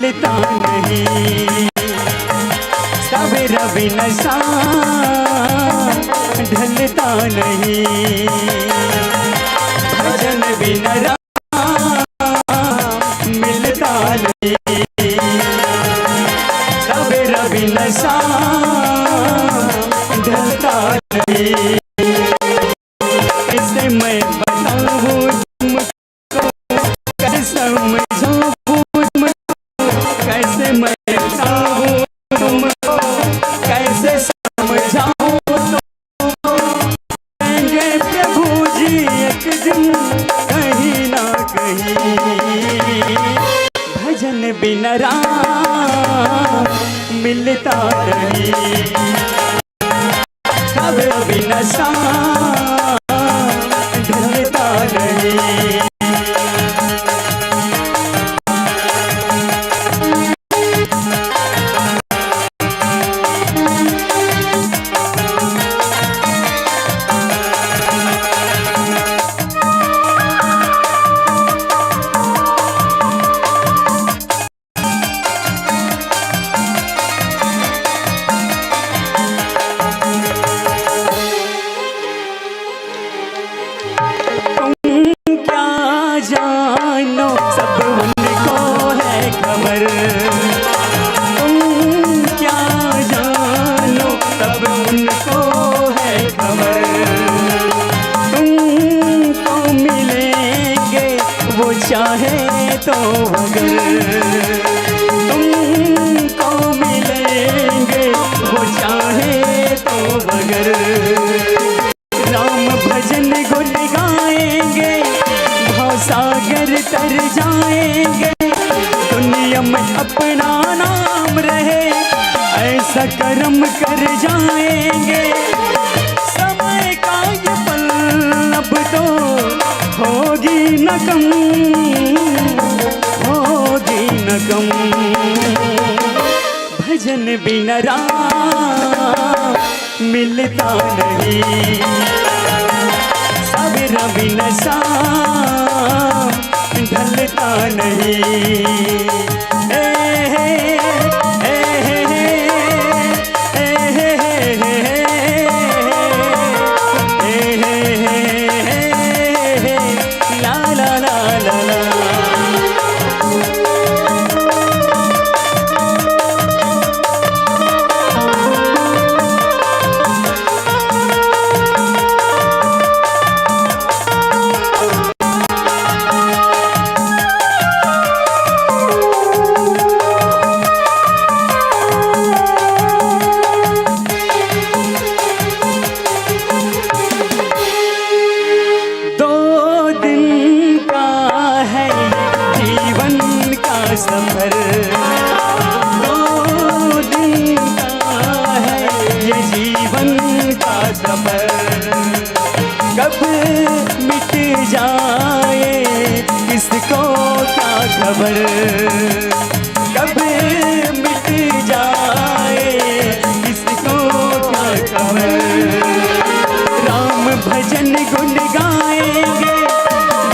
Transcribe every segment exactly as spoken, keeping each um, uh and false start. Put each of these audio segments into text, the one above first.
मिलता नहीं, सवेरा बिन शाम ढलता नहीं, भजन बिन राम मिलता नहीं, सवेरा बिन शाम ढलता नहीं। कैसे मैं बताऊं तुमको, कैसे समझाऊं तुमको, कैसे मैं बताऊं तुमको, कैसे समझाऊं तुमको। आएंगे प्रभु जी एक दिन कहीं ना कहीं, भजन बिन राम मिलता नहीं, सवेरा बिन शाम ढलता नहीं। तुम क्या जानो, सब उनको है खबर। तुम क्या जानो, सब उनको है खबर। तुमको मिलेंगे वो चाहे तो, अगर तुमको मिलेंगे वो चाहे तो, अगर राम भजन गुण गाएंगे, भवसागर तर जाएंगे, दुनिया में अपना नाम रहे, ऐसा कर्म कर जाएंगे। समय का ये पल अब तो होगी न कम, होगी न कम। भजन बिन राम मिलता नहीं, सवेरा बिन शाम ढलता नहीं। ए हे, ए हे, ए हे, ए हे, ए हे, ए हे, ए हे, ला, ला, ला, ला, ला। दो दिन का है जीवन का सफर, दो दिन का है ये जीवन का सफर। कब मिट जाए किसको क्या खबर, कब मिट जाए किसको क्या खबर। राम भजन गुण गाएंगे,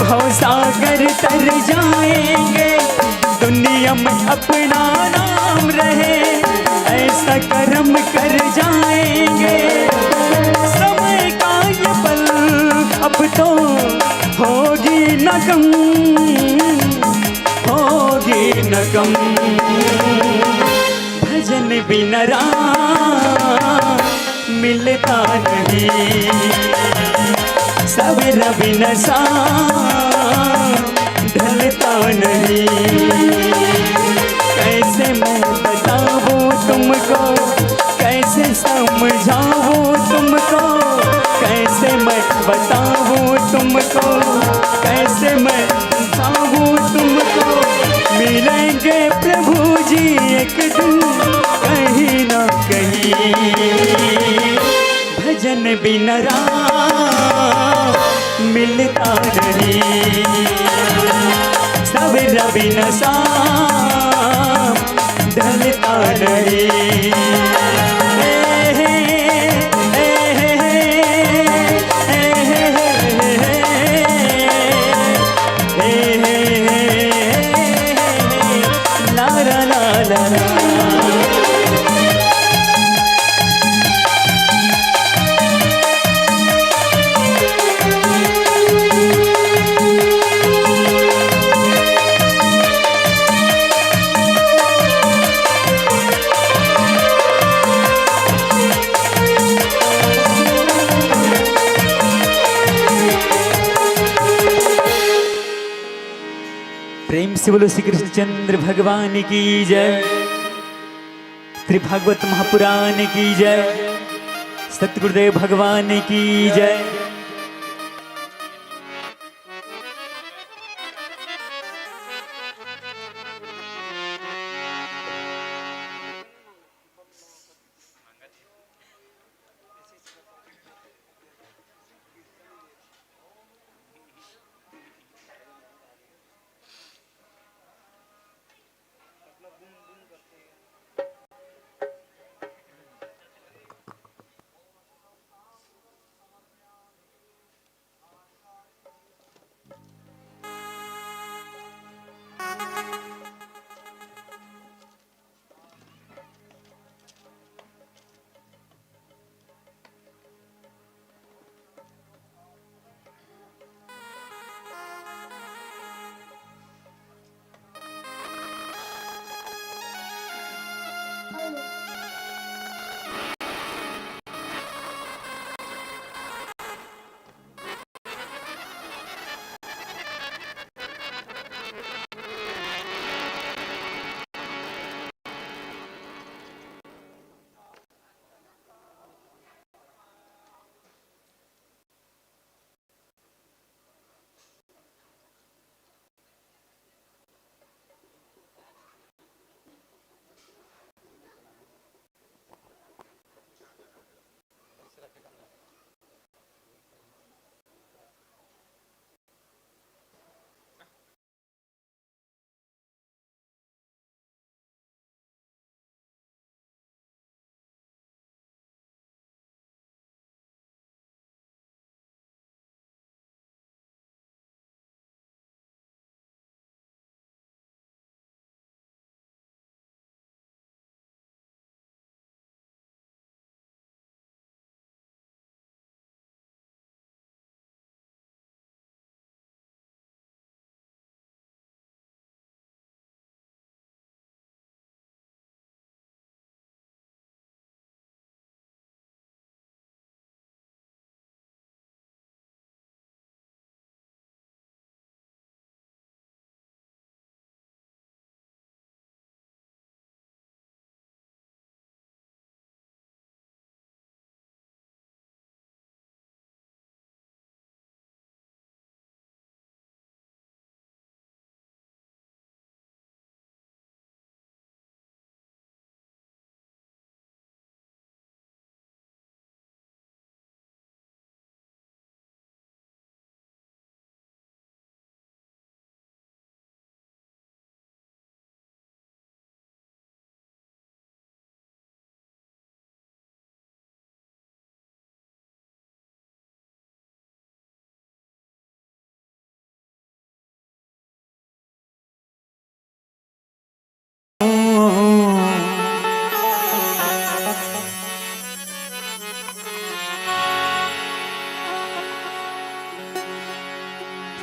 भवसागर तर जाएंगे, दुनिया में अपना नाम रहे, ऐसा कर्म कर जाएंगे। समय का ये पल अब तो होगी न कम, होगी न कम। भजन बिन राम मिलता नहीं, सवेरा बिन शाम ढलता नहीं। कैसे मैं बताऊं तुमको, कैसे समझाऊं तुमको, कैसे मैं बताऊं तुमको, कैसे मैं समझाऊं तुमको। मिलेंगे प्रभु जी एक दिन कहीं ना कहीं, भजन बिन राम मिलता नहीं, सवेरा बिन शाम ढलता नहीं। ए हे, ए हे, ए हे, ए हे, ए हे, ला, ला, ला ला ला। प्रेम से बोलो श्री कृष्णचंद्र भगवान की जय, श्री भागवत महापुराण की जय, सतगुरुदेव भगवान की जय।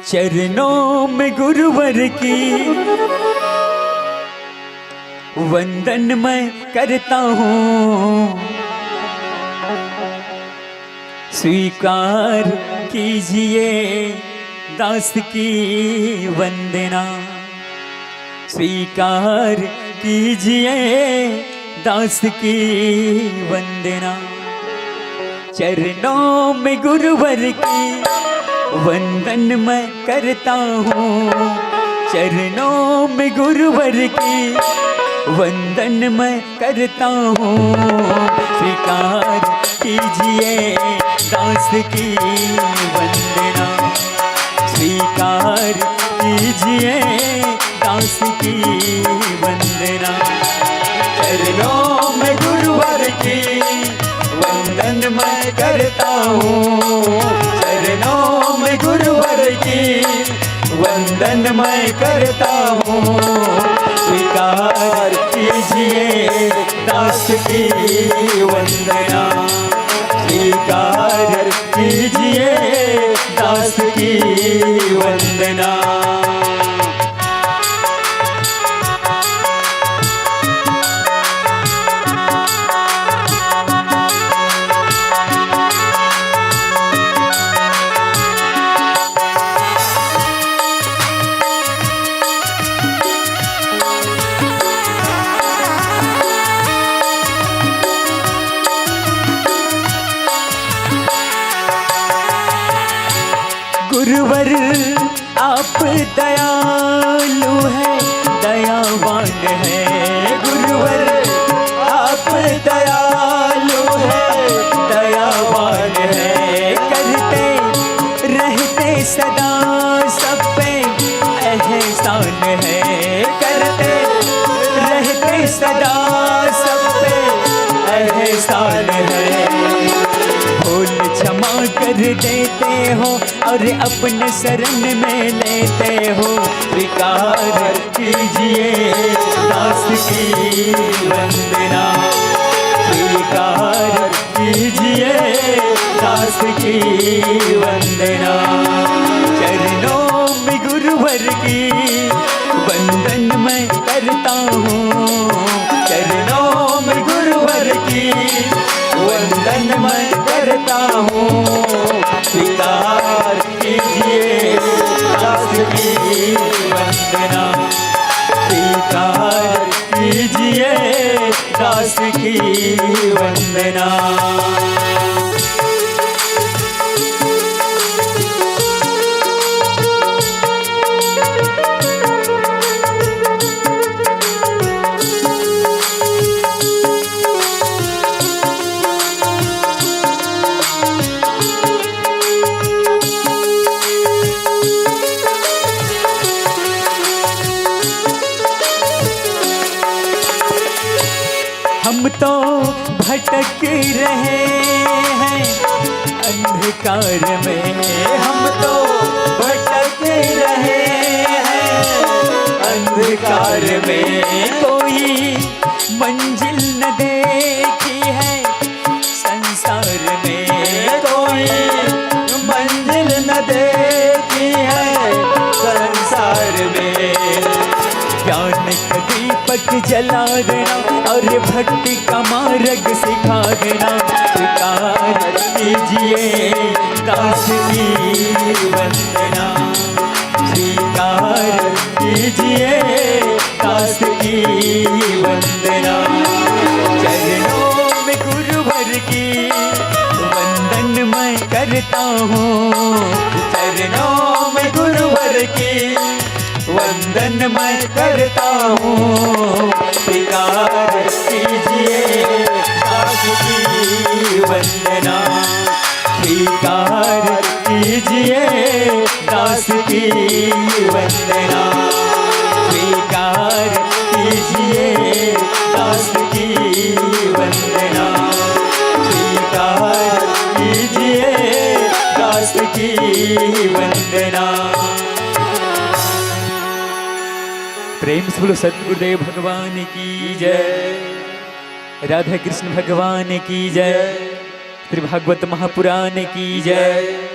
चरणों में गुरुवर की वंदन मैं करता हूँ, स्वीकार कीजिए दास की वंदना, स्वीकार कीजिए दास की वंदना। चरणों में गुरुवर की वंदन मैं करता हूँ, चरणों में गुरुवर की वंदन मैं करता हूँ। स्वीकार कीजिए दास की वंदना, स्वीकार कीजिए दास की वंदना। चरणों में गुरुवर की वंदन मैं करता हूँ, चरणों में गुरुवर की वंदन मैं करता हूँ। स्वीकार कीजिए दास की वंदना, स्वीकार कीजिए दास की वंदना। गुरुवर आप दयालु हैं, दयावान हैं। गुरुवर आप दयालु हैं, दयावान हैं। करते रहते सदा सब पे एहसान है, करते रहते सदा सब पे एहसान है। भूल क्षमा कर देते हो और अपने शरण में लेते हो। स्वीकार कीजिए दास की वंदना, स्वीकार कीजिए दास की वंदना। चरणों में गुरुवर की वंदन मैं करता हूँ, चरणों में गुरुवर की वंदन मैं करता हूँ। स्वीकार कीजिए दास की वंदना, स्वीकार कीजिए दास की वंदना। हम तो भटक रहे हैं अंधकार में, हम तो भटक रहे हैं अंधकार में। कोई मंजिल न देखी है संसार में, कोई मंजिल न देखी है संसार में। ज्ञान का दीपक जला देना और भक्ति का मार्ग सिखा देना। स्वीकार कीजिए दास की वंदना, स्वीकार कीजिए दास की वंदना। चरणों में गुरुवर की वंदन मैं करता हूँ, चरणों में गुरुवर की वंदन मैं करता हूँ। स्वीकार कीजिए दास की वंदना, स्वीकार कीजिए दास की वंदना, स्वीकार कीजिए दास की वंदना, स्वीकार कीजिए दास की वंदना। प्रेम से बोलो सतगुरुदेव भगवान की जय, राधा कृष्ण भगवान की जय, श्री भागवत महापुराण की जय।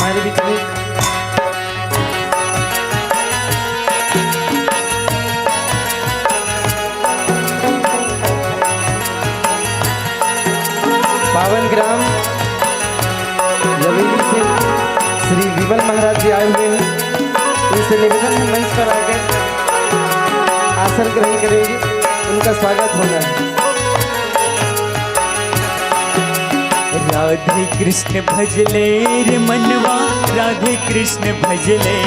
हमारे बीच में पावन ग्राम लवेली से श्री विमल महाराज जी आए हुए हैं। इनसे निवेदन है, मंच पर आकर आसन ग्रहण करेंगे, उनका स्वागत होगा। राधे कृष्ण भजले रे मनवा, राधे कृष्ण भजले।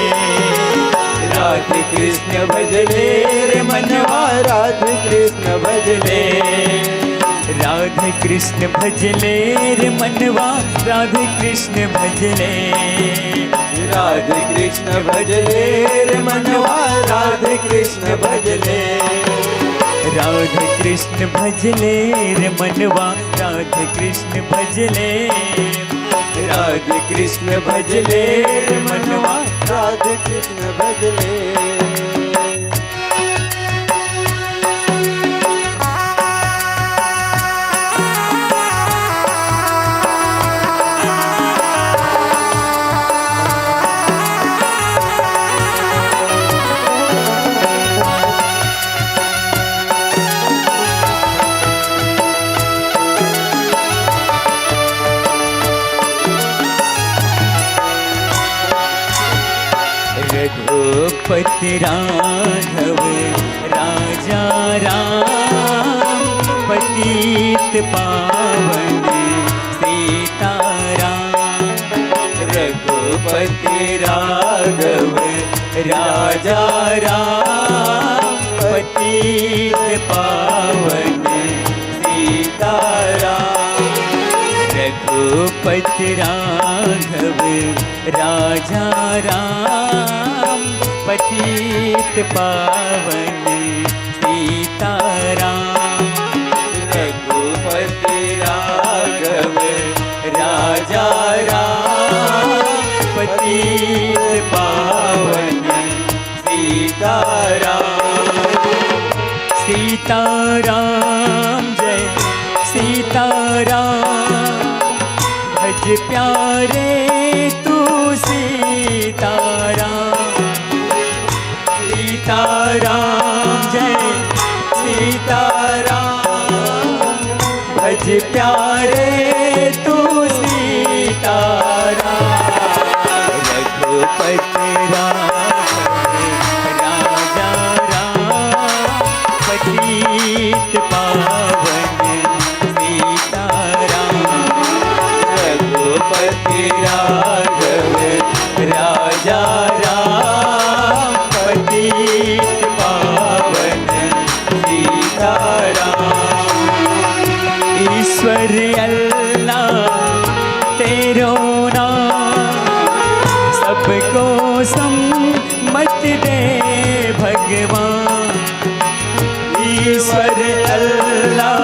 राधे कृष्ण भजले रे मनवा, राधे कृष्ण भजले। राधे कृष्ण भजले रे मनवा, राधे कृष्ण भजले। राधे कृष्ण भजले रे मनवा, राधे कृष्ण भजले। राधे कृष्ण भजले रे मनवा, राधे कृष्ण भजले। राधे कृष्ण भजले रे मनवा, राधे कृष्ण भजले। रघुपति राघव राजा राम, पतित पावन सीताराम। रघुपति राघव राजा राम, पतित पावन सीताराम। रघुपति राघव राजा राम, पतित पावन सीताराम। रघुपति राघव राजा राम, पतित पावन सीताराम। सीताराम जय सीताराम, भज प्यारे तू सीताराम। सीताराम जय सीताराम, भज प्यारे तू सीताराम। रघुपति राघव राजा राम, पतित पावन सीताराम। रघुपति राघव राजा राम, पतित पावन सीताराम। ईश्वर अल्लाह तेरो नाम, सबको सम्मत दे भगवान। ईश्वर अल्लाह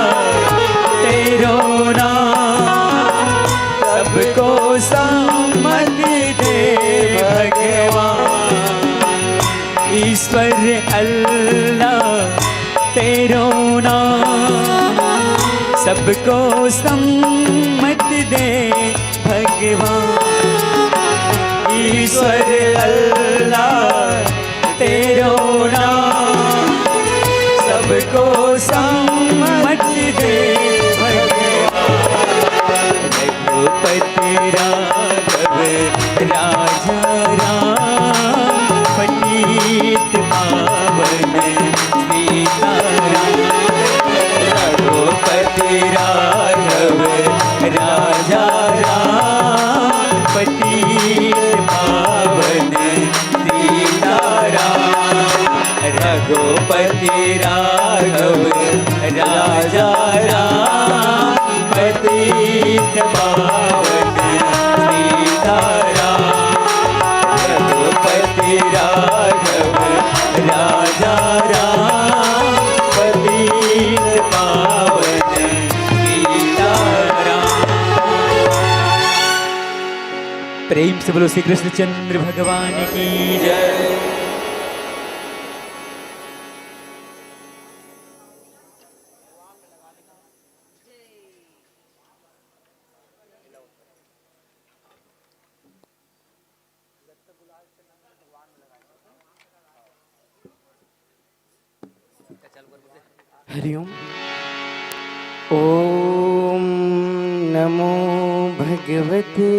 तेरो नाम, सबको सम्मत दे भगवान। ईश्वर अल्लाह तेरो नाम, सबको सम्मत दे भगवान। ईश्वर अल्लाह तेरो नाम, सबको सम्मत दे भगवान। रघुपति राघव राजा राम, पतित पावन सीताराम। रघुपति राघव राजा राम, पतित पावन सीताराम। रघुपति राघव राजा राम, पतित पावन सीताराम। रघुपति राघव राजा राम, पतित पावन सीताराम। प्रेम से बोलो श्री कृष्णचंद्र भगवान की जय। हरि ओम। ओम नमो भगवते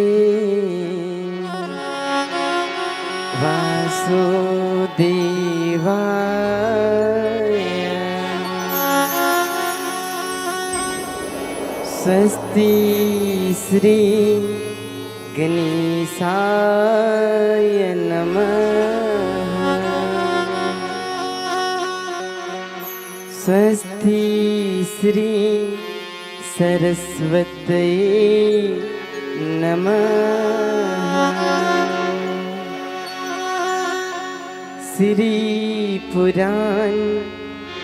वासुदेवाय। स्वस्ति श्री गणेशाय नमः। स्वस्ति श्री सरस्वत्यै नमः। श्री पुराण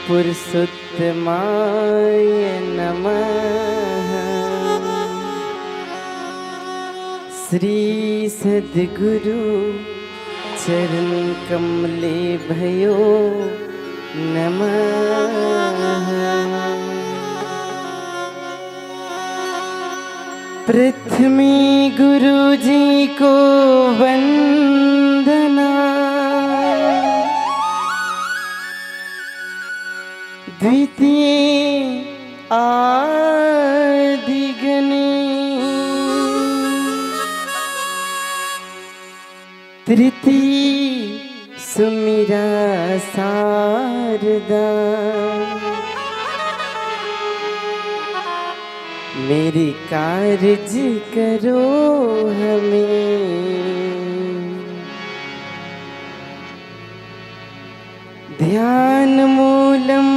पुरुषोत्तमाय नमः। श्री सद्गुरु चरण कमले भयो नमः। प्रथमे गुरु जी को वंदना, द्वितीय आदि गणेश, तृतीय सुमिरा शारदा। मेरे कारज करो हमें। ध्यान मूलं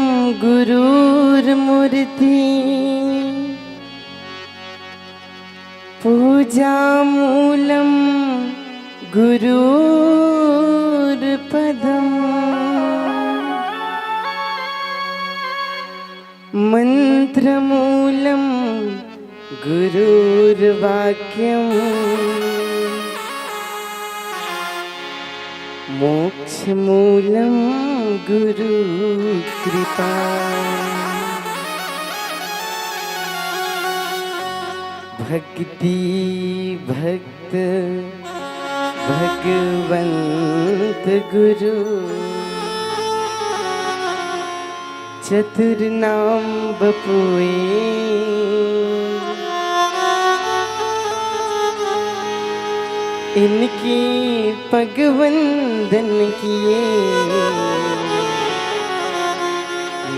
गुरुर्मूर्ति, पूजा मूलं गुरुर्पदम, मंत्र मूलं गुरुर्वाक्यम, मोक्ष मूलं गुरु कृपा। भक्ति भक्त भगवंत गुरु, चतुर नाम बपुए। इनके पग वंदन किए,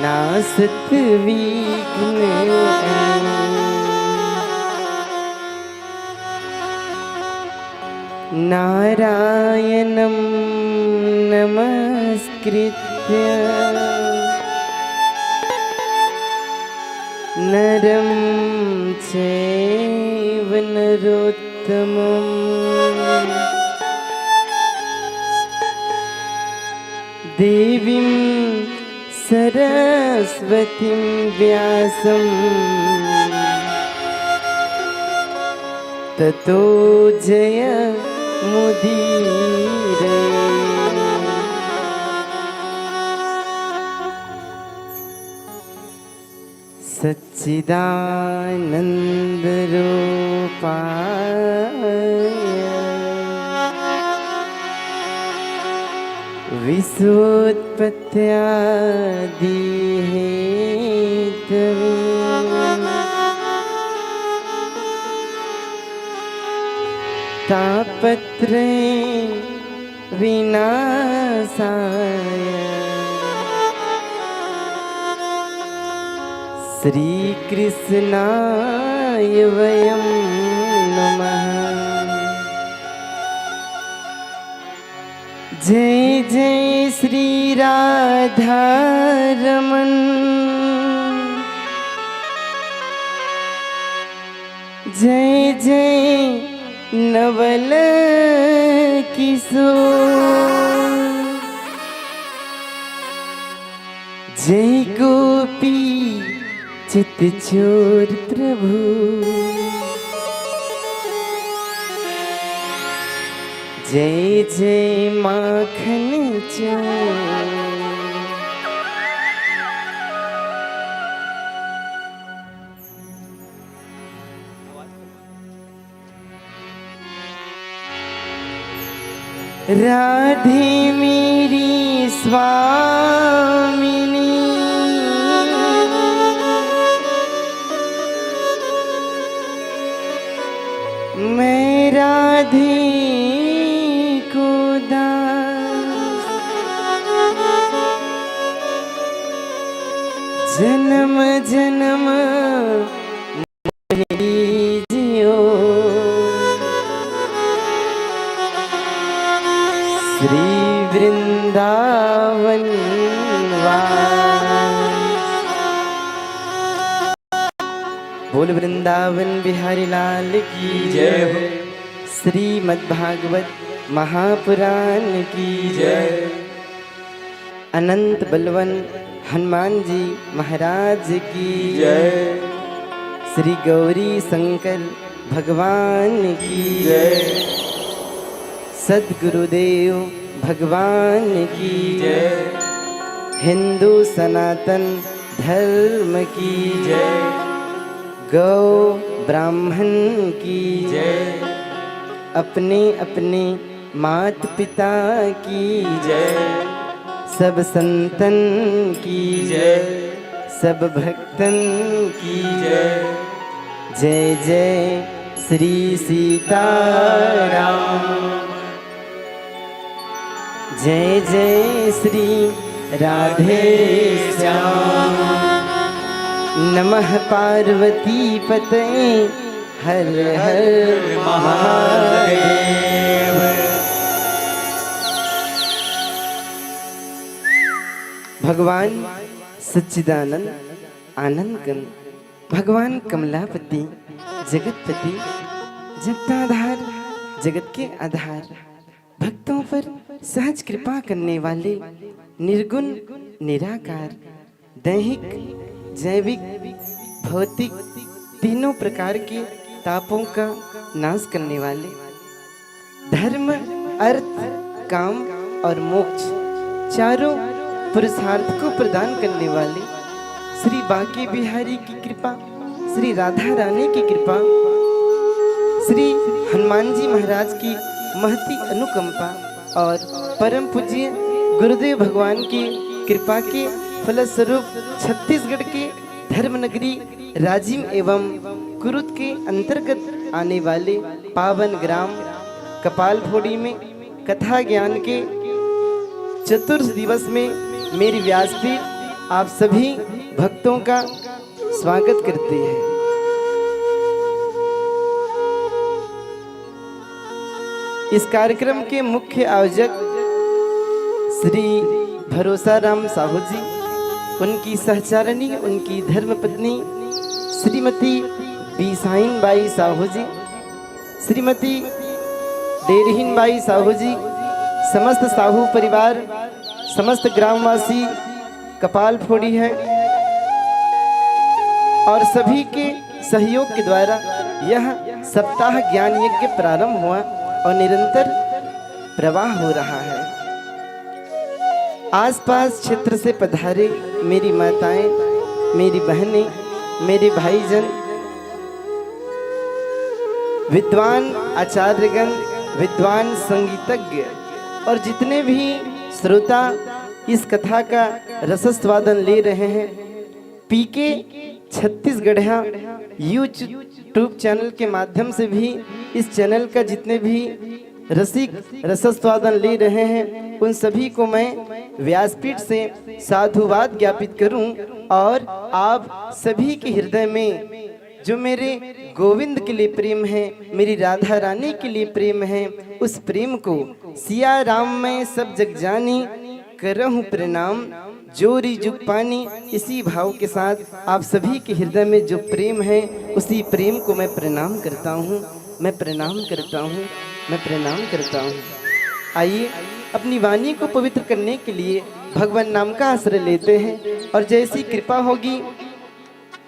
नासत विघ्न। नारायणं नमस्कृत्य नरं चैव नरोत्तमम्। देवीं सरस्वतीं व्यासं ततो जयमुदीरये। सच्चिदानन्दरूपाय विश्वोत्पत्त्यादिहेतवे। तापत्रय विनाशाय श्रीकृष्णाय वयं नमः। जय जय श्री राधा रमन, जय जय नवल किशोर, जय गोपी चित चोर प्रभु, जय जय माखन चोर। राधे मेरी स्वामिनी, मैं राधे को दास जन्म जन्म लीजियो श्री वृंदावन वास। बोल वृंदावन बिहारी लाल की जय हो। श्रीमद् भागवत महापुराण की जय। अनंत बलवन हनुमान जी महाराज की जय। श्री गौरी शंकर भगवान की जय। सदगुरुदेव भगवान की जय। हिंदू सनातन धर्म की जय। गौ ब्राह्मण की जय। अपने अपने मात पिता की जय। सब संतन की जय। सब भक्तन की जय। जय जय श्री सीताराम। जय जय श्री राधे श्याम। नमः पार्वती पते हर हर महादेव। भगवान सच्चिदानंद आनंद कंद, भगवान कमलापति, जगतपति, जगताधार, जगत के आधार, भक्तों पर सहज कृपा करने वाले, निर्गुण निराकार, दैहिक, जैविक, भौतिक, तीनों प्रकार के तापों का नाश करने वाले, धर्म, अर्थ, काम और मोक्ष चारों पुरुषार्थ को प्रदान करने वाले श्री बांके बिहारी की कृपा, श्री राधा रानी की कृपा, श्री हनुमान जी महाराज की महती अनुकंपा और परम पूज्य गुरुदेव भगवान की कृपा के फलस्वरूप छत्तीसगढ़ के धर्म नगरी राजिम एवं कुरुद के अंतर्गत आने वाले पावन ग्राम कपाल फोड़ी में कथा ज्ञान के चतुर्थ दिवस में मेरी व्यासपीठ आप सभी भक्तों का स्वागत करती है। इस कार्यक्रम के मुख्य आयोजक श्री भरोसा राम साहू जी, उनकी सहचारिणी, उनकी धर्मपत्नी श्रीमती बीसाइन बाई साहू जी, श्रीमती डेरहीन बाई साहू जी, समस्त साहू परिवार, समस्त ग्रामवासी कपाल फोड़ी है और सभी के सहयोग के द्वारा यह सप्ताह ज्ञान यज्ञ प्रारंभ हुआ और निरंतर प्रवाह हो रहा है। आसपास क्षेत्र से पधारे मेरी माताएं, मेरी बहनें, मेरे भाईजन, विद्वान आचार्यगण, विद्वान संगीतज्ञ और जितने भी श्रोता इस कथा का रसस्वादन ले रहे हैं, पीके छत्तीसगढ़िया YouTube चैनल के माध्यम से भी इस चैनल का जितने भी रसिक रसस्वादन ले रहे हैं, उन सभी को मैं व्यासपीठ से साधुवाद ज्ञापित करूं और आप सभी के हृदय में जो मेरे गोविंद के लिए प्रेम है, मेरी राधा रानी के लिए प्रेम है, उस प्रेम को सिया राम मैं सब जग जानी, करहूँ प्रणाम जोरी जुग पानी। इसी भाव के साथ आप सभी के हृदय में जो प्रेम है, उसी प्रेम को मैं प्रणाम करता हूँ, मैं प्रणाम करता हूँ, मैं प्रणाम करता हूँ। आइए, अपनी वाणी को पवित्र करने के लिए भगवान नाम का आश्रय लेते हैं और जैसी कृपा होगी,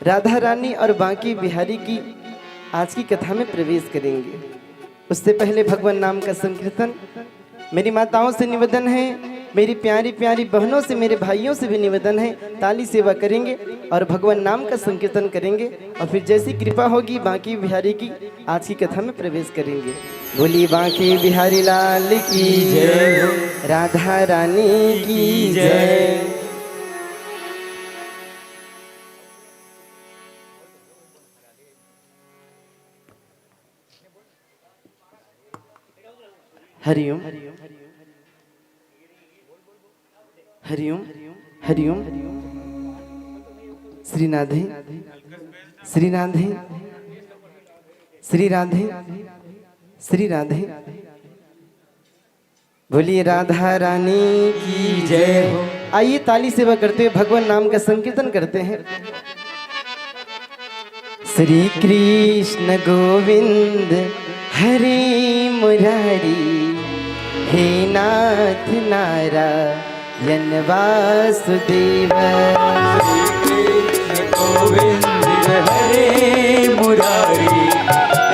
राधा रानी और बांके बिहारी की आज की कथा में प्रवेश करेंगे। उससे पहले भगवान नाम का संकीर्तन। मेरी माताओं से निवेदन है, मेरी प्यारी प्यारी बहनों से, मेरे भाइयों से भी निवेदन है, ताली सेवा करेंगे और भगवान नाम का संकीर्तन करेंगे और फिर जैसी कृपा होगी बांके बिहारी की, आज की कथा में प्रवेश करेंगे। बोलिए बांके बिहारी लाल की जय हो, राधा रानी की जय। हरिओम। हरिओम। हरिओम। श्री राधे। श्री राधे। श्री राधे। श्री राधे। बोलिए राधा रानी की जय हो। आइए, ताली सेवा करते हुए भगवान नाम का संकीर्तन करते हैं। श्री कृष्ण गोविंद हरे मुरारी, हे नाथ नारायण वासुदेव। श्री कृष्ण गोविंद हरे मुरारी,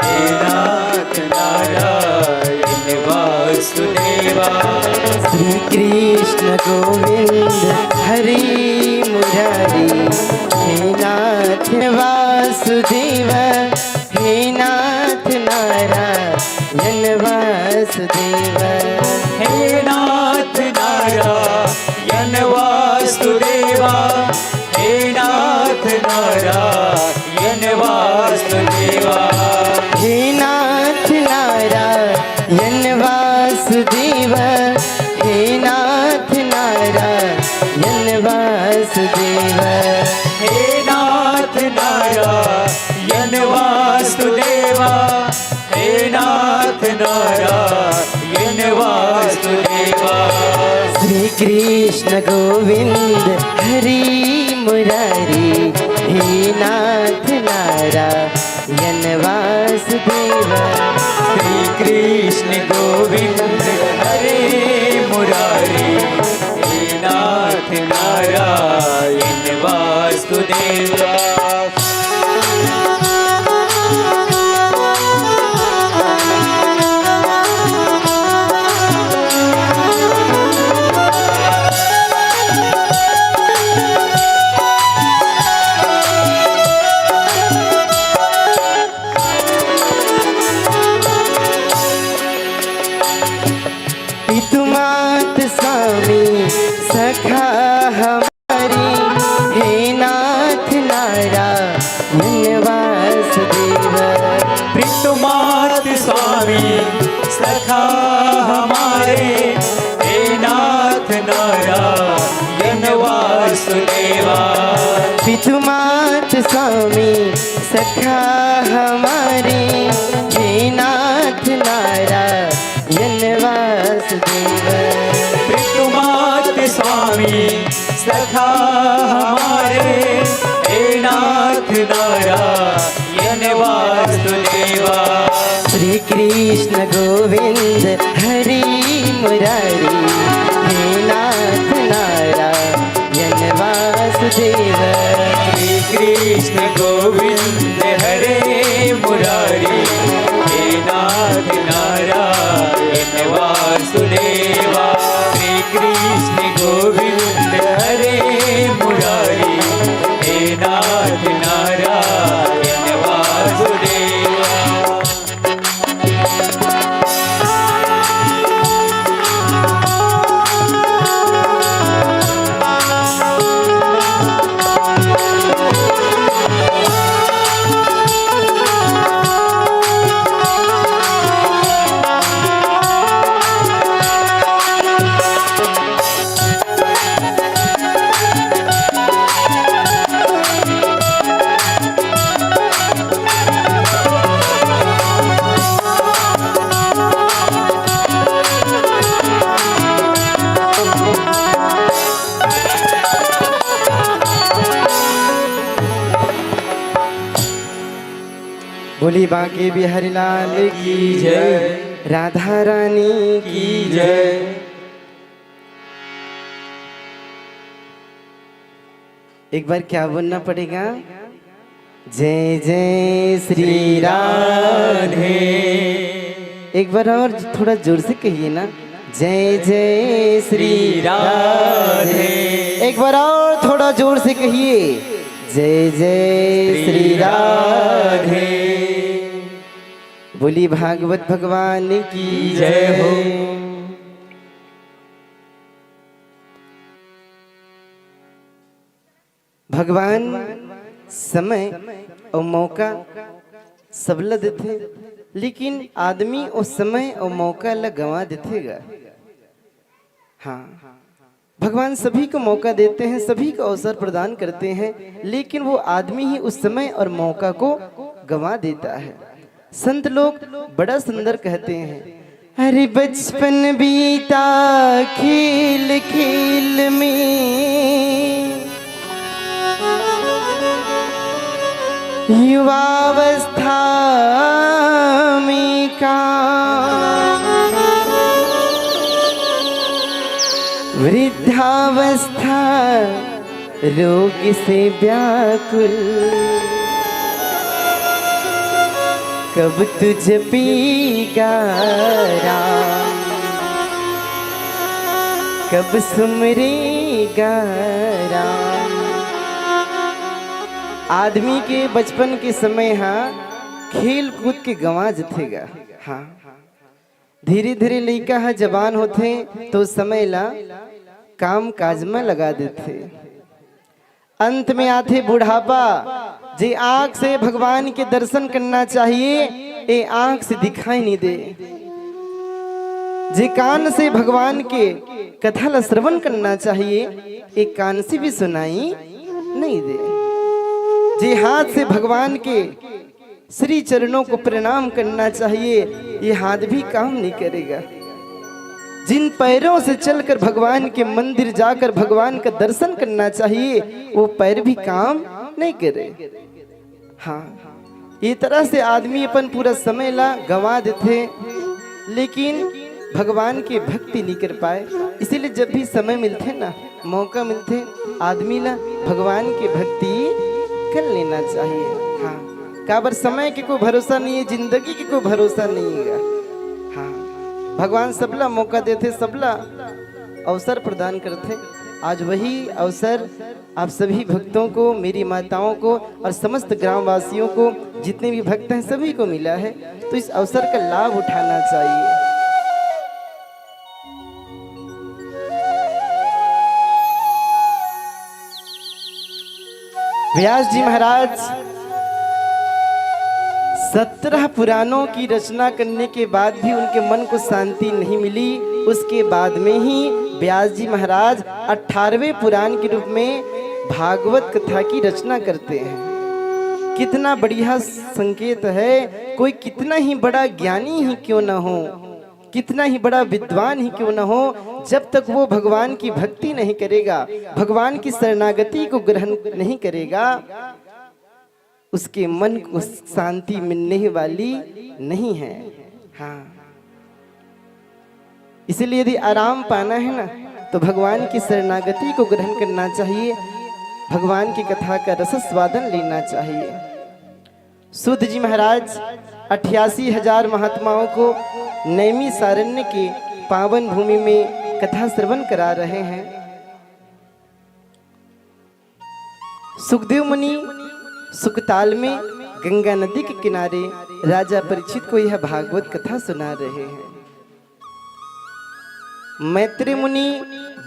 हे नाथ नारायण वासुदेवा। श्री कृष्ण गोविंद हरे मुरारी, हे नाथ वासुदेव, हे नाथ नारायण वासुदेव। हे नाथ नारायण वासुदेवा, हे नाथ नारायण वासुदेवा। हे नाथ नारायण वासुदेव, हे नाथ नारायण वासुदेव। हे नाथ नारायण वासुदेवा, हे नाथ नारायण वासुदेवा। श्री कृष्ण गोविंद हरि मुरारी, हे नाथ नारायण वासुदेवा। श्री कृष्ण गोविंद हरे मुरारी, हे नाथ नारायण वासुदेवा। पितु मात स्वामी सखा हमारी, हे नाथ नारायण वासुदेव। पितु मात स्वामी सखा हमारे, हे नाथ नारायण वासुदेवा। पितु मात स्वामी सखा हमारे, हे नाथ नारायण वासुदेव। पितु मात स्वामी सखा हमारे, हे नाथ नारायण वासुदेवा। श्री कृष्ण गोविंद हरि मुरारी, हे नाथ नारायण वासुदेव। श्री कृष्ण गोविंद हरे मुरारी, हे नाथ नारायण वासुदेवा। श्री कृष्ण गोविंद हरे मुरारी, हे नाथ नारायण वासुदेवा। बोली बांके बिहारी लाल की जय, राधा रानी की जय। एक बार क्या बोलना पड़ेगा? जय जय श्री राधे। एक बार और थोड़ा जोर से कहिए ना, जय जय श्री राधे। एक बार और थोड़ा जोर से कहिए, जय जय श्री राधे। बोली भागवत भगवान की जय हो। भगवान समय अउ मौका सबला देथे। लेकिन आदमी उस समय और मौका ल गंवा देथे गा। हाँ, भगवान सभी को मौका देते हैं, सभी को अवसर प्रदान करते हैं, लेकिन वो आदमी ही उस समय और मौका को गंवा देता है। संत लोग बड़ा सुंदर कहते हैं, अरे बचपन बीता खेल खेल में, युवावस्था में काम, वृद्धावस्था रोग से व्याकुल, कब तू जपेगा राम, कब सुमरेगा राम। आदमी के बचपन के समय हा खेल कूद के गंवा जथे गा। हाँ, धीरे धीरे लइका ह जवान होथे तो समय ला काम काज म लगा देथे। अंत में आथे बुढ़ापा, जे आंख से भगवान के दर्शन करना चाहिए, ए आंख से दिखाई नहीं दे। जे कान से भगवान के कथा ला श्रवण करना चाहिए, ए कान से भी सुनाई नहीं दे। जे हाथ से भगवान के श्री चरणों को प्रणाम करना चाहिए, ये हाथ भी काम नहीं करेगा। जिन पैरों से चलकर भगवान के मंदिर जाकर भगवान का दर्शन करना चाहिए, वो पैर भी काम नहीं करे। हाँ, ये तरह से आदमी अपन पूरा समय ला गंवा देथे, लेकिन भगवान के भक्ति नहीं कर पाए। इसीलिए जब भी समय मिलथे ना, मौका मिलथे, आदमी ला भगवान के भक्ति कर लेना चाहिए। हाँ, काबर समय के कोई भरोसा नहीं है, जिंदगी के कोई भरोसा नहीं है। हाँ, भगवान सबला मौका देथे, सबला अवसर प्रदान करथे। आज वही अवसर आप सभी भक्तों को, मेरी माताओं को और समस्त ग्रामवासियों को, जितने भी भक्त हैं, सभी को मिला है, तो इस अवसर का लाभ उठाना चाहिए। व्यास जी महाराज सत्रह पुराणों की रचना करने के बाद भी उनके मन को शांति नहीं मिली। उसके बाद में ही व्यास जी महाराज अठारहवें पुराण के रूप में भागवत कथा की रचना करते हैं। कितना बढ़िया संकेत है। कोई कितना ही बड़ा ज्ञानी ही क्यों ना हो, कितना ही बड़ा विद्वान ही क्यों ना हो, जब तक वो भगवान की भक्ति नहीं करेगा, भगवान की शरणागति को ग्रहण नहीं करेगा, उसके मन को शांति मिलने वाली नहीं है। हाँ, इसलिए यदि आराम पाना है ना, तो भगवान की शरणागति को ग्रहण करना चाहिए, भगवान की कथा का रसस्वादन लेना चाहिए। सूत जी महाराज अट्ठासी हजार महात्माओं को नैमिषारण्य के पावन भूमि में कथा श्रवण करा रहे हैं। सुखदेव मुनि सुखताल में गंगा नदी के किनारे राजा परीक्षित को यह भागवत कथा सुना रहे हैं। मैत्री मुनि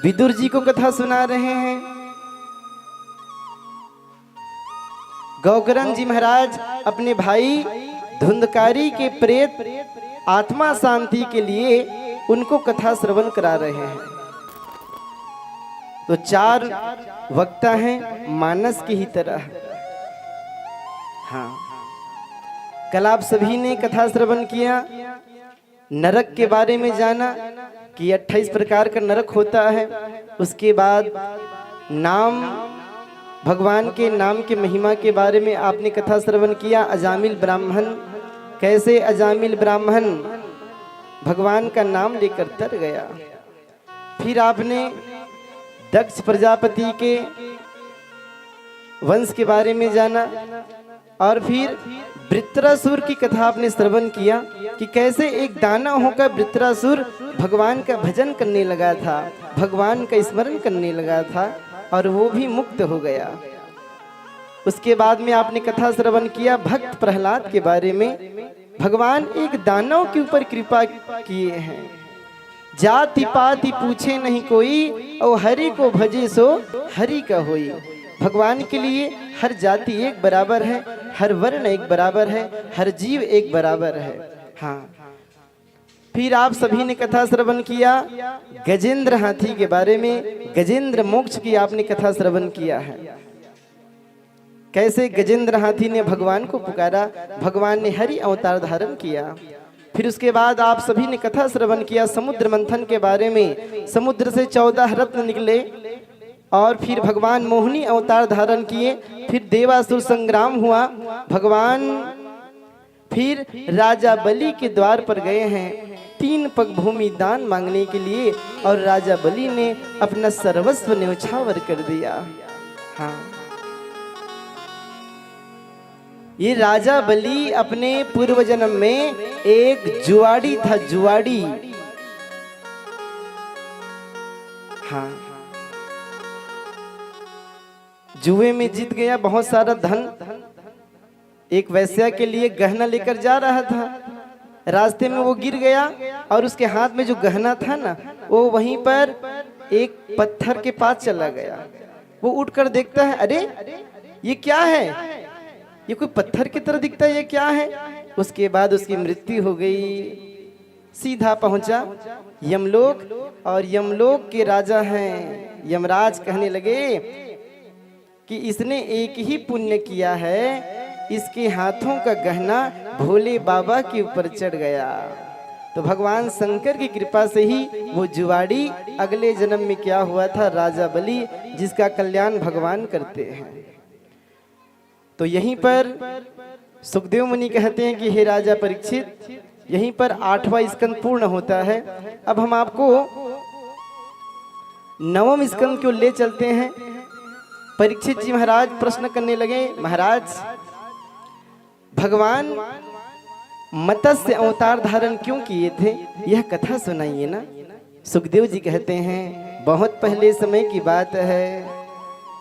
विदुर जी को कथा सुना रहे हैं। गौकरण जी महाराज अपने भाई धुंधकारी के प्रेत आत्मा शांति के लिए उनको कथा श्रवण करा रहे हैं। तो चार वक्ता हैं मानस की ही तरह। हाँ, कल आप सभी ने कथा श्रवण किया, नरक के बारे में जाना कि अट्ठाईस प्रकार का नरक होता है। उसके बाद नाम, भगवान के नाम के महिमा के बारे में आपने कथा श्रवण किया। अजामिल ब्राह्मण, कैसे अजामिल ब्राह्मण भगवान का नाम लेकर तर गया। फिर आपने दक्ष प्रजापति के वंश के बारे में जाना और फिर वृत्रासुर की कथा आपने श्रवण किया कि कैसे एक दानव होकर वृत्रासुर भगवान का भजन करने लगा था, भगवान का स्मरण करने लगा था और वो भी मुक्त हो गया। उसके बाद में आपने कथा श्रवण किया भक्त प्रहलाद के बारे में। भगवान एक दानव के ऊपर कृपा किए हैं। जाति पाति पूछे नहीं कोई, और हरि को भजे सो हरि का होई। भगवान के लिए हर जाति एक बराबर है, हर वर्ण एक बराबर है, हर जीव एक बराबर है। हाँ, फिर आप सभी ने कथा श्रवण किया गजेंद्र हाथी के बारे में, गजेंद्र मोक्ष की आपने कथा श्रवण किया है। कैसे गजेंद्र हाथी ने भगवान को पुकारा, भगवान ने हरि अवतार धारण किया। फिर उसके बाद आप सभी ने कथा श्रवण किया समुद्र मंथन के बारे में। समुद्र से चौदह रत्न निकले और फिर भगवान मोहिनी अवतार धारण किए। फिर देवासुर संग्राम हुआ। भगवान फिर राजा बलि के द्वार पर गए हैं तीन पग भूमि दान मांगने के लिए, और राजा बलि ने अपना सर्वस्व न्यौछावर कर दिया। हाँ, ये राजा बलि अपने पूर्व जन्म में एक जुआड़ी था, जुआड़ी। हाँ, जुए में जीत गया बहुत सारा धन। एक वैश्या के लिए गहना लेकर जा रहा था, रास्ते में वो गिर गया और उसके हाथ में जो गहना था ना, वो वहीं पर एक पत्थर के पास चला गया। वो उठकर देखता है, अरे, ये क्या है? ये कोई पत्थर की तरह दिखता है, ये क्या है? उसके बाद उसकी मृत्यु हो गई। सीधा पहुंचा यमलोक, और यमलोक के राजा हैं यमराज कहने लगे कि इसने एक ही पुण्य किया है, इसके हाथों का गहना भोले बाबा के ऊपर चढ़ गया। तो भगवान शंकर की कृपा से ही वो जुआड़ी अगले जन्म में क्या हुआ था, राजा बलि, जिसका कल्याण भगवान करते हैं। तो यहीं पर सुखदेव मुनि कहते हैं कि हे राजा परीक्षित, यहीं पर आठवां स्कंद पूर्ण होता है। अब हम आपको नवम स्कंद को ले चलते हैं। परीक्षित जी महाराज प्रश्न करने लगे, महाराज, भगवान मत्स्य अवतार धारण क्यों किए थे, यह कथा सुनाइए ना। सुखदेव जी कहते हैं, बहुत पहले समय की बात है,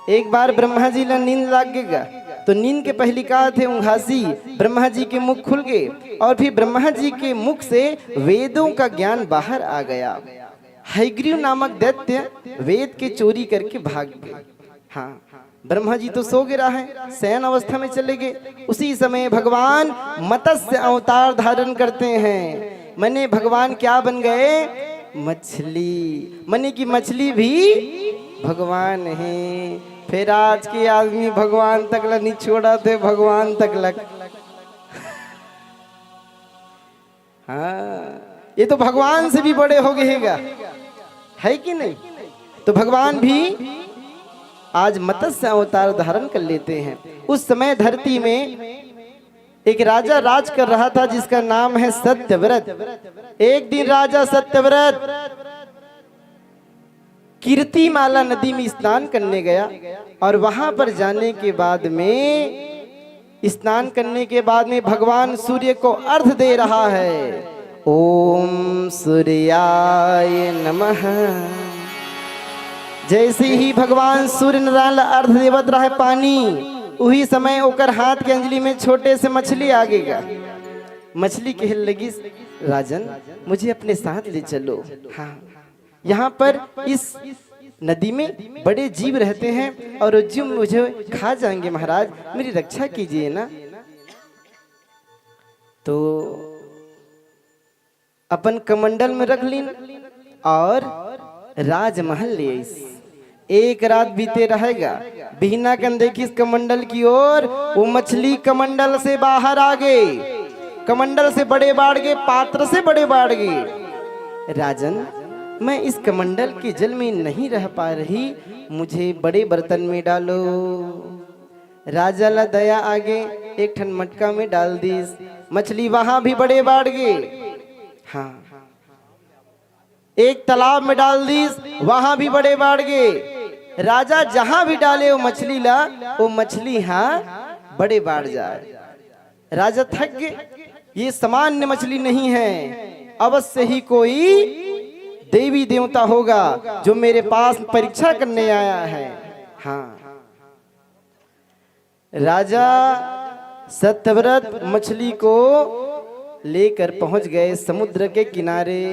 एक बार ब्रह्मा जी ला नींद लाग गया, तो नींद के पहली का थे उंघासी, ब्रह्मा जी के मुख खुल गए और फिर ब्रह्मा जी के मुख से वेदों का ज्ञान बाहर आ गया। हयग्रीव नामक दैत्य वेद के चोरी करके भाग गए। हाँ, ब्रह्मा जी तो सो गए रहे, शयन अवस्था में चले गए। उसी समय भगवान मत्स्य अवतार धारण करते हैं। मने भगवान क्या बन गए? मछली। मने कि मछली भी भगवान है। फिर आज के आदमी भगवान तक ला नहीं छोड़ा थे, भगवान तक ला। हाँ, ये तो भगवान से भी बड़े हो गए हैं, है कि नहीं? तो भगवान भी आज मत्स्य अवतार धारण कर लेते हैं। उस समय धरती में एक राजा राज कर रहा था जिसका नाम है सत्यव्रत। एक दिन राजा सत्यव्रत कीर्तिमाला नदी में स्नान करने गया और वहां पर जाने के बाद में, स्नान करने के बाद में भगवान सूर्य को अर्घ दे रहा है, ओम सूर्याय नमः। जैसे ही भगवान सूर्य नारायण ला अर्घ देवत रहा है पानी, उही समय ओकर हाथ के अंजलि में छोटे से मछली आ गएगा। मछली कहे लगी, राजन, मुझे अपने साथ ले चलो। हाँ, यहाँ पर इस नदी में बड़े जीव रहते हैं और वो जीव मुझे खा जाएंगे महाराज, मेरी रक्षा कीजिए ना। तो अपन कमंडल में रख लीन और राजमहल ले आइस। एक रात बीते रहेगा, बिहना कन देखिस कमंडल की ओर, वो मछली कमंडल से बाहर आ गए, कमंडल से बड़े बाढ़ गए, पात्र से बड़े बाढ़ गए। राजन, मैं इस कमंडल के जल में नहीं रह पा रही, मुझे बड़े बर्तन में डालो। राजा ला दया आगे, एक ठन मटका में डाल दीस, मछली वहां भी बड़े बाढ़ गए। हाँ, एक तालाब में डाल दीस, वहां भी बड़े बाढ़ गए। राजा जहां भी डाले वो मछली ला, वो मछली हाँ बड़े बाढ़ जाए। राजा थक गए, ये सामान्य मछली नहीं है, अवश्य ही कोई देवी देवता होगा जो मेरे पास परीक्षा करने आया है। हाँ, राजा सत्यव्रत मछली को लेकर पहुंच गए समुद्र के किनारे।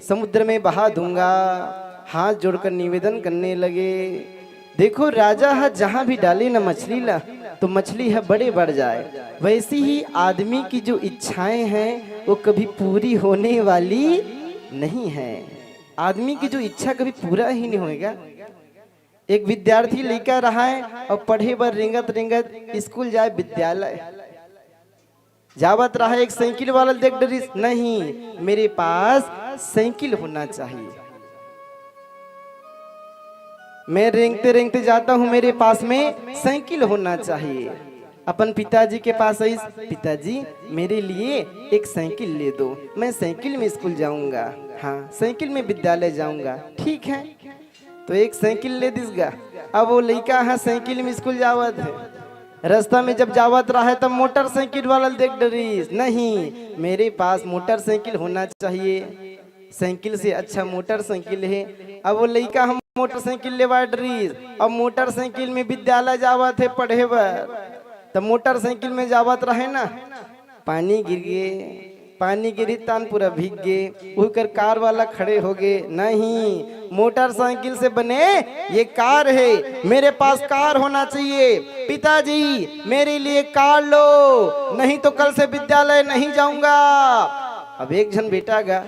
समुद्र में बहा दूंगा, हाथ जोड़कर निवेदन करने लगे। देखो, राजा हा जहां भी डाले ना मछली ला, तो मछली ह बड़े बढ़ जाए। वैसी ही आदमी की जो इच्छाएं हैं, वो कभी पूरी होने वाली नहीं है। आदमी की जो इच्छा कभी पूरा ही नहीं होएगा। एक विद्यार्थी लइका रहा है और पढ़े बर रेंगत रेंगत स्कूल जाए विद्यालय। जावत रहा, एक साइकिल वाला देख डरिस, "नहीं, मेरे पास साइकिल होना चाहिए। मैं रेंगते रेंगते जाता हूँ, मेरे पास में साइकिल होना चाहिए।" अपन पिताजी के पास आइस, "पिताजी, मेरे लिए एक साइकिल ले दो, मैं साइकिल में स्कूल जाऊंगा, हाँ, साइकिल में विद्यालय जाऊंगा।" ठीक है, तो एक साइकिल ले दिस गा। अब वो लइका ह साइकिल में स्कूल जावत है, रास्ता में जब जावत रहा है, तब मोटरसाइकिल वाला देख डरिस, "नहीं, मेरे पास मोटरसाइकिल होना चाहिए, साइकिल से अच्छा मोटरसाइकिल है।" अब वो लइका ह मोटरसाइकिल लेवा डरिस, अब मोटरसाइकिल में विद्यालय जावत है पढ़े बर, तब मोटरसाइकिल में जावत रहे ना, पानी गिर गे, पानी गिरी तान पूरा भीग गे। उकर कार वाला खड़े हो गए, "नहीं, मोटरसाइकिल से बने ये कार है, मेरे पास कार होना चाहिए। पिताजी, मेरे लिए कार लो, नहीं तो कल से विद्यालय नहीं जाऊंगा।" अब एक झन बेटा गा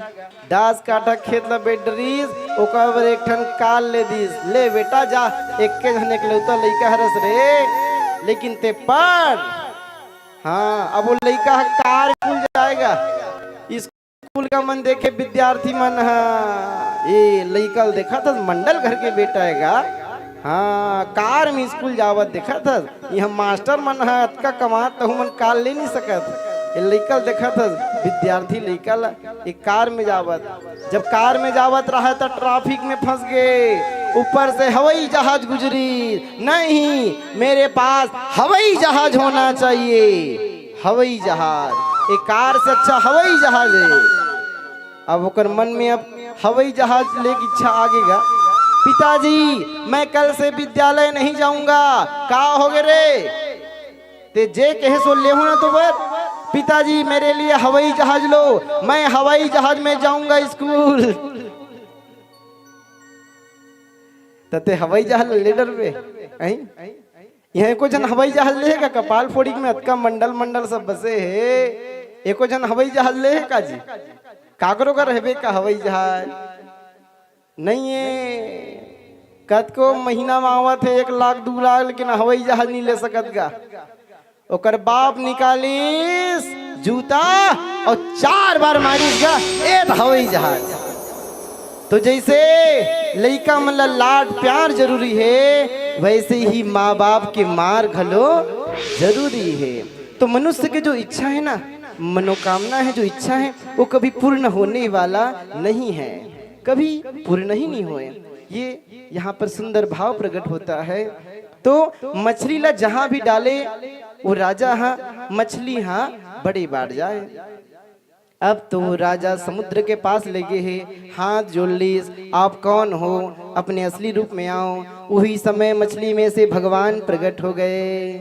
दस काठा खेत ला बेच डरिस, ओकर बर एक ठन कार ले दिस। "ले बेटा जा, एक्के झन एकलौता लइका हरस रे, लेकिन ते पढ़।" हाँ, अब वो लइका ह कार स्कूल जाएगा। स्कूल का मन देखे विद्यार्थी मन ह, ए लइका ल देखत हस, मंडल घर के बेटा हे गा। हाँ, कार में स्कूल जावत देखत हस। इहाँ मास्टर मन ह अतका कमात, तहू मन कार ले नहीं सकत। ए लइका ल देखत हस, विद्यार्थी लइका ल, ए कार में जावत। जब कार में जावत रहा त ट्रैफिक में फंस गए। ऊपर से हवाई जहाज गुजरी, "नहीं, मेरे पास हवाई जहाज होना चाहिए, हवाई जहाज, ये कार से अच्छा हवाई जहाज है।" अब ओकर मन में अब हवाई जहाज लेके इच्छा आ गेगा, "पिताजी, मैं कल से विद्यालय नहीं जाऊंगा।" "का हो गे रे?" "ते जे कहे सो लेहूं ना तो बर।" "पिताजी, मेरे लिए हवाई जहाज लो, मैं हवाई जहाज में जाऊंगा स्कूल।" त ते हवाई जहाज ले डरबे, हैं? इहाँ एको झन हवाई जहाज ले हे का? कपाल फोड़ी में अतका मंडल मंडल सब बसे हे, एको झन हवाई जहाज ले हे का जी? काकरो का रहबे का हवाई जहाज? नहीं हे। कतको महीना में आवत हे एक लाख दू लाख, लेकिन हवाई जहाज नहीं ले सकत गा। ओकर बाप निकालिस जूता और चार बार मारिस गा, "ए त हवाई जहाज।" तो जैसे लइका मन ला लाड प्यार जरूरी हे, वैसे ही माँ बाप के मार घलो जरूरी हे। तो मनुष्य के जो इच्छा हे ना, मनोकामना हे, जो इच्छा हे, वो कभी पूर्ण होने वाला नहीं हे, कभी पूर्ण ही नहीं होय। ये यहाँ पर सुंदर भाव प्रकट होता है। तो मछली ला जहाँ भी डाले, वो राजा हा, मछली हा बड़े बाढ़ जाए। अब तो वो राजा समुद्र के पास ले गे हे, हाथ जोड़ लिस, "आप कौन हो? अपने असली रूप में आओ।" उही समय मछली में से भगवान प्रकट हो गए।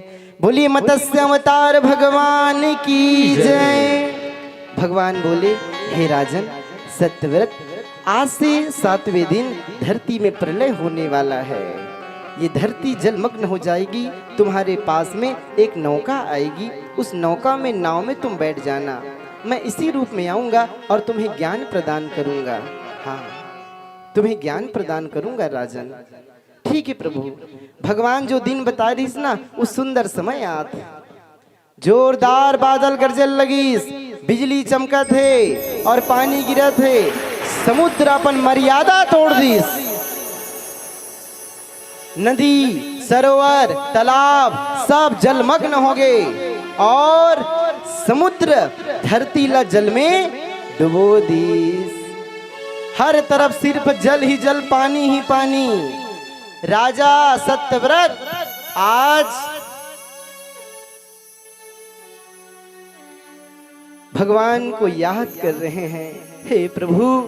बोलिए मत्स्य अवतार भगवान की जय। भगवान बोले, "हे राजन सत्यव्रत, आज से सातवें दिन धरती में प्रलय होने वाला है। ये धरती जलमग्न हो जाएगी। तुम्हारे पास में एक नौका आएगी, उस नौका में, नाव में तुम बैठ जाना। मैं इसी रूप में आऊंगा और तुम्हें ज्ञान प्रदान करूंगा। हाँ, तुम्हें ज्ञान प्रदान करूंगा राजन।" ठीक है प्रभु, भगवान जो दिन बता रहिस ना, वो सुंदर समय आत। जोरदार बादल गरजे लगिस, बिजली चमकत हे और पानी गिरत हे। समुद्र अपन मर्यादा तोड़ दिस। नदी, सरोवर, तालाब सब जलमग्न हो गए और समुद्र धरती ला जल में डुबो दिस। हर तरफ सिर्फ जल ही जल, पानी ही पानी। राजा सत्यव्रत आज भगवान को याद कर रहे हैं, "हे प्रभु,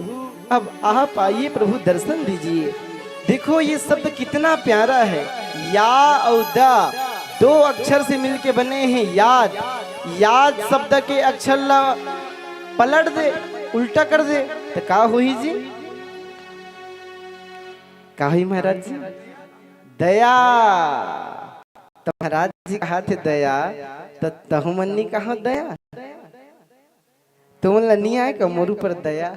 अब आप आइए प्रभु, दर्शन दीजिए।" देखो ये शब्द कितना प्यारा है, या और दा दो अक्षर से मिलके बने हैं याद। याद शब्द के अक्षर ला पलट दे, उल्टा कर दे, तो का होही जी? का होही महाराज जी? दया। महाराज जी कहा थे दया, त तहु मन नी कहा दया? तुमन ला नी आए का मोर ऊपर दया?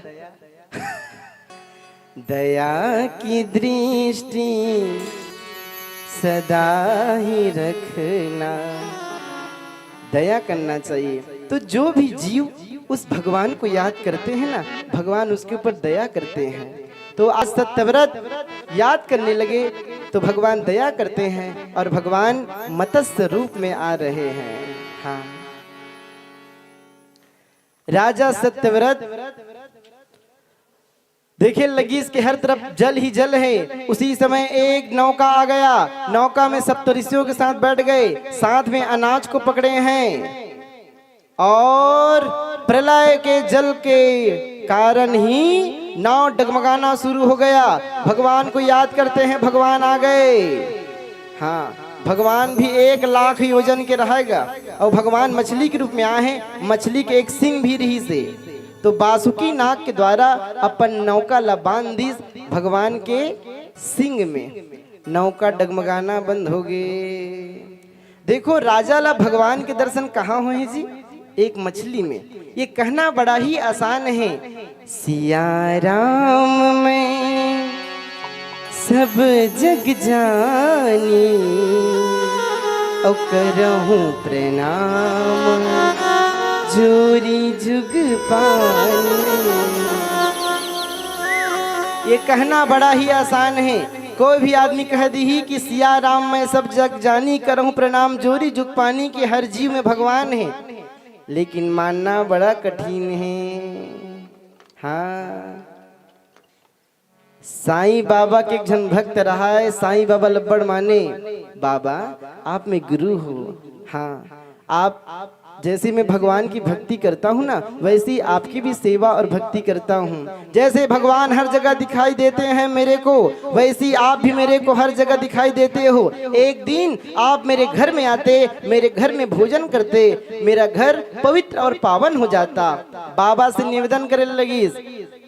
दया की दृष्टि सदा ही रखना। दया करना चाहिए। तो जो भी जीव उस भगवान को याद करते हैं ना, भगवान उसके ऊपर दया करते हैं। तो आज सत्यव्रत याद करने लगे तो भगवान दया करते हैं और भगवान मत्स्य रूप में आ रहे हैं। हाँ, राजा सत्यव्रत देखे लगिस कि हर तरफ जल ही जल है। उसी समय एक नौका आ गया, नौका में सप्तऋषियों के साथ बैठ गए, साथ में अनाज को पकड़े हैं और प्रलय के जल के कारण ही नाव डगमगाना शुरू हो गया। भगवान को याद करते हैं, भगवान आ गए। हाँ, भगवान भी एक लाख योजन के रहेगा और भगवान मछली के रूप में आए हैं। मछली के एक सिंग भी रहिसे, तो बासुकी नाग के द्वारा अपन नौका ला बांध दिस भगवान के सिंग में। नौका डगमगाना बंद हो गे। देखो, राजा ला भगवान के दर्शन कहाँ होए जी? एक मछली में। ये कहना बड़ा ही आसान है, सिया राम मैं सब जग जानी, अउ करहूँ प्रणाम जोरी जुग पानी। ये कहना बड़ा ही आसान है। कोई भी आदमी कह दिही कि सिया राम मैं सब जग जानी, करहूँ प्रणाम जोरी जुग पानी, कि हर जीव में भगवान है, लेकिन मानना बड़ा कठिन है। हाँ, साईं बाबा के एक झन भक्त रहा है, साईं बाबा लब्बड़ माने, बाबा आप में गुरु हो। हाँ, आप जैसे मैं भगवान की भक्ति करता हूँ ना, वैसे ही आपकी भी सेवा और भक्ति करता हूँ। जैसे भगवान हर जगह दिखाई देते हैं मेरे को, वैसे ही आप भी मेरे को हर जगह दिखाई देते हो। एक दिन आप मेरे घर में आते, मेरे घर में भोजन करते, मेरा घर पवित्र और पावन हो जाता। बाबा से निवेदन करे लगिस।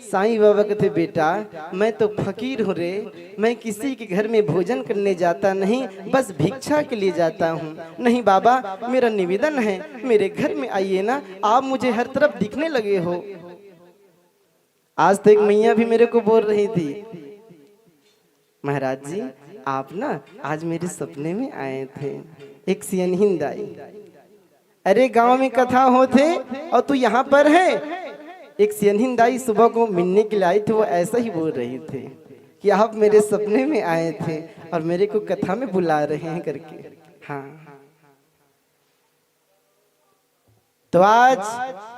साईं बाबा कहते, बेटा, मैं तो फकीर हूँ रे, मैं किसी के घर में भोजन करने जाता नहीं, बस भिक्षा के लिए जाता हूँ। नहीं बाबा, मेरा निवेदन है, मेरे घर में आइए ना, आप मुझे हर तरफ दिखने लगे हो। आज तो एक मैया भी मेरे को बोल रही थी, महाराज जी, आप ना आज मेरे सपने में आए थे, एक सियनहिन दाई। अरे, गांव में कथा होथे और तू यहाँ पर है। एक सियनहिन दाई सुबह को मिलने के लिए आई थी, वो ऐसा ही बोल रही थी कि आप मेरे सपने में आए थे और मेरे को कथा में बुला रहे हैं करके। हाँ, तो आज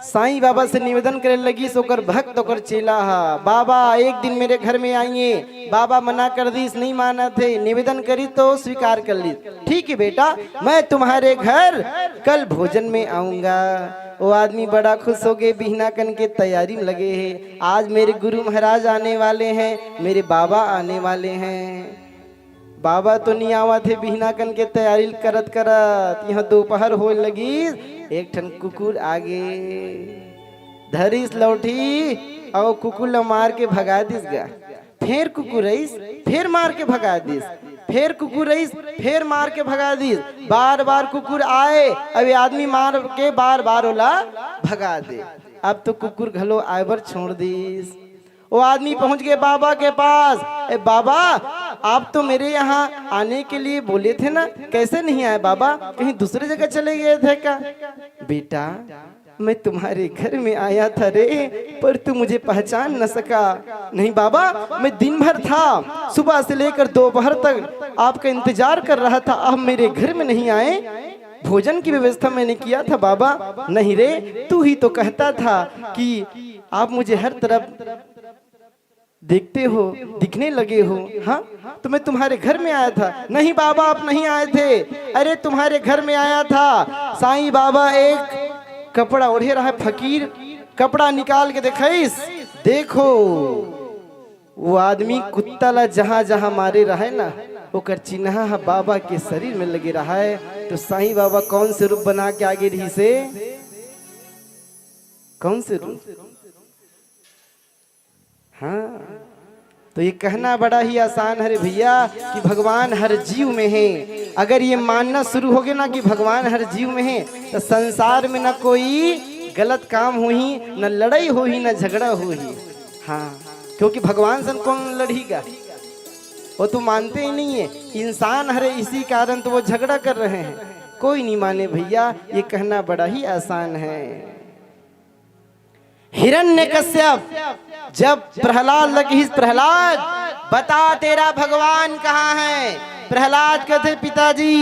साईं बाबा से निवेदन करे लगिस ओकर भक्त, ओकर चेला हा, बाबा, एक दिन मेरे घर में आइए। बाबा मना कर दिस, नहीं मानत हे। निवेदन करिस तो स्वीकार कर लिस। ठीक है बेटा, मैं तुम्हारे घर कल भोजन में आऊंगा। वो आदमी बड़ा खुश हो गए, बिहना कन के तैयारी में लगे हैं। आज मेरे गुरु महाराज आने वाले हैं, मेरे बाबा आने वाले हैं। बाबा तो नहीं आवत हे, बिहना कन के तैयारी करत करत यहाँ दोपहर होए लगिस, एक ठन कुकुर आगे, धरिस लौठी अउ कुकुर ल मार के भगा दिस गा। फेर कुकुर आइस, फेर मार के भगा दिस, फेर कुकुर आइस, फेर मार के भगा दिस। बार बार कुकुर आए, अब ये आदमी मार के बार बार ओला भगा दे। अब तो कुकुर घलो आए बर छोड़ दिस। वो आदमी पहुंच गए बाबा के पास। ए बाबा, आप तो मेरे यहाँ आने के लिए बोले थे ना, कैसे नहीं आए बाबा? कहीं दूसरे जगह चले गए थे क्या? बेटा, मैं तुम्हारे घर में आया था रे, पर तू मुझे पहचान न सका। नहीं बाबा, मैं दिन भर था, सुबह से लेकर दोपहर तक आपका इंतजार कर रहा था, आप मेरे घर में नहीं आए। भोजन की व्यवस्था मैंने किया था बाबा। नहीं रे, तू ही तो कहता था कि आप मुझे हर तरफ देखते हो, दिखने लगे हो। हाँ, तो मैं तुम्हारे घर में आया था। नहीं बाबा, आप नहीं आए थे। अरे, तुम्हारे घर में आया था। साईं बाबा एक कपड़ा ओढ़े रहा फकीर, कपड़ा निकाल के दिखाइस, देखो, वो आदमी कुत्ता ला जहां जहां मारे रहे ना, ओकर चिन्हा ह बाबा के शरीर में लगे रहा है। तो साईं बाबा कौन से रूप बना के आगे रहिसे? कौन से रूप? हाँ, तो ये कहना बड़ा ही आसान है रे भैया कि भगवान हर जीव में है। अगर ये मानना शुरू होगे ना कि भगवान हर जीव में है, तो संसार में ना कोई गलत काम होही, न लड़ाई होही, न झगड़ा होही। हाँ, क्योंकि भगवान सन कौन लड़हीगा? वो तो मानते ही नहीं है। इंसान हरे, इसी कारण तो वो झगड़ा कर रहे हैं। कोई नहीं माने भैया, ये कहना बड़ा ही आसान है। हिरण्यकश्यप जब प्रहलाद ल किहिस, "प्रहलाद, बता तेरा भगवान कहाँ है?" प्रहलाद कहते, "पिताजी,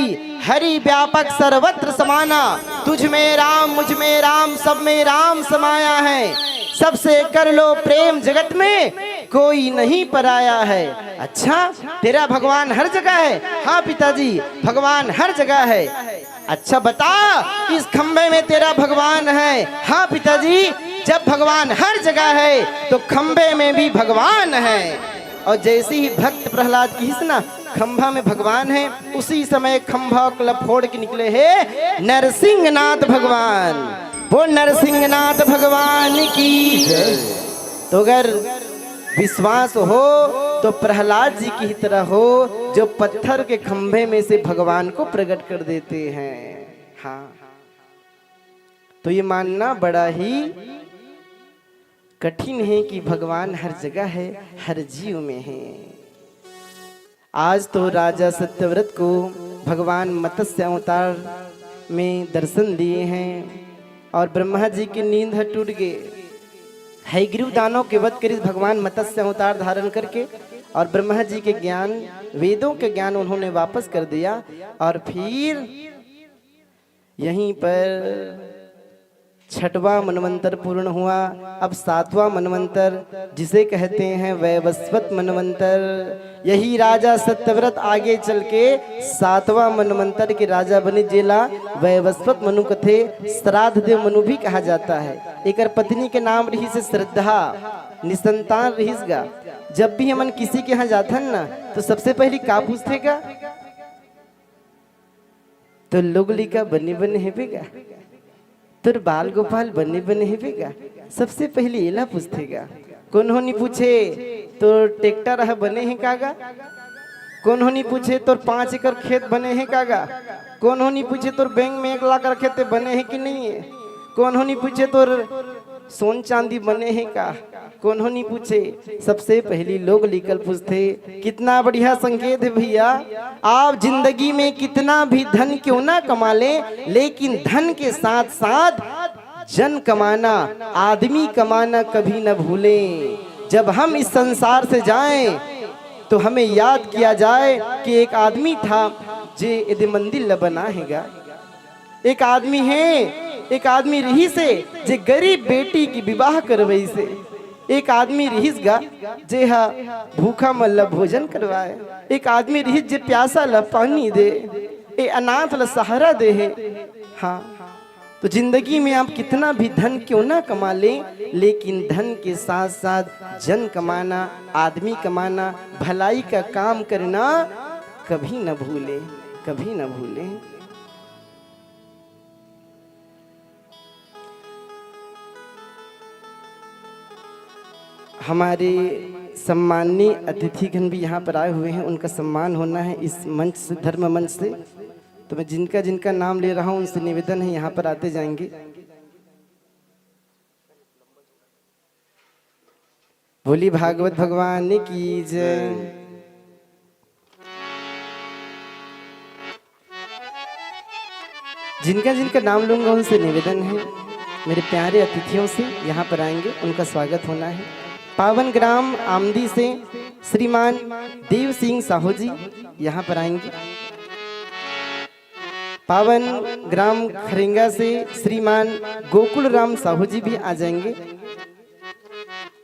हरि व्यापक सर्वत्र समाना, तुझ में राम, मुझ में राम, सब में राम समाया है। सबसे कर लो प्रेम, जगत में कोई नहीं पराया है।" "अच्छा, तेरा भगवान हर जगह है?" "हाँ पिताजी, भगवान हर जगह है।" "अच्छा बता, इस खंभे में तेरा भगवान है?" "हाँ पिताजी, जब भगवान हर जगह है तो खंभे में भी भगवान है।" और जैसे ही भक्त प्रहलाद किहिस ना, "खंभा में भगवान है," उसी समय खंभा ला फोड़ के निकले हे नरसिंहनाथ भगवान। वो नरसिंहनाथ भगवान की जय। तो अगर विश्वास हो तो प्रहलाद जी की तरह हो, जो पत्थर के खंभे में से भगवान को प्रकट कर देते हैं। हाँ, तो ये मानना बड़ा ही कठिन है कि भगवान हर जगह है, हर जीव में है। आज तो राजा सत्यव्रत को भगवान मत्स्य अवतार में दर्शन दिए हैं और ब्रह्मा जी की नींद ह टूट गए। हयग्रीव दानव के वध करिस भगवान मत्स्य अवतार धारण करके, और ब्रह्मा जी के ज्ञान, वेदों के ज्ञान उन्होंने वापस कर दिया। और फिर यहीं पर छठवां मनवंतर पूर्ण हुआ। अब सातवां मनवंतर, जिसे कहते हैं वैवस्वत मनवंतर, यही राजा सत्यव्रत आगे चल के सातवां मनवंतर के राजा बने, जेला वैवस्वत मनु कथे, श्राद्ध देव मनु भी कहा जाता है। एकर पत्नी के नाम रहिस श्रद्धा, निसंतान रहिस गा। जब भी हमन किसी के यहाँ जाथन ना, तो सबसे पहली का पूछथे गा? "तोर लोग लइका बने बने हेबे गा? तोर बाल गोपाल बने बने हेबे गा?" सबसे पहली एला पूछथे गा। कोनो नी पूछे, "तोर ट्रैक्टर ह बने हे का गा?" कोनो नी पूछे, "तोर पाँच एकड़ खेत बने हे का गा?" कोनो नी पूछे, "तोर बैंक में एक लाख रखे ते बने हे कि नहीं है?" कोनो नी पूछे, "तोर सोन चांदी बने हे का?" कोनो नी पूछे, सबसे पहली लोग लइका ल पूछथे। कितना बढ़िया संकेत है भैया। आप जिंदगी में कितना भी धन क्यों ना कमा लें, लेकिन धन के साथ साथ जन कमाना, आदमी कमाना कभी न भूलें। जब हम इस संसार से जाएं, तो हमें याद किया जाए कि एक आदमी था, जे एदे मंदिर ल बनाए हे गा। एक आदमी हे, एक आदमी रिहिस हे, जे गरीब बेटी के विवाह करवइस हे। एक आदमी रिहिस गा, जे ह भूखा मन ल भोजन करवाए। एक आदमी रिहिस, जे प्यासा ल पानी दे। ए अनाथ ल सहारा दे हे। हाँ, तो जिंदगी में आप कितना भी धन क्यों ना कमा लें, लेकिन धन के साथ साथ जन कमाना, आदमी कमाना, भलाई का काम करना कभी न भूलें, कभी न भूलें। हमारे सम्माननीय अतिथिगण भी यहाँ पर आए हुए हैं, उनका सम्मान होना है इस मंच से, धर्म मंच से। तो मैं जिनका जिनका नाम ले रहा हूँ, उनसे निवेदन है, यहाँ पर आते जाएंगे। बोली भागवत भगवान की जय। जिनका जिनका नाम लूंगा, उनसे निवेदन है, मेरे प्यारे अतिथियों से यहाँ पर आएंगे, उनका स्वागत होना है। पावन ग्राम आमदी से श्रीमान देव सिंह साहू जी यहाँ पर आएंगे। पावन ग्राम खरेंगा से श्रीमान गोकुल राम साहू जी भी आ जाएंगे।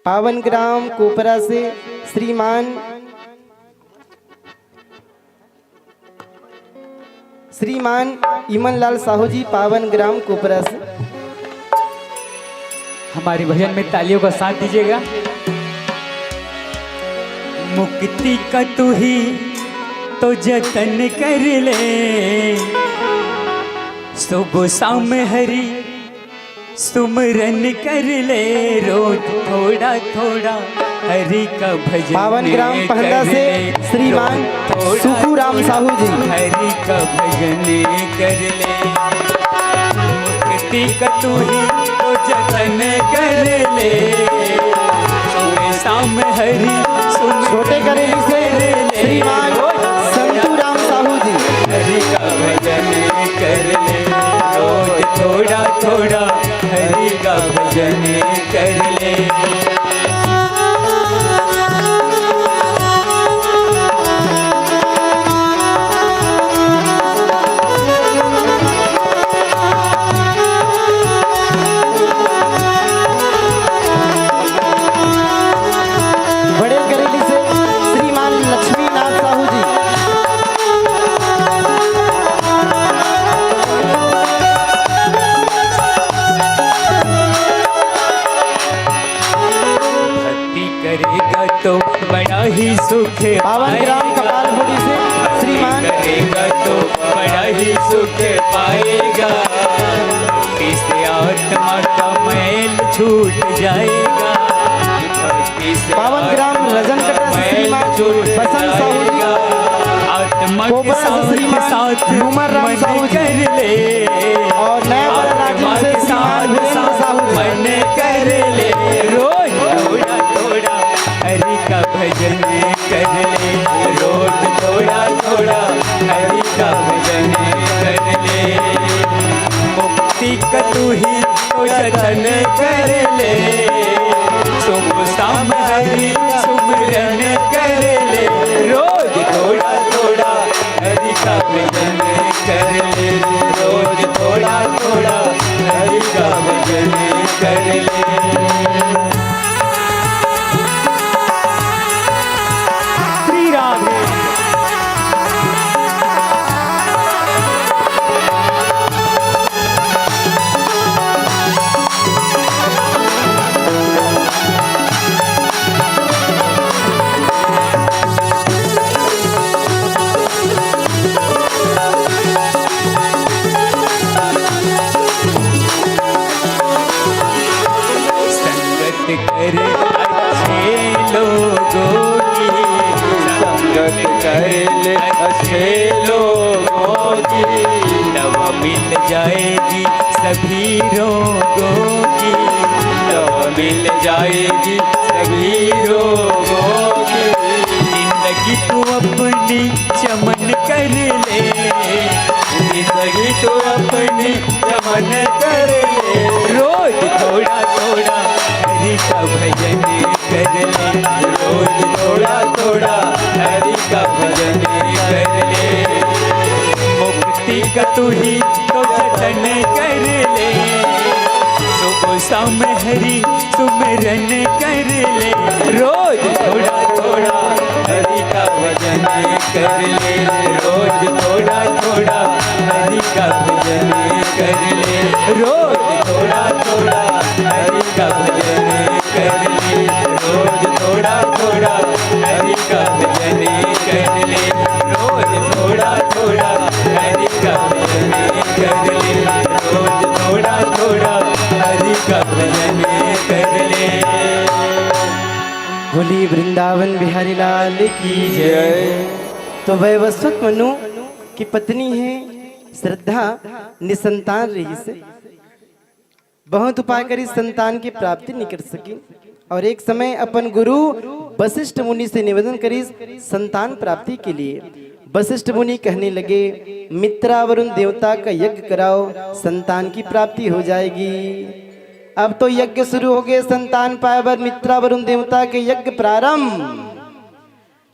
पावन ग्राम कोपरा से श्रीमान, श्रीमान इमन लाल साहू जी, पावन ग्राम कोपरा से। हमारे भजन में तालियों का साथ दीजिएगा। मुक्ति का तू ही तो जतन कर ले, सुबह शाम हरि सुमरन कर ले रोज थोड़ा थोड़ा। हरि का भजन पावन ग्राम पहंदा से श्रीमान सुखू राम साहू जी। हरि का भजन कर ले, मुक्ति का तू ही तो जतन कर ले। सुबह शाम हरि सुमिरन छोटे करेली से श्रीमान संतू राम साहू जी। हरि का भजन कर ले, रोज थोड़ा थोड़ा हरि का भजन कर ले। बड़े करेली से श्रीमान लक्ष्मीनाथ साहू जी। भक्ति करेगा तो बड़ा ही सुख पावन ग्राम पाएगा। कपालपुरी से श्रीमान करेगा तो बड़ा ही सुख पाएगा। भक्ति से आत्मा का मैल छूट जाएगा। भक्ति से पावन ग्राम आत्मा रजनकटा का से मैल श्रीमान छूट बसंत साहू जी। जाएगा। आत्मा के कोपरा से साथ श्रीमान साथ नूमर राम मन साहू जी। कर ले। और नया वाला राजू आत्मा से के श्रीमान साथ वीरेंद्र साथ साहू जी। मन कर ले। रोज थोड़ा थोड़ा हरि का भजन कर ले, रोज थोड़ा थोड़ा हरि का भजन कर ले। मुक्ति का तू ही तो जतन कर ले, सुबह शाम हरि सुमिरन कर ले। रोज थोड़ा थोड़ा हरि का भजन कर ले, रोज थोड़ा थोड़ा हरि का भजन कर ले। श्री राधे। संगत कर अच्छे लोगों की, संगत कर ले अच्छे लोगों की, दवा मिल जाएगी सभी रोगों की, दवा मिल जाएगी सभी रोगों की। जिंदगी तू अपनी चमन कर ले, जिंदगी तू अपनी चमन कर ले। रोज थोड़ा थोड़ा हरि का भजन कर ले, रोज थोड़ा थोड़ा हरि का भजन कर ले। मुक्ति का तू ही तो जतन कर ले, सुबह शाम हरि सुमिरन कर ले। रोज थोड़ा थोड़ा हरि का भजन कर ले, रोज थोड़ा थोड़ा हरि का भजन कर ले, रोज थोड़ा थोड़ा हरि का भजन कर ले, रोज थोड़ा थोड़ा हरि का भजन कर ले, रोज थोड़ा थोड़ा हरि का भजन कर ले, रोज थोड़ा थोड़ा हरि का भजन कर ले। बोली वृंदावन बिहारी लाल की जय। तो वैवस्वत मनु की पत्नी है श्रद्धा, निसंतान रहिस, बहुत उपाय करिस, संतान की प्राप्ति नइ कर सकिन। और एक समय अपन गुरु वशिष्ठ मुनि से निवेदन करिस संतान प्राप्ति के लिए। वशिष्ठ मुनि कहने लगे, मित्रा वरुण देवता का यज्ञ कराओ, संतान की प्राप्ति हो जाएगी। अब तो यज्ञ शुरू हो गए, संतान पाए बर मित्रा वरुण देवता के यज्ञ प्रारंभ।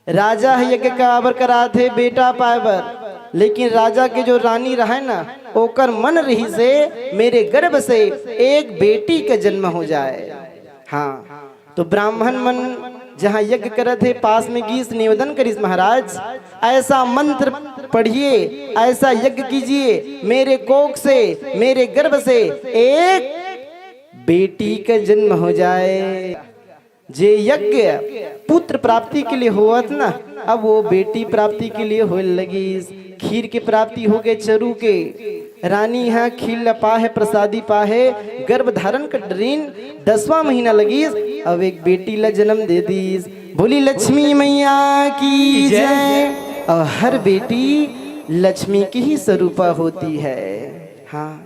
राजा ह यज्ञ काबर करात हे? बेटा पाए बर। लेकिन राजा के जो रानी रहय ना, ओकर मन रहिस हे, मेरे गर्भ से एक बेटी के जन्म हो जाए। हाँ, तो ब्राह्मण मन जहाँ यज्ञ करत हे, पास में गीस, निवेदन करिस, महाराज, ऐसा मंत्र पढ़िए, ऐसा यज्ञ कीजिए, मेरे कोख से, मेरे गर्भ से एक बेटी का जन्म हो जाए। जे यज्ञ पुत्र प्राप्ति के लिए होवत ना, अब वो बेटी प्राप्ति के लिए होए लगिस। खीर के प्राप्ति हो गए चरू के, रानी ह खीर ल पाहे, प्रसादी पाहे, गर्भ धारण कर डरिन, दसवां महीना लगिस, अब एक बेटी ल जन्म दे दीस। बोली लक्ष्मी मैया की जय। और हर बेटी लक्ष्मी की ही स्वरूपा होती है। हाँ,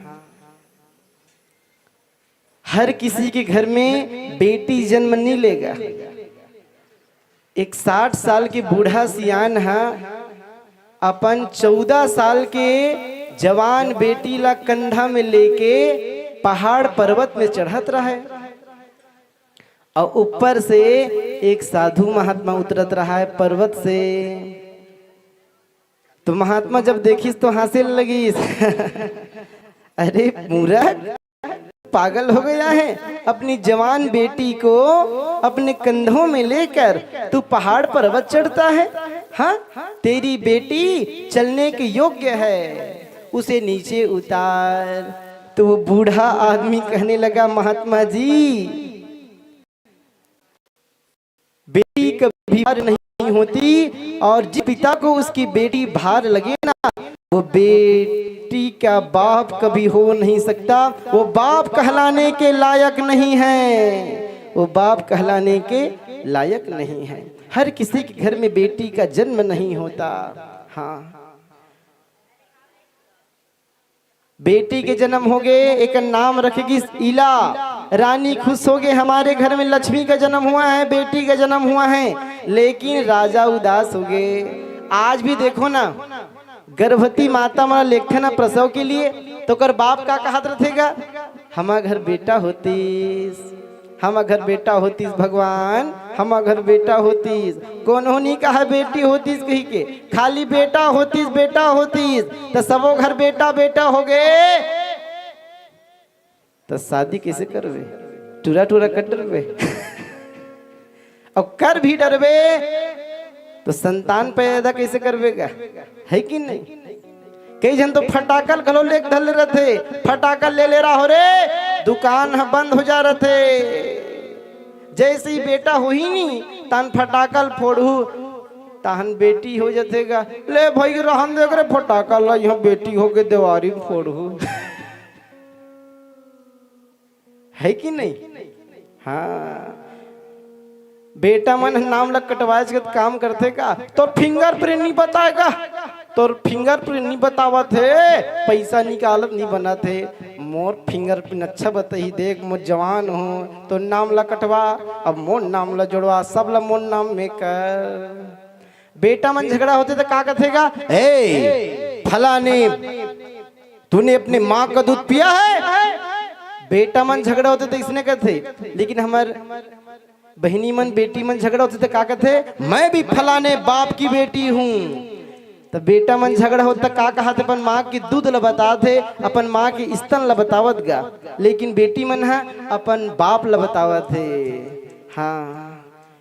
हर किसी के घर में बेटी जन्म नहीं लेगा। एक साठ साल के बूढ़ा सियान ह अपन चौदह साल के जवान बेटी ला कंधा में लेके पहाड़ पर्वत में चढ़त रहा है, और ऊपर से एक साधु महात्मा उतरत रहा है पर्वत से। तो महात्मा जब देखिस तो हंसे लगिस। अरे मूर्ख, पागल हो गया है? अपनी जवान बेटी को अपने कंधों में लेकर तू पहाड़ पर्वत चढ़ता है? हाँ, तेरी बेटी चलने के योग्य है, उसे नीचे उतार। तो वो बूढ़ा आदमी कहने लगा, महात्मा जी, बेटी कभी भार नहीं होती, और जिस पिता को उसकी बेटी भार लगे ना, वो बेटी का बाप कभी हो नहीं सकता। वो बाप कहलाने के लायक नहीं है, वो बाप कहलाने के लायक नहीं है। हर किसी के घर में बेटी का जन्म नहीं होता। हाँ, बेटी के जन्म हो गए, एक नाम रख गिस इला। रानी खुश हो गए, हमारे घर में लक्ष्मी का जन्म हुआ है, बेटी का जन्म हुआ है। लेकिन राजा उदास हो गए। आज भी देखो ना, गर्भवती माता मन लेगथे ना प्रसव के लिए, तो ओकर बाप का कहत रथेगा, हमार घर बेटा होतीस, हमार घर बेटा होतीस भगवान, हमार घर बेटा होतीस। कोनो नहीं कहा बेटी होतीस कही के, खाली बेटा होतीस, बेटा होतीस। तो सबो घर बेटा बेटा हो गए, तो शादी कैसे करबे? टूरा टूरा कर डरबे। और कर भी डरबे तो संतान पैदा कैसे करबे गा? है कि नहीं? कई झन तो फटाकल घलो लेके धर ले रथे, फटाकल ले ले रहा हो रे, दुकान ह बंद हो जा रथे। जैसे ही बेटा होही नी, तान फटाकल फोड़हू, ताहन बेटी हो जथे गा। ले भाई रहन दे करे फटाकल ला, यहाँ बेटी हो के देवारी फोड़हू। है कि नहीं? हाँ, बेटा मन नाम ला कटवाए के काम करथे का? तोर फिंगरप्रिंट नहीं बताए का? तोर फिंगरप्रिंट नहीं बतावत हे, पैसा निकालत नहीं बनत हे। मोर फिंगरप्रिंट अच्छा बताही, देख मोर जवान हो, तो नाम ला कटवा, अब मोर नाम ला जोड़वा, सब ला मोर नाम में कर। बेटा मन झगड़ा होथे त का कथे गा? ए फलाने, तूने अपने माँ का दूध पिया है? बेटा मन झगड़ा होथे त इसने कथे। लेकिन हमर बहिनी मन, बेटी मन झगड़ा होथे त का कथे? मैं भी फलाने बाप की बेटी हूँ। त बेटा मन झगड़ा होथे त का कहत हे? अपन माँ के दूध ल बतात हे, अपन माँ के स्तन ल बतावत गा। लेकिन बेटी मन ह अपन बाप ल बतावत हे। हाँ,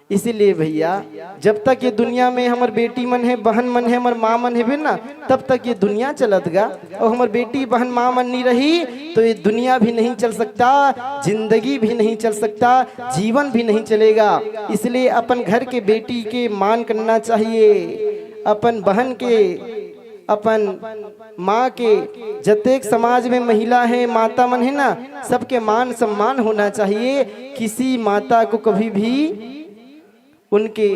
इसीलिए भैया, जब तक ये दुनिया में हमर बेटी मन हे, बहन मन हे, हमर माँ मन हेबे ना, तब तक ये दुनिया चलत गा। और हमर बेटी, बहन, माँ मन नहीं रही तो ये दुनिया भी नहीं चल सकता, जिंदगी भी नहीं चल सकता, जीवन भी नहीं चलेगा। इसलिए अपन घर के बेटी के मान करना चाहिए, अपन बहन के, अपन माँ के, जतेक समाज में महिला है, माता मन है ना, सबके मान सम्मान होना चाहिए। किसी माता को कभी भी उनके,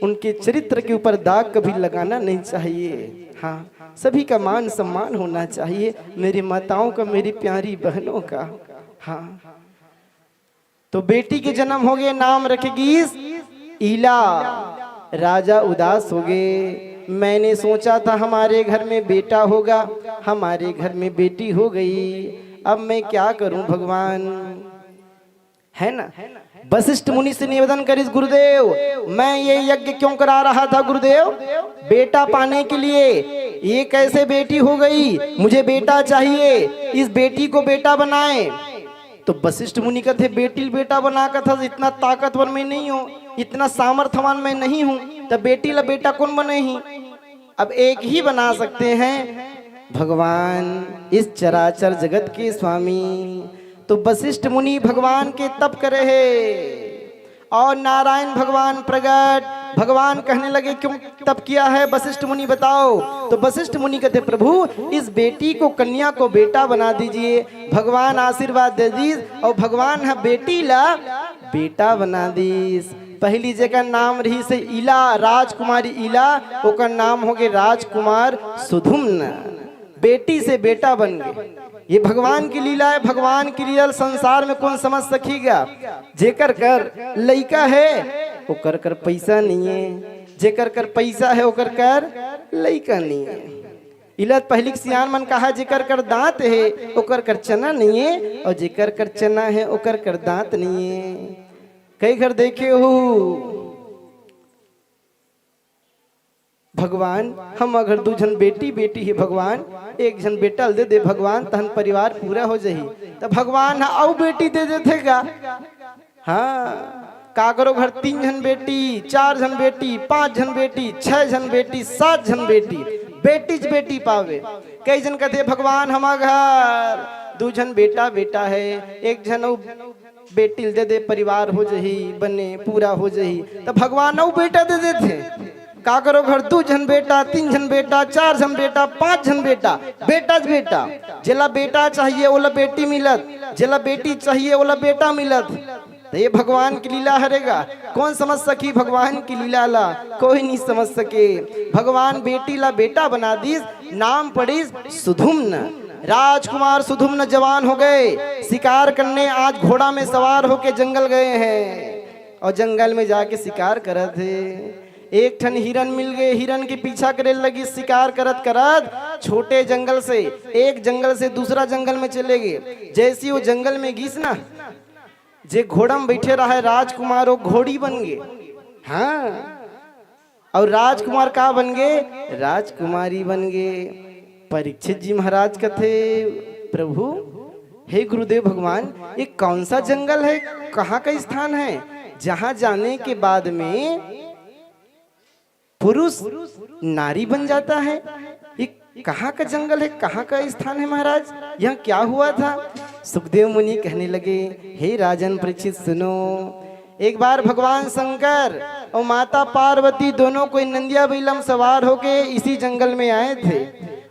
उनके चरित्र के ऊपर दाग कभी लगाना नहीं चाहिए। हाँ, सभी का मान सम्मान होना चाहिए, मेरी माताओं का, मेरी प्यारी बहनों का। हाँ, तो बेटी के जन्म हो गए, नाम रखे गीस इला। राजा उदास हो गए, मैंने सोचा था हमारे घर में बेटा होगा, हमारे घर में बेटी हो गई, अब मैं क्या करूं भगवान, है ना? वशिष्ठ मुनि से निवेदन करिस, गुरुदेव, मैं ये यज्ञ क्यों करा रहा था गुरुदेव? बेटा पाने के लिए। ये कैसे बेटी हो गई? मुझे बेटा चाहिए, इस बेटी को बेटा बनाए। तो वशिष्ठ मुनि कहते, बेटी ल बेटा बना कथा, इतना ताकतवर मैं नहीं हूँ, इतना सामर्थवान मैं नहीं हूँ, तो बेटी ला बेटा कौन बने ही? अब एक ही बना सकते हैं, भगवान, इस चराचर जगत के स्वामी। तो वशिष्ठ मुनि भगवान के तप करे है और नारायण भगवान प्रगट भगवान कहने लगे, "क्यों तप किया है वशिष्ठ मुनि, बताओ।" तो वशिष्ठ मुनि कहते, "प्रभु, इस बेटी को, कन्या को बेटा बना दीजिए।" भगवान आशीर्वाद दे दीस और भगवान ह बेटी ला बेटा बना दीस। पहली जेकर नाम रहिस हे इला, राजकुमारी इला, ओकर नाम होगे राजकुमार सुधुम्न। बेटी से बेटा बन गे। ये भगवान की लीला है। भगवान की लीला संसार में कौन समझ सकेगा? जेकर कर लइका है, ओकर कर पैसा नहीं है। जेकर कर पैसा है, ओकर कर लइका नहीं है। इला पहली के सियान मन कहा, "जेकर कर दांत है, ओकर कर चना नहीं है, और जेकर कर चना है, ओकर कर दांत नहीं है।" कई घर देखे हो, "भगवान, हम अगर दू झन बेटी, बेटी हे भगवान, एक झन बेटा ल दे दे भगवान, तहन परिवार पूरा हो जाही।" त भगवान ह अउ बेटी दे देथे गा। हाँ, काकरो घर तीन झन बेटी, चार झन बेटी, पांच झन बेटी, छह झन बेटी, सात झन बेटी, बेटीच बेटी पावे। कई झन कथे, "भगवान, हमर घर दू झन बेटा, बेटा है, एक झन अउ बेटी ल दे दे, परिवार हो जही, बने पूरा हो जही।" त भगवान अउ बेटा दे देथे। काकरो घर दू झन बेटा, तीन झन बेटा, चार झन बेटा, पांच झन बेटा, बेटाच बेटा। जेला बेटा चाहिए, ओला बेटी मिलत, जेला बेटी चाहिए, ओला बेटा मिलत। त ये भगवान की लीला हरे गा। कौन समझ सकी भगवान की लीला ला? कोई नहीं समझ सके। भगवान बेटी ला बेटा बना दीस, नाम पड़ीस सुधुम्न। राजकुमार सुधुम्न जवान हो गए, शिकार करने आज घोड़ा में सवार होके जंगल गए हैं और जंगल में जाके शिकार करत हे। एक ठन हिरन मिल गए, हिरन के पीछा करे लगिस, शिकार करत करत छोटे जंगल से, एक जंगल से दूसरा जंगल में चले गए। जैसी वो जंगल में गिस ना, जे घोड़ा में बैठे रहा है राजकुमार, वो घोड़ी बन गए। हाँ, और राजकुमार का बन गए? राजकुमारी बन गए। परीक्षित जी महाराज कथे, "प्रभु, हे गुरुदेव भगवान, ये कौन सा जंगल है, कहाँ का स्थान है, जहाँ जाने के बाद में पुरुष नारी बन जाता है? ये कहाँ का जंगल है, कहाँ का स्थान है महाराज? यहाँ क्या हुआ था?" सुखदेव मुनि कहने लगे, "हे राजन परीक्षित, सुनो, एक बार भगवान शंकर और माता पार्वती दोनों कोई नंदिया बैला म सवार होके इसी जंगल में आए थे।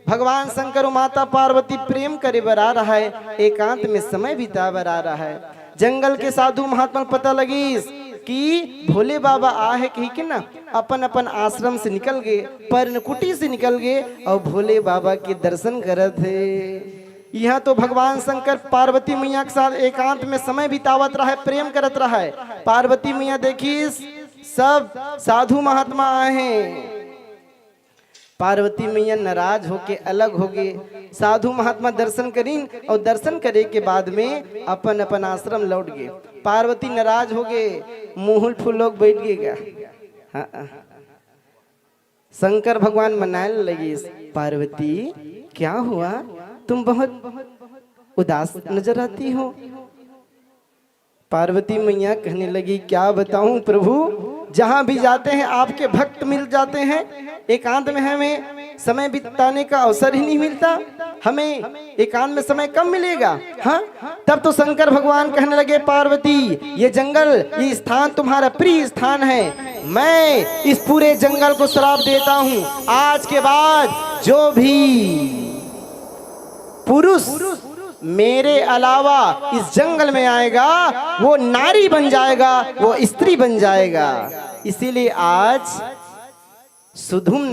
भगवान शंकर और माता पार्वती प्रेम करे बर आ रहा है, एकांत में समय बिता बर आ रहा है।" जंगल के साधु महात्मा ल पता लगिस कि भोले बाबा आ है कही के ना, अपन अपन आश्रम से निकल गए, पर्णकुटी से निकल गए और भोले बाबा के दर्शन करत हे। यहाँ तो भगवान शंकर पार्वती मैया के साथ एकांत में समय बितावत रहा है, प्रेम करत रहा है। पार्वती मैया देखिस, सब साधु महात्मा आए हैं। पार्वती मैया नाराज होके अलग हो गए। साधु महात्मा दर्शन करीन और दर्शन करे के बाद में अपन अपन आश्रम लौट गए। पार्वती नाराज हो गए, मुंह फुलोक बैठ गए गा। हाँ। शंकर भगवान मनाए लगिस, "पार्वती, क्या हुआ? तुम बहुत उदास नजर आती हो।" पार्वती मैया कहने लगी, "क्या बताऊं प्रभु, जहां भी जाते हैं आपके भक्त मिल जाते हैं, एकांत में हमें समय बिताने का अवसर ही नहीं मिलता, हमें एकांत में समय कब मिलेगा?" हाँ, तब तो शंकर भगवान कहने लगे, "पार्वती, ये जंगल, ये स्थान तुम्हारा प्रिय स्थान है, मैं इस पूरे जंगल को श्राप देता हूँ, आज के बाद जो भी पुरुष मेरे अलावा इस जंगल में आएगा, वो नारी बन जाएगा, वो स्त्री बन जाएगा। इसीलिए आज सुधुम्न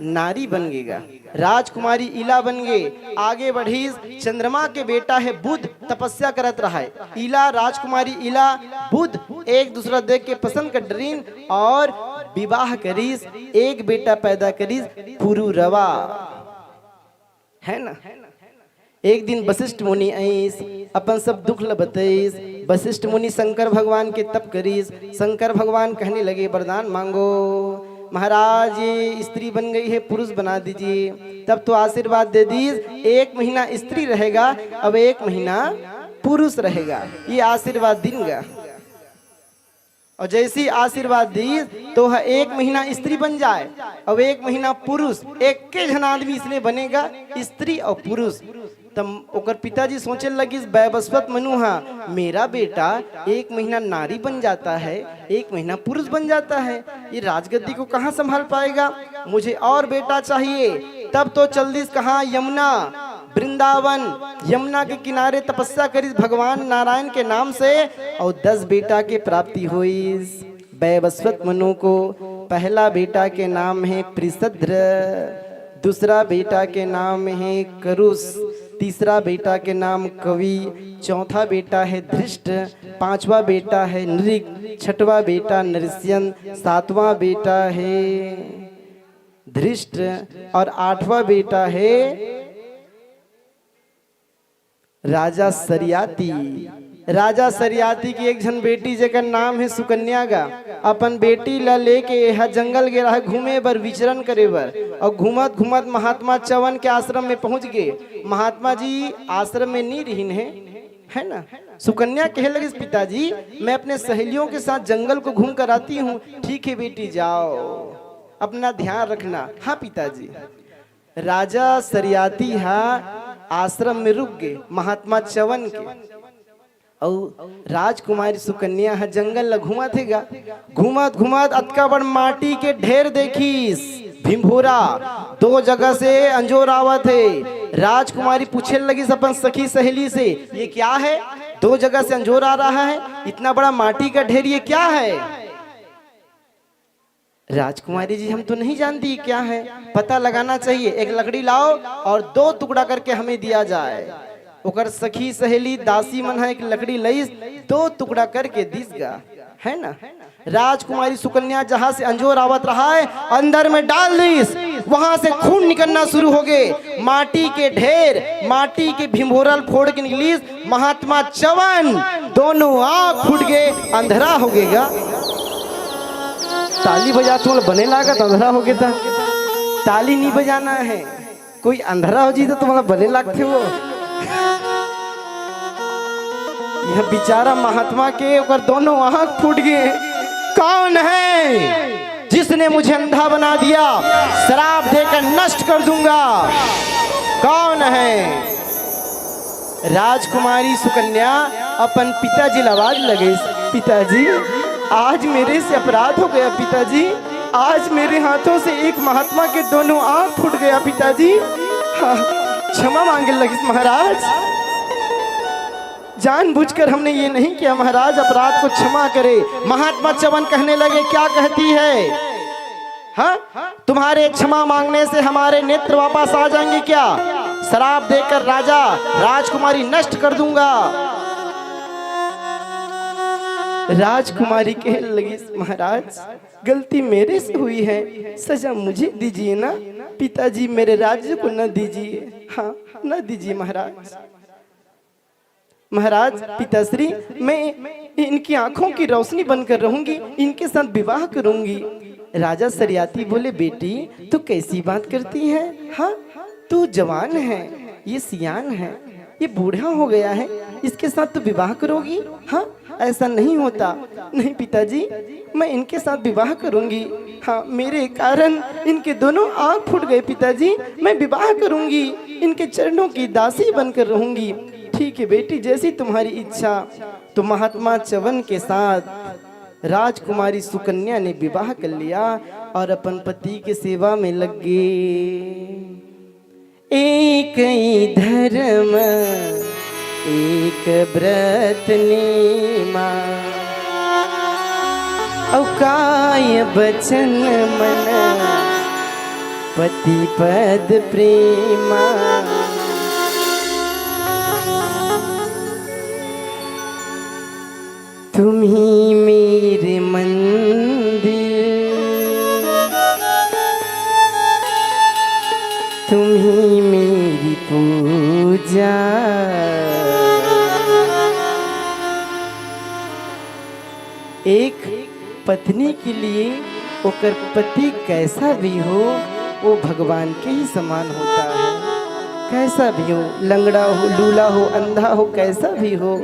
नारी बन गेगा, राजकुमारी इला बन गे।" आगे बढ़ीस, चंद्रमा के बेटा है बुध, तपस्या करत रहा है। इला, राजकुमारी इला, बुध एक दूसरा देख के पसंद कर डरीन और विवाह करीस, एक बेटा पैदा करीस, पुरुरवा। है ना? एक दिन वशिष्ठ मुनि आइस, अपन सब दुख ल बताइस। वशिष्ठ मुनि शंकर भगवान के तप करिस। शंकर भगवान कहने लगे, "वरदान मांगो महाराज, ये स्त्री बन गई है, पुरुष बना दीजिए।" तब तो आशीर्वाद दे दीस, एक महीना स्त्री रहेगा, अब एक महीना पुरुष रहेगा। ये आशीर्वाद दिन गा। और जैसी आशीर्वाद दीस, तो ह एक महीना स्त्री बन जाए और एक महीना पुरुष, एक के झन आदमी इसने बनेगा, स्त्री और पुरुष। तब ओकर पिताजी सोचे लगिस, वैवस्वत मनु हा, मेरा बेटा एक महीना नारी बन जाता है, एक महीना पुरुष बन जाता है, ये राजगद्दी को कहाँ संभाल पाएगा? मुझे और बेटा चाहिए। तब तो चल दिस कहाँ? यमुना, वृंदावन। यमुना के किनारे तपस्या करिस भगवान नारायण के नाम से, और दस बेटा के प्राप्ति होइस। वैवस्वत मनु को पहला बेटा के नाम है पृषद्र, दूसरा बेटा के नाम है करुष, तीसरा बेटा के नाम कवि, चौथा बेटा है धृष्ट, पांचवा बेटा है नृग, छठवा बेटा नृसिंह, सातवां बेटा है धृष्ट और आठवां बेटा है राजा सरियाती। राजा सरियाती की एक झन बेटी, जेकर नाम है सुकन्या गा, अपन बेटी ला लेके एहा जंगल गे रहा घूमे बर, विचरण करे बर। और घूमत घूमत महात्मा च्यवन के आश्रम में पहुंच गए। महात्मा जी आश्रम में नहीं रहिन है, है ना? सुकन्या कहे लगिस, पिताजी, मैं अपने सहेलियों के साथ जंगल को घूम कर आती हूँ। ठीक है बेटी, जाओ, अपना ध्यान रखना। हाँ पिताजी। राजा सरियाती हा आश्रम में रुक गए महात्मा च्यवन के, अउ राजकुमारी सुकन्या हा जंगल ला घूमत हे गा। घूमत घूमत अतका बड़ माटी के ढेर देखिस, भिंभोरा, दो जगह से अंजोर आवत हे। राजकुमारी पूछे लगिस अपन सखी सहेली से, ये क्या है? दो जगह से अंजोर आ रहा है, इतना बड़ा माटी का ढेर, ये क्या है? राजकुमारी जी, हम तो नहीं जानती क्या है, पता लगाना चाहिए। एक लकड़ी लाओ और दो टुकड़ा करके हमें दिया जाए। ओकर सखी सहेली दासी मन ह एक लकड़ी लईस, दो टुकड़ा करके दिस गा, है ना? राजकुमारी सुकन्या जहां से अंजोर आवत रहा है, अंदर में डाल दिस, वहां से खून निकलना शुरू हो गए। माटी के ढेर, माटी के भिंभोरल फोड़ के निकलिस। महात्मा च्यवन दोनों आंख फूट गए, अंधरा हो गए गा। ताली बजा, तुम्हारा बने लागत अंधरा हो गए था। ताली नहीं बजाना है, कोई अंधरा हो जी तो तुम्हारा बने लागते हो। यह बेचारा महात्मा के ओकर दोनों आंख फूट गए। कौन है जिसने मुझे अंधा बना दिया? श्राप देकर नष्ट कर दूंगा। कौन है? राजकुमारी सुकन्या अपन पिताजी ला आवाज लगइस, पिताजी, आज मेरे से अपराध हो गया पिताजी, आज मेरे हाथों से एक महात्मा के दोनों आंख फूट गया पिताजी। हाँ, क्षमा मांगे लगिस महाराज, जानबूझकर हमने ये नहीं किया महाराज, अपराध को क्षमा करे। महात्मा च्यवन कहने लगे, क्या कहती है? हाँ, तुम्हारे क्षमा मांगने से हमारे नेत्र वापस आ जाएंगे क्या? श्राप देकर राजा राजकुमारी नष्ट कर दूंगा। राजकुमारी कहे लगी, महाराज, गलती मेरे से हुई है, सजा मुझे दीजिए ना, पिताजी मेरे राज्य को न दीजिए, हाँ, न दीजिए महाराज। महाराज, पिताश्री, मैं इनकी आंखों की रोशनी बनकर रहूंगी, इनके साथ विवाह करूंगी। राजा सरियाती बोले, बेटी, तू कैसी बात करती है? हाँ, तू जवान है, ये सियान है, ये बूढ़ा हो गया है, इसके साथ तू विवाह करोगी? हाँ, ऐसा नहीं होता। नहीं पिताजी, मैं इनके साथ विवाह करूंगी। हाँ, मेरे कारण इनके दोनों आंख फूट गए पिताजी, मैं विवाह करूंगी, इनके चरणों की दासी बनकर रहूंगी। ठीक है बेटी, जैसी तुम्हारी इच्छा। तो महात्मा च्यवन के साथ राजकुमारी सुकन्या ने विवाह कर लिया और अपन पति के सेवा में लग गए। एक ही धर्म, एक व्रत नेमा, अउ काय बचन मन, पति पद प्रेमा। तुम ही मेरे मंदिर, तुम ही मेरी पूजा। एक पत्नी के लिए ओकर पति कैसा भी हो, वो भगवान के ही समान होता है। कैसा भी हो, लंगड़ा हो, लूला हो, अंधा हो, कैसा भी हो,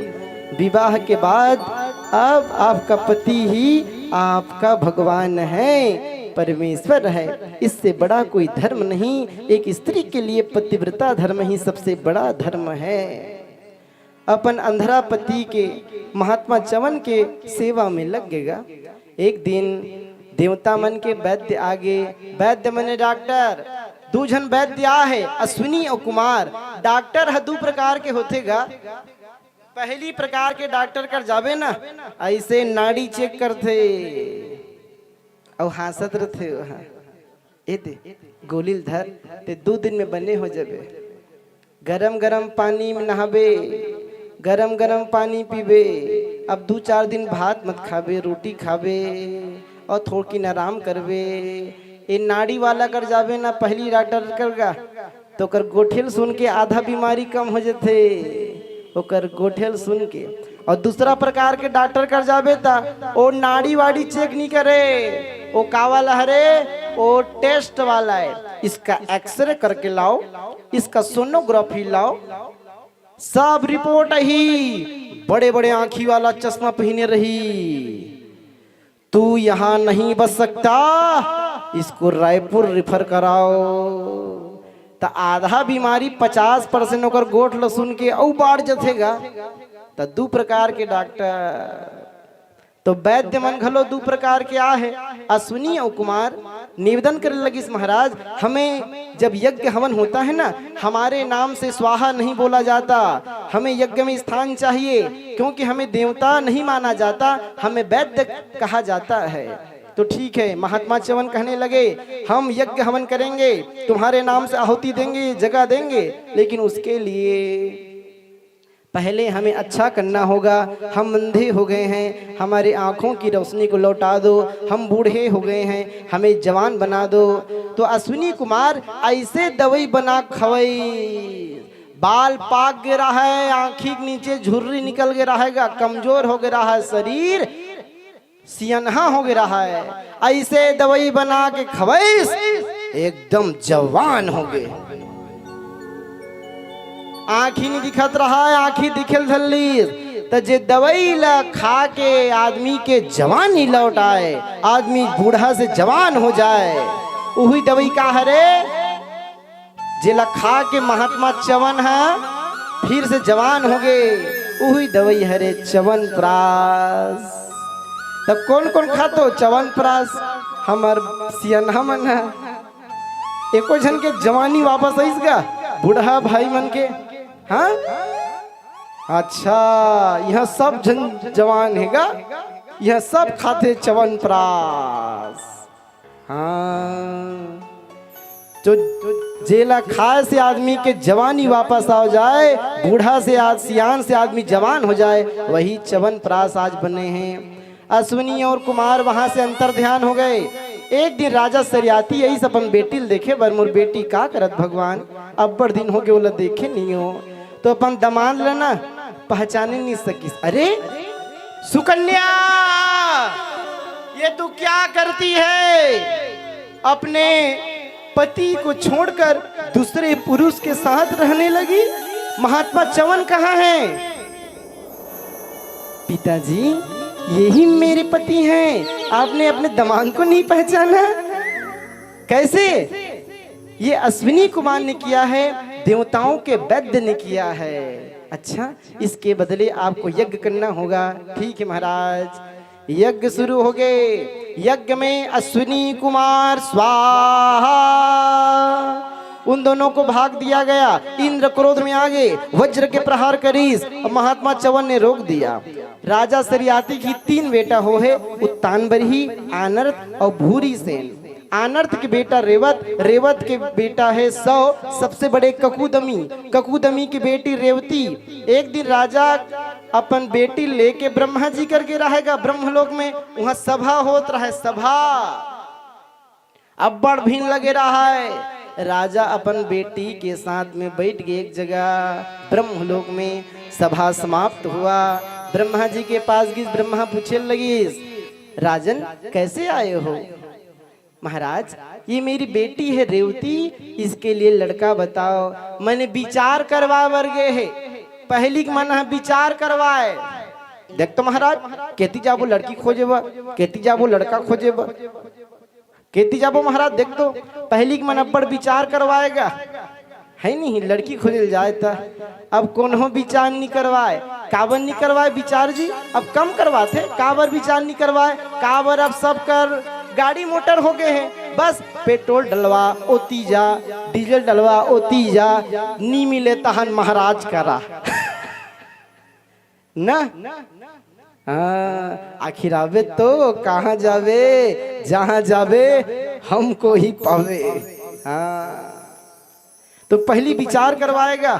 विवाह के बाद अब आपका पति ही आपका भगवान है। परमेश्वर है, इससे बड़ा कोई धर्म नहीं। एक स्त्री के लिए पतिव्रता धर्म ही सबसे बड़ा धर्म है। अपन अंधरा पति के महात्मा चवन के सेवा में लग गेगा। एक दिन देवता मन के वैद्य आगे, वैद्य मने डॉक्टर, दू झन वैद्य आ हे, अश्विनी अउ कुमार। डॉक्टर ह दू प्रकार के होथे गा। पहली प्रकार के डॉक्टर कर जाबे ना, ऐसे नाड़ी चेक करथे अउ हाँसत रथे ओहा। ए दे, गोली ल धर, ते दू दिन में बने हो जाबे। गरम गरम पानी में नहाबे, गरम गरम पानी पीबे। अब दू चार दिन भात मत खाबे, रोटी खाबे अउ थोड़किन आराम करबे। ए नाड़ी वाला कर जाबे ना, पहली डॉक्टर कर गा, तो ओकर गोठेल सुन के आधा बीमारी कम हो जथे, ओकर गोठेल सुन के। अउ दूसरा प्रकार के डॉक्टर कर जाबे त ओ नाड़ी वाड़ी चेक नहीं करे, ओ का वाला हरे, ओ टेस्ट वाला है। इसका एक्सरे करके लाओ, इसका सोनोग्राफी लाओ, सब रिपोर्ट ही। बड़े बड़े आंखी वाला चश्मा पहने रही, तू यहाँ नहीं बच सकता, इसको रायपुर रेफर कराओ। त आधा बीमारी पचास परसेंट ओकर गोठ ल सुन के अउ बाढ़ जथे गा। त दू प्रकार के डॉक्टर, तो वैद्य मन घलो दू प्रकार के आ हे, अश्विनी अउ कुमार। निवेदन करे लगिस, महाराज, हमें जब यज्ञ हवन होता है ना, हमारे नाम से स्वाहा नहीं बोला जाता, हमें यज्ञ में स्थान चाहिए, क्योंकि हमें देवता नहीं माना जाता, हमें वैद्य कहा जाता है। तो ठीक है, महात्मा चवन कहने लगे, हम यज्ञ हवन करेंगे, तुम्हारे नाम से आहुति देंगे, जगह देंगे, लेकिन उसके लिए पहले हमें अच्छा करना होगा। हम अंधे हो गए हैं, हमारे आंखों की रोशनी को लौटा दो, हम बूढ़े हो गए हैं, हमें जवान बना दो। तो अश्विनी कुमार ऐसे दवाई बना खवई, बाल पाक गे रहा है, आंखी के नीचे झुर्री निकल गे रहेगा, कमजोर हो गे रहा है शरीर, सियनहा हो गे रहा है, ऐसे दवाई बना के खवैस, एकदम जवान हो गे। आंखी नहीं दिखत रहा है, आंखी दिखेल धल्लीस। त जे दवाई ला खा के आदमी के जवानी लौट आए, आदमी बूढ़ा से जवान हो जाए, उही दवाई का हरे? जेला खा के महात्मा चवन ह फिर से जवान हो गे, उही दवाई हरे चवन प्रास। त कौन कौन खातो चवन प्रास? हमर सियनहा मन ह। एको झन के जवानी वापस आइस गा? बूढ़ा भाई मन के, हाँ? अच्छा, यहाँ सब झन जवान हे गा, यहाँ सब खाथे चवन प्रास। हाँ, तो जेला खाए से आदमी के जवानी वापस आ जाए, बूढ़ा से आज सियान से आदमी जवान हो जाए, वही चवन प्रास आज बने हैं। अश्विनी और कुमार वहां से अंतर ध्यान हो गए। एक दिन राजा सरियाती आइस अपन बेटी ल देखे बर, मोर बेटी का करत भगवान, अब्बड़ दिन हो गए ओला देखे नहीं हो। तो अपन दमांद ल ना पहचाने नहीं सकिस। अरे सुकन्या, ये तू क्या करती है? अपने पति को छोड़कर दूसरे पुरुष के साथ रहने लगी। महात्मा चवन कहाँ हैं? पिताजी, यही मेरे पति हैं। आपने अपने दमांद को नहीं पहचाना? कैसे? ये अश्विनी कुमार ने किया है, देवताओं के वैद्य ने किया है। अच्छा, इसके बदले आपको यज्ञ करना होगा। ठीक है महाराज। यज्ञ शुरू हो गए। यज्ञ में अश्विनी कुमार स्वाहा, उन दोनों को भाग दिया गया। इंद्र क्रोध में आ गए, वज्र के प्रहार करीस, महात्मा चवन ने रोक दिया। राजा सरियाती की तीन बेटा हो है, उत्तानबरही, आनर्त और भूरी सेन। आनर्त के बेटा रेवत, रेवत के बेटा है सौ, सबसे बड़े ककुदमी, ककुदमी की बेटी रेवती। एक दिन राजा अपन बेटी लेके ब्रह्मा जी करके रहेगा ब्रह्मलोक में, वहां सभा होत रहे, सभा। अब्बड़ भीड़ लगे रहा है। राजा अपन बेटी के साथ में बैठ गए एक जगह ब्रह्मलोक में। सभा समाप्त हुआ। ब्रह्मा जी के पास गिस, ब्रह्मा पूछे लगिस, राजन, कैसे आए हो? महाराज, ये मेरी बेटी है रेवती, इसके लिए लड़का बताओ। मैंने विचार करवा बर गए है। पहली के मन ह विचार करवाए। देख तो महाराज, केती जाबो लड़की खोजे बर, केती जाबो लड़का खोजे बर। केती जाबो महाराज, देख तो, पहिली के मन अब्बड़ विचार करवाएगा, है नहीं, लड़की खोजल जाए त। अब कोनो विचार नहीं करवाए, काबर नहीं करवाए विचार जी? अब कम करवाथे, काबर विचार नहीं करवाए? काबर अब सब कर गाड़ी मोटर हो गए हैं, बस पेट्रोल डलवा ओती जा, डीजल डलवा ओती जा, नी मिले तहन महाराज करा। ना? हाँ, आखिर आवे तो कहाँ जावे, जहाँ जावे हमको ही पावे। हाँ, तो पहली विचार करवाएगा।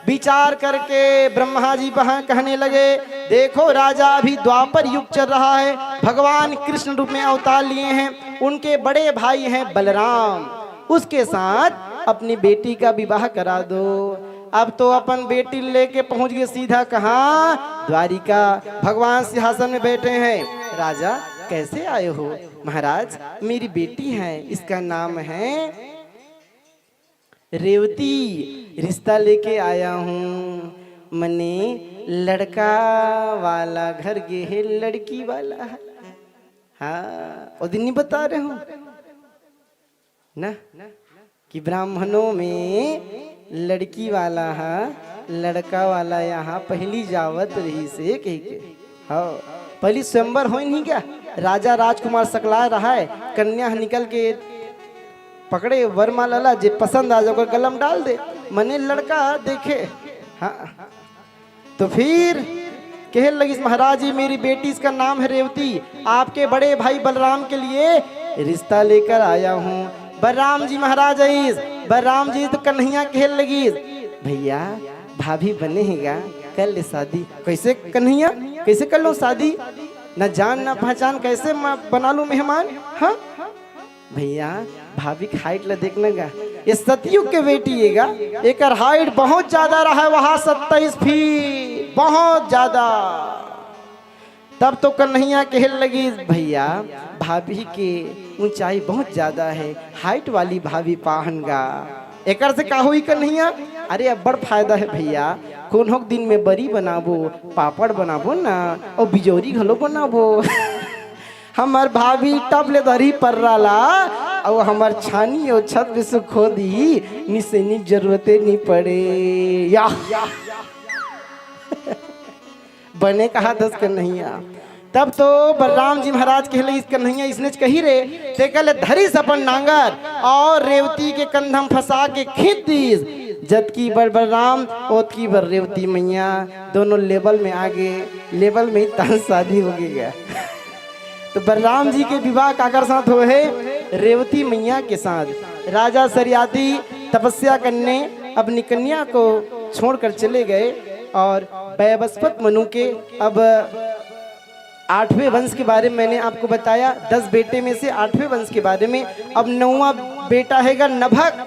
विचार करके ब्रह्मा जी वहां कहने लगे, देखो राजा, अभी द्वापर युग चल रहा है, भगवान कृष्ण रूप में अवतार लिए हैं, उनके बड़े भाई हैं बलराम, उसके साथ अपनी बेटी का विवाह करा दो। अब तो अपन बेटी लेके पहुंच गए सीधा कहाँ? द्वारिका। भगवान सिंहासन में बैठे हैं। राजा, कैसे आए हो? महाराज, मेरी बेटी है, इसका नाम है रेवती, रिश्ता लेके आया हूँ, मने लड़का वाला घर गे हे, लड़की वाला। हाँ, वो दिन नहीं बता रहे हूँ ना, कि ब्राह्मणों में लड़की वाला हा, लड़का वाला यहाँ पहली जावत रहिसे कहिके। हाँ, पहली स्वयंवर होय नहीं क्या? राजा राजकुमार सकलाय रहा है, कन्या ह निकल के पकड़े वरमाला ला, जे पसंद आ जाए ओकर गला में डाल दे, मने लड़का देखे। हाँ, तो फिर कहे लगिस, महाराज जी, मेरी बेटी, इसका नाम है रेवती, आपके बड़े भाई बलराम के लिए रिश्ता लेकर आया हूँ। बलराम जी महाराज आइस, बलराम जी तो कन्हैया कहे लगिस, भैया, भाभी बने हेगा, कर ले शादी। कैसे कन्हैया, कैसे कर लो शादी? ना जान ना पहचान, कैसे म-, बना लूं मेहमान? हाँ भैया, भाभी के हाइट ला देखना गा, ये सतयुग के बेटी है गा, एकर हाइट बहुत ज्यादा रहा है वहां, सत्ताईस फीट, बहुत ज्यादा। तब तो कन्हैया कहे लगिस, भैया, भाभी के ऊंचाई बहुत ज्यादा है, हाइट वाली भाभी पाहन गा। एकर से का होई कन्हैया? अरे, अब्बड़ फायदा है भैया, कोनो दिन में बरी बनाबो, पापड़ बनाबो ना, और बिजौरी घलो बनाबो। हमर भाभी टप ले धरी पर्रा ला, अउ हमर छानी अउ छत में सुखो दी, निसेनी जरूरते नहीं पड़े। या बने कहा दस कन्हैया। तब तो बलराम जी महाराज कहले, इस कन्हैया इसने कही रे, ते कहले धरिस अपन नांगर और रेवती के कंधम फंसा के खींच दीस। जतकी बर बलराम, ओतकी बर रेवती मैया, दोनों लेवल में आगे, लेवल में ही तान शादी हो गया। तो बलराम जी के विवाह काकर साथ हो है? रेवती मैया के साथ। राजा सरियाती तपस्या करने अपनी कन्या को छोड़कर चले गए और वैवस्वत मनु के अब आठवें वंश के बारे में मैंने आपको बताया, दस बेटे में से आठवें वंश के बारे में। अब नौवां बेटा हैगा नभक।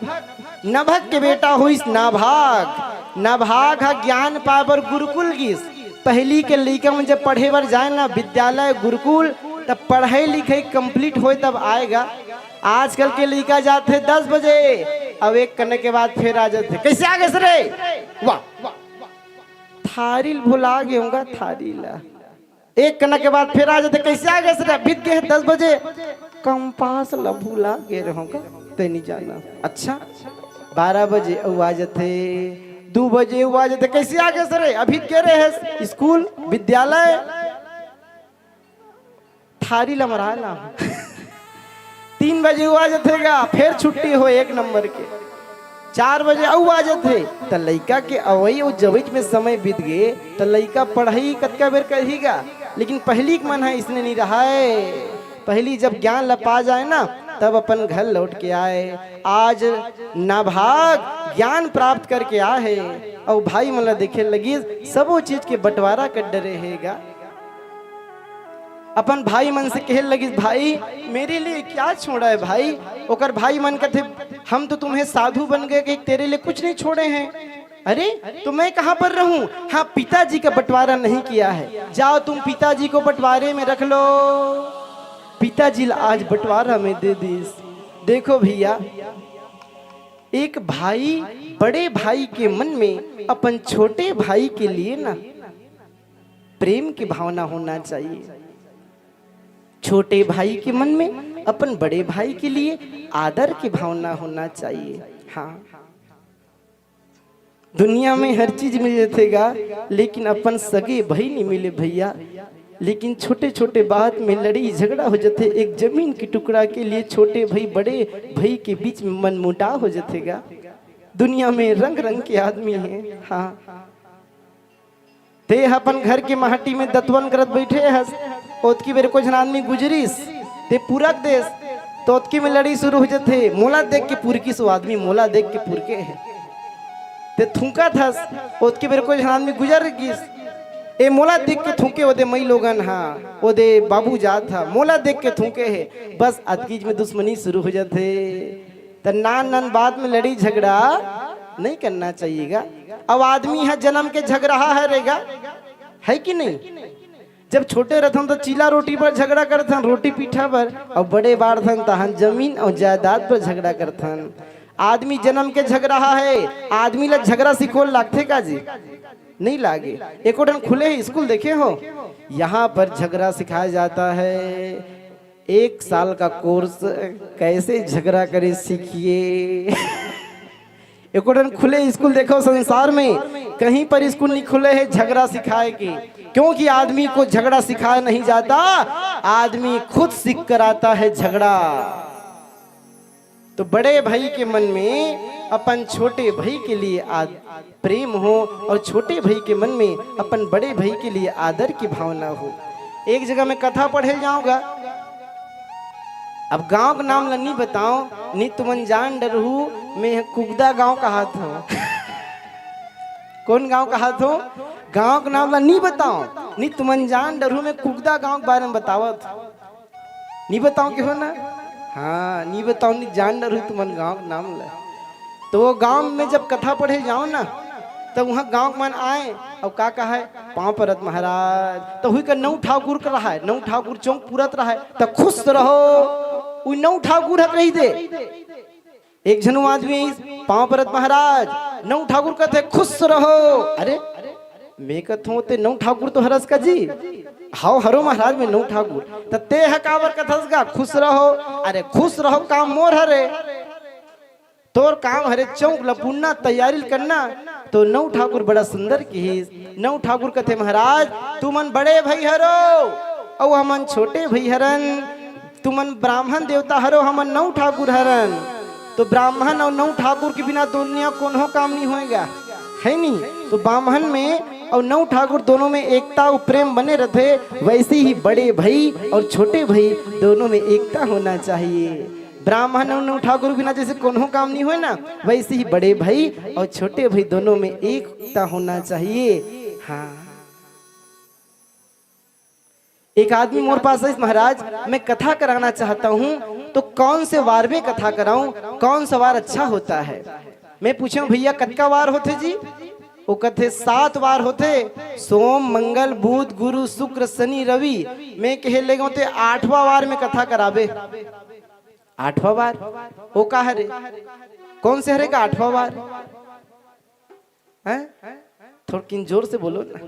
नभक के बेटा होइस नाभाग। नाभाग हा ज्ञान पाए बर गुरुकुल गिस। पहली के लइका मन जब पढ़े बर जाए ना विद्यालय गुरुकुल, तब पढ़ाई लिखाई कंप्लीट होए तब आएगा। आजकल के लइका जाथे दस बजे, अब एक करने के बाद फिर आ जाथे। कैसे आ गए रे? वाह, थारी ल भुला गए होगा, थारी ला। एक करने के बाद फिर आ जाथे। कैसे आ गए रे? बीत गए दस बजे, कंपास ला भुला गए रहोगा, ते नहीं जाना। अच्छा, बारह बजे अउ आ जाथे, दो बजे अउ आ जाथे। कैसे आ गए रे? अभी गे रहे हैं स्कूल, विद्यालय, थारी लमराए ला। तीन बजे अउ आ जाथे गा, फिर छुट्टी हो एक नंबर के। चार बजे अउ आ जाथे, त लइका के अवई अउ जवई में समय बीत गे, त लइका पढ़ाई कतका बेर करही गा। लेकिन पहली के मन है इसने नहीं रहा है। पहली जब ज्ञान ला पा जाए ना, तब अपन घर लौट के आए। आज नाभाग ज्ञान प्राप्त करके आ है, अउ भाई मन ला देखे लगिस, सबो चीज के बंटवारा कर डरे हे गा। अपन भाई मन से कहे लगिस, भाई, मेरे लिए क्या छोड़ा है भाई? ओकर भाई मन कहते, हम तो तुम्हें साधु बन गए कि तेरे लिए कुछ नहीं छोड़े हैं। अरे, तो मैं कहाँ पर रहूं? हाँ, पिताजी का बंटवारा नहीं किया है, जाओ तुम पिताजी को बंटवारे में रख लो। पिताजी ला आज बंटवारा में दे दीस। देखो भैया, एक भाई बड़े भाई के मन में अपन छोटे भाई के लिए ना प्रेम की भावना होना चाहिए। छोटे भाई के मन में अपन बड़े भाई के लिए आदर की भावना होना चाहिए। हाँ, दुनिया में हर चीज मिल जाथे गा, लेकिन अपन सगे भाई नहीं मिले भैया। लेकिन छोटे छोटे बात में लड़ई झगड़ा हो जाथे। एक जमीन के टुकड़ा के लिए छोटे भाई बड़े भाई के बीच में मनमुटाव हो जाथे गा। दुनिया में रंग रंग के आदमी हे। हाँ, ते ह अपन घर के माटी में दतवन करत बैठे हस, ओतकी बेर को झन आदमी गुजरिस, ते पुरक देस, तो ओतकी में लड़ई शुरू हो जाथे। मोला देख के पुरकिस वो आदमी, मोला देख के पुरके हे। ते थूकत हस, ओतकी बेर को झन आदमी गुजर गिस, ए मोला देख के थूके, ओदे मई लोगन हा, ओदे बाबू जात हा, मोला देख के थूके हे। बस अतकीच में दुश्मनी शुरू हो जाथे। त नान नान बात में लड़ई झगड़ा नहीं करना चाहिए गा। अब आदमी ह जन्म के झगड़हा हरे गा, है कि नहीं? जब छोटे रथन तो चीला रोटी पर झगड़ा करथन, रोटी पीठा पर, और बड़े बाढ़थन तहन जमीन और जायदाद पर झगड़ा करथन। आदमी जन्म के झगड़हा हे। आदमी ला झगड़ा सिखोल लागथे का जी? नहीं लागे। एको ठन खुले हे स्कूल देखे हो, यहाँ पर झगड़ा सिखाया जाता है। एक साल का कोर्स, कैसे झगड़ा करे सीखिए। एको ठन खुले स्कूल देखो संसार में, कहीं पर स्कूल नहीं खुले हे झगड़ा सिखाए के, क्योंकि आदमी को झगड़ा सिखाया नहीं जाता, आदमी खुद सीख कर आता है झगड़ा। तो बड़े भाई के मन में अपन छोटे भाई के लिए आद-, प्रेम हो और छोटे भाई के मन में अपन बड़े भाई के लिए आदर की भावना हो। एक जगह मैं कथा पढ़े जाऊंगा, अब गांव का नाम ला नहीं बताओ, नहीं तुमन जान डरहू, मैं कुगदा गांव कहात हूँ। कौन गांव कहात हूँ? गांव का नाम ला नहीं बताओ, नहीं तुमन जान डरहू, मैं कुगदा गांव के बारे में बतावत हूँ। नहीं बताओ के हो ना? हाँ, नहीं बताओ, नहीं जान डरहू तुमन गांव के नाम ला। तो वो गांव में जब कथा पढ़े जाओ ना, तो वहाँ गांव के मन आए और का कहा है, "पाँव परत महाराज।" तो हुई का नौ ठाकुर कर रहा है, नौ ठाकुर चौक पुरत रहा है, "तो खुश रहो।" वो नौ ठाकुर हक रही दे। एक झन आदमी आइस, "पाँव परत महाराज।" नौ ठाकुर कहते, "खुश रहो।" अरे, मैं कथों, "ते नौ ठाकुर तो हरस का जी?" "हाव हरो महाराज, मैं नौ ठाकुर।" "त ते ह काबर कथस गा, खुश रहो?" "अरे खुश रहो काम मोर हरे, तोर काम हरे चौक ल पुन्ना, तैयारी ल करना।" तो नौ ठाकुर बड़ा सुंदर किहिस। नौ ठाकुर कथे, "महाराज, तुमन बड़े भई हरो, अउ हमन छोटे भई हरन। तुमन ब्राह्मण देवता हरो, हमन नौ ठाकुर हरन।" तो ब्राह्मण अउ नौ ठाकुर के बिना दुनिया कोनो काम नहीं होएगा, है नहीं? तो ब्राह्मण में अउ नौ ठाकुर दोनों में एकता अउ प्रेम बने रथे। वैसे ही बड़े भई अउ छोटे भई दोनों में एकता होना चाहिए। ब्राह्मण अउ नौ ठाकुर बिना जैसे कोनो काम नहीं होए ना, वैसे ही बड़े भई अउ छोटे भई दोनों में एकता होना चाहिए। हाँ, एक आदमी मोर पास आइस, "महाराज, मैं कथा कराना चाहता हूँ, तो कौन से वार में कथा कराऊं, कौन सा वार अच्छा होता है?" मैं पूछे, "भैया, कतका वार होथे जी?" वो कथे, "सात वार होथे, सोम, मंगल, बुध, गुरु, शुक्र, शनि, रवि।" मैं कहे, "ले गो ते आठवां वार में कथा कराबे।" आठवां वार? वो का हरे? कौन से हरे का आठवां वार? हैं? थोड़किन जोर से बोलो ना।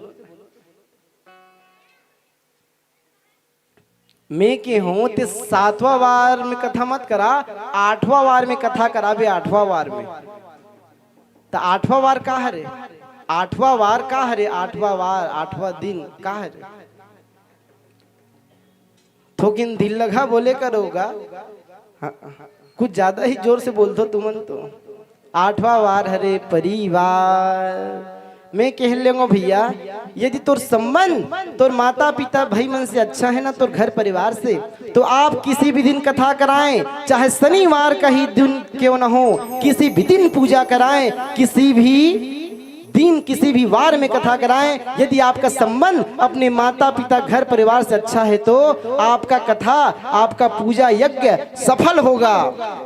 मैं के हूं ते सातवां वार में कथा मत करा, आठवां वार में कथा कराबे, आठवां वार में। त आठवां वार का हरे? आठवां वार का हरे? आठवां वार, आठवां दिन का हरे? थोकिन दिल लगा बोले करोगा। हाँ, कुछ ज्यादा ही जोर से बोल दो तुमन तो। आठवां वार हरे परिवार। मैं कह लेंगो भैया, यदि तोर संबंध तोर माता पिता भाई मन से अच्छा है ना, तोर घर परिवार से, तो आप किसी भी दिन कथा कराएं, चाहे शनिवार का ही दिन क्यों ना हो, किसी भी दिन पूजा कराएं, किसी भी दिन किसी भी वार में कथा कराएं। यदि आपका संबंध अपने माता पिता घर परिवार से अच्छा है तो आपका कथा, आपका पूजा यज्ञ सफल होगा।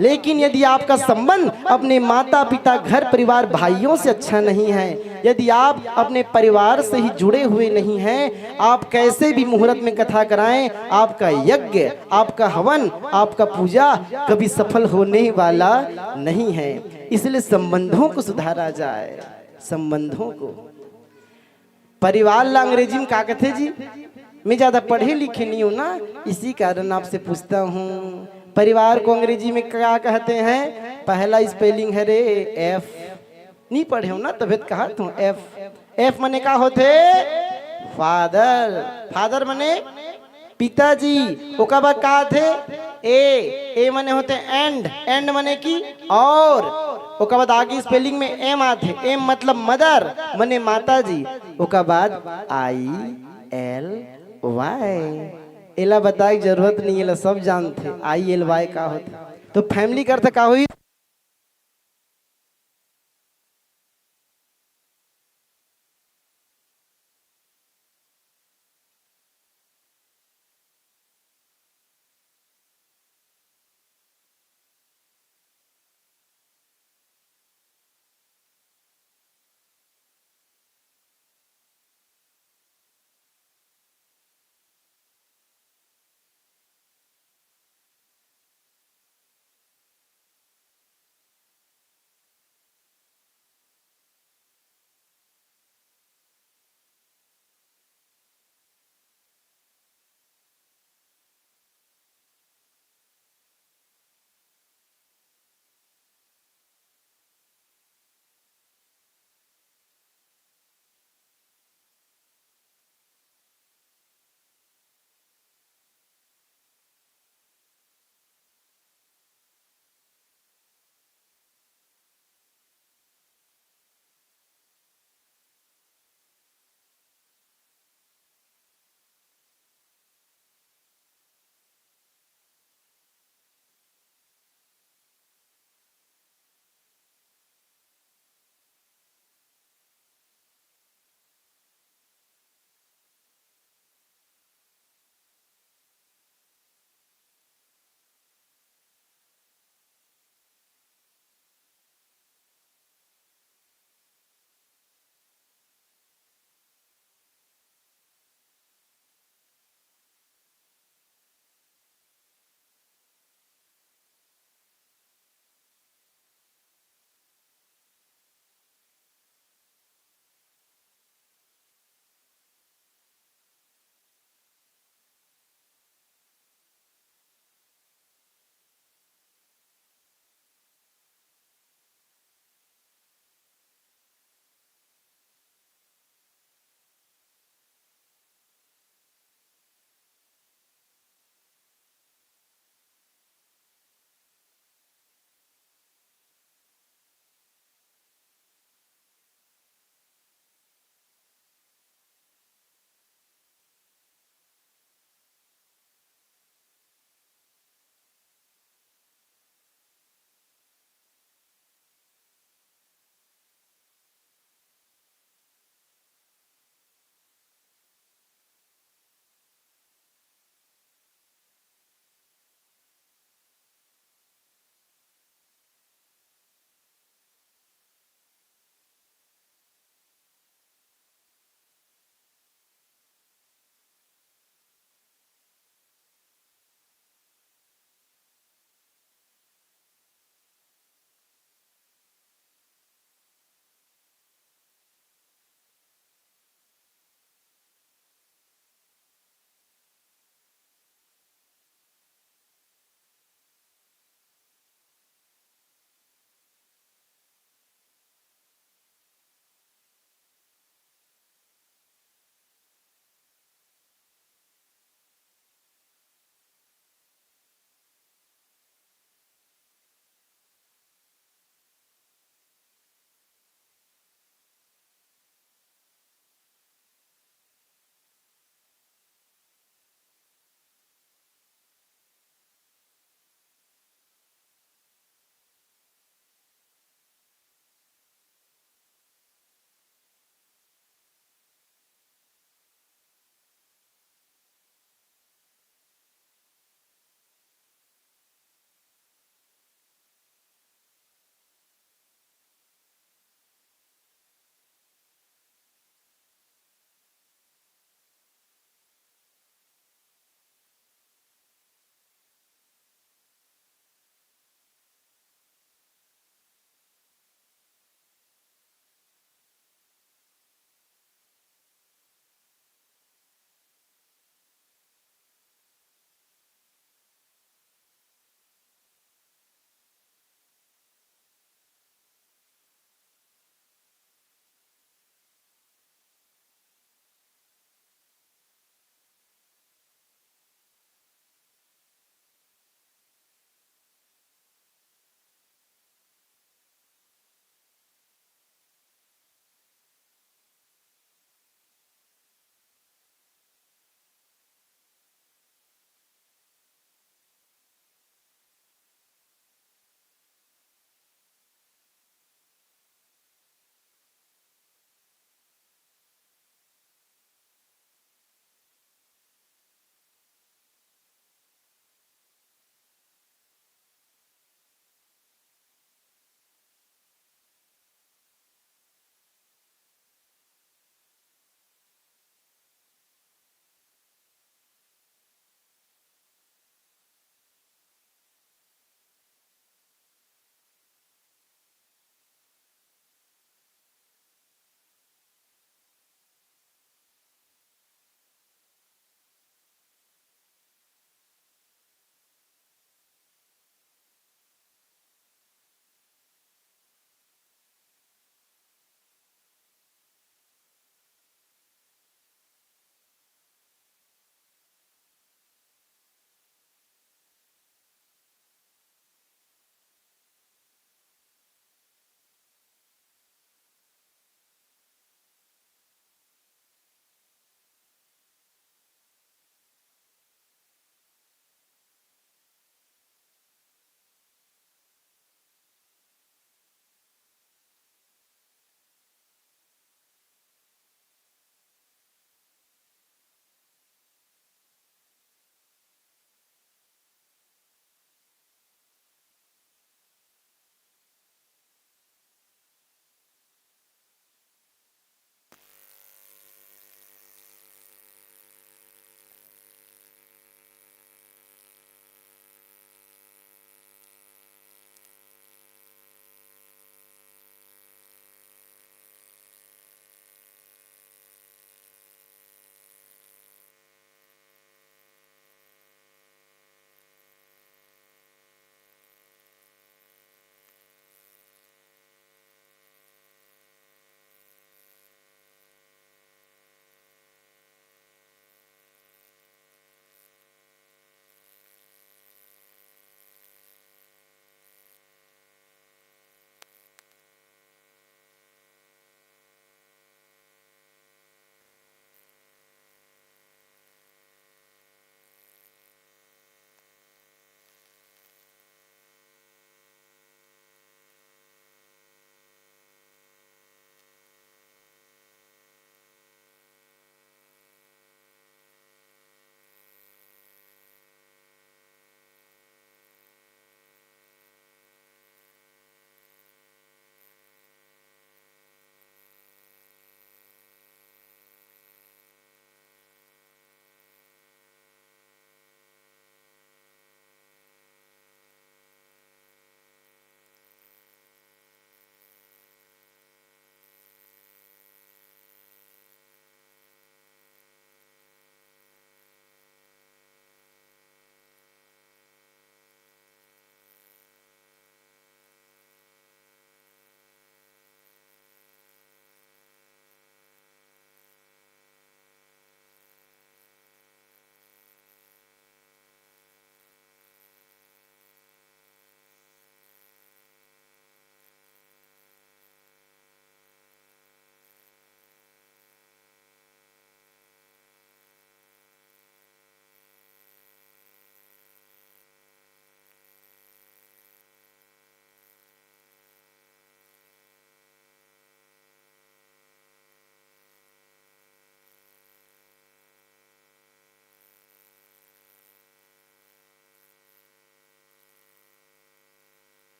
लेकिन यदि आपका संबंध अपने माता पिता घर परिवार भाइयों से अच्छा नहीं है, यदि आप अपने परिवार से ही जुड़े हुए नहीं हैं, आप कैसे भी मुहूर्त में कथा कराएं, आपका यज्ञ, आपका हवन, आपका पूजा कभी सफल होने वाला नहीं है। इसलिए संबंधों को सुधारा जाए, संबंधों को। परिवार ला अंग्रेजी में का कथे जी? मैं ज्यादा पढ़े लिखे नहीं हूं ना, इसी कारण आपसे पूछता हूं। परिवार को अंग्रेजी में क्या कहते हैं? पहला स्पेलिंग है रे एफ। नहीं पढ़े हो ना, तबे तो कहा तू एफ। एफ मने का होथे? फादर। फादर मने पिताजी। ओकर बाद का आथे? ए। ए मने होथे एंड। एंड मने कि और। ओकर बाद आगे स्पेलिंग में एम आथे। एम मतलब मदर, मने माताजी। ओकर बाद आई एल वाई। एला बताए के जरूरत नहीं, एला सब जानथे, आई एल वाई का होथे। तो फैमिली का अर्थ का होही?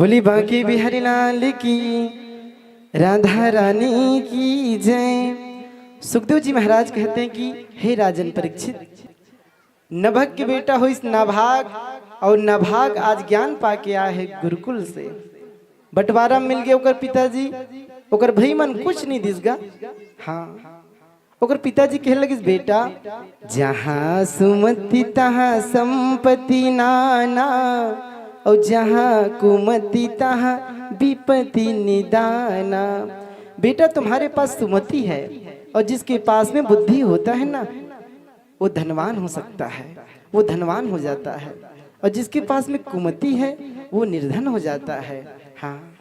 बोली बांके बिहारी लाल की, राधा रानी की जय। सुखदेव जी महाराज कहते हैं कि हे राजन परीक्षित, नभग के बेटा होइस नाभाग, अउ नाभाग आज ज्ञान पाके आए हे गुरुकुल से। बंटवारा मिल गे ओकर पिताजी, ओकर भई मन कुछ नहीं दिस गा। हाँ, ओकर पिताजी कहे लगिस, "बेटा, जहाँ सुमति तहाँ संपत्ति नाना, अउ जहाँ कुमति तहाँ विपत्ति निदाना।" बेटा, तुम्हारे पास सुमति है, और जिसके पास में बुद्धि होता है ना, वो धनवान हो सकता है, वो धनवान हो जाता है, और जिसके पास में कुमति है, वो निर्धन हो जाता है। हाँ,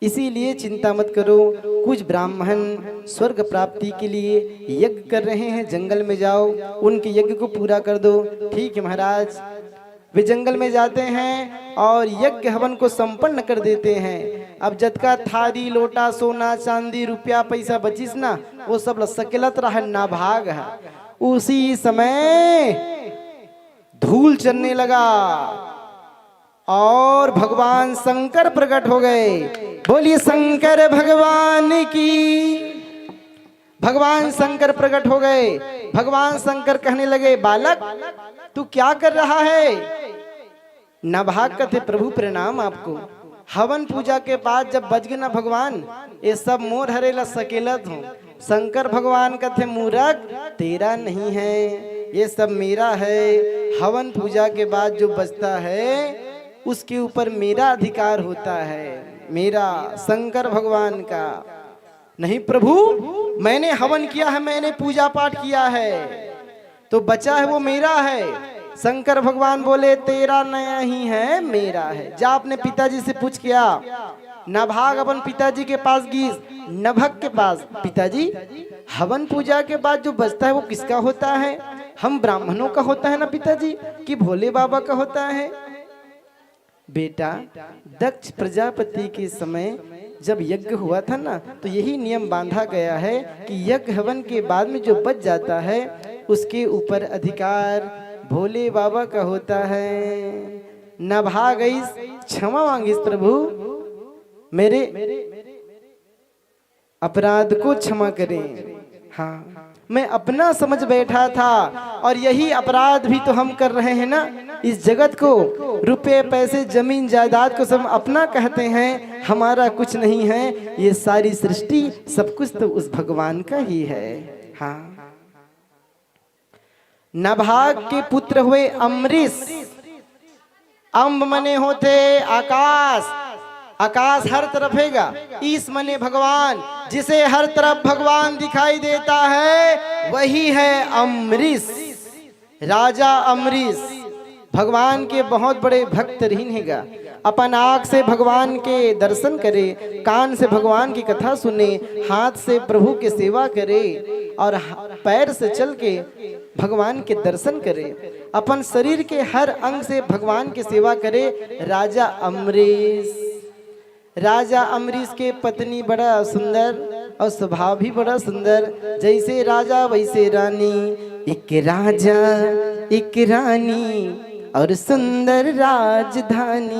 इसीलिए चिंता मत करो। कुछ ब्राह्मण स्वर्ग प्राप्ति के लिए यज्ञ कर रहे हैं, जंगल में जाओ, उनके यज्ञ को पूरा कर दो। ठीक है महाराज। वे जंगल में जाते हैं और यज्ञ हवन को संपन्न कर देते हैं। अब जतका थारी, लोटा, सोना, चांदी, रुपया, पैसा बचिस ना, वो सब ल सकेलत रहा नाभाग ह। उसी समय धूल चलने लगा और भगवान शंकर प्रकट हो गए। बोलिए शंकर भगवान की। भगवान शंकर प्रकट हो गए। भगवान शंकर कहने लगे, "बालक, तू क्या कर रहा है?" नाभाग कथे, "प्रभु, प्रणाम आपको। हवन पूजा के बाद जब बच गे ना भगवान, ये सब मोर हरे ला सकेलत हूँ।" शंकर भगवान कथे, "मूरख, तेरा नहीं है, ये सब मेरा है। हवन पूजा के बाद जो बचता है, उसके ऊपर मेरा अधिकार होता है, मेरा, शंकर भगवान का।" "नहीं प्रभु, मैंने हवन किया है, मैंने पूजा पाठ किया है, तो बचा है वो मेरा है।" शंकर भगवान बोले, "तेरा नहीं है, मेरा है। जा अपने पिताजी से पूछ के आ।" नाभाग अपन पिताजी के पास गीस, नभग के पास, "पिताजी, हवन पूजा के बाद जो बचता है वो किसका होता है? हम ब्राह्मणों का होता है ना पिताजी, कि भोले बाबा का होता है?" बेटा, दक्ष प्रजापति के समय जब यज्ञ हुआ था ना, तो यही नियम बांधा गया है कि यज्ञ हवन के बाद में जो बच जाता है, उसके ऊपर अधिकार भोले बाबा का होता है। नाभाग अइस, क्षमा मांगिस, "प्रभु, मेरे अपराध को क्षमा करें। हाँ, मैं अपना समझ बैठा था और यही अपराध भी तो हम कर रहे हैं ना। इस जगत को, रुपए, पैसे, जमीन, जायदाद को सब अपना कहते हैं, हमारा कुछ नहीं है। ये सारी सृष्टि, सब कुछ तो उस भगवान का ही है।" हाँ। नाभाग के पुत्र हुए अम्बरीश। अम्ब मने होथे आकाश, आकाश हर तरफ हे गा। ईश मने भगवान, जिसे हर तरफ भगवान दिखाई देता है, वही है अम्बरीश। राजा अम्बरीश भगवान के बहुत बड़े भक्त रहिन हे गा। अपन आँख से भगवान के दर्शन करे, कान से भगवान की कथा सुने, हाथ से प्रभु के सेवा करे और ह-, पैर से चल के भगवान के दर्शन करे, अपन शरीर के हर अंग से भगवान के सेवा करे राजा अम्बरीश। राजा अम्बरीश के पत्नी बड़ा सुंदर और स्वभाव भी बड़ा सुंदर, जैसे राजा वैसे रानी। एक राजा, एक रानी और सुंदर राजधानी।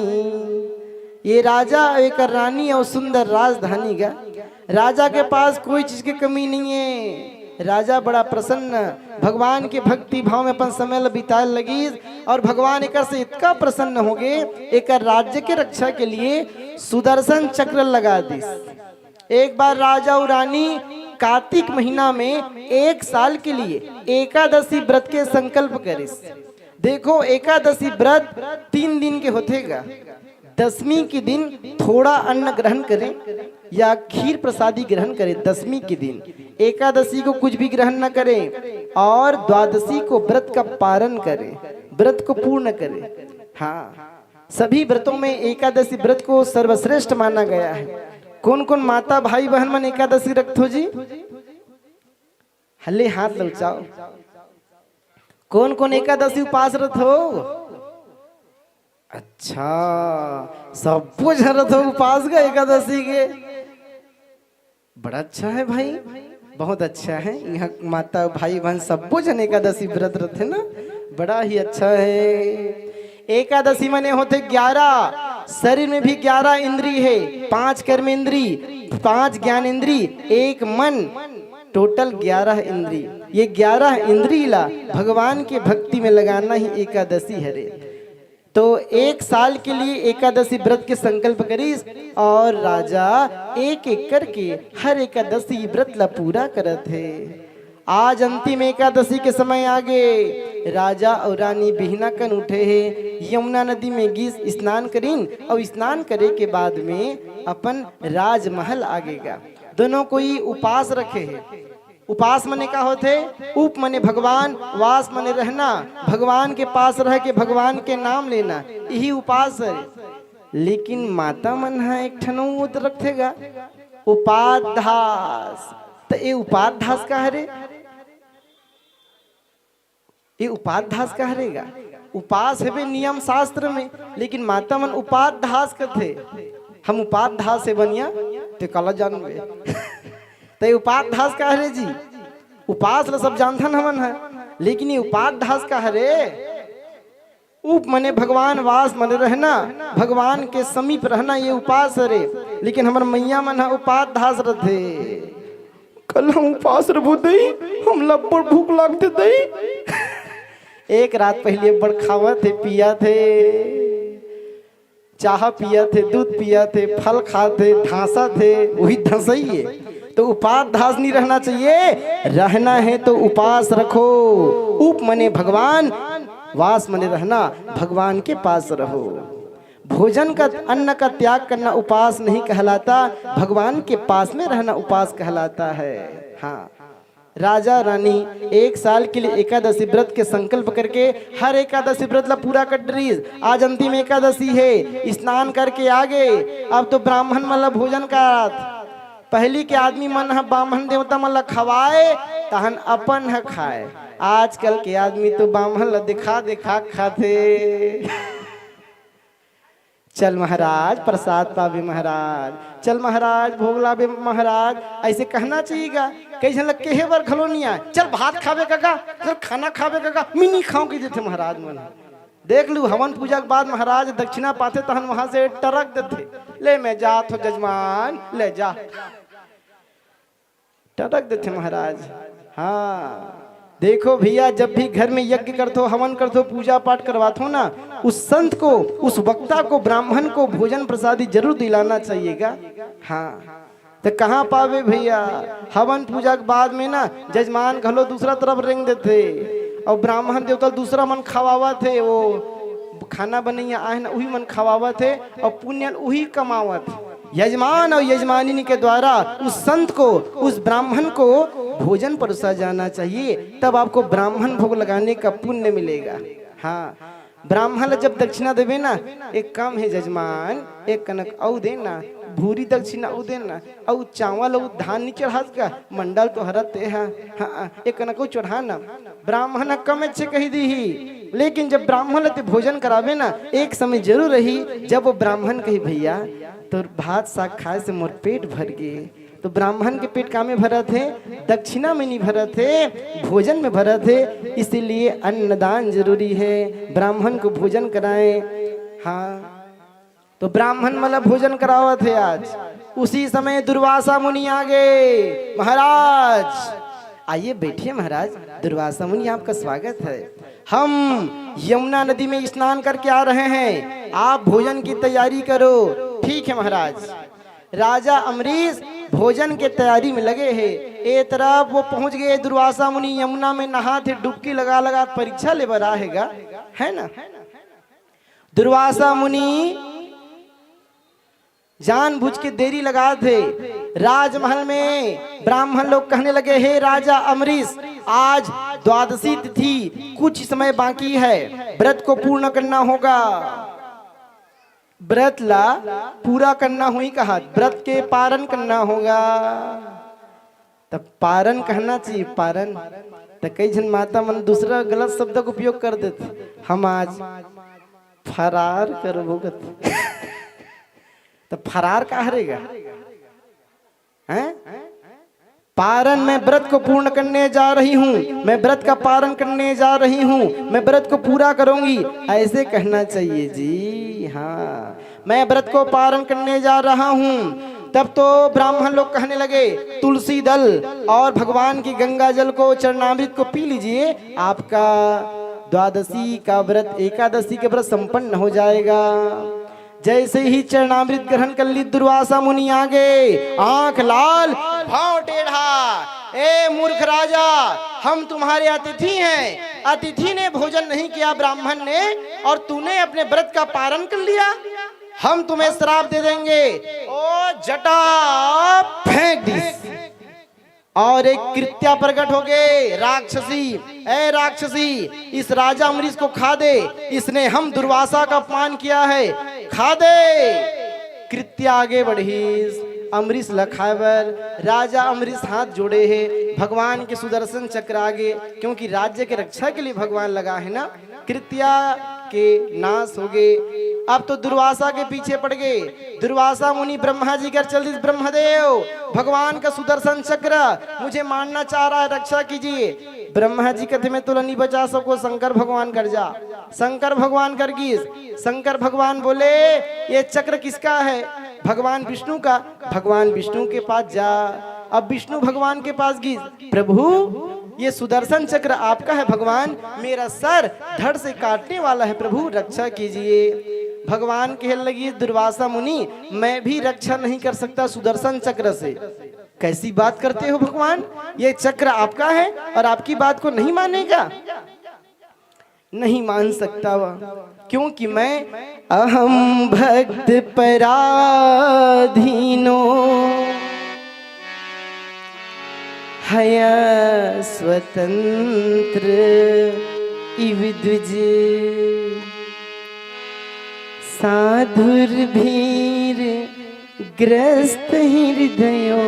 ये राजा, एक रानी और सुंदर राजधानी गा। राजा के पास कोई चीज की कमी नहीं है। राजा बड़ा प्रसन्न, भगवान के भक्ति भाव में अपन समय ल बिताए लगिस और भगवान एकर से इतना प्रसन्न हो गए, एकर राज्य के रक्षा के लिए सुदर्शन चक्र लगा दिस। एक बार राजा और रानी कार्तिक महीना में एक साल के लिए एकादशी व्रत के संकल्प करिस। देखो, एकादशी व्रत तीन दिन के होथे गा। दसवीं के दिन थोड़ा अन्न ग्रहण करें या खीर प्रसादी ग्रहण करें दसवीं के दिन। एकादशी को कुछ भी ग्रहण न करें और द्वादशी को व्रत का पारण करें, व्रत को पूर्ण करें। हाँ, सभी व्रतों में एकादशी व्रत को सर्वश्रेष्ठ माना गया है। कौन कौन माता भाई बहन मन एकादशी रखथो जी? हल्ले हाथ ललचाओ। कौन कौन एकादशी उपास रथो? अच्छा, सब्बो झन रथो उपास गा एकादशी के। बड़ा अच्छा है भाई, बहुत अच्छा है। यहाँ माता भाई बहन सब्बो झन एकादशी व्रत रथे ना, बड़ा ही अच्छा है। एकादशी मने होथे ग्यारह, शरीर में भी ग्यारह इंद्री हे, पांच कर्म इंद्री, पांच ज्ञान इंद्री, एक मन, टोटल ग्यारह इंद्री। ये ग्यारह इंद्री ला भगवान के भक्ति में लगाना ही एकादशी हरे। तो एक साल के लिए एकादशी व्रत के संकल्प करिस और राजा एक एक करके हर एकादशी व्रत ला पूरा करत हे। आज अंतिम एकादशी के समय आगे। राजा अउ रानी बिहना कन उठे हे, यमुना नदी में गिस, स्नान करिन अउ स्नान करे के बाद में अपन राजमहल आगे गा। दोनों कोई उपास रखे हे। उपास मने का होथे? उप मने भगवान, वास मने रहना, भगवान के पास रह के भगवान के नाम लेना, यही उपास हे। लेकिन माता मन ह एक ठन अउ रखथे गा, उपाध्यास। त ये उपाध्यास का हरे? ये उपाध्यास का हरे गा? उपास हवे नियम शास्त्र में, लेकिन माता मन उपाध्यास कथे। हम उपाध्यास हे बनिया, ते काला जानबे। त ये उपाध्यास का हरे जी? उपास ला सब जानथन हमन ह, लेकिन ये उपाध्यास का हरे? उप मने भगवान, वास मने रहना, भगवान के समीप रहना, ये उपास हरे। लेकिन हमर मैया मन ह उपाध्यास रथे। कल हम उपास रबो दई, हमला अब्बड़ भूख लागथे दई। एक रात पहले अब्बड़ खावत हे, पियत हे, चाह पियत हे, दूध पियत हे, फल खात हे, धांसत हे, वही धंसई हे। तो उपास धास नहीं रहना चाहिए, रहना है तो उपास रखो। उप मने भगवान, वास मने रहना, भगवान के पास रहो। भोजन का, अन्न का त्याग करना उपास नहीं कहलाता, भगवान के पास में रहना उपास कहलाता है। हाँ, राजा रानी एक साल के लिए एकादशी व्रत के संकल्प करके हर एकादशी व्रत ला पूरा कर डरिस। आज अंतिम एकादशी है, स्नान करके आगे, अब तो ब्राह्मण मन ला भोजन करात। पहली के आदमी मन ह ब्राह्मण देवता मन ला खवाए, तहन अपन ह खाए। आजकल के आदमी तो ब्राह्मण ला दिखा दिखा खाथे। चल महाराज, प्रसाद पाबे महाराज, चल महाराज, भोग लाबे महाराज, ऐसे कहना चाहिए गा। कई झन ल केहे बर घलो नहीं आए, चल भात खाबे कका, चल खाना खाबे कका, मैं नहीं खाऊं कहि देथे महाराज मन। देख लू, हवन पूजा के बाद महाराज दक्षिणा पाथे, तहन वहां से टरक देथे, ले मैं जात हो जजमान, ले जा। टरक देथे महाराज। हाँ, देखो भैया, जब भी घर में यज्ञ करथो, हवन करथो, पूजा पाठ करवाथो ना, उस संत को, उस वक्ता को, ब्राह्मण को भोजन प्रसादी जरूर दिलाना चाहिएगा। हाँ, तो कहाँ पावे भैया? हवन पूजा के बाद में ना जजमान घलो दूसरा तरफ रेंग देथे, और ब्राह्मण देवता दूसरा मन खवावत हे, वो खाना बनैया आए ना, उही मन खवावत हे, और पुण्य उही कमावत हे। यजमान और यजमानिनी के द्वारा उस संत को, उस ब्राह्मण को भोजन परोसा जाना चाहिए, तब आपको ब्राह्मण भोग लगाने का पुण्य मिलेगा। हाँ, ब्राह्मण ला जब दक्षिणा देबे ना, एक काम है जजमान, एक कनक अउ देना, भूरी दक्षिणा अउ देना, अउ चावल अउ धान नी चढ़ास का, मंडल तो हरत ते हा, हाँ, एक कनक अउ चढ़ाना। ब्राह्मण कम अच्छे कही दी ही, लेकिन जब ब्राह्मण ला ते भोजन कराबे ना, एक समय जरूर रही, जब वो ब्राह्मण कही, "भैया, तोर भात साग खाए से मोर पेट भर गे।" तो ब्राह्मण के पेट का में भरत हे? दक्षिणा में नहीं भरत हे, भोजन में भरत हे। इसीलिए अन्नदान जरूरी है, ब्राह्मण को भोजन कराएं। हाँ, तो ब्राह्मण मन ला भोजन करावत हे आज। उसी समय दुर्वासा मुनि आ गए। "महाराज, आइए बैठिए महाराज, दुर्वासा मुनि आपका स्वागत है। हम यमुना नदी में स्नान करके आ रहे हैं, आप भोजन की तैयारी करो।" "ठीक है महाराज।" राजा अम्बरीश भोजन के तैयारी में लगे हे। ए तरफ वो पहुंच गए, दुर्वासा मुनि यमुना में नहात हे, डुबकी लगा लगा परीक्षा ले बर आए हे गा, है ना? दुर्वासा मुनि जानबूझ के देरी लगात हे। राजमहल में ब्राह्मण लोग कहने लगे, "हे राजा अम्बरीश, आज द्वादशी तिथि, कुछ समय बाकी है, व्रत को पूर्ण करना होगा।" व्रत ला पूरा करना होही कहा, व्रत के पारण करना होगा। तब पारण कहना चाहिए, पारण। त कई झन माता मन दूसरा गलत शब्द का उपयोग कर देथे, "हम आज फरार करबो" कथे। त फरार का हरे गा? हैं? पारण, मैं व्रत को पूर्ण करने जा रही हूँ, मैं व्रत का पारण करने जा रही हूँ, मैं व्रत को पूरा करूंगी, ऐसे कहना चाहिए जी। हाँ, मैं व्रत को पारण करने जा रहा हूँ। तब तो ब्राह्मण लोग कहने लगे, तुलसी दल और भगवान की गंगा जल को, चरणामृत को पी लीजिए, आपका द्वादशी का व्रत, एकादशी का व्रत संपन्न हो जाएगा। जैसे ही चरणामृत ग्रहण कर ली, दुर्वासा मुनि आगे, आंख लाल, भाव टेढ़ा। ए मूर्ख राजा, हम तुम्हारे अतिथि हैं, अतिथि ने भोजन नहीं किया ब्राह्मण ने, और तूने अपने व्रत का पारण कर लिया। हम तुम्हें श्राप दे देंगे। ओ जटा फेंक दी। और एक कृत्या प्रकट हो गए, राक्षसी, ए राक्षसी, इस राजा अम्बरीश को खा दे, इसने हम दुर्वासा का अपमान किया है, खा दे। कृत्या आगे बढ़ीस, अम्बरीश ल खाए बर। राजा अम्बरीश हाथ जोड़े हे, भगवान के सुदर्शन चक्र आगे, क्योंकि राज्य के रक्षा के लिए भगवान लगा है ना। कृत्या के नाश हो गए। अब तो दुर्वासा के पीछे पड़ गए। दुर्वासा मुनि ब्रह्मा जी कर चल दिस, ब्रह्मदेव, भगवान का सुदर्शन चक्र मुझे मारना चाह रहा है, रक्षा कीजिए। ब्रह्मा जी कहते, मैं तोला नहीं बचा सको, शंकर भगवान कर जा। शंकर भगवान कर गिस। शंकर भगवान बोले, ये चक्र किसका है? भगवान विष्णु का। भगवान विष्णु के पास जा। अब विष्णु भगवान के पास गिस, प्रभु, ये सुदर्शन चक्र आपका है भगवान, मेरा सर धड़ से काटने वाला है प्रभु, रक्षा कीजिए। भगवान कहे लगी, दुर्वासा मुनि, मैं भी रक्षा नहीं कर सकता सुदर्शन चक्र से। कैसी बात करते हो भगवान, ये चक्र आपका है और आपकी बात को नहीं मानेगा? नहीं मान सकता वह, क्योंकि मैं अहम भक्त पराधीनो हया स्वतंत्र इव द्विज। साधुर्भीर ग्रस्त हृदयो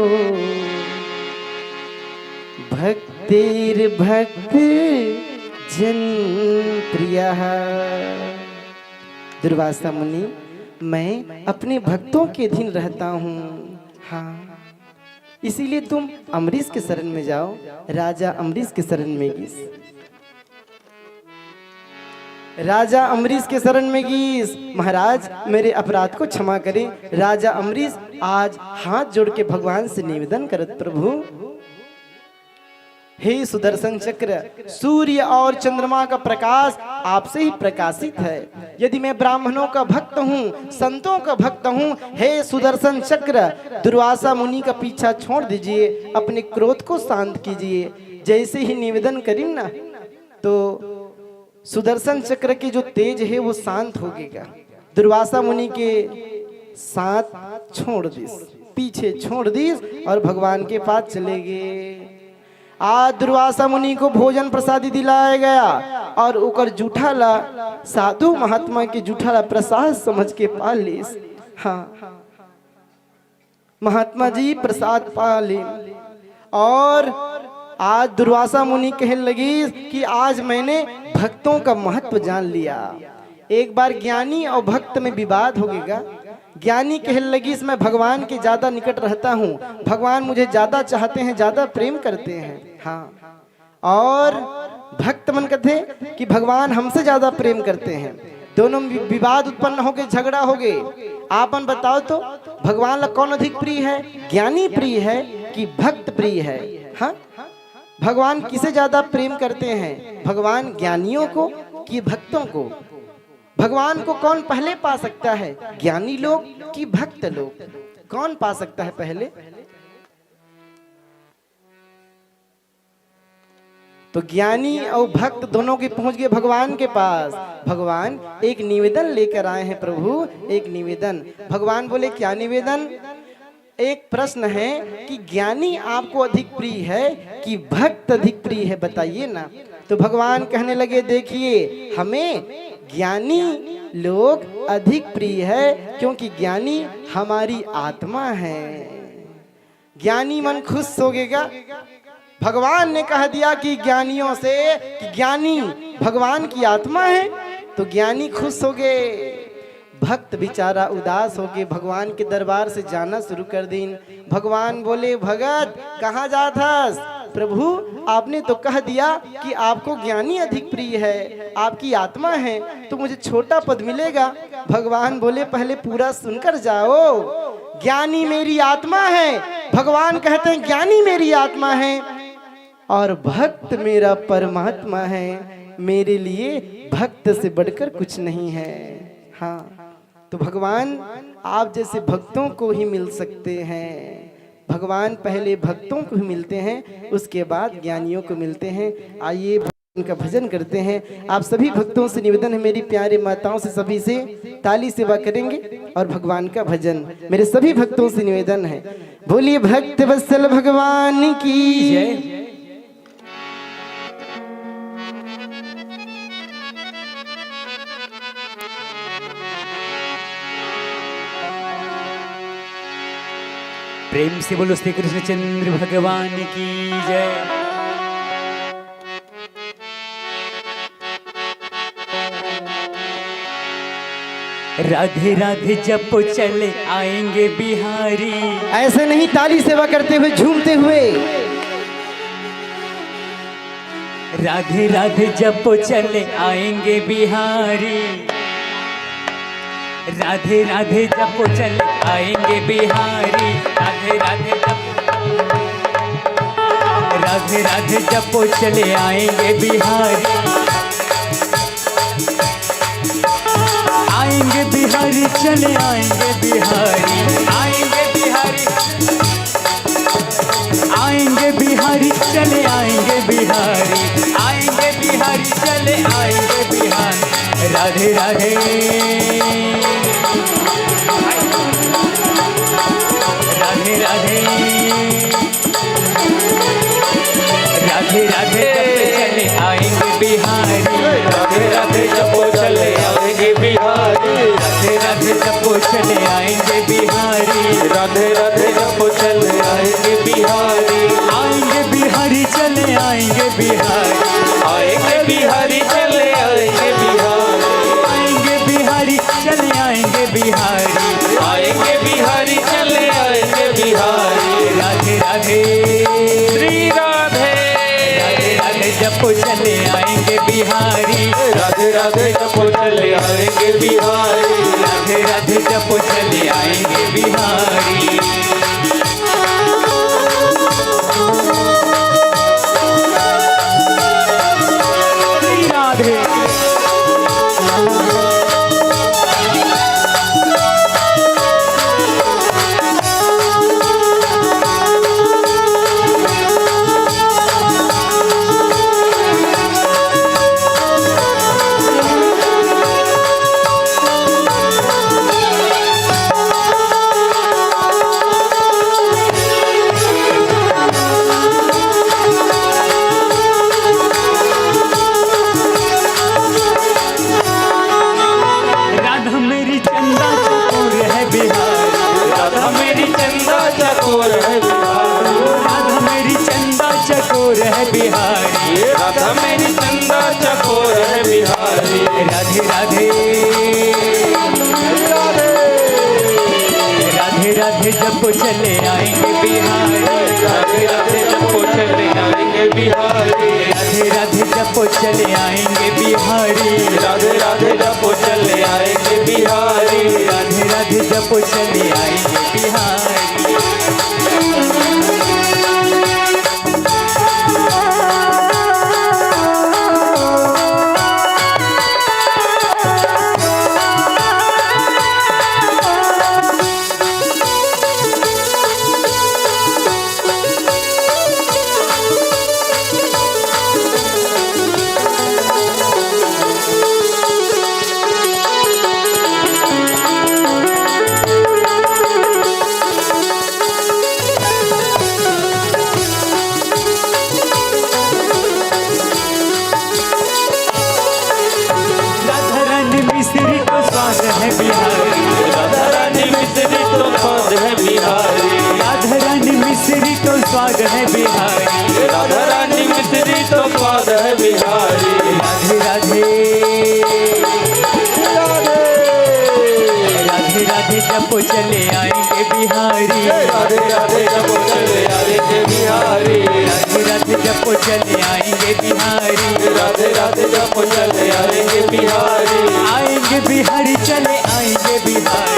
भक्तेर भक्त जन प्रियः। दुर्वासा मुनि, मैं अपने भक्तों के अधीन रहता हूँ। हाँ, इसीलिए तुम अम्बरीश के शरण में जाओ। राजा अम्बरीश के शरण में गिस। राजा अम्बरीश के शरण में गिस, महाराज, मेरे अपराध को क्षमा करें। राजा अम्बरीश आज हाथ जोड़ के भगवान से निवेदन करत, प्रभु, हे सुदर्शन चक्र, सूर्य और चंद्रमा का प्रकाश आपसे ही प्रकाशित है। यदि मैं ब्राह्मणों का भक्त हूँ, संतों का भक्त हूँ, हे सुदर्शन चक्र, दुर्वासा मुनि का पीछा छोड़ दीजिए, अपने क्रोध को शांत कीजिए। जैसे ही निवेदन करिन ना, तो सुदर्शन चक्र के जो तेज है वो शांत हो गएगा। दुर्वासा मुनि के साथ छोड़ दिस, पीछे छोड़ दिस और भगवान के पास चले गए। आज दुर्वासा मुनि को भोजन प्रसादी दिलाया गया और ओकर जूठा ला, साधु महात्मा के जूठा ला प्रसाद समझ के पा लिस। हाँ, महात्मा जी प्रसाद पा ले। और आज दुर्वासा मुनि कहने लगी कि आज मैंने भक्तों का महत्व जान लिया। एक बार ज्ञानी और भक्त में विवाद हो गएगा। ज्ञानी कहने लगी, मैं भगवान के ज्यादा निकट रहता हूँ, भगवान मुझे ज्यादा चाहते हैं, ज्यादा प्रेम करते हैं। हाँ, और भक्त मन कहते कि भगवान हमसे ज्यादा प्रेम करते हैं। दोनों में वि-, विवाद उत्पन्न हो गए, झगड़ा हो गए। आपन बताओ तो, भगवान ला कौन अधिक प्रिय है, ज्ञानी प्रिय है कि भक्त प्रिय है? हाँ, भगवान किसे ज्यादा प्रेम करते हैं, भगवान ज्ञानियों को कि भक्तों को? भगवान को कौन पहले पा सकता है, ज्ञानी लोग कि भक्त लोग? कौन पा सकता है पहले? तो ज्ञानी और भक्त दोनों के पहुंच गए भगवान के पास। भगवान एक निवेदन लेकर आए हैं, प्रभु, एक निवेदन। भगवान बोले, क्या निवेदन? एक प्रश्न है कि ज्ञानी आपको अधिक प्रिय है कि भक्त अधिक प्रिय है, बताइए ना। तो भगवान कहने लगे, देखिए, हमें ज्ञानी लोग अधिक प्रिय है, क्योंकि ज्ञानी हमारी आत्मा है। ज्ञानी मन खुश हो गएगा। भगवान ने कह दिया कि ज्ञानियों से कि ज्ञानी भगवान की आत्मा है, तो ज्ञानी खुश हो गए। भक्त बेचारा उदास होके भगवान के दरबार से जाना शुरू कर दीन। भगवान बोले, "भगत, कहाँ जात हस?" "प्रभु, आपने तो कह दिया कि आपको ज्ञानी अधिक प्रिय है, आपकी आत्मा है, तो मुझे छोटा पद मिलेगा।" भगवान बोले, "पहले पूरा सुनकर जाओ। ज्ञानी मेरी आत्मा है।" भगवान कहते हैं, "ज्ञानी मेरी आत्मा है और भक्त मेरा परमात्मा है, मेरे लिए भक्त से बढ़कर कुछ नहीं है।" हाँ, तो भगवान आप जैसे भक्तों को ही मिल सकते हैं। भगवान पहले भक्तों को ही मिलते हैं, उसके बाद ज्ञानियों को मिलते हैं। आइए, भगवान का भजन करते हैं। आप सभी भक्तों से निवेदन है, मेरी प्यारे माताओं से, सभी से ताली सेवा करेंगे और भगवान का भजन मेरे सभी भक्तों से निवेदन है। बोलिए भक्त वत्सल भगवान की। जय। प्रेम से बोलो श्री कृष्णचंद्र भगवान की जय। राधे राधे जपो चले आएंगे बिहारी। ऐसे नहीं, ताली सेवा करते हुए, झूमते हुए। राधे राधे जपो चले आएंगे बिहारी। राधे राधे जपो चले आएंगे बिहारी। राधे राधे जपो, राधे राधे जपो चले आएंगे बिहारी। आएंगे बिहारी, चले आएंगे बिहारी। आएंगे बिहारी, आएंगे बिहारी, चले आएंगे बिहारी। आएंगे बिहारी, चले आएंगे बिहारी। राधे राधे, राधे राधे। राधे राधे जप चले आएंगे बिहारी। राधे राधे जपो चले आएंगे बिहारी। राधे राधे जपो चले आएंगे बिहारी। राधे राधे जपो चले आएंगे बिहारी। आएंगे बिहारी, चले आएंगे बिहारी। आएंगे बिहारी, चले आएंगे बिहारी। आएंगे बिहारी, चले आएंगे बिहारी। आएंगे बिहारी, चले आएंगे बिहारी। राधे राधे। श्री राधे। राधे राधे जपो चले आएंगे बिहारी। राधे राधे जपो चले आएंगे बिहारी। राधे राधे जपो चले आएंगे बिहारी। श्री राधे। राधा मेरी चंदा चकोर है बिहारी। राधा मेरी चंदा चकोर है बिहारी। राधा मेरी चंदा चकोर है बिहारी। राधा मेरी चंदा चकोर है बिहारी। राधे राधे। राधे राधे जपो चले आएंगे बिहारी। राधे राधे जपो चले आएंगे बिहारी। राधे राधे जपो चले आएंगे बिहारी। राधे राधे जपो चले आएंगे बिहारी। राधे राधे जपो चले आएंगे बिहारी। राधा रानी मिश्री तो स्वाद है बिहारी। राधा रानी मिश्री तो स्वाद है बिहारी। राधा रानी मिश्री तो स्वाद है बिहारी। राधा रानी मिश्री तो स्वाद है बिहारी। राधे राधे। राधे। चले आएंगे बिहारी। राधे राधे जपो चले आएंगे बिहारी। राधे राधे जपो चले आएंगे बिहारी। राधे राधे जपो चले आएंगे बिहारी। आएंगे बिहारी, चले आएंगे बिहारी।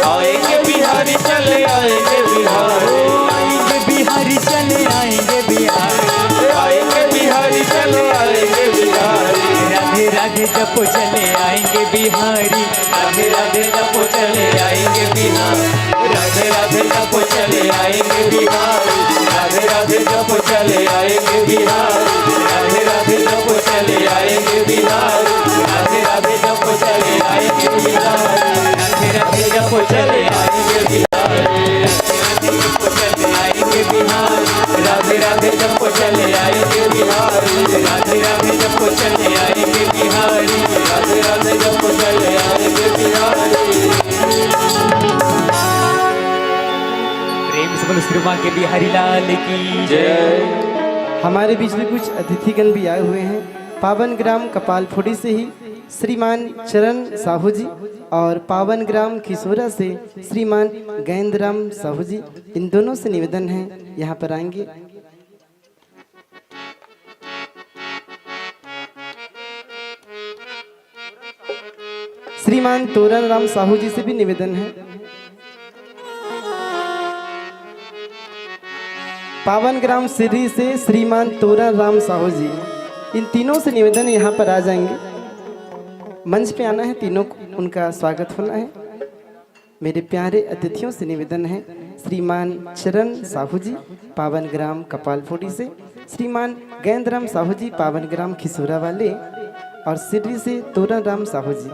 आएंगे बिहारी, चले आएंगे बिहारी। आएंगे बिहारी, चले आएंगे बिहारी। आएंगे बिहारी, चले आएंगे बिहारी। राधे राधे जपो चले आएंगे बिहारी। राधे राधे जपो चले आएंगे बिहारी। राधे राधे जपो चले आएंगे बिहारी। राधे राधे जपो चले आएंगे बिहारी। राधे राधे जपो चले आएंगे बिहारी। राधे राधे जपो चले आएंगे बिहारी। राधे राधे जपो चले आएंगे बिहारी। राधे राधे जपो चले आएंगे बिहारी। राधे राधे जपो चले आएंगे बिहारी। राधे राधे जपो चले आएंगे बिहारी। राधे राधे जपो चले आएंगे बिहारी। प्रेम से बोलो श्री माँ के बिहारी लाल की जय। हमारे बीच में कुछ अतिथिगण भी आए हुए हैं। पावन ग्राम कपालफोड़ी से ही श्रीमान चरण साहू जी और पावन ग्राम खिसोरा से श्रीमान गैंदराम साहू जी, इन दोनों से निवेदन है, यहाँ पर आएंगे। श्रीमान तोरन राम साहू जी से भी निवेदन है। पावन ग्राम सिर्री से श्रीमान तोरन राम साहू जी, इन तीनों से निवेदन है, यहाँ पर आ जाएंगे, मंच पे आना है तीनों को, उनका स्वागत होना है। मेरे प्यारे अतिथियों से निवेदन है, श्रीमान चरण साहू जी, पावन ग्राम कपालफोड़ी से, श्रीमान गैंदराम साहू जी, पावन ग्राम खिसोरा वाले, और सिर्री से तोरन राम साहू जी।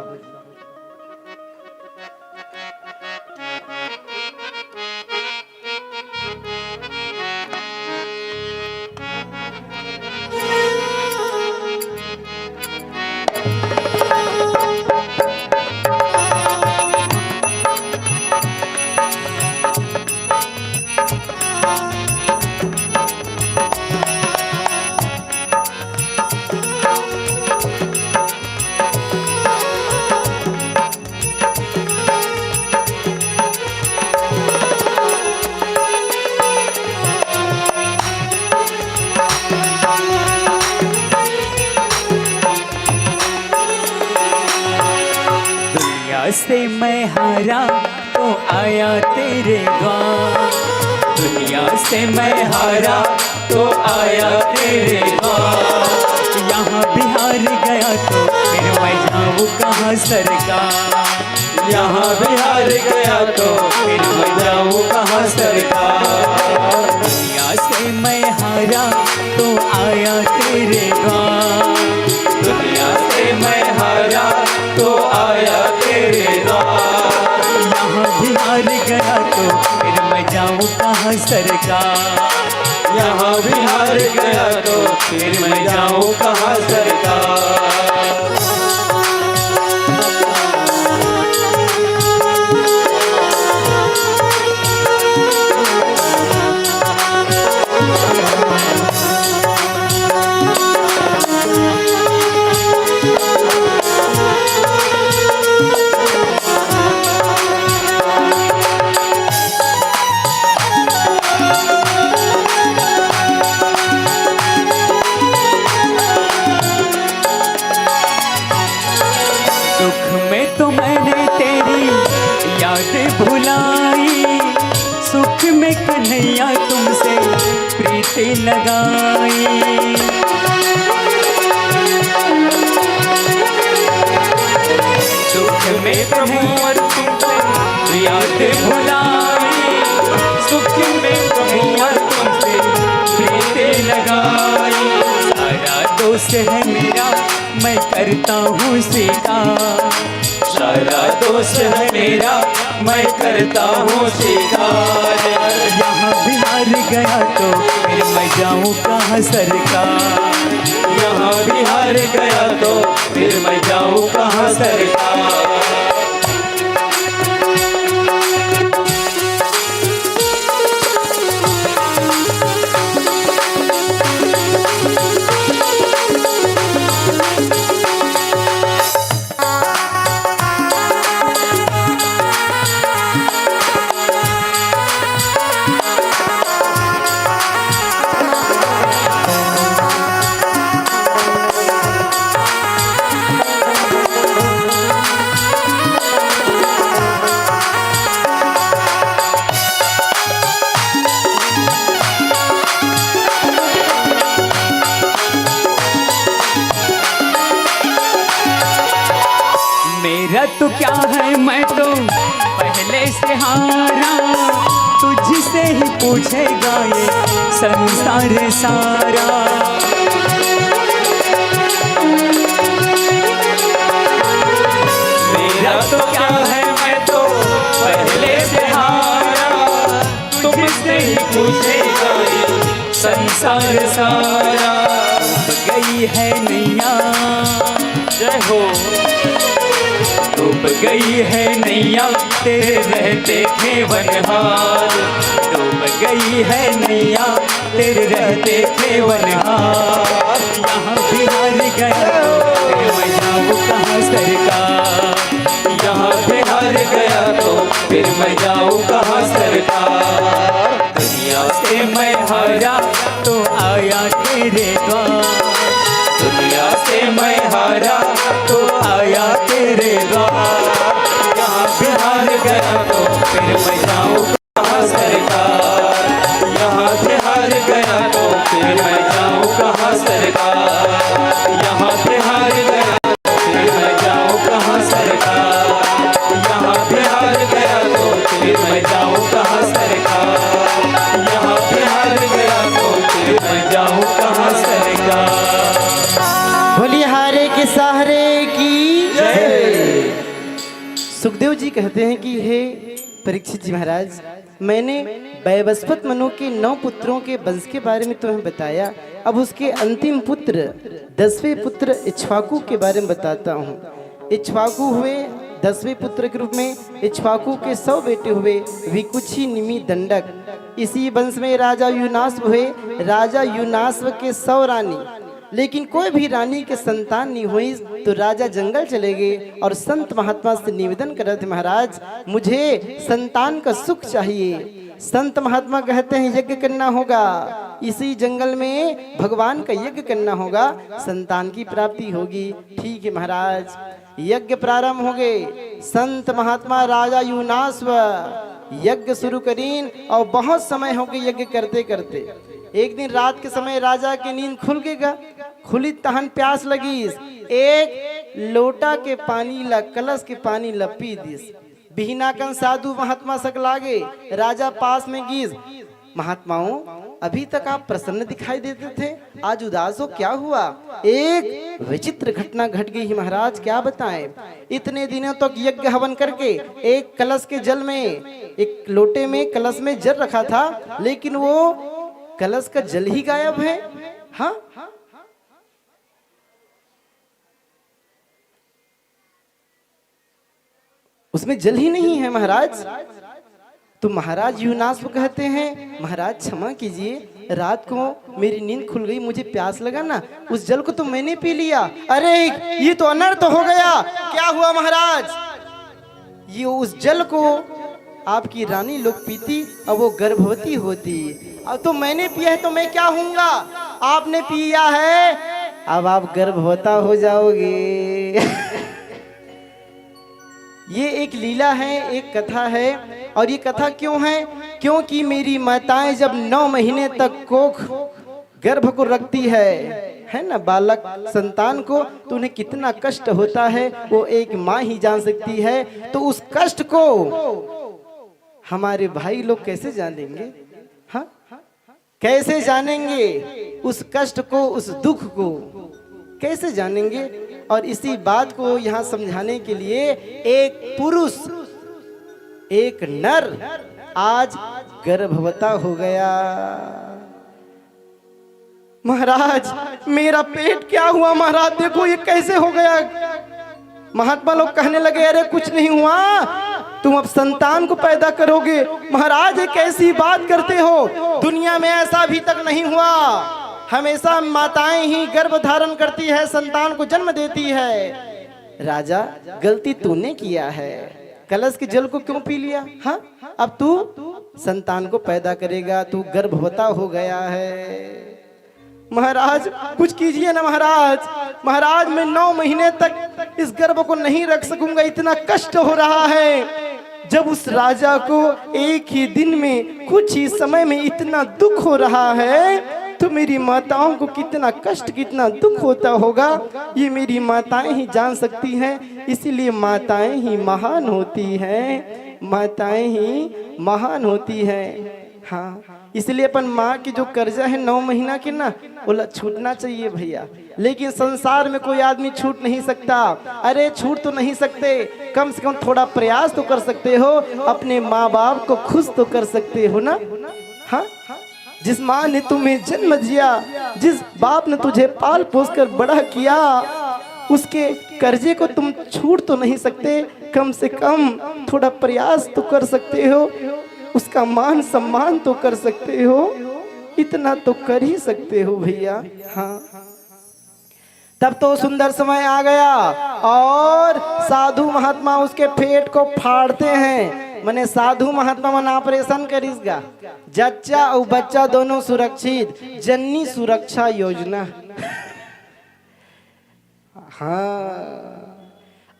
दुनिया से मैं हारा तो आया तेरे द्वार, दुनिया से मैं हारा तो आया तेरे द्वार। यहाँ भी हार गया तो फिर मैं जाऊँ कहाँ सरकार, यहाँ भी हार गया तो फिर मैं जाऊँ कहाँ सरकार। दुनिया से मैं हारा तो आया तेरे द्वार, दुनिया से मैं हारा तो आया तेरे द्वार। यहाँ भी हार गया तो फिर मैं जाऊँ कहाँ सरकार, यहाँ भी हार गया तो फिर मैं जाऊँ कहाँ सरकार। दुख में तो मैंने तेरी याद भुलाई, सुख में कन्हैया तुमसे प्रीत लगाई। दुख में प्रभु और तुमसे याद भुलाई, सुख में प्रभु और तुमसे प्रीत लगाई। सारा दोष है मेरा, मैं करता हूँ स्वीकार, सारा दोष है मेरा, मैं करता हूँ स्वीकार। यहाँ भी हार गया तो फिर मैं जाऊँ कहाँ सरकार, यहाँ भी हार गया तो फिर मैं जाऊँ कहाँ सरकार। तो क्या है, मैं तो पहले से हारा, तुझसे ही पूछेगा ये संसार सारा। मेरा तो क्या है, मैं तो पहले से हारा, तुझसे ही पूछेगा ये संसार सारा। गई है नैया, जय हो। डूब गई है नैया, तेरे रहते थे वनहार। डूब गई है नैया, तेरे रहते थे वनहार। यहाँ बिहार गया तो फिर मैं जाऊँ कहाँ सरकार? यहाँ बिहार गया तो फिर मैं जाऊँ कहाँ सरकार? दुनिया से मैं हारा तो आया तेरे द्वार। दुनिया से मैं हारा तो आया तेरे द्वार। यहाँ बिहार गया तो फिर मैं जाऊँ कहाँ सरकार? यहाँ बिहार गया तो फिर मैं जाऊँ कहाँ सरकार? यहाँ बिहार गया तो फिर मैं जाऊँ कहाँ सरकार? यहाँ बिहार गया तो फिर मैं जाऊँ कहाँ सरकार? यहाँ बिहार गया तो फिर मैं जाऊँ कहाँ सरकार? बोलिए हारे के सहारे की जय। सुखदेव जी कहते हैं कि हे परीक्षित जी महाराज, मैंने वैवस्वत मनु के नौ पुत्रों के वंश के बारे में तुम्हें बताया। अब उसके अंतिम पुत्र, दसवें पुत्र इक्ष्वाकु के बारे में बताता हूँ। इक्ष्वाकु हुए दसवें पुत्र के रूप में। इक्ष्वाकु के सौ बेटे हुए, विकुक्षी, निमि, दंडक। इसी वंश में राजा युनाश्व हुए। राजा युनाश्व के सौ रानी, लेकिन कोई भी रानी के संतान नहीं हुई, तो राजा जंगल चले गए और संत महात्मा से निवेदन कर रहे थे, महाराज, मुझे संतान का सुख चाहिए। संत महात्मा कहते हैं, यज्ञ करना होगा, इसी जंगल में भगवान का यज्ञ करना होगा, संतान की प्राप्ति होगी। ठीक है महाराज। यज्ञ प्रारंभ हो गए। संत महात्मा राजा युनाश्व यज्ञ शुरू करीन और बहुत समय हो गए यज्ञ करते करते। एक दिन रात के समय राजा की नींद खुल के गा, खुली तहन प्यास लगी। एक लोटा के पानी ला, कलश के पानी ला पी दिस। बिहनाकन साधु महात्मा सकलागे। राजा पास में गीस, महात्माओं, अभी तक आप प्रसन्न दिखाई देते थे, आज उदास हो, क्या हुआ? एक विचित्र घटना घट गई है महाराज, क्या बताएं। इतने दिनों तक यज्ञ हवन करके एक कलश के जल में, एक लोटे में, कलश में जल रखा था, लेकिन वो कलश का जल ही गायब है। हाँ, उसमें जल ही नहीं है महाराज। तो महाराज युनाश्व कहते हैं, महाराज, क्षमा कीजिए, रात को मेरी नींद खुल गई, मुझे प्यास लगा ना, उस जल को तो मैंने पी लिया। अरे, ये तो अनर्थ हो गया। क्या हुआ महाराज? ये उस जल को आपकी रानी लोग पीती, अब वो गर्भवती होती। अब तो मैंने पिया है तो मैं क्या हूँगा? आपने पिया है, अब आप गर्भवता हो जाओगे। ये एक लीला है, एक कथा है। और ये कथा क्यों है? क्योंकि मेरी माताएं जब नौ महीने तक कोख, गर्भ को रखती है, है ना, बालक संतान को, तो उन्हें कितना कष्ट होता है, वो एक माँ ही जान सकती है। तो उस कष्ट को हमारे भाई लोग कैसे जानेंगे? हाँ, कैसे जानेंगे उस कष्ट को, उस दुख को कैसे जानेंगे? और इसी बात को यहाँ समझाने के लिए एक पुरुष, एक नर आज गर्भवता हो गया। महाराज, मेरा पेट क्या हुआ महाराज? देखो, ये कैसे हो गया। महात्मा लोग कहने लगे, अरे, कुछ नहीं हुआ, तुम अब संतान को पैदा करोगे। महाराज, ये कैसी बात करते हो? दुनिया में ऐसा अभी तक नहीं हुआ। हमेशा माताएं ही गर्भ धारण करती है, संतान को जन्म देती है। राजा, गलती तूने किया है, कलश के जल को क्यों पी लिया? हाँ, अब तू संतान को पैदा करेगा, तू गर्भवता हो गया है। महाराज, कुछ कीजिए ना महाराज। महाराज, मैं नौ महीने तक इस गर्भ को नहीं रख सकूंगा, इतना कष्ट हो रहा है। जब उस राजा को एक ही दिन में, कुछ ही समय में इतना दुख हो रहा है, तो मेरी माताओं को कितना कष्ट, कितना दुख होता होगा, ये मेरी माताएं ही जान सकती हैं। इसीलिए माताएं ही महान होती हैं, माताएं ही महान होती हैं। हाँ, इसलिए अपन माँ के जो कर्जा है नौ महीना के ना, ओला छूटना चाहिए भैया। लेकिन संसार में कोई आदमी छूट नहीं सकता। अरे, छूट तो नहीं सकते, कम से कम थोड़ा प्रयास तो कर सकते हो, अपने माँ बाप को खुश तो कर सकते हो ना। हाँ, जिस माँ ने तुम्हें जन्म दिया, जिस बाप ने तुझे पाल पोस कर बड़ा किया, उसके कर्जे को तुम छूट तो नहीं सकते, कम से कम थोड़ा प्रयास तो कर सकते हो, उसका मान सम्मान तो कर सकते हो, इतना तो कर ही सकते हो भैया। हाँ, तब तो सुंदर समय आ गया और साधु महात्मा उसके पेट को फाड़ते हैं। माने, साधु महात्मा मन ऑपरेशन करिस गा, जच्चा अउ बच्चा दोनों सुरक्षित, जननी सुरक्षा योजना। हाँ,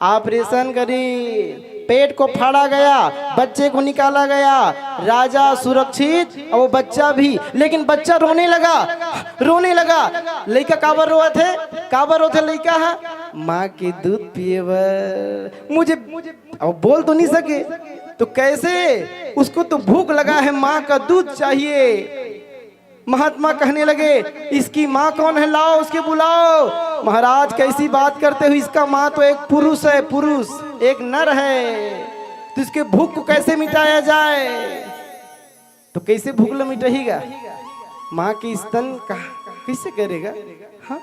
ऑपरेशन करी, पेट को फाड़ा गया, बच्चे को निकाला गया, राजा सुरक्षित और वो बच्चा भी। लेकिन बच्चा रोने लगा, रोने लगा। लइका काबर रोवत हे? काबर रोथे लइका ह? माँ के दूध पिए बर। मुझे, अब बोल तो नहीं सके, तो कैसे? उसको तो भूख लगा है, माँ का दूध चाहिए। महात्मा कहने लगे, "इसकी माँ कौन है? लाओ, उसके बुलाओ।" महाराज, कैसी बात करते हो? इसका माँ तो एक पुरुष है, पुरुष, एक नर है, तो इसके भूख को कैसे मिटाया जाए? तो कैसे भूख ल मिटही गा? माँ के स्तन का कैसे करेगा? हाँ?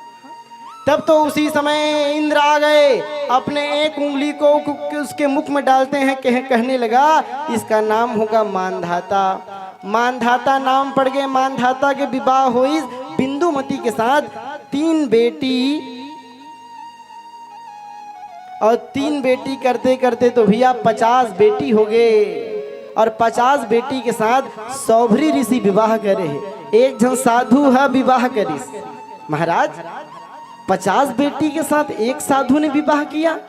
तब तो उसी समय इंद्र आ गए, अपने एक उंगली को कु-, उसके मुख में डालते हैं, कह-, कहने लगा, "इसका नाम होगा मानधाता।" मानधाता नाम पड़ गए, मानधाता के विवाह होइस बिंदुमती के साथ। तीन बेटी और तीन बेटी करते करते तो भैया पचास बेटी हो गए, और पचास बेटी के साथ सौभरी ऋषि विवाह करे हे। एक झन साधु ह विवाह करिस। महाराज, पचास बेटी के साथ एक साधु ने विवाह किया।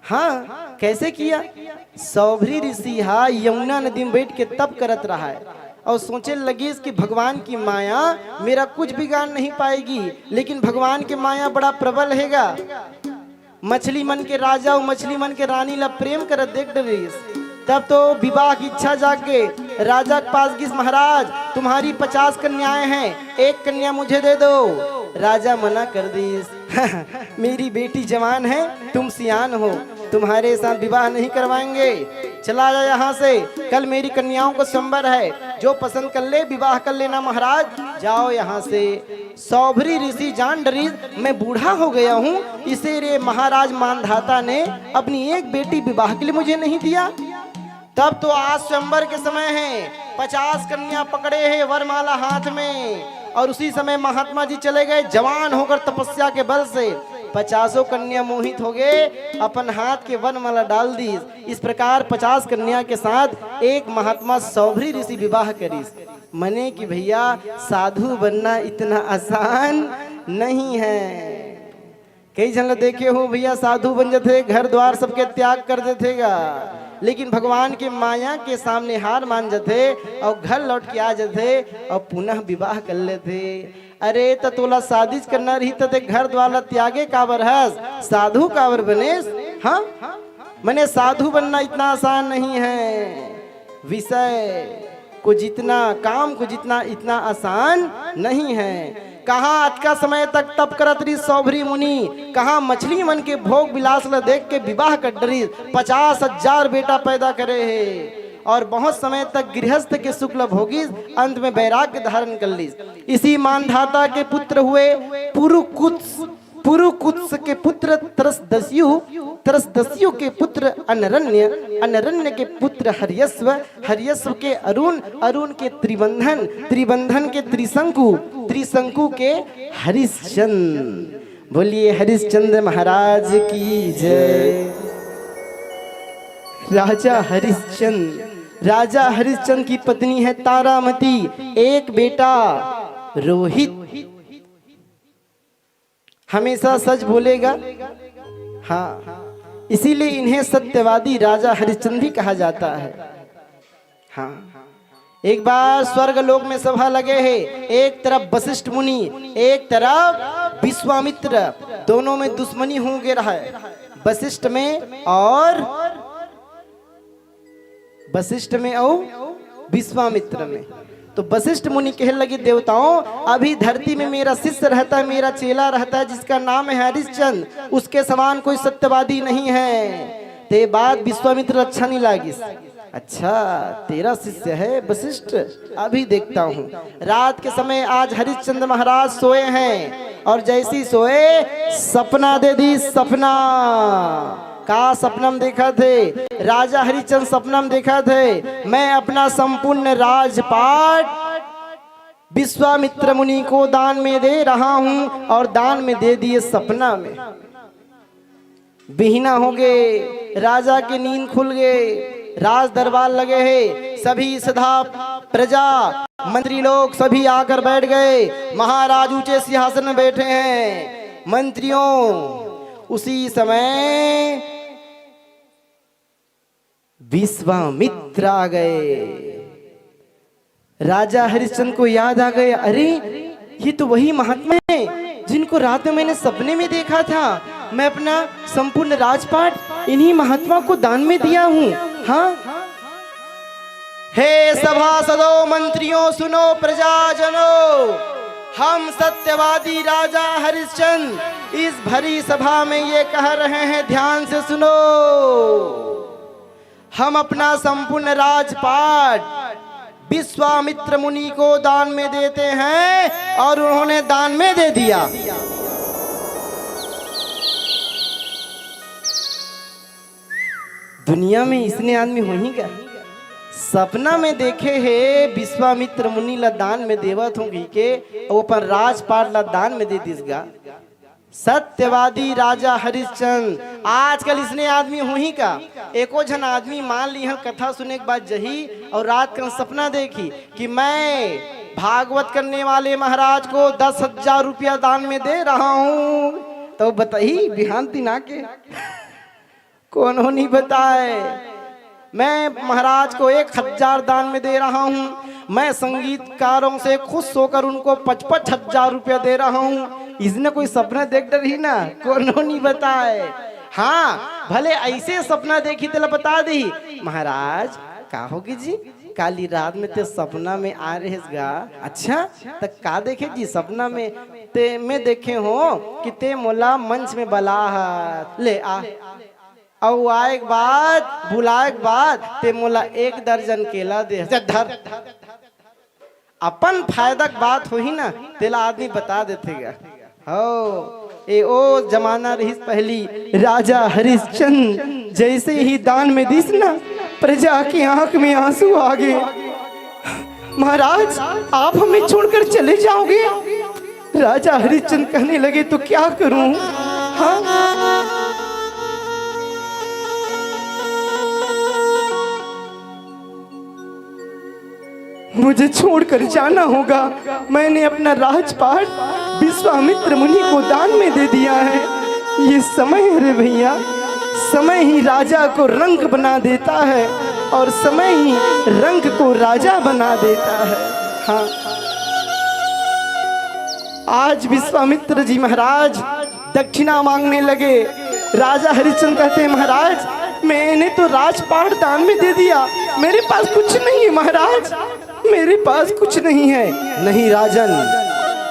हाँ, कैसे किया? सौभरी ऋषि हा यमुना नदी में बैठ के तप करत रहा है और सोचे लगिस कि भगवान की माया मेरा कुछ बिगाड़ नहीं पाएगी, लेकिन भगवान की माया बड़ा प्रबल हैगा। मछली मन के राजा अउ मछली मन के रानी ला प्रेम करत देख डरिस। तब तो विवाह की इच्छा जाग के राजा के पास गिस, "महाराज, तुम्हारी पचास कन्याएं हैं, एक कन्या मुझे दे दो।" राजा मना कर दिस, "मेरी बेटी जवान है, तुम सियान हो, तुम्हारे साथ विवाह नहीं करवाएंगे, चला जा यहाँ से। कल मेरी कन्याओं को स्वयंवर है, जो पसंद कर ले विवाह कर लेना महाराज, जाओ यहाँ से।" सौभरी ऋषि जान डरिस, "मैं बूढ़ा हो गया हूँ, इसीलिए महाराज मानधाता ने अपनी एक बेटी विवाह के लिए मुझे नहीं दिया।" तब तो आज स्वयंवर के समय है, पचास कन्या पकड़े हैं वरमाला हाथ में, और उसी समय महात्मा जी चले गए जवान होकर तपस्या के बल से। पचासों कन्या मोहित हो गए, अपन हाथ के वरमाला डाल दी। इस प्रकार पचास कन्या के साथ एक महात्मा सौभरी ऋषि विवाह करिस। मने कि भैया, साधु बनना इतना आसान नहीं है। कई झन ल देखे हो भैया, साधु बन जथे, घर द्वार सबके त्याग कर देथे गा, लेकिन भगवान के माया के सामने हार मान जथे और घर लौट के आ जथे और पुनः विवाह कर लेथे। अरे, त तोला शादी करना रही त ते घर द्वार ला त्यागे काबर हस, साधु काबर बनेस? हाँ, मने साधु बनना इतना आसान नहीं है। विषय को जितना, काम को जितना, इतना आसान नहीं है। कहाँ अतका समय तक तप करत रही सौभरी मुनि, कहाँ मछली मन के भोग विलास ल देख के विवाह कर डरिस, पचास हजार बेटा पैदा करे हे और बहुत समय तक गृहस्थ के सुख ल भोगिस, अंत में वैराग्य धारण कर लिस। इसी मानधाता के पुत्र हुए पुरुकुत्स, पुरुकुत्स के पुत्र त्रसदस्यु, त्रसदस्यु के पुत्र अनरण्य, अनरण्य के पुत्र हर्यस्व, हर्यस्व के अरुण, अरुण के त्रिबंधन, त्रिबंधन के त्रिशंकु, त्रिशंकु के हरिश्चंद। बोलिए हरिश्चंद्र महाराज की जय। राजा हरिश्चंद, राजा हरिश्चंद की पत्नी है तारामती, एक बेटा रोहित। हमेशा सच बोलेगा। हाँ, इसीलिए इन्हें सत्यवादी राजा हरिश्चंद्र भी कहा जाता है। हाँ, एक बार स्वर्ग लोक में सभा लगे है, एक तरफ वशिष्ठ मुनि, एक तरफ विश्वामित्र, दोनों में दुश्मनी हो गया है। वशिष्ठ में और वशिष्ठ में और विश्वामित्र में। तो वशिष्ठ मुनि कहे लगे, देवताओं, अभी धरती में मेरा शिष्य रहता है, मेरा चेला रहता है, जिसका नाम है हरिश्चंद, उसके समान कोई सत्यवादी नहीं है। ते बात विश्वामित्र अच्छा नहीं लागिस। अच्छा, तेरा शिष्य है वशिष्ठ, अभी देखता हूँ। रात के समय आज हरिश्चंद्र महाराज सोए हैं और जैसी सोए, सपना दे दी, सपना। का सपना में देखा थे? राजा हरिश्चंद्र सपना में देखा थे, मैं अपना संपूर्ण राजपाट विश्वामित्र मुनि को दान में दे रहा हूँ, और दान में दे दिए सपना में। बिहना हो गए, राजा की नींद खुल गए, राज दरबार लगे है, सभी सधा प्रजा, मंत्री लोग सभी आकर बैठ गए। महाराज ऊंचे सिंहासन में बैठे हैं। मंत्रियों, उसी समय विश्वामित्र आ गए। राजा हरिश्चंद्र को याद आ गए, अरे, ये तो वही महात्मा है जिनको रात में मैंने सपने में देखा था। मैं अपना संपूर्ण राजपाट इन्हीं महात्मा को दान में दिया हूँ। हाँ, हे सभासदों, मंत्रियों, सुनो प्रजाजनों, हम सत्यवादी राजा हरिश्चंद्र इस भरी सभा में ये कह रहे हैं, ध्यान से सुनो। हम अपना संपूर्ण राजपाट विश्वामित्र मुनि को दान में देते हैं, और उन्होंने दान में दे दिया। दुनिया में इसने आदमी होही का? सपना में देखे हे विश्वामित्र मुनि ला दान में देवत हूँ कहिके, अउ अपन राजपाट ला दान में दे दिस गा। सत्यवादी राजा हरिश्चंद्र, आजकल इसने आदमी होही का? एको झन आदमी मान ली हम, कथा सुने के बाद जही और रात का सपना देखी कि मैं भागवत करने वाले महाराज को दस हजार रुपया दान में दे रहा हूँ, तो बताही बिहान दिन आके कोनो नहीं बताए। मैं महाराज को एक हजार दान में दे रहा हूँ। मैं संगीतकारों से खुश होकर उनको पचपच हजार रुपया दे रहा हूँ। इसने कोई सपना देख डरही ना, कोनो नहीं बताए। हाँ, भले ऐसे सपना देखी तेला बता दी, महाराज, का होगी जी, काली रात में ते सपना में आ रहे गा। अच्छा, त का देखे जी सपना में? ते मैं देखे हो कि ते मोला मंच में बला हा, ले आ। अउ आए के बाद, बुलाए के बाद, ते मोला एक दर्जन केला दे। जा धर। अपन फायदा के बात होही ना, तेला आदमी बता देथे गा। हो, ए ओ जमाना रहिस पहली, राजा हरिश्चंद्र जैसे ही दान में दिस ना, प्रजा की आंख में आंसू आ गए। महाराज, आप हमें छोड़कर चले जाओगे? राजा हरिश्चंद्र कहने लगे, तो क्या करूं? हाँ? मुझे छोड़कर जाना होगा। मैंने अपना राजपाट विश्वामित्र मुनि को दान में दे दिया है। ये समय है रे भैया, समय ही राजा को रंक बना देता है और समय ही रंक को राजा बना देता है। हाँ, आज विश्वामित्र जी महाराज दक्षिणा मांगने लगे। राजा हरिश्चंद्र कहते हैं, महाराज, मैंने तो राजपाट दान में दे दिया, मेरे पास कुछ नहीं है महाराज, मेरे पास कुछ नहीं है। नहीं राजन,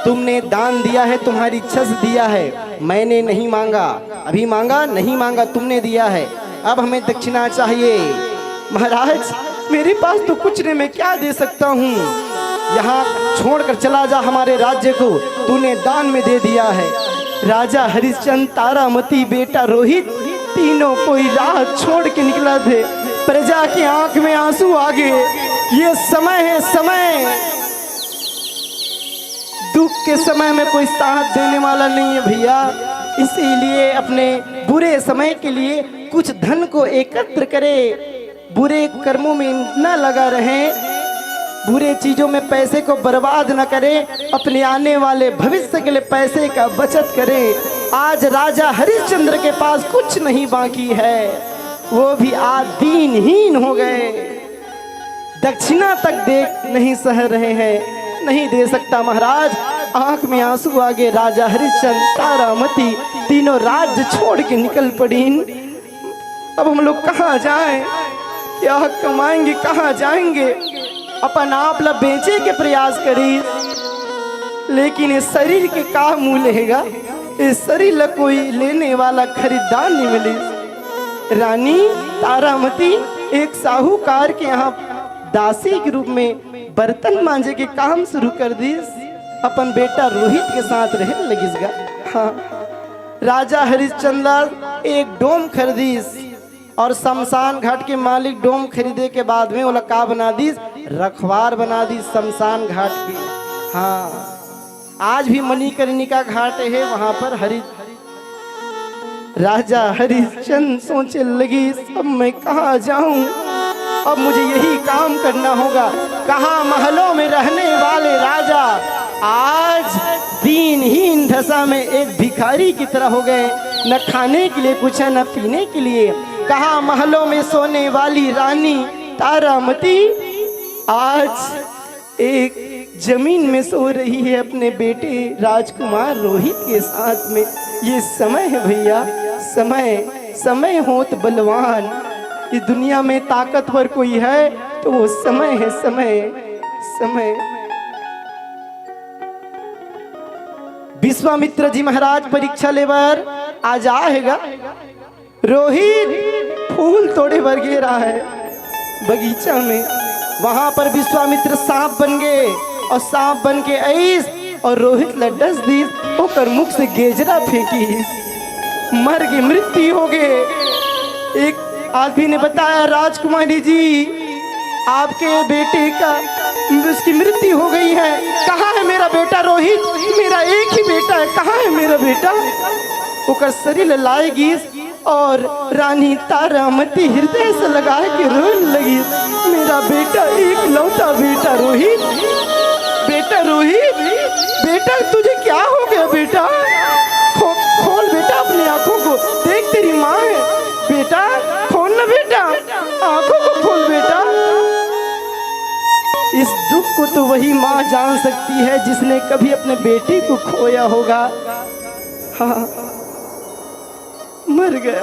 तुमने दान दिया है, तुम्हारी इच्छा से दिया है, मैंने नहीं मांगा, अभी मांगा, नहीं मांगा, तुमने दिया है, अब हमें दक्षिणा चाहिए। महाराज, मेरे पास तो कुछ नहीं, मैं क्या दे सकता हूँ? यहाँ छोड़कर चला जा हमारे राज्य को, तूने दान में दे दिया है। राजा हरिश्चंद्र, तारामती, बेटा रोहित, तीनों कोई राह छोड़ के निकला थे। प्रजा की आंख में आंसू आ गए। ये समय है, समय। दुख के समय में कोई साथ देने वाला नहीं है भैया, इसीलिए अपने बुरे समय के लिए कुछ धन को एकत्र करें, बुरे कर्मों में न लगा रहें, बुरे चीजों में पैसे को बर्बाद न करें, अपने आने वाले भविष्य के लिए पैसे का बचत करें। आज राजा हरिश्चंद्र के पास कुछ नहीं बाकी है, वो भी आज दीनहीन हो गए। दक्षिणा तक देख नहीं सह रहे हैं, नहीं दे सकता महाराज। आंख में आंसू आ गए। राजा हरिश्चंद्र, तारामती, तीनों राज्य छोड़ के निकल पड़ीन। अब हम लोग कहाँ जाएं, क्या कमाएंगे, कहाँ जाएंगे? अपन आप ला बेचे के प्रयास करी, लेकिन ये शरीर के का मूल्य हेगा? ये शरीर ला कोई लेने वाला खरीदार नहीं मिली। रानी तारामती एक साहूकार के यहाँ दासी के रूप में बर्तन मांजे के काम शुरू कर दीस। अपन बेटा रोहित के साथ रहे लगिस गा। हाँ, राजा हरिश्चंद्र एक डोम खरीदीस और शमशान घाट के मालिक डोम खरीदे के बाद में ओला का बना दीस? रखवार बना दीस शमशान घाट के। हाँ, आज भी मणिकर्णिका घाट है, वहां पर हरि राजा हरिश्चंद्र सोचे लगिस, अब मैं कहाँ जाऊं? अब मुझे यही काम करना होगा। कहा महलों में रहने वाले राजा आज दीनहीन दशा में एक भिखारी की तरह हो गए, न खाने के लिए कुछ है, न पीने के लिए। कहा महलों में सोने वाली रानी तारामती आज एक जमीन में सो रही है अपने बेटे राजकुमार रोहित के साथ में। ये समय है भैया, समय, समय होत बलवान। ये दुनिया में ताकतवर कोई है तो वो समय है, समय, समय। विश्वामित्र जी महाराज परीक्षा लेबर आज आएगा। रोहित फूल तोड़े बर गे रहा है बगीचा में। वहां पर विश्वामित्र सांप बन गए और सांप बन के आइस और रोहित ला डस दीस, ओकर मुख से गेजरा फेंकिस, मर के मृत्यु हो गए। एक आदमी ने बताया, राजकुमारी जी, आपके बेटे का, उसकी मृत्यु हो गई है। कहाँ है मेरा बेटा रोहित? मेरा एक ही बेटा है, कहाँ है मेरा बेटा? ओकर शरीर लाए गीस और रानी तारामती हृदय से लगा के रोने लगी, मेरा बेटा, एकलौता बेटा रोहित, बेटा रोहित, बेटा तुझे क्या हो गया बेटा? खो, खोल बेटा अपनी आंखों को, देख तेरी माँ है बेटा, खोल ना बेटा आंखों को, खोल बेटा। इस दुख को तो वही माँ जान सकती है जिसने कभी अपने बेटे को खोया होगा। हाँ, मर गया।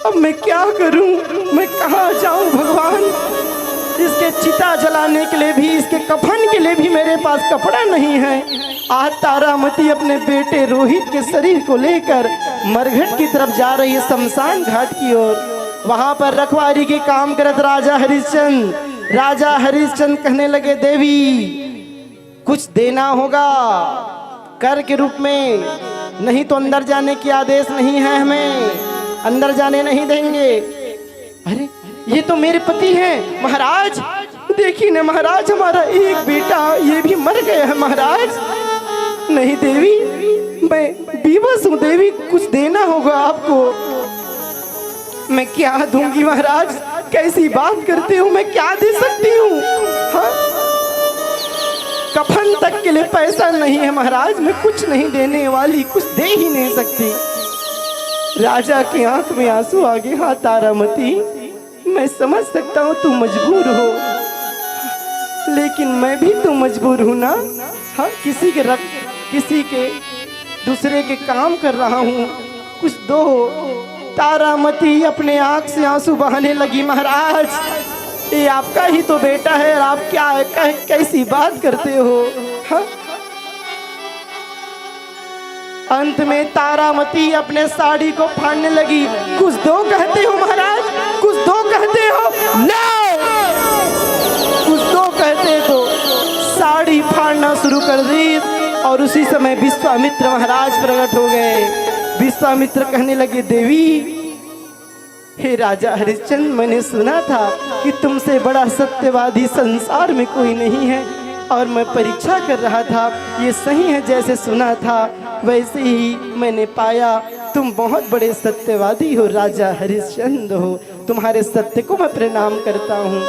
अब मैं क्या करूं, मैं कहाँ जाऊं भगवान? इसके चिता जलाने के लिए भी, इसके कफन के लिए भी मेरे पास कपड़ा नहीं है। आज तारामती अपने बेटे रोहित के शरीर को लेकर मरघट की तरफ जा रही है, शमशान घाट की ओर। वहां पर रखवारी के काम करत राजा हरिश्चंद्र, राजा हरिश्चंद्र कहने लगे, देवी, कुछ देना होगा कर के रूप में, नहीं तो अंदर जाने की आदेश नहीं है, हमें अंदर जाने नहीं देंगे। अरे, ये तो मेरे पति हैं महाराज, देखिए ना महाराज, हमारा एक बेटा, ये भी मर गया है महाराज। नहीं देवी, मैं बेबस हूँ देवी, कुछ देना होगा आपको। मैं क्या दूंगी महाराज, कैसी बात करते हो, मैं क्या दे सकती हूँ? हाँ? कफन तक के लिए पैसा नहीं है महाराज, मैं कुछ नहीं देने वाली, कुछ दे ही नहीं सकती। राजा की आंख में आंसू आ गए। हाँ तारामती, मैं समझ सकता हूँ तू मजबूर हो, लेकिन मैं भी तो मजबूर हूँ ना। हाँ, किसी के रख, किसी के, दूसरे के काम कर रहा हूँ, कुछ दो। तारामती अपने आंख से आंसू बहाने लगी, महाराज, ये आपका ही तो बेटा है और आप क्या कै-, कैसी बात करते हो? हाँ? अंत में तारामती अपने साड़ी को फाड़ने लगी। कुछ दो कहते हो महाराज, कुछ दो कहते हो। लो, कुछ दो कहते तो साड़ी फाड़ना शुरू कर दी। और उसी समय विश्वामित्र महाराज प्रकट हो गए। विश्वामित्र कहने लगे, देवी, हे राजा हरिश्चंद्र, मैंने सुना था कि तुमसे बड़ा सत्यवादी संसार में कोई नहीं है, और मैं परीक्षा कर रहा था, ये सही है, जैसे सुना था वैसे ही मैंने पाया। तुम बहुत बड़े सत्यवादी हो राजा हरिश्चंद्र हो, तुम्हारे सत्य को मैं प्रणाम करता हूँ।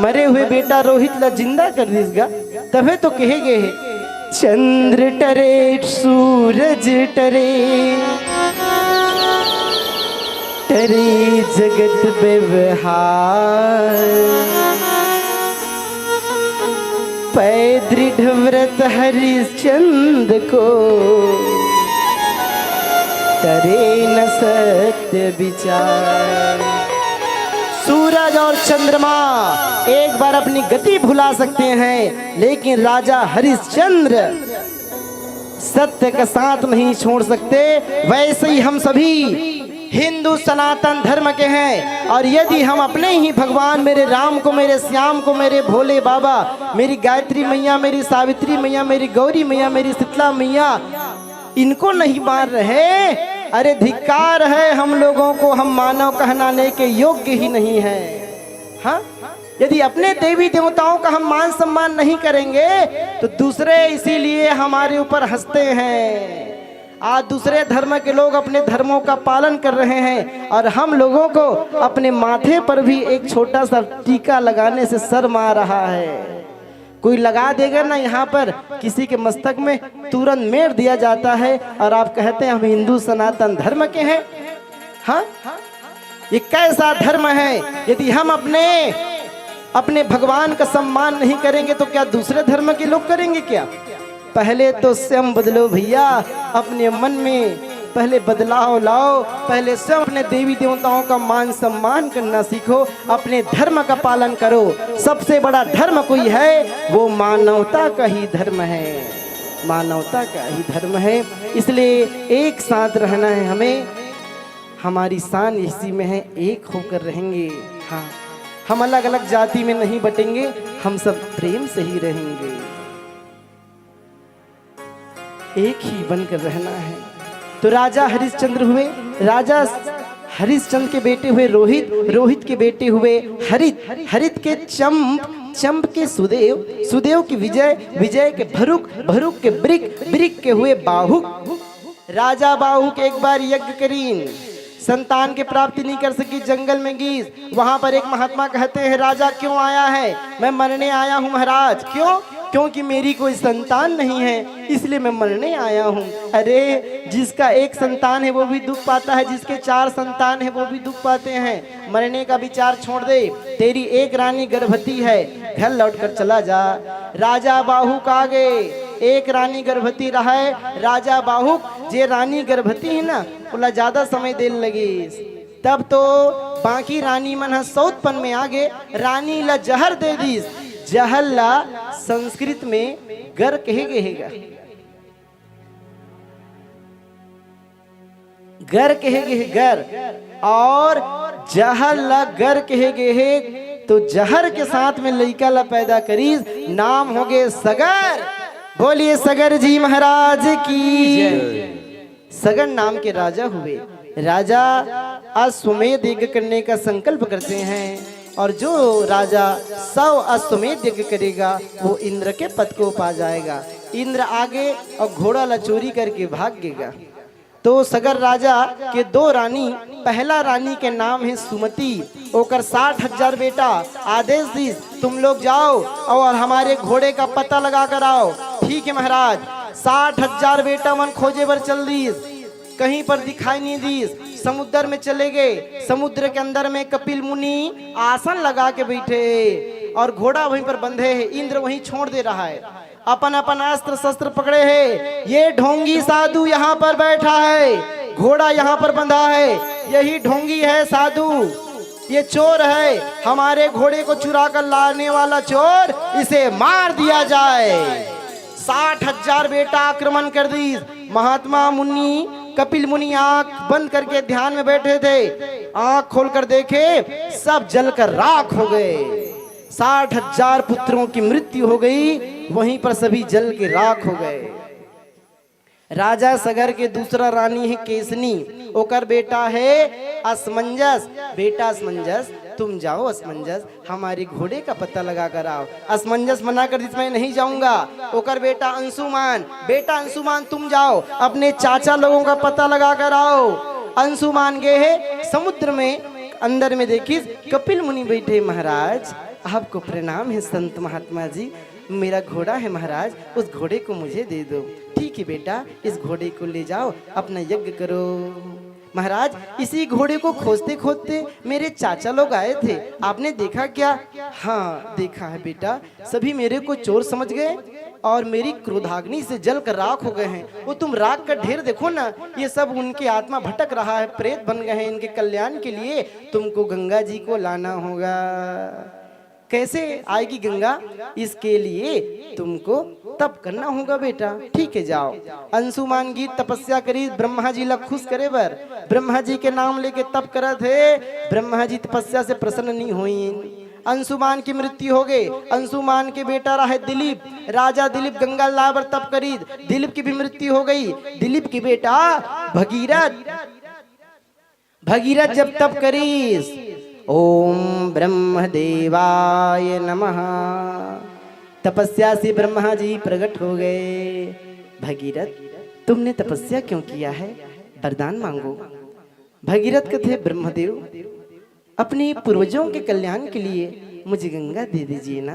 मरे हुए बेटा रोहित ला जिंदा कर दिस गा, तभे तो कहे गए है, चंद्र टरे सूरज टरे, टरे जगत व्यवहार। पै दृढ़ व्रत हरिश्चंद को, करे न सत्य विचार। सूरज और चंद्रमा एक बार अपनी गति भुला सकते हैं, लेकिन राजा हरिश्चंद्र सत्य का साथ नहीं छोड़ सकते। वैसे ही हम सभी हिंदू सनातन धर्म के हैं, और यदि हम अपने ही भगवान, मेरे राम को, मेरे श्याम को, मेरे भोले बाबा, मेरी गायत्री मैया, मेरी सावित्री मैया, मेरी गौरी मैया, मेरी शीतला मैया, इनको नहीं मान रहे, अरे धिक्कार है हम लोगों को, हम मानव कहलाने के योग्य ही नहीं है। हाँ, यदि अपने देवी देवताओं का हम मान सम्मान नहीं करेंगे, तो दूसरे इसीलिए हमारे ऊपर हंसते हैं। आज दूसरे धर्म के लोग अपने धर्मों का पालन कर रहे हैं, और हम लोगों को अपने माथे पर भी एक छोटा सा टीका लगाने से शर्म आ रहा है। कोई लगा देगा ना यहाँ पर किसी के मस्तक में, तुरंत मेर दिया जाता है, और आप कहते हैं हम हिंदू सनातन धर्म के हैं। हाँ, ये कैसा धर्म है? यदि हम अपने अपने भगवान का सम्मान नहीं करेंगे, तो क्या दूसरे धर्म के लोग करेंगे क्या? पहले तो स्वयं बदलो भैया, अपने मन में पहले बदलाव लाओ। पहले स्वयं अपने देवी देवताओं का मान सम्मान करना सीखो, अपने धर्म का पालन करो। सबसे बड़ा धर्म कोई है, वो मानवता का ही धर्म है, मानवता का ही धर्म है। इसलिए एक साथ रहना है हमें। हमारी शान इसी में है, एक होकर रहेंगे। हाँ, हम अलग अलग जाति में नहीं बटेंगे, हम सब प्रेम से ही रहेंगे, एक ही बनकर रहना है। तो राजा हरिश्चंद्र हुए, राजा हरिश्चंद्र के बेटे हुए रोहित, रोहित के बेटे हुए हरित, हरित के चंप, चंप के सुदेव, सुदेव के विजय, विजय के भरुक, भरुक के ब्रिक, ब्रिक के हुए बाहुक। राजा बाहुक एक बार यज्ञ करीन, संतान की प्राप्ति नहीं कर सकी, जंगल में गीस। वहां पर एक महात्मा कहते हैं, राजा क्यों आया है? मैं मरने आया हूं महाराज। क्यों? क्योंकि मेरी कोई संतान नहीं है, इसलिए मैं मरने आया हूं। अरे, जिसका एक संतान है वो भी दुख पाता है, जिसके चार संतान है वो भी दुख पाते हैं। मरने का विचार छोड़ दे, तेरी एक रानी गर्भवती है, घर लौट कर चला जा। राजा बाहुक आगे, एक रानी गर्भवती रहे। राजा बाहुक जे रानी गर्भवती है ना, ओला ज्यादा समय देल लगिस। तब तो बाकी रानी मन ह सौतपन में आगे, रानी ला जहर दे दिस। जहर ला संस्कृत में गर कहे गे हे गा। गर कहे गे हे, गर। और जहर ला गर कहे गे हे, तो जहर के साथ में लइका ला पैदा करीस, नाम हो गे सगर। बोलिए सगर जी महाराज की। सगर नाम के राजा हुए। राजा अश्वमेध यज्ञ करने का संकल्प करते हैं, और जो राजा सौ अश्वमेध यज्ञ करेगा, वो इंद्र के पद को पा जाएगा। इंद्र आगे और घोड़ा ला चोरी करके भाग गेगा। तो सगर राजा के दो रानी, पहला रानी के नाम है सुमति, ओकर साठ हजार बेटा। आदेश दिस, तुम लोग जाओ और हमारे घोड़े का पता लगा कर आओ। ठीक है महाराज। साठ हजार बेटा मन खोजे बर चल दिस, कहीं पर दिखाई नहीं दिस। समुद्र में चले गए। समुद्र के अंदर में कपिल मुनि आसन लगा के बैठे हैं और घोड़ा वहीं पर बंधे है। इंद्र वहीं छोड़ दे रहा है। अपन अपन अस्त्र शस्त्र पकड़े है। ये ढोंगी साधु यहाँ पर बैठा है, घोड़ा यहाँ पर बंधा है। यही ढोंगी है साधु, ये चोर है, हमारे घोड़े को चुरा कर लाने वाला चोर, इसे मार दिया जाए। साठ हजार बेटा आक्रमण कर दिस। महात्मा मुनि, कपिल मुनि आंख बंद करके ध्यान में बैठे थे। आंख खोलकर देखे, सब जलकर राख हो गए। साठ हजार पुत्रों की मृत्यु हो गई, वहीं पर सभी जल के राख हो गए। राजा सगर के दूसरा रानी है केसनी, ओकर बेटा है असमंजस। बेटा असमंजस, तुम जाओ असमंजस, हमारे घोड़े का पता लगा कर आओ। असमंजस मना कर दिस, मैं नहीं जाऊंगा। ओकर बेटा अंशुमान, बेटा अंशुमान तुम जाओ, अपने चाचा लोगों का पता लगा कर आओ। अंशुमान गे है समुद्र में, अंदर में देखिस कपिल मुनि बैठे। महाराज, आपको प्रणाम है संत महात्मा जी, मेरा घोड़ा है महाराज, उस घोड़े को मुझे दे दो। ठीक है बेटा, इस घोड़े को ले जाओ, अपना यज्ञ करो। महाराज, इसी घोड़े को खोजते खोजते मेरे चाचा लोग आए थे, आपने देखा क्या? हाँ, देखा है बेटा, सभी मेरे को चोर समझ गए। और मेरी क्रोधाग्नि से जल कर राख हो गए हैं। वो तुम राख का ढेर देखो ना, ये सब उनके आत्मा भटक रहा है, प्रेत बन गए हैं। इनके कल्याण के लिए तुमको गंगा जी को लाना होगा। कैसे आएगी गंगा? इसके लिए तुमको तप करना होगा बेटा। ठीक है, जाओ। अंशुमान गीत तपस्या करी, ब्रह्मा जी ला खुश करे बर ब्रह्मा जी के नाम लेके तप करत हे। ब्रह्मा जी तपस्या से प्रसन्न नहीं होइन। अंशुमान की मृत्यु हो गई। अंशुमान के बेटा रहे दिलीप। राजा दिलीप गंगा लाए बर तप करी, दिलीप की भी मृत्यु हो गई। दिलीप की बेटा भगीरथ, भगीरथ जब तप करीस, ओम ब्रह्म देवाय नमः, तपस्या से ब्रह्मा जी प्रकट हो गए। भगीरथ, तुमने तपस्या क्यों किया है? वरदान मांगो। भगीरथ कथे, ब्रह्मदेव, अपने पूर्वजों के कल्याण के लिए मुझे गंगा दे दीजिए ना,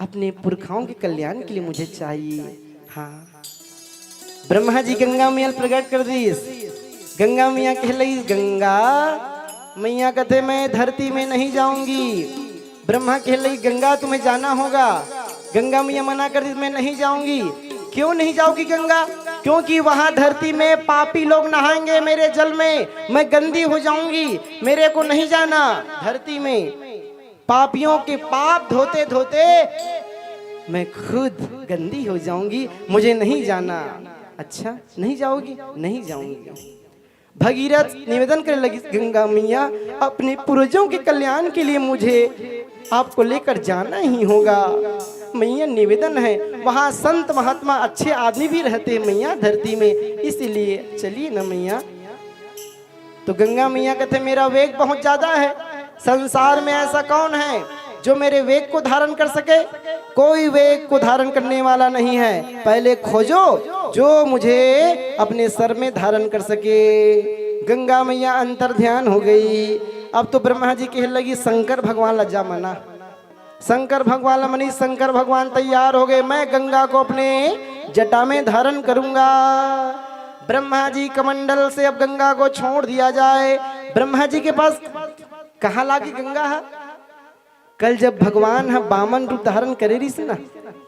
अपने पुरखाओं के कल्याण के लिए मुझे चाहिए। हाँ, ब्रह्मा जी गंगा मैया प्रकट कर दीस। गंगा मैया कह लगी, गंगा मैया कथे, मैं धरती में नहीं जाऊंगी। ब्रह्मा कह लगी, गंगा तुम्हें जाना होगा। गंगा मैया मना कर दी, मैं नहीं जाऊंगी। क्यों नहीं जाओगी गंगा? क्योंकि वहां धरती में पापी लोग नहाएंगे मेरे जल में, मैं गंदी हो जाऊंगी, मेरे को नहीं जाना। धरती में पापियों के पाप धोते धोते मैं खुद गंदी हो जाऊंगी, मुझे नहीं जाना। अच्छा, नहीं जाओगी? नहीं जाऊंगी। भगीरथ निवेदन करने लगी, गंगा मैया, अपने पूर्वजों के कल्याण के लिए मुझे आपको लेकर जाना ही होगा। मैया, निवेदन है, वहाँ संत महात्मा अच्छे आदमी भी रहते हैं मैया धरती में, इसीलिए चलिए ना मैया। तो गंगा मैया कहते, मेरा वेग बहुत ज्यादा है, संसार में ऐसा कौन है जो मेरे वेग को धारण कर सके? कोई वेग को धारण करने वाला नहीं है। पहले खोजो जो मुझे अपने सर में धारण कर सके। गंगा मैया अंतर ध्यान हो गई। अब तो ब्रह्मा जी कह लगी, शंकर भगवान ला जा मना। शंकर भगवान ला मनी, शंकर भगवान तैयार हो गए, मैं गंगा को अपने जटा में धारण करूंगा। ब्रह्मा जी कमंडल से अब गंगा को छोड़ दिया जाए। ब्रह्मा जी के पास कहाँ लागी गंगा है? कल जब भगवान ह बामन रूप धारण करे रहिस ना,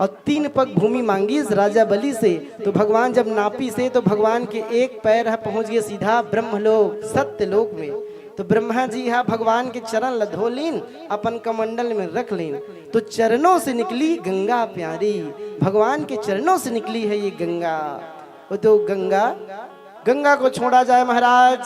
और तीन पग भूमि मांगिस राजा बलि से, तो भगवान जब नापिस हे, तो भगवान के एक पैर ह पहुंच गए सीधा ब्रह्मलोक, सत्य लोक में। तो ब्रह्मा जी ह भगवान के चरण ल धो लीन, अपन कमंडल में रख लीन। तो चरणों से निकली गंगा प्यारी, भगवान के चरणों से निकली है ये गंगा। वो तो गंगा, गंगा को छोड़ा जाए महाराज।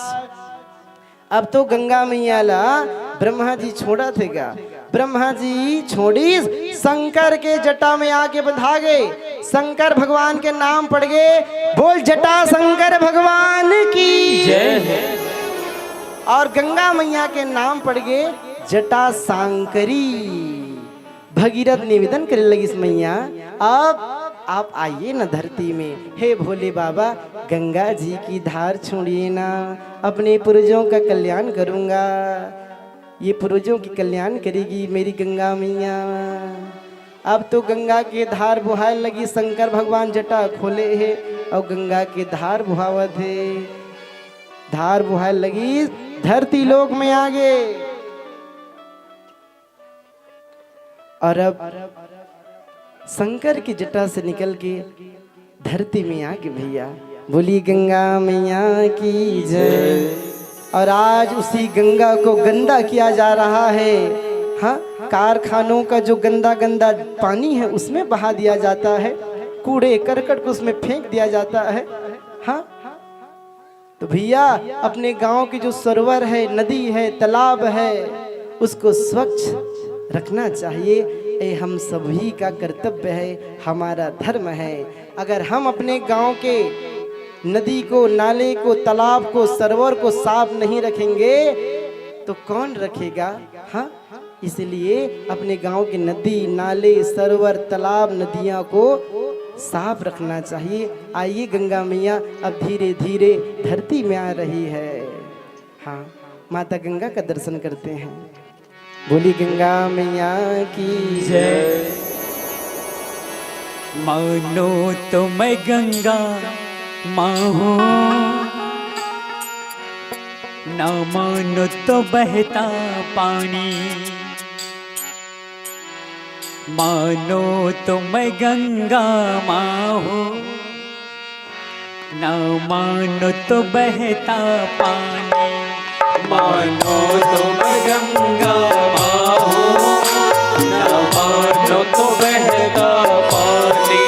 अब तो गंगा मैया ला ब्रह्मा जी छोड़त हे गा। ब्रह्मा जी छोड़िस, शंकर के जटा में आके बंधा गए। शंकर भगवान के नाम पड़ गए। बोल, जटा शंकर भगवान की जय। और गंगा मैया के नाम पड़ गए जटा सांकरी। भगीरथ निवेदन करे लगिस, मैया, अब आप आइए न धरती में। हे भोले बाबा, गंगा जी की धार छोड़िए ना, अपने पूर्वजों का कल्याण करूंगा। ये पूर्वजों की कल्याण करेगी मेरी गंगा मैया। अब तो गंगा के धार बोहाय लगी, शंकर भगवान जटा खोले हे और गंगा के धार बोहावत हे। धार बोहाय लगी, धरती लोक में आगे। और अब शंकर की जटा से निकल के धरती में आके भैया, बोली गंगा मैया की जय। और आज उसी गंगा को गंदा किया जा रहा है। हाँ, कारखानों का जो गंदा गंदा पानी है, उसमें बहा दिया जाता है, कूड़े करकट को उसमें फेंक दिया जाता है। हाँ, तो भैया, अपने गांव की जो सरोवर है, नदी है, तालाब है, उसको स्वच्छ रखना चाहिए। ये हम सभी का कर्तव्य है, हमारा धर्म है। अगर हम अपने गांव के नदी को, नाले को, तालाब को, सरोवर को साफ नहीं रखेंगे तो कौन रखेगा? हाँ, इसलिए अपने गांव के नदी, नाले, सरोवर, तालाब, नदियां को साफ रखना चाहिए। आइए, गंगा मैया अब धीरे धीरे धरती में आ रही है। हाँ, माता गंगा का दर्शन करते हैं। बोली गंगा मैया की जय। मानो तो मैं गंगा माँ हूँ, ना मानो तो बहता पानी। मानो तो मैं गंगा माँ हूँ, ना मानो तो बहता पानी। मानो तो मैं गंगा माँ हूँ, ना मानो तो बहता पानी।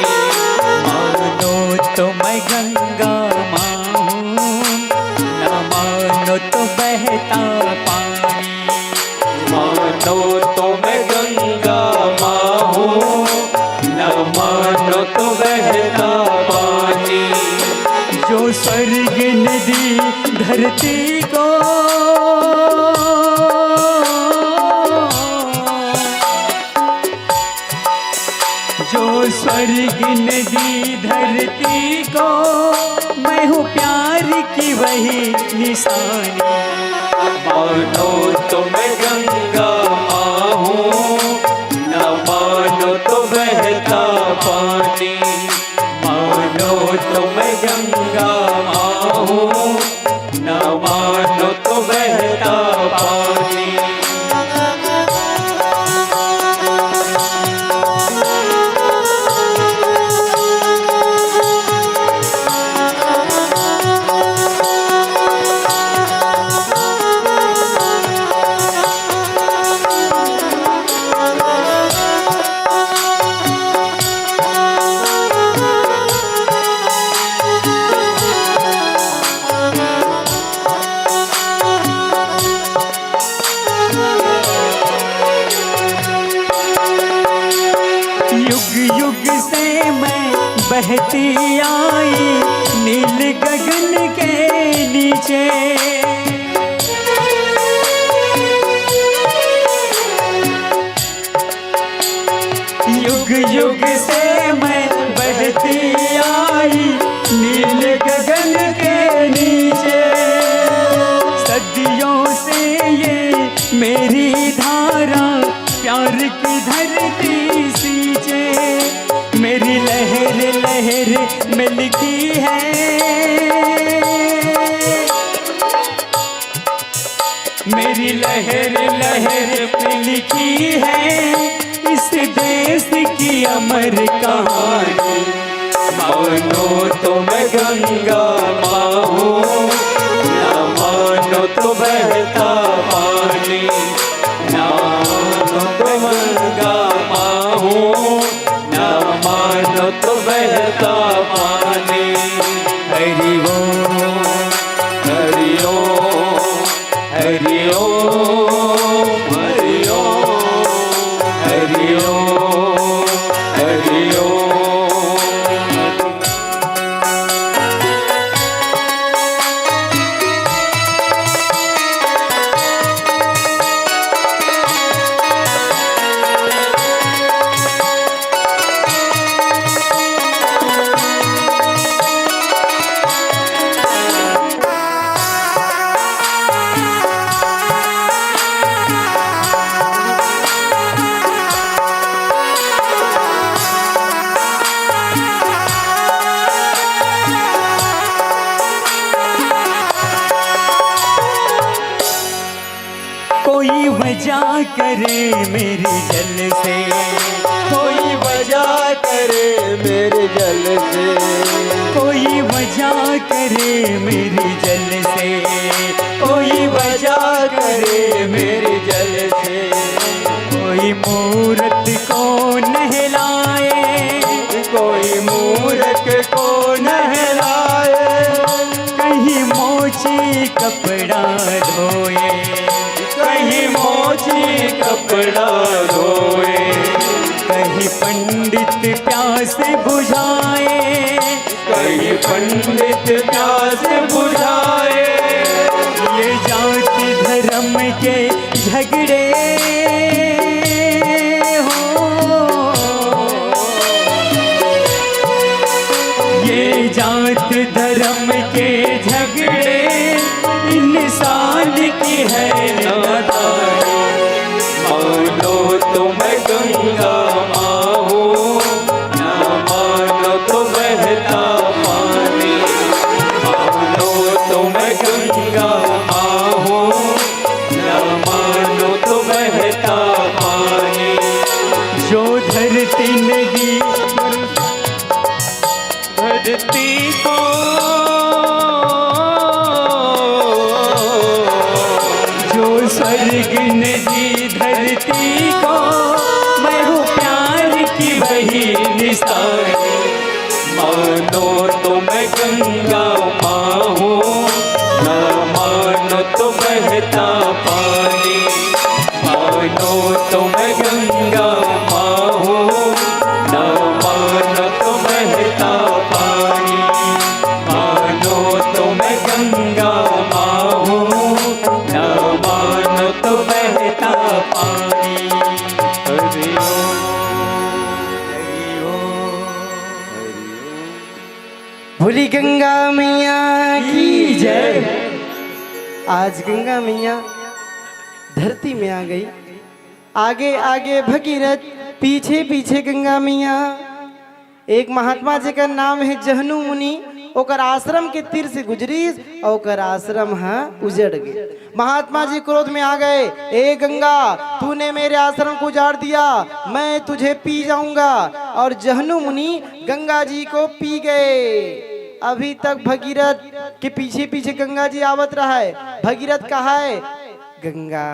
मानो तो मैं गंगा माँ हूँ, ना मानो तो बहता पानी। मानो तो मैं गंगा माँ हूँ, न मानो तो बहता पानी। जो स्वर्ग ने दी धरती को, जो स्वर्ग ने दी धरती को, मैं हूँ प्यार की वही निशानी। मानो तो मैं गंगा माँ हूँ, न मानो तो बहता पानी। मानो तो मैं गंगा माँ हूँ, न मानो तो बहता पानी। युग युग से मैं बहती आई नील गगन के नीचे। युग युग से मैं बहती आई नील गगन के नीचे। सदियों से ये मेरी धारा प्यार की धरती सींचे। मेरी लहर लहर में लिखी है, मेरी लहर लहर पे लिखी है इस देश की अमर कहानी। मानो तो मैं गंगा माँ हूँ, ना मानो तो बहता पानी। ना मानो तो गंगा माँ हूँ, ना मानो तो बहता पानी। हरि ओम, हरि ओम, हरि ओम, हरि ओम, हरि ओम, हरि ओम। कोई वजह करे मेरी जल से, कोई वजह करे मेरे जल से, कोई वजह करे मेरी जल से, कोई वजह करे मेरे जल से। कोई मूरत को नहलाए, कोई मूरत को नहलाए, कहीं मोची कपड़ा धोए, कहीं मोची कपड़ा धोए, कहीं पंडित प्यास बुझाए, कहीं पंडित प्यास बुझाए। ये जाति धर्म के झगड़े हो, ये जात धर्म के झगड़े इंसान की है नादानी। मानो तो मैं गंगा माँ हूँ, ना मानो तो बहता पानी। मानो तो मैं गंगा माँ हूँ, ना मानो तो बहता पानी। जो धरती को, जो स्वर्ग ने दी धरती को, मैं हूँ प्यार की वही निशानी। मानो तो मैं गंगा माँ हूँ, ना मानो तो बहता पानी। मानो तो मैं गंगा माँ हूँ, ना मानो तो बहता पानी। मानो तो मैं गंगा माँ हूँ, ना मानो तो बहता पानी। हरि ओम, हरि ओम, हरि ओम। बोली गंगा मैया की जय। आज गंगा मैया धरती में आ गई। आगे आगे भगीरथ, पीछे पीछे गंगा मैया। एक महात्मा जी का नाम है जहनु मुनि, ओकर आश्रम के तीर से गुजरीस और ओकर आश्रम ह उजड़ गए। महात्मा जी क्रोध में आ गए, "ए गंगा, तूने मेरे आश्रम को उजाड़ दिया, मैं तुझे पी जाऊंगा।" और जहनु मुनि गंगा जी को पी गए। अभी तक भगीरथ के पीछे पीछे गंगा जी आवत रहा है। भगीरथ कहा है, "गंगा,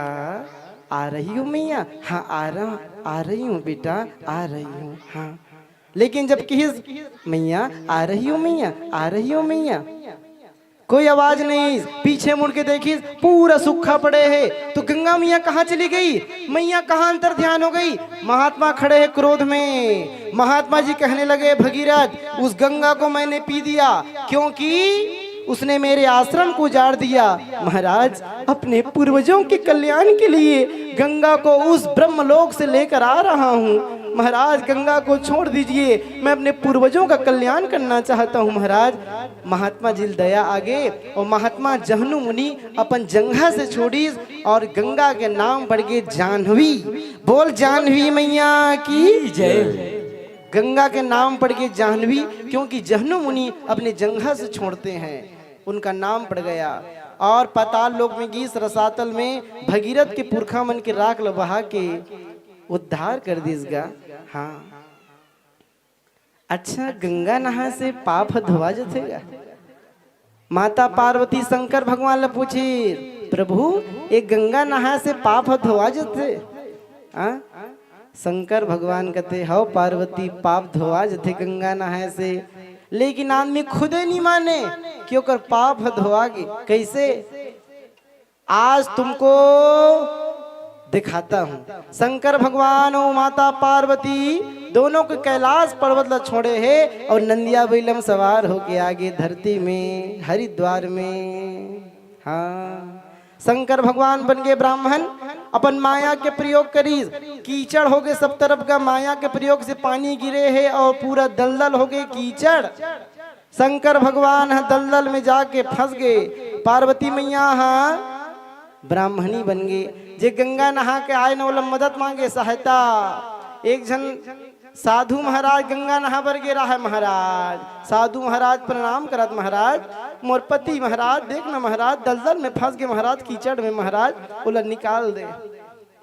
आ रही हो मैया?" "हाँ, आ रहा, आ रही हूँ बेटा, आ रही हूँ।" हाँ, लेकिन जब किहिस, "मैया, आ रही हो मैया, आ रही हो मैया," कोई आवाज नहीं। पीछे मुड़ के देखिस, पूरा सूखा पड़े है। तो गंगा मैया कहाँ चली गई? मैया कहाँ अंतर ध्यान हो गई? महात्मा खड़े हैं क्रोध में। महात्मा जी कहने लगे, "भगीरथ, उस गंगा को मैंने पी दिया, क्योंकि उसने मेरे आश्रम को उजाड़ दिया। महाराज, अपने पूर्वजों के कल्याण के लिए गंगा को उस ब्रह्मलोक से लेकर आ रहा हूँ। महाराज, गंगा को छोड़ दीजिए, मैं अपने पूर्वजों का कल्याण करना चाहता हूँ महाराज।" महात्मा जी ल दया आगे और महात्मा जहनु मुनि अपन जंघा से छोड़ीस और गंगा के नाम पड़ गे जाह्नवी। बोल, जाह्नवी मैया की जय। गंगा के नाम पड़ गे जाह्नवी, क्योंकि जहनु मुनि अपने जंघा से छोड़ते हैं, उनका नाम पड़ गया। और पाताल लोक में गीस, रसातल में भगीरथ के पुरखा मन के राख ल बहा के उद्धार कर दिस गा। हाँ, अच्छा, गंगा नहा से पाप ह धोआ जथे गा? माता पार्वती शंकर भगवान ल पूछे, "प्रभु, ये गंगा नहा से पाप ह धोआ जथे?" हाँ? शंकर भगवान कहते, "हव पार्वती, पाप धोआ जथे गंगा नहाए से।" लेकिन आदमी खुदे नहीं माने कि ओकर पाप ह धोआ गे। कैसे? आज तुमको दिखाता हूँ। शंकर भगवान और माता पार्वती दोनों के कैलाश पर्वत ला छोड़े हे और नंदिया बैलम सवार होके आगे धरती में, हरिद्वार में। हाँ, शंकर भगवान बन गए ब्राह्मण, अपन माया के प्रयोग करी, कीचड़ हो गए सब तरफ का, माया के प्रयोग से पानी गिरे है और पूरा दलदल हो गए कीचड़। शंकर भगवान ह दलदल में जाके फंस गए। पार्वती मैया ह ब्राह्मणी बन गए। जे गंगा नहा के आए न, ओला मदद मांगे, सहायता। एक झन साधु महाराज गंगा नहा बर गे रहा है। महाराज, साधु महाराज प्रणाम करत, "महाराज, मोर पति महाराज, देख न महाराज, दलदल में फंस गए महाराज, कीचड़ में महाराज, ओला निकाल दे।"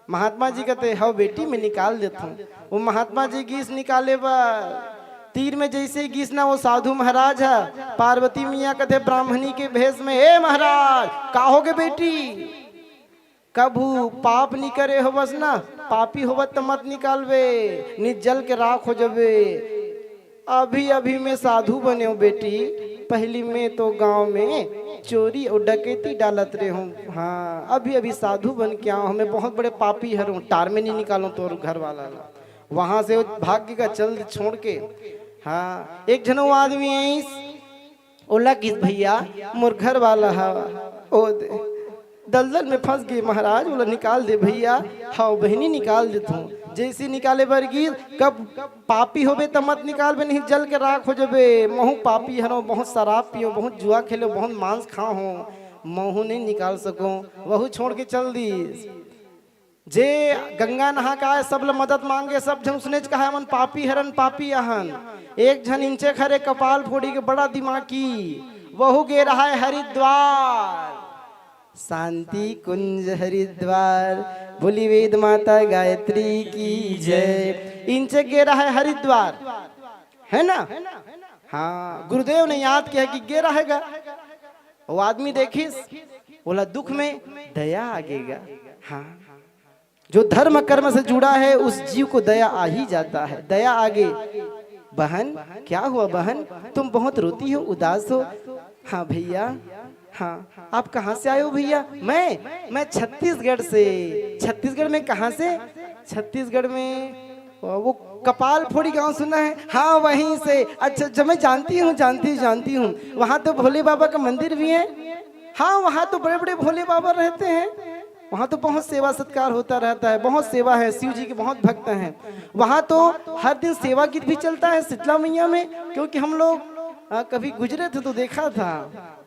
महात्मा जी कहते, "हव बेटी, मैं निकाल देता हूँ।" वो महात्मा जी गीस निकाले बर तीर में जैसे ही गीस ना, वो साधु महाराज है, पार्वती मैया कहते ब्राह्मणी के भेष में, "ए महाराज, का हो गए बेटी? कभू पाप नहीं करे होवस ना, पापी होवत त मत निकालबे, नित जल के राख हो जबे।" "अभी अभी मैं साधु बने हूँ बेटी, पहली मैं तो गांव में चोरी और डकैती डालत रहे हूँ। हाँ, अभी अभी साधु बन के आऊँ, मैं बहुत बड़े पापी हर हूँ, टार में नहीं निकालूँ तोर घर वाला ला।" वहां से वो भाग्य का चल छोड़ के, हाँ, एक झन वो आदमी आइस, ओला किस, "भैया, मोर घर वाला हा, ओ दे, दलदल में फंस गए महाराज, ओला निकाल दे भैया।" "हव बहिनी, निकाल देत हूँ।" जैसे निकाले बर गिस, "कब पापी होबे त मत निकालबे, नहीं जल के राख हो जबे। महू पापी हरो, बहुत शराब पियो, बहुत जुआ खेलो, बहुत मांस खाओ हो, महू नहीं निकाल सको।" वहू छोड़ के चल दीस। जे गंगा नहा के आए, सब ल मदद मांगे, सब झन उसनेच कहा, "हमन पापी हरन, पापी अहन।" एक झन इंचे खरे कपाल फोड़ी के बड़ा दिमागी, वहू गे रहा है हरिद्वार। शांति कुंज हरिद्वार, बोली वेद माता गायत्री की जय। इंचे गे रहा है हरिद्वार, है ना? हाँ, गुरुदेव ने याद किया कि गे रहेगा। वो आदमी देखिस, ओला दुख में दया आ गेगा। हाँ, जो धर्म कर्म से जुड़ा है, उस जीव को दया आ ही जाता है। दया आगे। बहन, क्या हुआ बहन, तुम बहुत रोती हो, उदास हो? हाँ भैया, हाँ। आप कहाँ से आए हो भैया? मैं मैं छत्तीसगढ़ से। छत्तीसगढ़ में कहाँ से? छत्तीसगढ़ में वो कपाल फोड़ी गांव सुना है? हाँ, वहीं से। अच्छा अच्छा, मैं जानती हूँ, जानती हूँ, जानती हूँ। वहाँ तो भोले बाबा का मंदिर भी है। हाँ, वहाँ तो बड़े बड़े भोले बाबा रहते हैं। वहाँ तो बहुत सेवा सत्कार होता रहता है, बहुत सेवा है, शिव जी के बहुत भक्त हैं। वहाँ तो हर दिन सेवा गीत भी चलता है शीतला मैया में, क्योंकि हम लोग कभी गुजरे थे तो देखा था।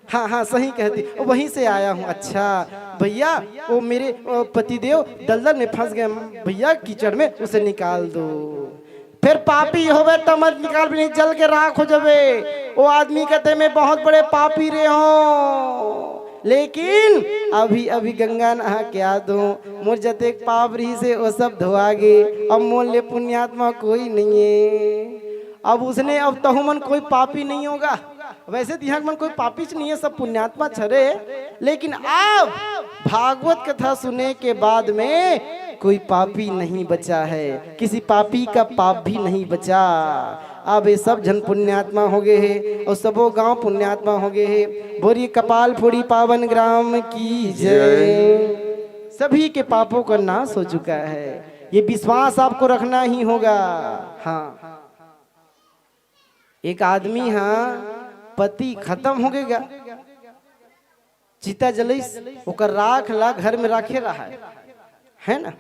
हाँ हाँ, सही कहती, वहीं से आया हूँ। अच्छा भैया, वो मेरे पतिदेव दलदल में फंस गए भैया, कीचड़ में, उसे निकाल दो। फिर पापी होवे तो मत निकाल भी नहीं, जल के राख हो जावे। वो आदमी कहते, मैं बहुत बड़े पापी रहे हूँ, लेकिन अभी अभी गंगा नहा के आ दो, मोर जतेक पाप रही से वो सब धोआ गे। अब मोर ले पुण्यात्मा कोई नहीं है। अब उसने, अब तहु मन कोई पापी नहीं होगा। वैसे तो यहाँ मन कोई पापीच नहीं है, सब पुण्यात्मा छरे। लेकिन अब भागवत कथा सुने के बाद में कोई पापी नहीं बचा है, किसी पापी का पाप भी नहीं बचा। अब ये सब झन पुण्यात्मा हो गए हैं और सबो गांव पुण्यात्मा हो गए हैं। बोलिए कपाल फोड़ी पावन ग्राम की जय। सभी के पापों का नाश हो चुका है, ये विश्वास आपको रखना ही होगा। हाँ, एक आदमी हा पति खत्म हो गया, चिता जलइस, ओकर राख ला घर में राखे रहा है, है ना?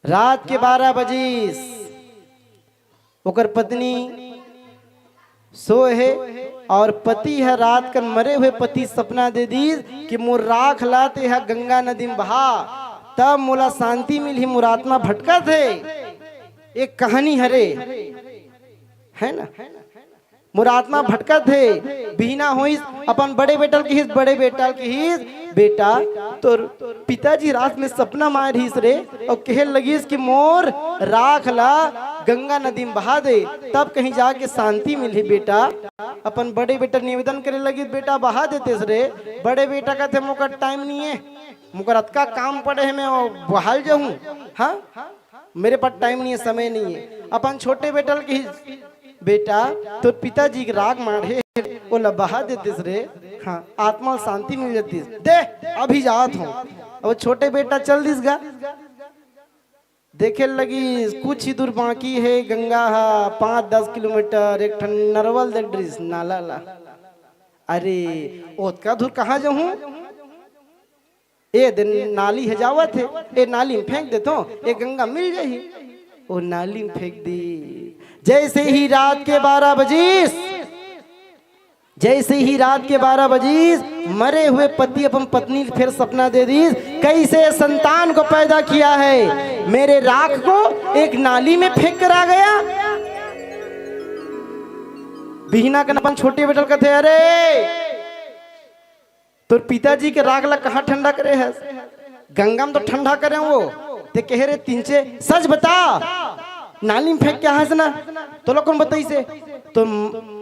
रात के बारह बजे ओकर पत्नी सोए हे और पति ह रात कन मरे हुए पति सपना दे दीस कि मोर राख ला तेहा गंगा नदी में बहा, तब मोला शांति मिलही, मोर आत्मा भटकत हे। एक कहानी हरे, है ना? मोर आत्मा भटकत हे। बिहना होइस, अपन बड़े बेटा ल किहिस, बड़े बेटा ल किहिस, बेटा, तोर पिताजी रात में सपना मार रहिस रे, और कहे लगिस कि मोर राख ला गंगा नदी में बहा दे, तब कहीं जाके शांति मिलही बेटा। अपन बड़े बेटा निवेदन करे लगिस, बेटा बहा देतेस रे। बड़े बेटा कहते, मोकर टाइम नहीं है, मोकर अतका काम पड़े है, मैं बहाल जाऊं। हाँ, मेरे पास टाइम नहीं है, समय नहीं है। अपन छोटे बेटा ल किहिस, बेटा, तोर पिताजी के राख माढ़े, ओला बहा देतेस रे। हाँ, आत्मा ल शांति मिल जातीस। दे, अभी जात हूँ। अब छोटे बेटा चल दिस गा, देखे लगिस कुछ ही दूर बाकी है गंगा हा, पाँच दस किलोमीटर। एक ठन नरवा ल देख डरिस, नाला ला। अरे, ओतका दूर कहाँ जाहूँ? ए दे, नाली हे जावत हे, ए नाली में फेंक देथों, ए गंगा मिल जाही। ओ नाली में फेंक दी। जैसे ही रात के बारह बजीस, जैसे ही रात के बारह बजीस, मरे हुए पति अपन पत्नी ल फेर सपना दे दीस, कैसे संतान को पैदा किया है, मेरे राख को एक नाली में फेंक कर आ गया। बिहना कन अपन छोटे बेटा ल कथे, अरे, तोर पिताजी के राख ला कहाँ ठंडा करे हस? गंगा में तो ठंडा करे वो। ते कहे रे तिंचे, सच बता, नाली में फेंक के हस ना? तोला कोन बताइसे? तो म-,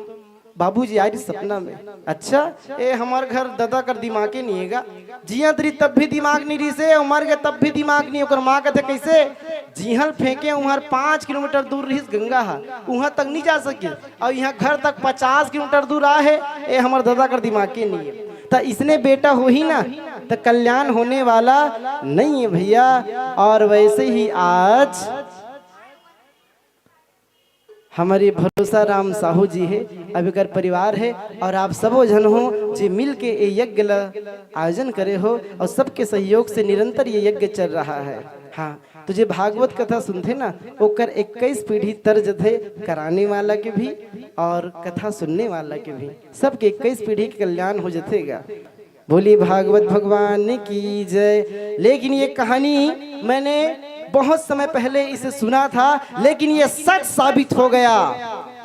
बाबूजी आए रहिस सपना में। अच्छा, ए हमर घर ददा कर दिमागे नहीं हे गा। जियत रहिस तब भी दिमाग नहीं रहिसे, अउ मर गे तब भी दिमाग नहीं। ओकर माँ कथे कैसे? जिहाँ ल फेंके उहाँ पाँच किलोमीटर दूर रहिस गंगा हा, उहाँ तक नहीं जा सके। अउ इहाँ घर तक पचास किलोमीटर दूर आहे, ए हमर ददा कर दिमागे नहीं है। त इसने बेटा होही ना, त कल्याण होने वाला नहीं है भैया। और वैसे ही आज हमारे भरोसा राम साहू जी है, अब एकर परिवार है, और आप सबो झन हो जे मिल के ये यज्ञ ला आयोजन करे हो, और सबके सहयोग से निरंतर ये यज्ञ चल रहा है। हाँ, तो जे भागवत कथा सुनथे ना, ओकर इक्कीस पीढ़ी तर जथे, कराने वाला के भी और कथा सुनने वाला के भी, सबके इक्कीस पीढ़ी के कल्याण हो जथे गा। बोलिए भागवत भगवान की जय। लेकिन ये कहानी मैंने बहुत समय पहले इसे सुना था, लेकिन ये सच साबित हो गया।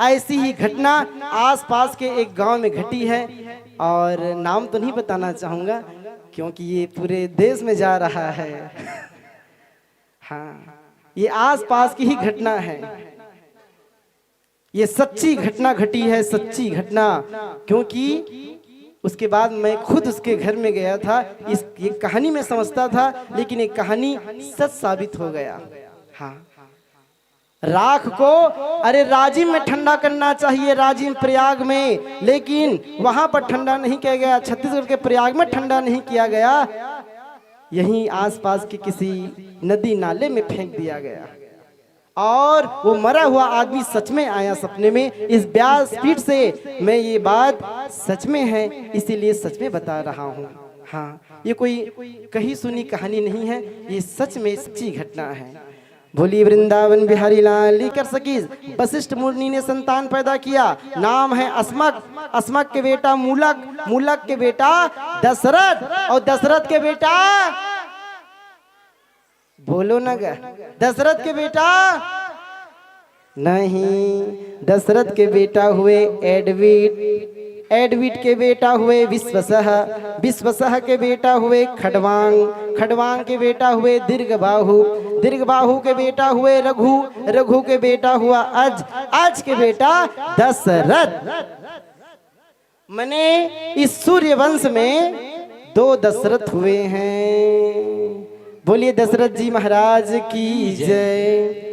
ऐसी ही घटना आसपास के एक गांव में घटी है, और नाम तो नहीं बताना चाहूँगा, क्योंकि ये पूरे देश में जा रहा है। हाँ, ये आसपास की ही घटना है। ये सच्ची घटना घटी है, सच्ची घटना, क्योंकि उसके बाद मैं खुद उसके घर में गया था। इस ये कहानी मैं समझता था, लेकिन ये कहानी सच साबित हो गया। हाँ, राख को, अरे, राजिम में ठंडा करना चाहिए, राजिम प्रयाग में, लेकिन वहां पर ठंडा नहीं किया गया, छत्तीसगढ़ के प्रयाग में ठंडा नहीं किया गया, यहीं आसपास के किसी नदी नाले में फेंक दिया गया। और वो मरा हुआ आदमी सच में आया सपने में। इस व्यासपीठ से मैं ये बात सच में है, इसीलिए सच में बता रहा हूँ। हाँ, ये कोई कही सुनी कहानी नहीं है, ये सच में सच्ची घटना है। बोलिए वृंदावन बिहारी लाल की। कर सकी, वशिष्ठ मुनि ने संतान पैदा किया, नाम है अस्मक, अस्मक के बेटा मूलक, मूलक के बेटा दशरथ, और दशरथ के बेटा, बोलो ना ग, दशरथ के बेटा नहीं, दशरथ के बेटा हुए एडविट, एडविट के बेटा हुए विश्वसह, विश्वसह के बेटा हुए खडवांग, खडवांग के बेटा हुए दीर्घबाहु, दीर्घबाहु के बेटा हुए रघु, रघु के बेटा हुआ अज, अज के बेटा दशरथ। मने इस सूर्यवंश में दो दशरथ हुए हैं। बोलिए दशरथ जी महाराज की जय।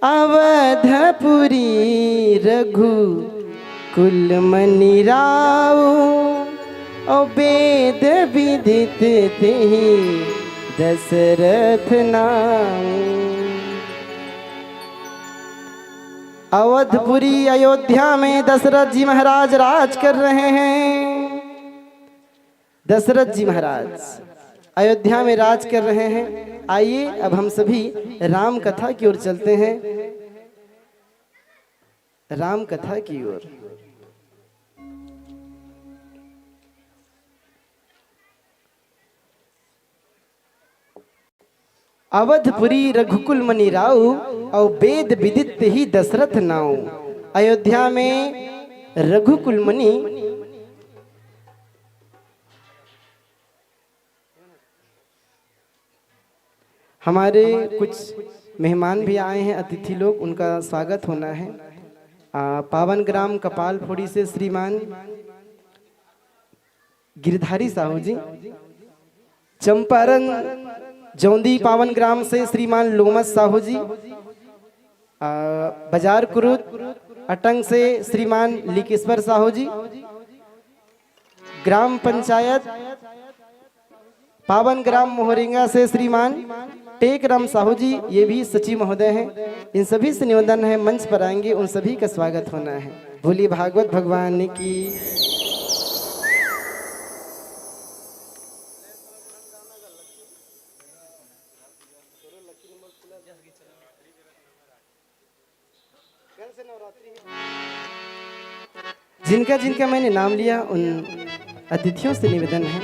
अवधपुरी रघु कुल मनि राऊ, और वेद विदित तेहि दशरथ नाऊ। अवधपुरी अयोध्या में दशरथ जी महाराज राज कर रहे हैं। दशरथ जी महाराज अयोध्या में राज कर रहे हैं। आइए, अब हम सभी राम कथा की ओर चलते हैं, राम कथा की ओर। अवधपुरी रघुकुल मनि राऊ, और वेद विदित ही दशरथ नाऊ। अयोध्या में रघुकुल मनि हमारे कुछ मेहमान भी आए हैं, अतिथि लोग, उनका स्वागत होना है। आ, पावन ग्राम कपाल फोड़ी से श्रीमान गिरधारी साहू जी, चंपारण जौंदी पावन ग्राम से श्रीमान लोमस साहू जी, आ, बाजार कुरुद अटंग से श्रीमान लिकेश्वर साहू जी, ग्राम पंचायत पावन ग्राम मोहरेंगा से श्रीमान टेकराम साहू जी, ये भी सचिव महोदय हैं। इन सभी से निवेदन है, मंच पर आएंगे, उन सभी का स्वागत होना है। बोलिए भागवत भगवान की। जिनका जिनका मैंने नाम लिया, उन अतिथियों से निवेदन है,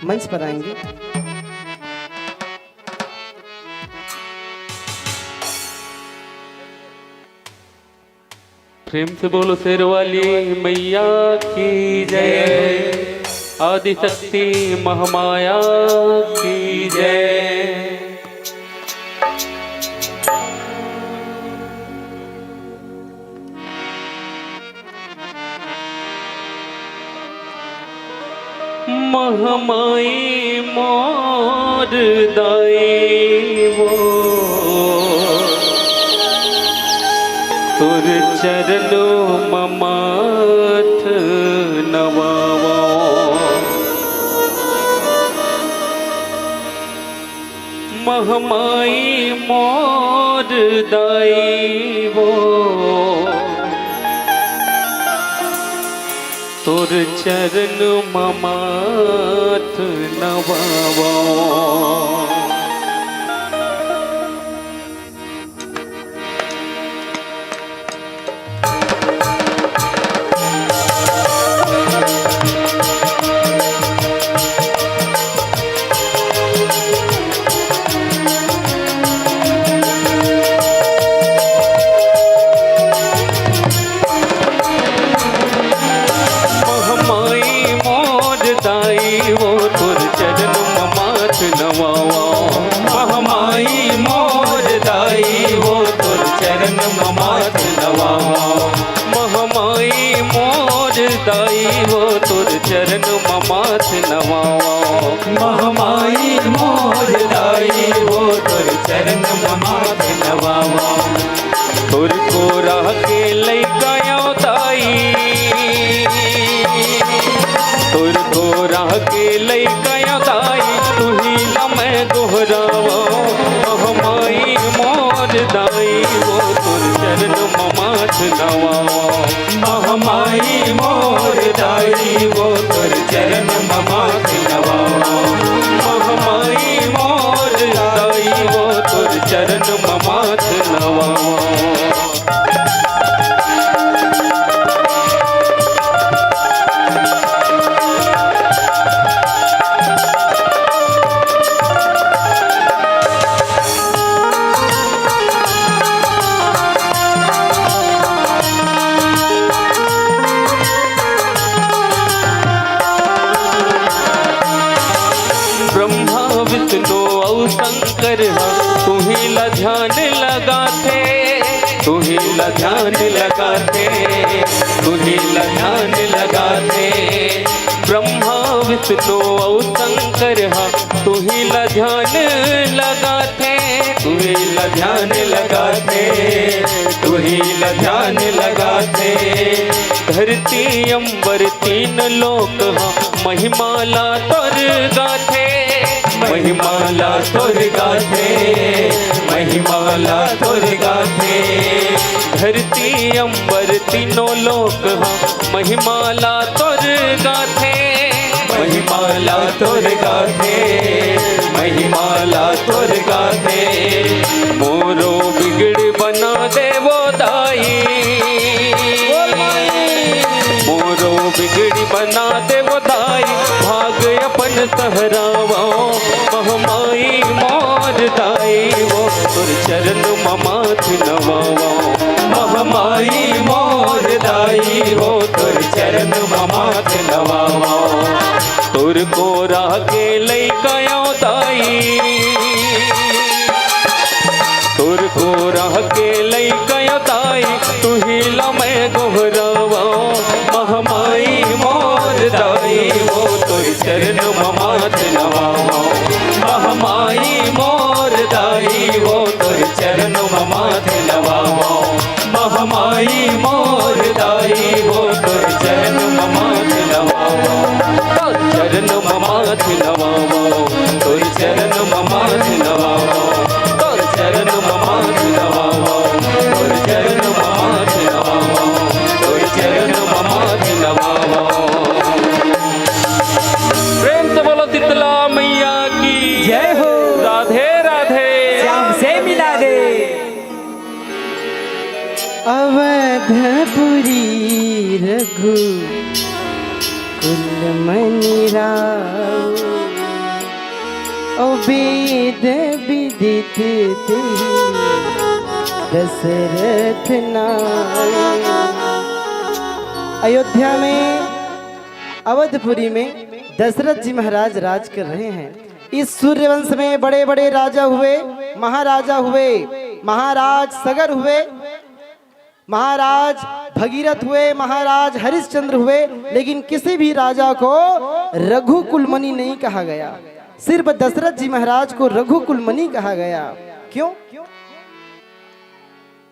मंच पर आएंगे। प्रेम से बोलो शेर वाली मैया की जय, आदिशक्ति महामाया की जय। महमाई मोर दाई वो, तोर चरण म माथ नवावो। महमाई मोर दाई वो, तोर चरण म माथ नवावो। महमाई मोर दाई वो, तोर चरण म माथ नवावो। दाई वो तोर चरण म माथ नवावंव। महमाई मोर दाई वो तोर चरण म माथ नवावंव। तोर कोरा के लइका आंव दाई, तोर कोरा के लइका आंव दाई, तुही ला मैं गोहरावंव। महमाई मोर दाई वो तोर चरण म माथ नवावंव। महमाई मोर दाई वो तोर चरण म माथ नवावंव। महमाई मोर दाई वो तोर चरण म माथ नवावंव। ब्रह्मा विष्णु अउ शंकर ह तुही ला ध्यान लगाथे, तुही ला ध्यान लगाथे, तुही ला ध्यान लगाथे। ब्रह्मा विष्णु अउ शंकर ह तुही ला ध्यान लगाथे, तुही ला ध्यान लगाथे, तुही ला ध्यान लगाथे। धरती अंबर तीन लोक ह महिमा ला तोर गाथे, महिमा ला तोर गाथे, महिमा ला तोर गाथे। धरती अंबर तीनों लोक ह महिमा ला तोर गाथे, महिमा ला तोर गाथे, महिमा ला तोर गाथे। मोरो बिगड़ी बना दे वो दाई, मोरो बिगड़ी बना दे वो दाई, भाग अपन सहरावंव। महमाई मोर दाई वो तोर चरण म माथ नवावंव। महमाई मोर दाई वो तोर चरण म माथ नवावंव। तोर कोरा के लइका आंव दाई, तोर कोरा के लइका आंव दाई, तुही ला मैं गोहरावंव। महमाई मोर दाई वो तोर चरण म माथ नवावंव। महमाई मोर दाई वो तोर चरण म माथ नवावंव। महमाई मोर दाई वो तोर चरण म माथ नवावंव। तोर चरण म माथ नवावंव। तोर चरण म माथ नवावंव। तोर चरण म माथ नवावंव। तोर चरण म माथ नवावंव। तोर चरण म माथ नवावंव। प्रेम से बोलो शीतला मैया की जय हो। राधे राधे। श्याम से मिला दे। अवधपुरी रघुकुल मनि राउ, अउ वेद विदित तेहि दसरथ नाउ। अयोध्या में, अवधपुरी में दशरथ जी महाराज राज कर रहे हैं। इस सूर्यवंश में बड़े-बड़े राजा हुए, महाराजा हुए, महाराज सगर हुए, महाराज भगीरथ हुए, महाराज हरिश्चंद्र हुए, लेकिन किसी भी राजा को रघुकुलमणि नहीं कहा गया, सिर्फ दशरथ जी महाराज को रघुकुलमणि कहा गया। क्यों?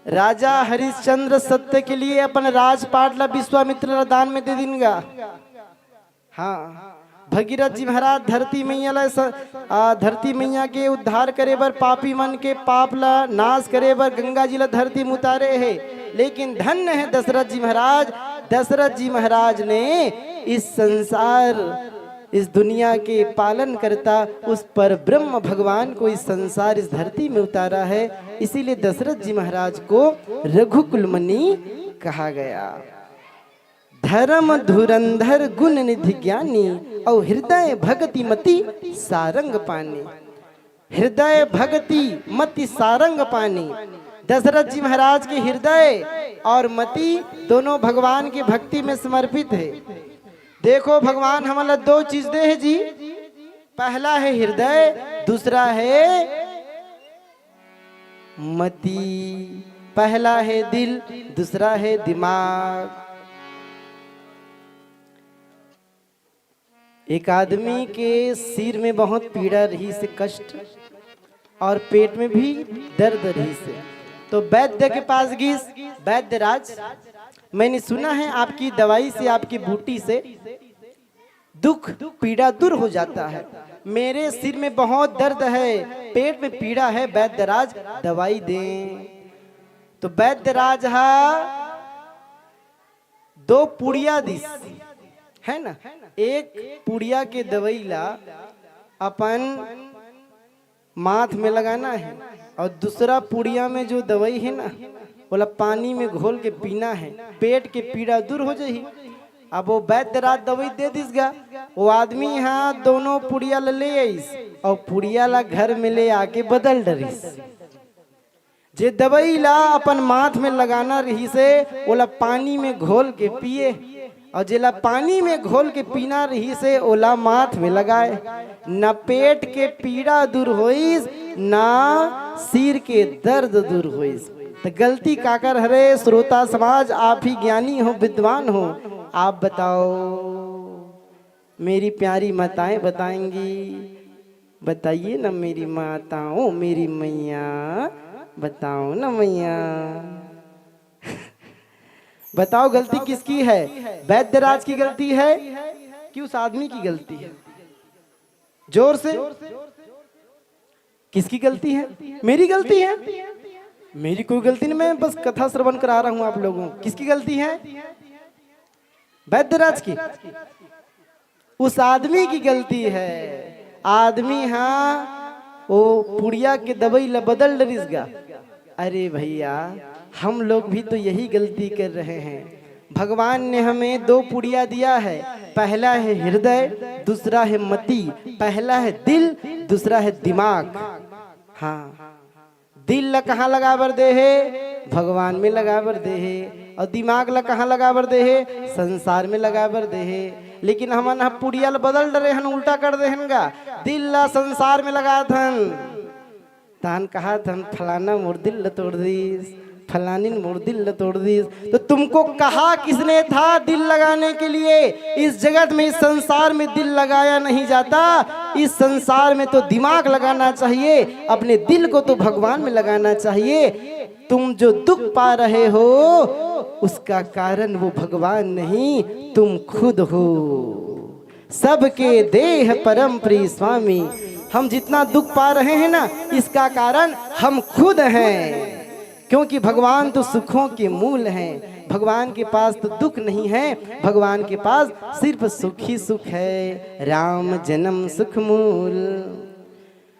राजा हरिश्चंद्र सत्य के लिए अपन राजपाट ला विश्वामित्र ला दान में दे दिन गा। हाँ, भगीरथ जी महाराज धरती मैया ला स-, आ, धरती मैया के उद्धार करे बर, पापी मन के पाप ला नाश करे बर गंगा जी ला धरती में उतारे हे। लेकिन धन्य है दशरथ जी महाराज, दशरथ जी महाराज ने इस संसार, इस दुनिया के पालन करता उस पर ब्रह्म भगवान को इस संसार, इस धरती में उतारा है। इसीलिए दशरथ जी महाराज को रघुकुलमणि कहा गया। धर्म धुरंधर गुण निधि ज्ञानी, अउ हृदय भगति मति सारंग पानी। हृदय भगति मति सारंग पानी। दशरथ जी महाराज के हृदय और मति दोनों भगवान की भक्ति में समर्पित है। देखो, भगवान हमन ला दो चीज दे हे जी। पहला है हृदय, दूसरा है मति। पहला है दिल, दूसरा है दिमाग। एक आदमी के सिर में बहुत पीड़ा रहिस हे, कष्ट, और पेट में भी दर्द रहिस हे। तो वैद्य के पास गिस, "वैद्यराज, मैंने सुना है आपकी दवाई से, आपकी बूटी से दुख पीड़ा दूर हो जाता है। मेरे सिर में बहुत दर्द है, पेट में पीड़ा है, वैद्यराज दवाई दें।" तो वैद्यराज हा दो पुड़िया दिस, है ना, एक पुड़िया के दवाई ला अपन माथ में लगाना है और दूसरा पुड़िया में जो दवाई है ना, ओला पानी में घोल के पीना है, पेट के पीड़ा दूर हो जाही। अब वो वैद्यराज दवाई दे दिस गा, वो आदमी हा दोनों पुड़िया ला ले आइस और पुड़िया ला घर में ले आके बदल डरिस। जे दवाई ला अपन माथ में लगाना रहिस हे, ओला पानी में घोल के पिए, और जेला पानी में घोल के पीना रहिस हे, ओला माथ में लगाए। न पेट के पीड़ा दूर होइस, न सिर के दर्द दूर होइस। त गलती काकर हरे, श्रोता समाज, आप ही ज्ञानी हो, विद्वान हो, आप बताओ। मेरी प्यारी माताएं बताएंगी, बताइए ना मेरी माताओं, मेरी मैया, बताओ ना मैया। बताओ, गलती किसकी है? वैद्यराज की गलती है कि उस आदमी की गलती है? जोर से। किसकी गलती है? मेरी गलती है? मेरी कोई गलती नहीं, मैं बस कथा श्रवण करा रहा हूं आप लोगों। किसकी गलती है? वैद्यराज की। उस आदमी की गलती है। आदमी हा वो पुड़िया के दवाई ला बदल डरिस गा। अरे भैया, हम लोग भी तो यही गलती कर रहे हैं। भगवान ने हमें दो पुड़िया दिया है, पहला है हृदय, दूसरा है मति। पहला है दिल, दूसरा है दिमाग। हाँ, दिल ला कहाँ लगा बर दे हे? भगवान में लगा बर दे हे। और दिमाग ला कहाँ लगा बर दे हे? संसार में लगा बर दे हे। लेकिन हमन ह पुड़िया ला बदल डरे हन, उल्टा कर दे हन गा, दिल ला संसार में लगात हन। तान कहा थन, "फलाना मोर दिल ला तोड़ दिस, फलानिन मोर दिल ला तोड़ दिस।" तो तुमको कहा किसने था दिल लगाने के लिए? इस जगत में, इस संसार में दिल लगाया नहीं जाता। इस संसार में तो दिमाग लगाना चाहिए, अपने दिल को तो भगवान में लगाना चाहिए। तुम जो दुख पा रहे हो, उसका कारण वो भगवान नहीं, तुम खुद हो। सबके देह परम प्रिय स्वामी। हम जितना दुख पा रहे हैं ना, इसका कारण हम खुद हैं, क्योंकि भगवान तो सुखों के मूल हैं। भगवान के पास तो दुख नहीं है, भगवान के पास सिर्फ सुख ही सुख है। राम जन्म सुख मूल।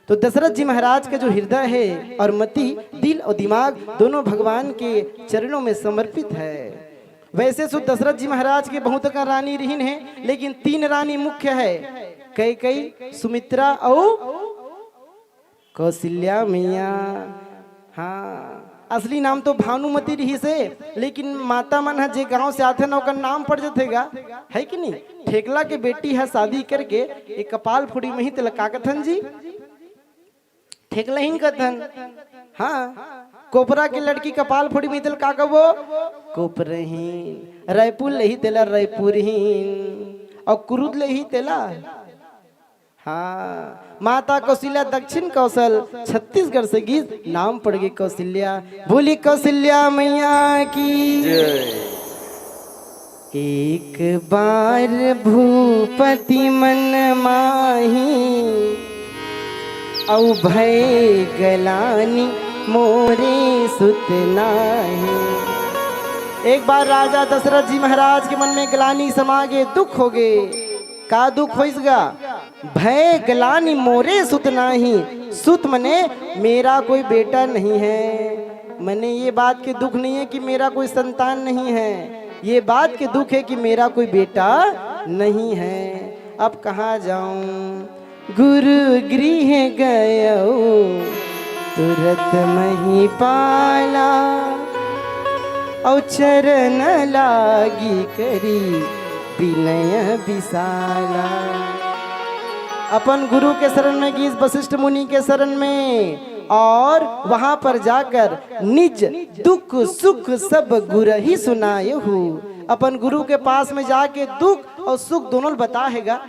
तो दशरथ जी महाराज का जो हृदय है और मति, दिल और दिमाग दोनों भगवान के चरणों में समर्पित है। वैसे तो दशरथ जी महाराज के बहुत का रानी रिहिन है, लेकिन तीन रानी मुख्य है, कैकई, सुमित्रा और कौशल्या मैया। हाँ, असली नाम तो भानुमति रिहिस हे, लेकिन माता मन ह जे गांव से आथे ना, ओकर नाम पड़ जथे गा, है कि नहीं? ठेकला के बेटी ह शादी करके एक कपाल फुड़ी मही, तेला का कथन जी? ठेकलहीन कथन। हाँ, कोपरा के लड़की कपाल फुड़ी मही, तेला का कबो? कोपरहीन। रायपुर ले ही तेला रायपुरहीन, और कुरुद ले ही तेला। हाँ, माता कौशल्या दक्षिण कौशल छत्तीसगढ़ से गीत, नाम पड़ गे कौशल्या। बोली कौशल्या मैया की। एक बार भूपति मन माही, अउ भय गलानी मोरे सुत नाही। एक बार राजा दशरथ जी महाराज के मन में ग्लानी समा गे, दुख हो गे। का दुख होइस गा? भय ग्लानि मोरे सुत नाही। सुत मने मेरा कोई बेटा नहीं है। मने ये बात के दुख नहीं है कि मेरा कोई संतान नहीं है, ये बात के दुख है कि मेरा कोई बेटा नहीं है। अब कहाँ जाऊं? गुरु गृह गयो तुरत मही पाला, अउ चरण लागी करी विनय विशाला। अपन गुरु के शरण में गीस, वशिष्ठ मुनि के शरण में, और वहां पर जाकर निज दुख सुख सब गुरहि सुनायहु। अपन गुरु के पास में जाके दुख और सुख दोनों बता हेगा।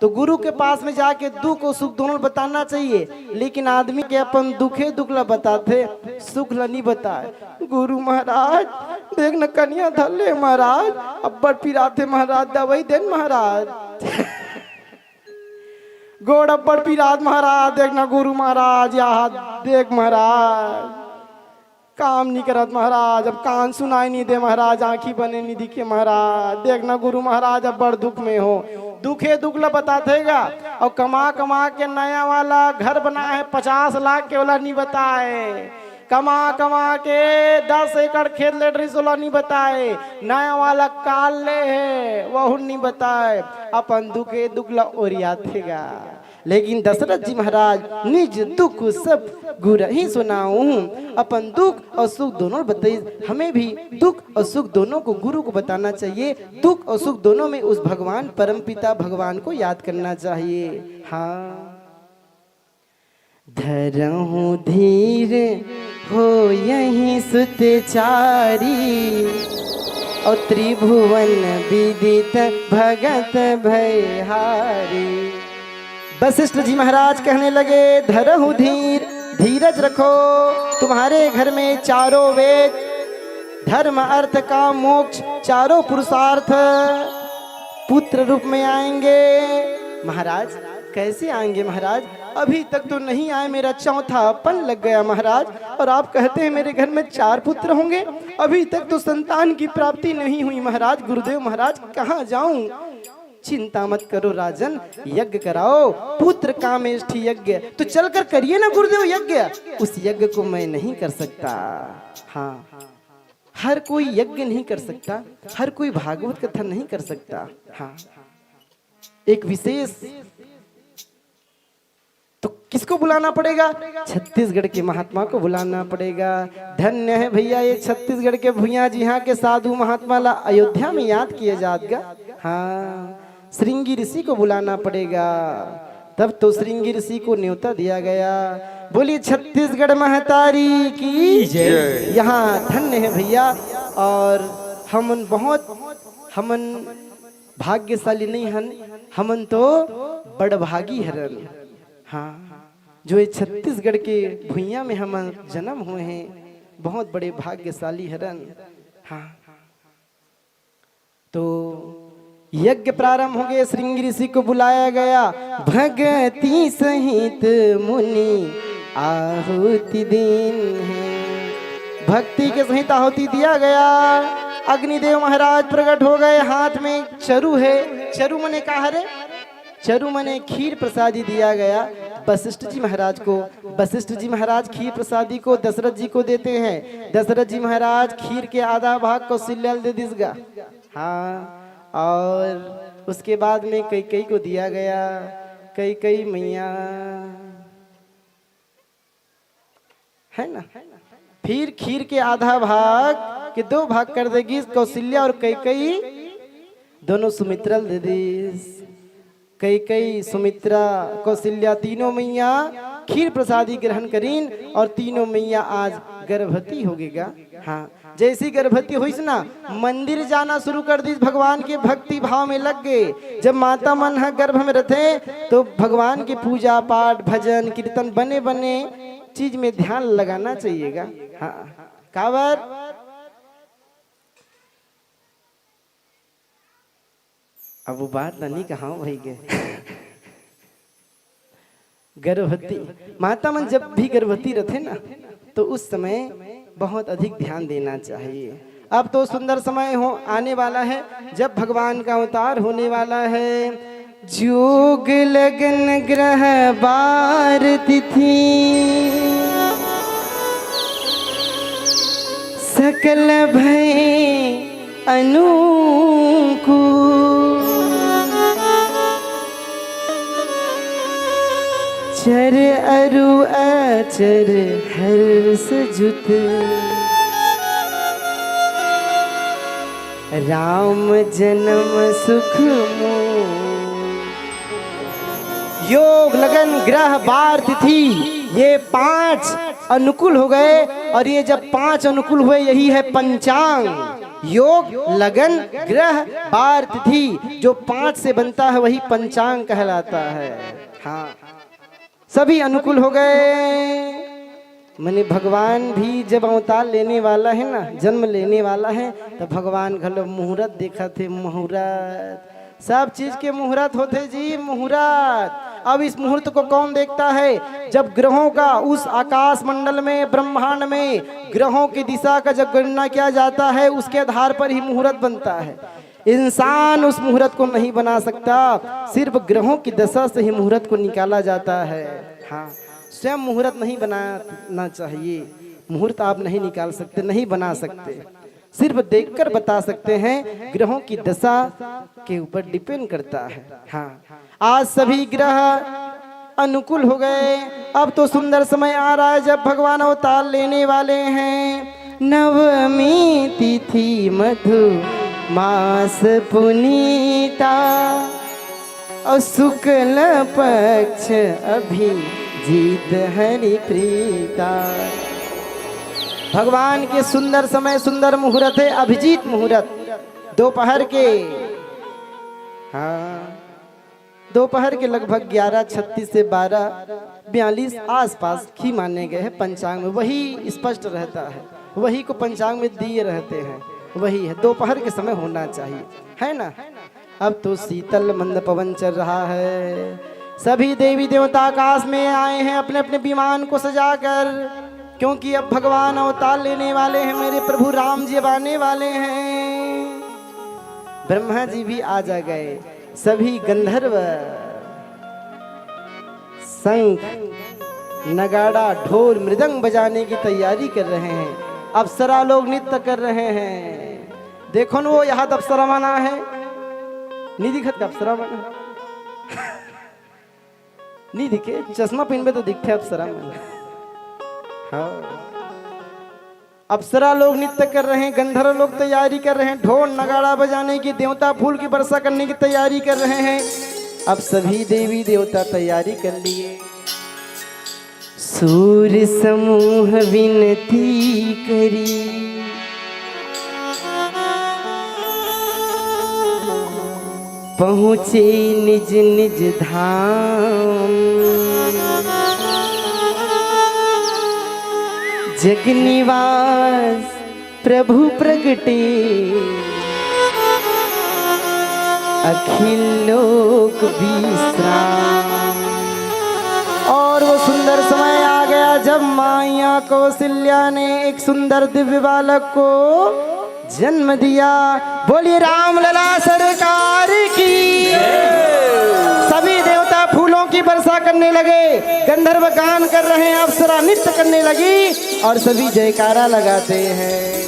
तो गुरु के पास में जाके दुख और सुख दोनों बताना चाहिए, लेकिन आदमी के अपन दुखे दुख ला बताथे, सुख ला नहीं बताए। गुरु महाराज, देख न कनिया धर ले महाराज, अब्बड़ पिराथे महाराज, दवाई देन महाराज। गोड़ अब्बड़ पिरात महाराज, देख न गुरु महाराज, या हाथ देख महाराज, काम नहीं करत महाराज, अब कान सुनाई नहीं दे महाराज, आंखी बने नहीं दिखे महाराज, देख न गुरु महाराज, अब्बड़ दुख में हो। दुखे दुख ला बताथे गा, और कमा कमा के नया वाला घर बना है पचास लाख के, ओला नहीं बताए। कमा कमा के दस एकड़ खेत ले डरिस, ओला नहीं बताए। नया वाला कार ले है, वहू नहीं बताए। अपन दुखे दुख ला ओरियाथे गा। लेकिन दशरथ जी महाराज निज दुख सब गुरहि सुनाऊं, अपन दुख और सुख दोनों बताइस। हमें भी दुख और सुख दोनों को गुरु को बताना चाहिए। दुख और सुख दोनों में उस भगवान, परमपिता भगवान को याद करना चाहिए। हाँ। धरहु धीर होयहि सुत चारी, और त्रिभुवन विदित भगत भयहारी। वशिष्ठ जी महाराज कहने लगे, धरहु धीर, धीरज रखो, तुम्हारे घर में चारों वेद, धर्म, अर्थ, काम, मोक्ष, चारों पुरुषार्थ पुत्र रूप में आएंगे। महाराज, कैसे आएंगे महाराज? अभी तक तो नहीं आए, मेरा चौथापन लग गया महाराज, और आप कहते हैं मेरे घर में चार पुत्र होंगे। अभी तक तो संतान की प्राप्ति नहीं हुई महाराज। गुरुदेव महाराज, कहाँ जाऊं? चिंता मत करो राजन, यज्ञ कराओ, पुत्र कामेष्ठी यज्ञ। तो चलकर करिए ना गुरुदेव यज्ञ, उस यज्ञ को मैं नहीं कर सकता। हाँ, हर कोई यज्ञ नहीं कर सकता, हर कोई भागवत कथा नहीं कर सकता। हाँ, एक विशेष, तो किसको बुलाना पड़ेगा? छत्तीसगढ़ के महात्मा को बुलाना पड़ेगा। धन्य है भैया ये छत्तीसगढ़ के भुइयां, जिहां के साधु महात्मा ला अयोध्या में याद किया जात गा। हाँ, श्रृंगी ऋषि को बुलाना पड़ेगा। तब तो श्रृंगी ऋषि को न्योता दिया गया। बोलिए छत्तीसगढ़ महतारी की जय। यहाँ धन्य है भैया। और हमन बहुत, हमन भाग्यशाली नहीं हन, हमन तो बड़भागी हरन। हाँ, जो ये छत्तीसगढ़ के भुइयां में हमन जन्म हुए हैं, बहुत बड़े भाग्यशाली हरन। हाँ, तो यज्ञ प्रारंभ हो गए, श्रृंगी ऋषि को बुलाया गया। भगति सहित मुनि आहुति दीन्हे। भक्ति के सहित आहुति दिया गया। अग्निदेव महाराज प्रकट हो गए, हाथ में चरु है। चरु मने का हरे? चरु मने खीर प्रसादी दिया गया वशिष्ठ जी महाराज को। वशिष्ठ जी महाराज खीर प्रसादी को दशरथ जी को देते हैं। दशरथ जी महाराज खीर के आधा भाग कौशल्या ल दे दिस गा। हाँ, और उसके बाद में कैकई को दिया गया। कैकई मैया, है ना, फिर खीर के आधा भाग के दो भाग कर देगी कौशल्या और कैकई, दोनों सुमित्रा ल दे दिस। कैकई, सुमित्रा, कौशल्या, तीनों मैया खीर प्रसादी ग्रहण करीन और तीनों मैया आज गर्भवती हो गे गा। हाँ, जैसी गर्भवती होइस ना, मंदिर जाना शुरू कर दिस, भगवान के भक्ति भाव में लग गए। जब माता मन ह गर्भ में रथे, तो भगवान के पूजा पाठ, भजन कीर्तन, बने बने चीज में ध्यान लगाना चाहिएगा। हाँ, काबर? अब वो बात ला नहीं कहा भाई के। गर्भवती माता मन जब भी गर्भवती रथे ना, तो उस समय बहुत अधिक ध्यान देना चाहिए। अब तो सुंदर समय हो आने वाला है, जब भगवान का अवतार होने वाला है। जोग लगन ग्रह बार तिथि, सकल भय अनुकूल। चर अरु अचर हर्ष जुत, राम जन्म सुख मोल। योग, लगन, ग्रह, बार, तिथि, ये पांच अनुकूल हो गए। और ये जब पांच अनुकूल हुए, यही है पंचांग। योग, लगन, ग्रह, बार, तिथि जो पांच से बनता है, वही पंचांग कहलाता है। हाँ, सभी अनुकूल हो गए। माने भगवान भी जब अवतार लेने वाला है ना, जन्म लेने वाला है, तो भगवान घलो मुहूर्त देखत हे, मुहूर्त। सब चीज के मुहूर्त होते जी, मुहूर्त। अब इस मुहूर्त को कौन देखता है? जब ग्रहों का उस आकाश मंडल में, ब्रह्मांड में ग्रहों की दिशा का जब गणना किया जाता है, उसके आधार पर ही मुहूर्त बनता है। इंसान उस मुहूर्त को नहीं बना सकता, सिर्फ ग्रहों की दशा से ही मुहूर्त को निकाला जाता है। हाँ, स्वयं मुहूर्त नहीं बनाना चाहिए। मुहूर्त आप नहीं निकाल सकते, नहीं बना सकते, सिर्फ देखकर बता सकते हैं। ग्रहों की दशा के ऊपर डिपेंड करता है। हाँ, आज सभी ग्रह अनुकूल हो गए। अब तो सुंदर समय आ रहा है जब भगवान अवतार लेने वाले हैं। नवमी तिथि मधु मास पुनीता, और शुक्ल पक्ष अभिजीत हरि प्रीता। भगवान के सुंदर समय, सुंदर मुहूर्त है, अभिजीत मुहूर्त दोपहर के। हाँ, दोपहर के लगभग ग्यारह छत्तीस से बारह बयालीस आसपास ही माने गए हैं पंचांग में, वही स्पष्ट रहता है, वही को पंचांग में दिए रहते हैं, वही है, दोपहर के समय होना चाहिए, है ना? अब तो शीतल मंद पवन चल रहा है, सभी देवी देवता आकाश में आए हैं अपने अपने विमान को सजाकर, क्योंकि अब भगवान अवतार लेने वाले हैं, मेरे प्रभु राम जी अब आने वाले हैं। ब्रह्मा जी भी आ जा गए, सभी गंधर्व शंख, नगाड़ा, ढोल, मृदंग बजाने की तैयारी कर रहे हैं। अप्सरा लोग नृत्य कर रहे हैं। देखो न, वो यहाँ अप्सरा मन हे, नहीं दिखत का अप्सरा मन? नहीं दिखे, चश्मा पहनबे तो दिखते अप्सरा मन। हाँ, अप्सरा लोग नृत्य कर रहे हैं, गंधर्व लोग तैयारी कर रहे हैं, ढोल नगाड़ा बजाने की, देवता फूल की वर्षा करने की तैयारी कर रहे हैं। अब सभी देवी देवता तैयारी कर लिए। सूर समूह विनती करी, पहुँचे निज निज धाम। जग निवास प्रभु प्रगटे, अखिल लोक विश्राम। और वो सुंदर समय आ गया जब माइया कौशल्या ने एक सुंदर दिव्य बालक को जन्म दिया। बोलिए रामलला सरकार की। सभी देवता फूलों की वर्षा करने लगे, गंधर्व गान कर रहे हैं, अप्सरा नृत्य करने लगी और सभी जयकारा लगाते हैं।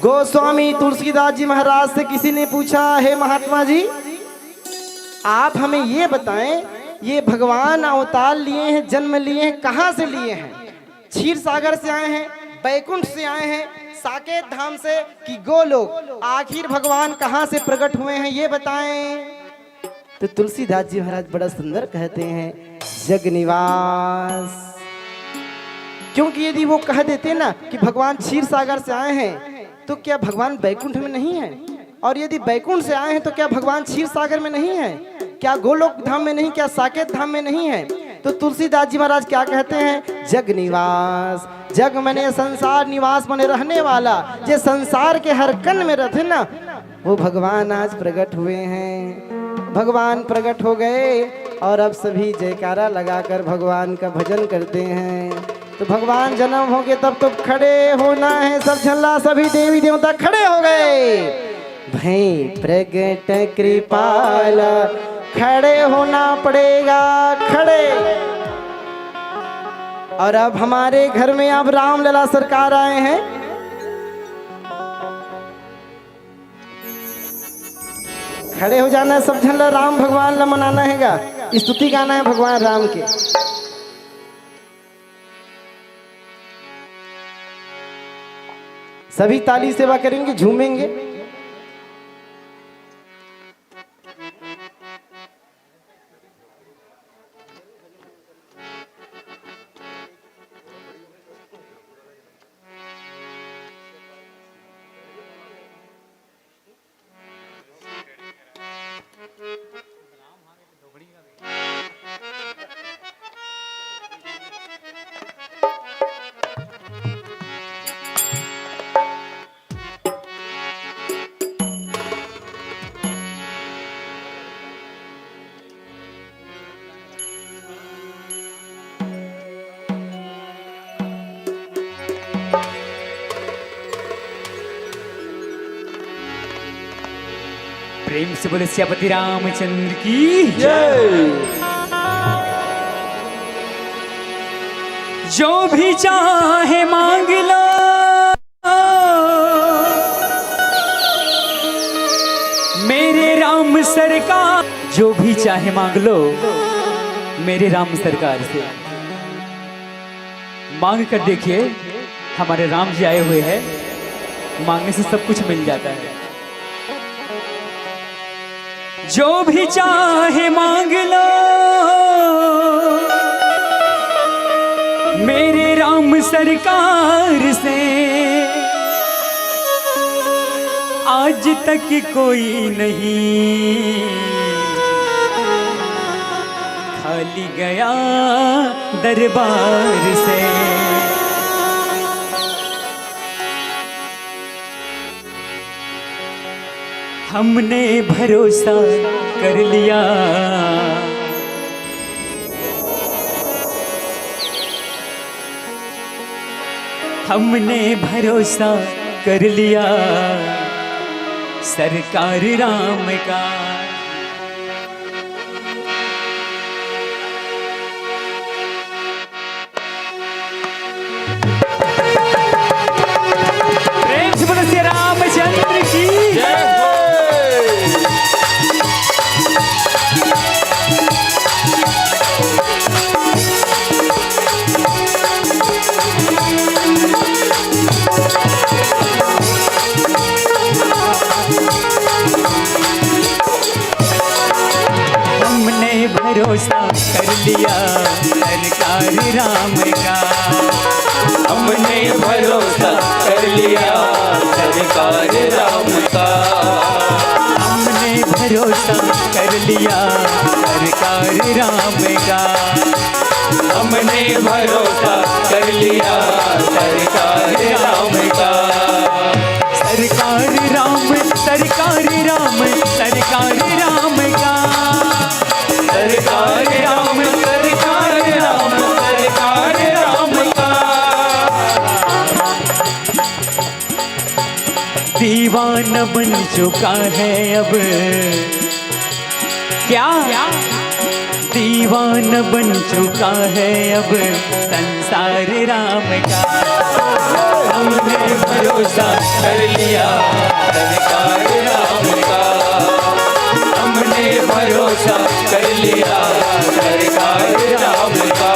गोस्वामी तुलसीदास जी महाराज से किसी ने पूछा, हे महात्मा जी, आप हमें ये बताएं, ये भगवान अवतार लिए हैं, जन्म लिए हैं, कहाँ से लिए हैं? क्षीर सागर से आए हैं, बैकुंठ से आए हैं, साकेत धाम से कि गोलोक? आखिर भगवान कहाँ से प्रकट हुए हैं, ये बताएं। तो तुलसीदास जी महाराज बड़ा सुंदर कहते हैं, जग निवास। क्योंकि यदि वो कह देते ना कि भगवान क्षीर सागर से आए हैं, तो क्या भगवान बैकुंठ में नहीं है? और यदि बैकुंठ से आए हैं, तो क्या भगवान क्षीर सागर में नहीं है? क्या गोलोक धाम में नहीं, क्या साकेत धाम में नहीं है? तो तुलसीदास जी महाराज क्या कहते हैं, जग निवास। जग मने संसार, निवास मने रहने वाला। जे संसार के हर कण में रहते ना, वो भगवान आज प्रकट हुए हैं। भगवान प्रकट हो गए और अब सभी जयकारा लगाकर भगवान का भजन करते हैं। तो भगवान जन्म होंगे तब तो खड़े होना है सब झन ला। सभी देवी देवता खड़े हो गए। भई प्रगट कृपाला, खड़े होना पड़ेगा, खड़े। और अब हमारे घर में अब रामलला सरकार आए हैं। खड़े हो जाना है सब झन ला, राम भगवान ला मनाना हैगा, स्तुति गाना है भगवान राम के। सभी ताली सेवा करेंगे, झूमेंगे। प्रेम से बोले सियापति रामचंद्र की जय। जो भी चाहे मांग लो मेरे राम सरकार, जो भी चाहे मांग लो मेरे राम सरकार से। मांग कर देखिए, हमारे राम जी आए हुए हैं, मांगने से सब कुछ मिल जाता है। जो भी चाहे मांग लो मेरे राम सरकार से, आज तक कोई नहीं खाली गया दरबार से। हमने भरोसा कर लिया, हमने भरोसा कर लिया सरकार राम का। प्रेम से बोलो श्री रामचंद्र की जय हो। हमने भरोसा कर लिया सरकार राम का। हमने भरोसा कर लिया सरकार राम का। हमने भरोसा कर लिया सरकार राम का। हमने भरोसा कर लिया सरकार राम का। सरकार राम, सरकार राम, सरकार राम का। सरकार राम, सरकार राम, सरकार राम का। दीवाना बन चुका है अब, क्या दीवाना बन चुका है अब संसार राम का। हमने भरोसा कर लिया सरकार राम का। हमने भरोसा कर लिया सरकार राम का।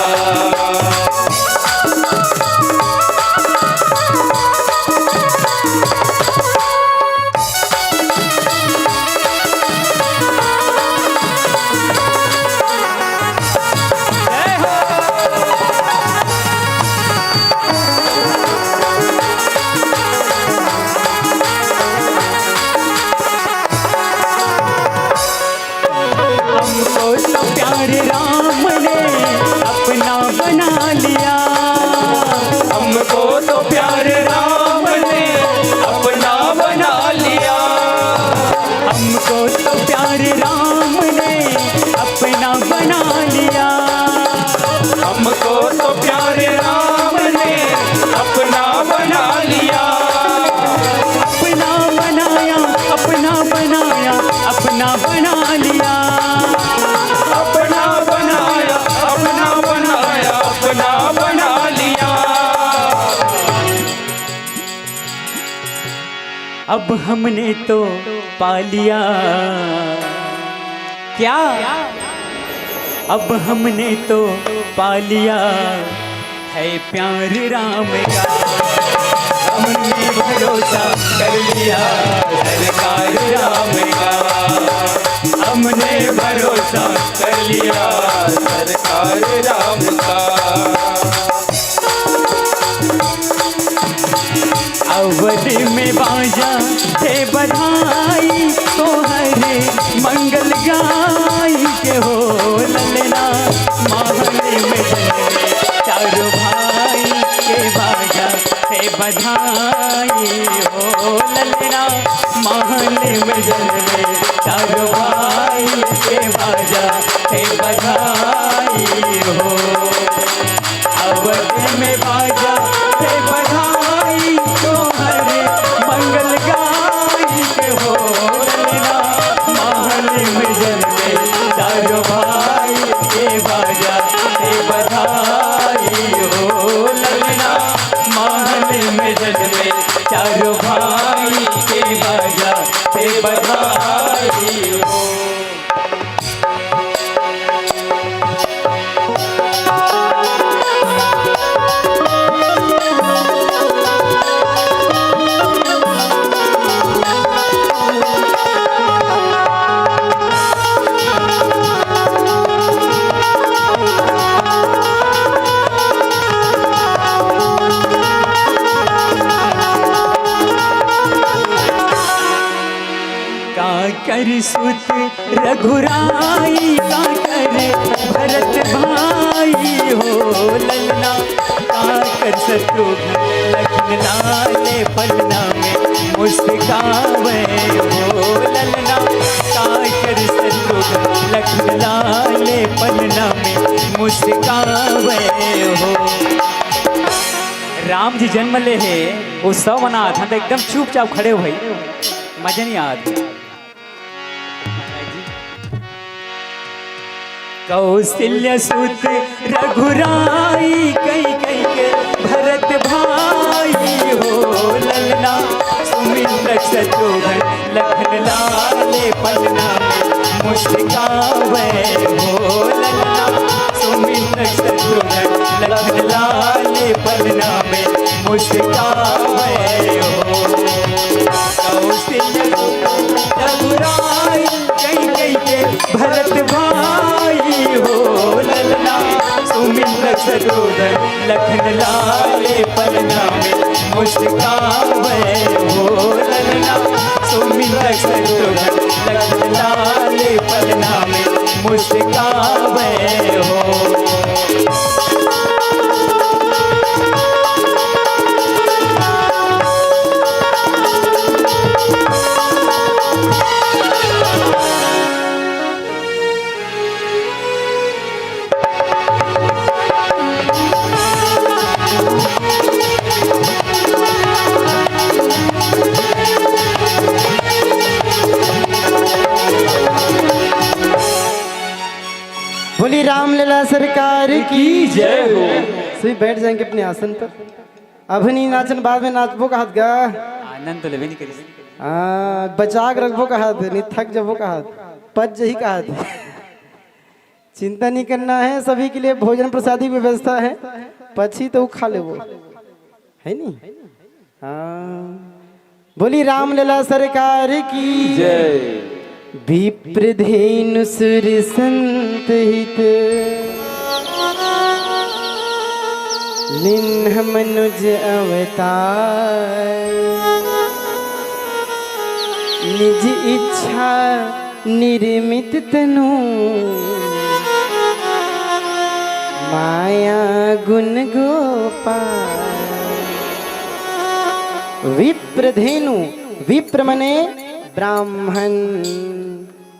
हमको तो प्यारे राम ने अपना बना लिया। हमको तो प्यारे राम ने अपना बना लिया। हमको तो प्यारे राम ने अपना बना लिया। हमको तो प्यारे राम ने अपना बना लिया। अपना बनाया, अपना बनाया, अपना बना लिया। अपना बनाया, अपना बनाया, अपना बना लिया। अब हमने तो पा लिया, क्या अब हमने तो पा लिया है प्यार राम का। हमने भरोसा कर लिया सरकार राम का। हमने भरोसा कर लिया सरकार राम का। अवध में बाजा थे बधाई, तोहरे मंगल गाई के हो ललना। महल में जन्मे चारों भाई के बाजा थे बधाई हो ललना। महल में जन्मे चारों भाई के बाजा थे बधाई हो। अवध में बाजा थे बधाई, तोहरे मंगल गाई के हो ललना। भाई हो। काकर सुत रघुराई, काकर भरत भाई हो ललना, काकर शत्रुघ्न लखन लाल पलना में मुस्कावे हो ललना, काकर शत्रुघ्न लखन लाल पलना में मुस्कावे हो। राम जी जन्म ले हे, उत्सव मनात हन, त एकदम चुपचाप खड़े हो भाई, मजा नहीं आत। कौशल्य सुत रघुराई, कई कई के भरत भाई हो ललना, सुमिंद्र शत्रुघ्न लखन लाल पलना में मुस्कावे हो ललना, सुमिंद्र शत्रुघ्न लखन लाल पलना में मुस्कावे हो। कौशल्य रघुराई कई कई के भरत भाई हो ललना, सुमिंद्र शत्रुघ्न लखन लाल पलना में मुस्कावे हो ललना, सुमिंद्र शत्रुघ्न लखन लाल पलना में मुस्कावे हो। बोली रामलला सरकार की जय हो। सभी बैठ जाएंगे अपने आसन पर। अभी नहीं नाचन, बाद में नाचबो कहत गा। आनंद तो लेबे नहीं करिस। हाँ, बचा के रखबो कहत, नहीं थक जबो कहत, पच जही कहत। चिंता नहीं करना है, सभी के लिए भोजन प्रसादी व्यवस्था है, पची तो खा लेबो, है नहीं? हाँ, बोली रामलला सरकार की जय। विप्र धेनु सुर संत हित, लीन्ह मनुज अवतार। निज इच्छा निर्मित तनु, माया गुण गोपाल। विप्र धेनु, विप्र मने ब्राह्मण,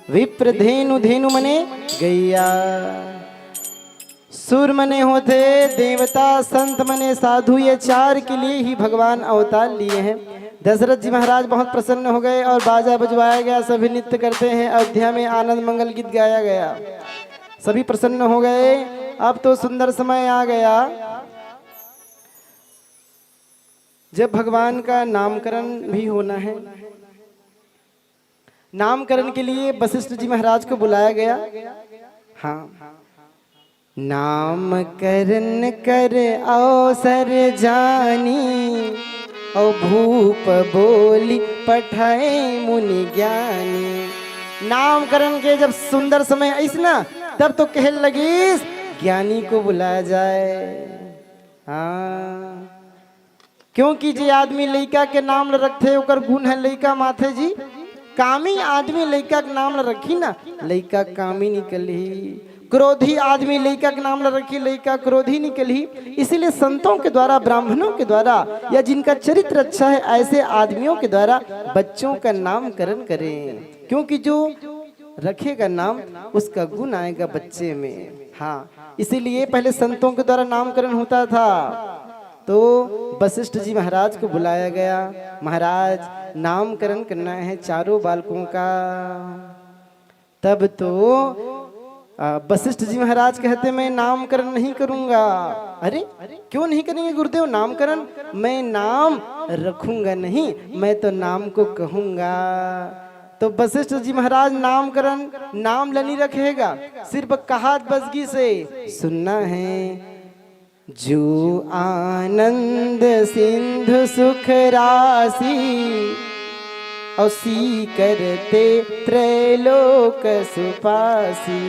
विप्र धेनु, धेनु मने गैया। सुर मने होथे देवता, संत मने साधु, ये चार के लिए ही भगवान अवतार लिए हैं। दशरथ जी महाराज बहुत प्रसन्न हो गए और बाजा बजवाया गया, सभी नृत्य करते हैं। अयोध्या में आनंद मंगल गीत गाया गया, सभी प्रसन्न हो गए। अब तो सुंदर समय आ गया जब भगवान का नामकरण भी होना है। नामकरण के लिए वशिष्ठ जी महाराज को बुलाया गया। हाँ, नामकरण कर अवसर जानी, और भूप बोली पठाए मुनि ज्ञानी। नामकरण के जब सुंदर समय आइस ना, तब तो कहे लगिस, ज्ञानी को बुलाया जाए। हाँ, क्योंकि जे आदमी लइका के नाम ल रखथे, ओकर गुण है लइका माथे जी। कामी आदमी लइका के नाम ल रखी ना, लइका कामी निकलही। क्रोधी आदमी लइका के नाम ल रखी, लइका क्रोधी निकलही। इसीलिए संतों के द्वारा, ब्राह्मणों के द्वारा, या जिनका चरित्र अच्छा है, ऐसे आदमियों के द्वारा बच्चों का नामकरण करें, क्योंकि जो रखेगा नाम, उसका गुण आएगा बच्चे में। हाँ, इसीलिए पहले संतों के द्वारा नामकरण होता था। तो वशिष्ठ जी महाराज को बुलाया गया, महाराज, नामकरण करना है चारों बालकों का। तब तो, आ, वशिष्ठ जी महाराज कहते, मैं नामकरण नहीं करूंगा। अरे, क्यों नहीं करेंगे गुरुदेव नामकरण? मैं नाम रखूंगा नहीं, मैं तो नाम को कहूंगा। तो वशिष्ठ जी महाराज नामकरण नाम ल नइ रखे हे गा, सिर्फ कहात बस गिस हे, सुनना हे। जो आनंद सिंधु सुख राशि, अउ सीकर ते त्रैलोक सुपासी।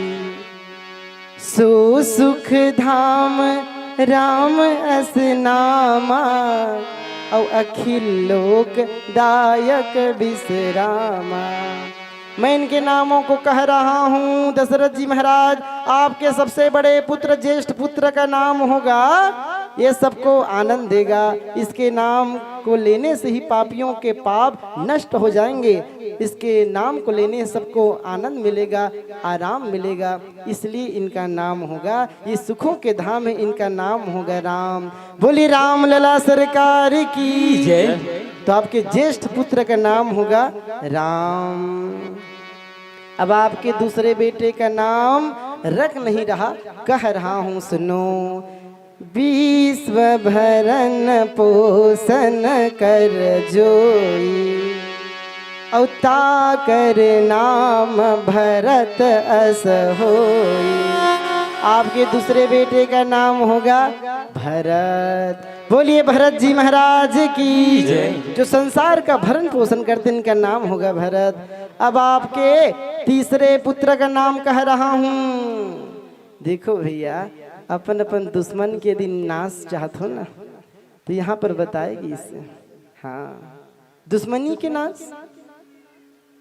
सो सुख धाम राम अस नामा, अउ अखिल लोक दायक विश्रामा। मैं इनके नामों को कह रहा हूँ, दशरथ जी महाराज, आपके सबसे बड़े पुत्र, ज्येष्ठ पुत्र का नाम होगा, ये सबको आनंद देगा। इसके नाम को लेने से ही पापियों के पाप नष्ट हो जाएंगे। इसके नाम को लेने से सबको आनंद मिलेगा, आराम मिलेगा, इसलिए इनका नाम होगा, ये सुखों के धाम है, इनका नाम होगा राम। बोलिए राम लला सरकार की जय। तो आपके ज्येष्ठ पुत्र का नाम होगा राम। अब आपके दूसरे बेटे का नाम रख नहीं रहा, कह रहा हूँ, सुनो। विश्व भरण पोषण कर जोई, अउ ताकर नाम भरत अस होई। आपके दूसरे बेटे का नाम होगा भरत। बोलिए भरत जी महाराज की जय। जो संसार का भरण पोषण करते, इनका नाम होगा भरत। अब आपके तीसरे पुत्र का नाम कह रहा हूँ। देखो भैया, अपन अपन दुश्मन के दिन नाश चाहत हो ना, तो यहाँ पर बताए गिस। हाँ, दुश्मनी के नाश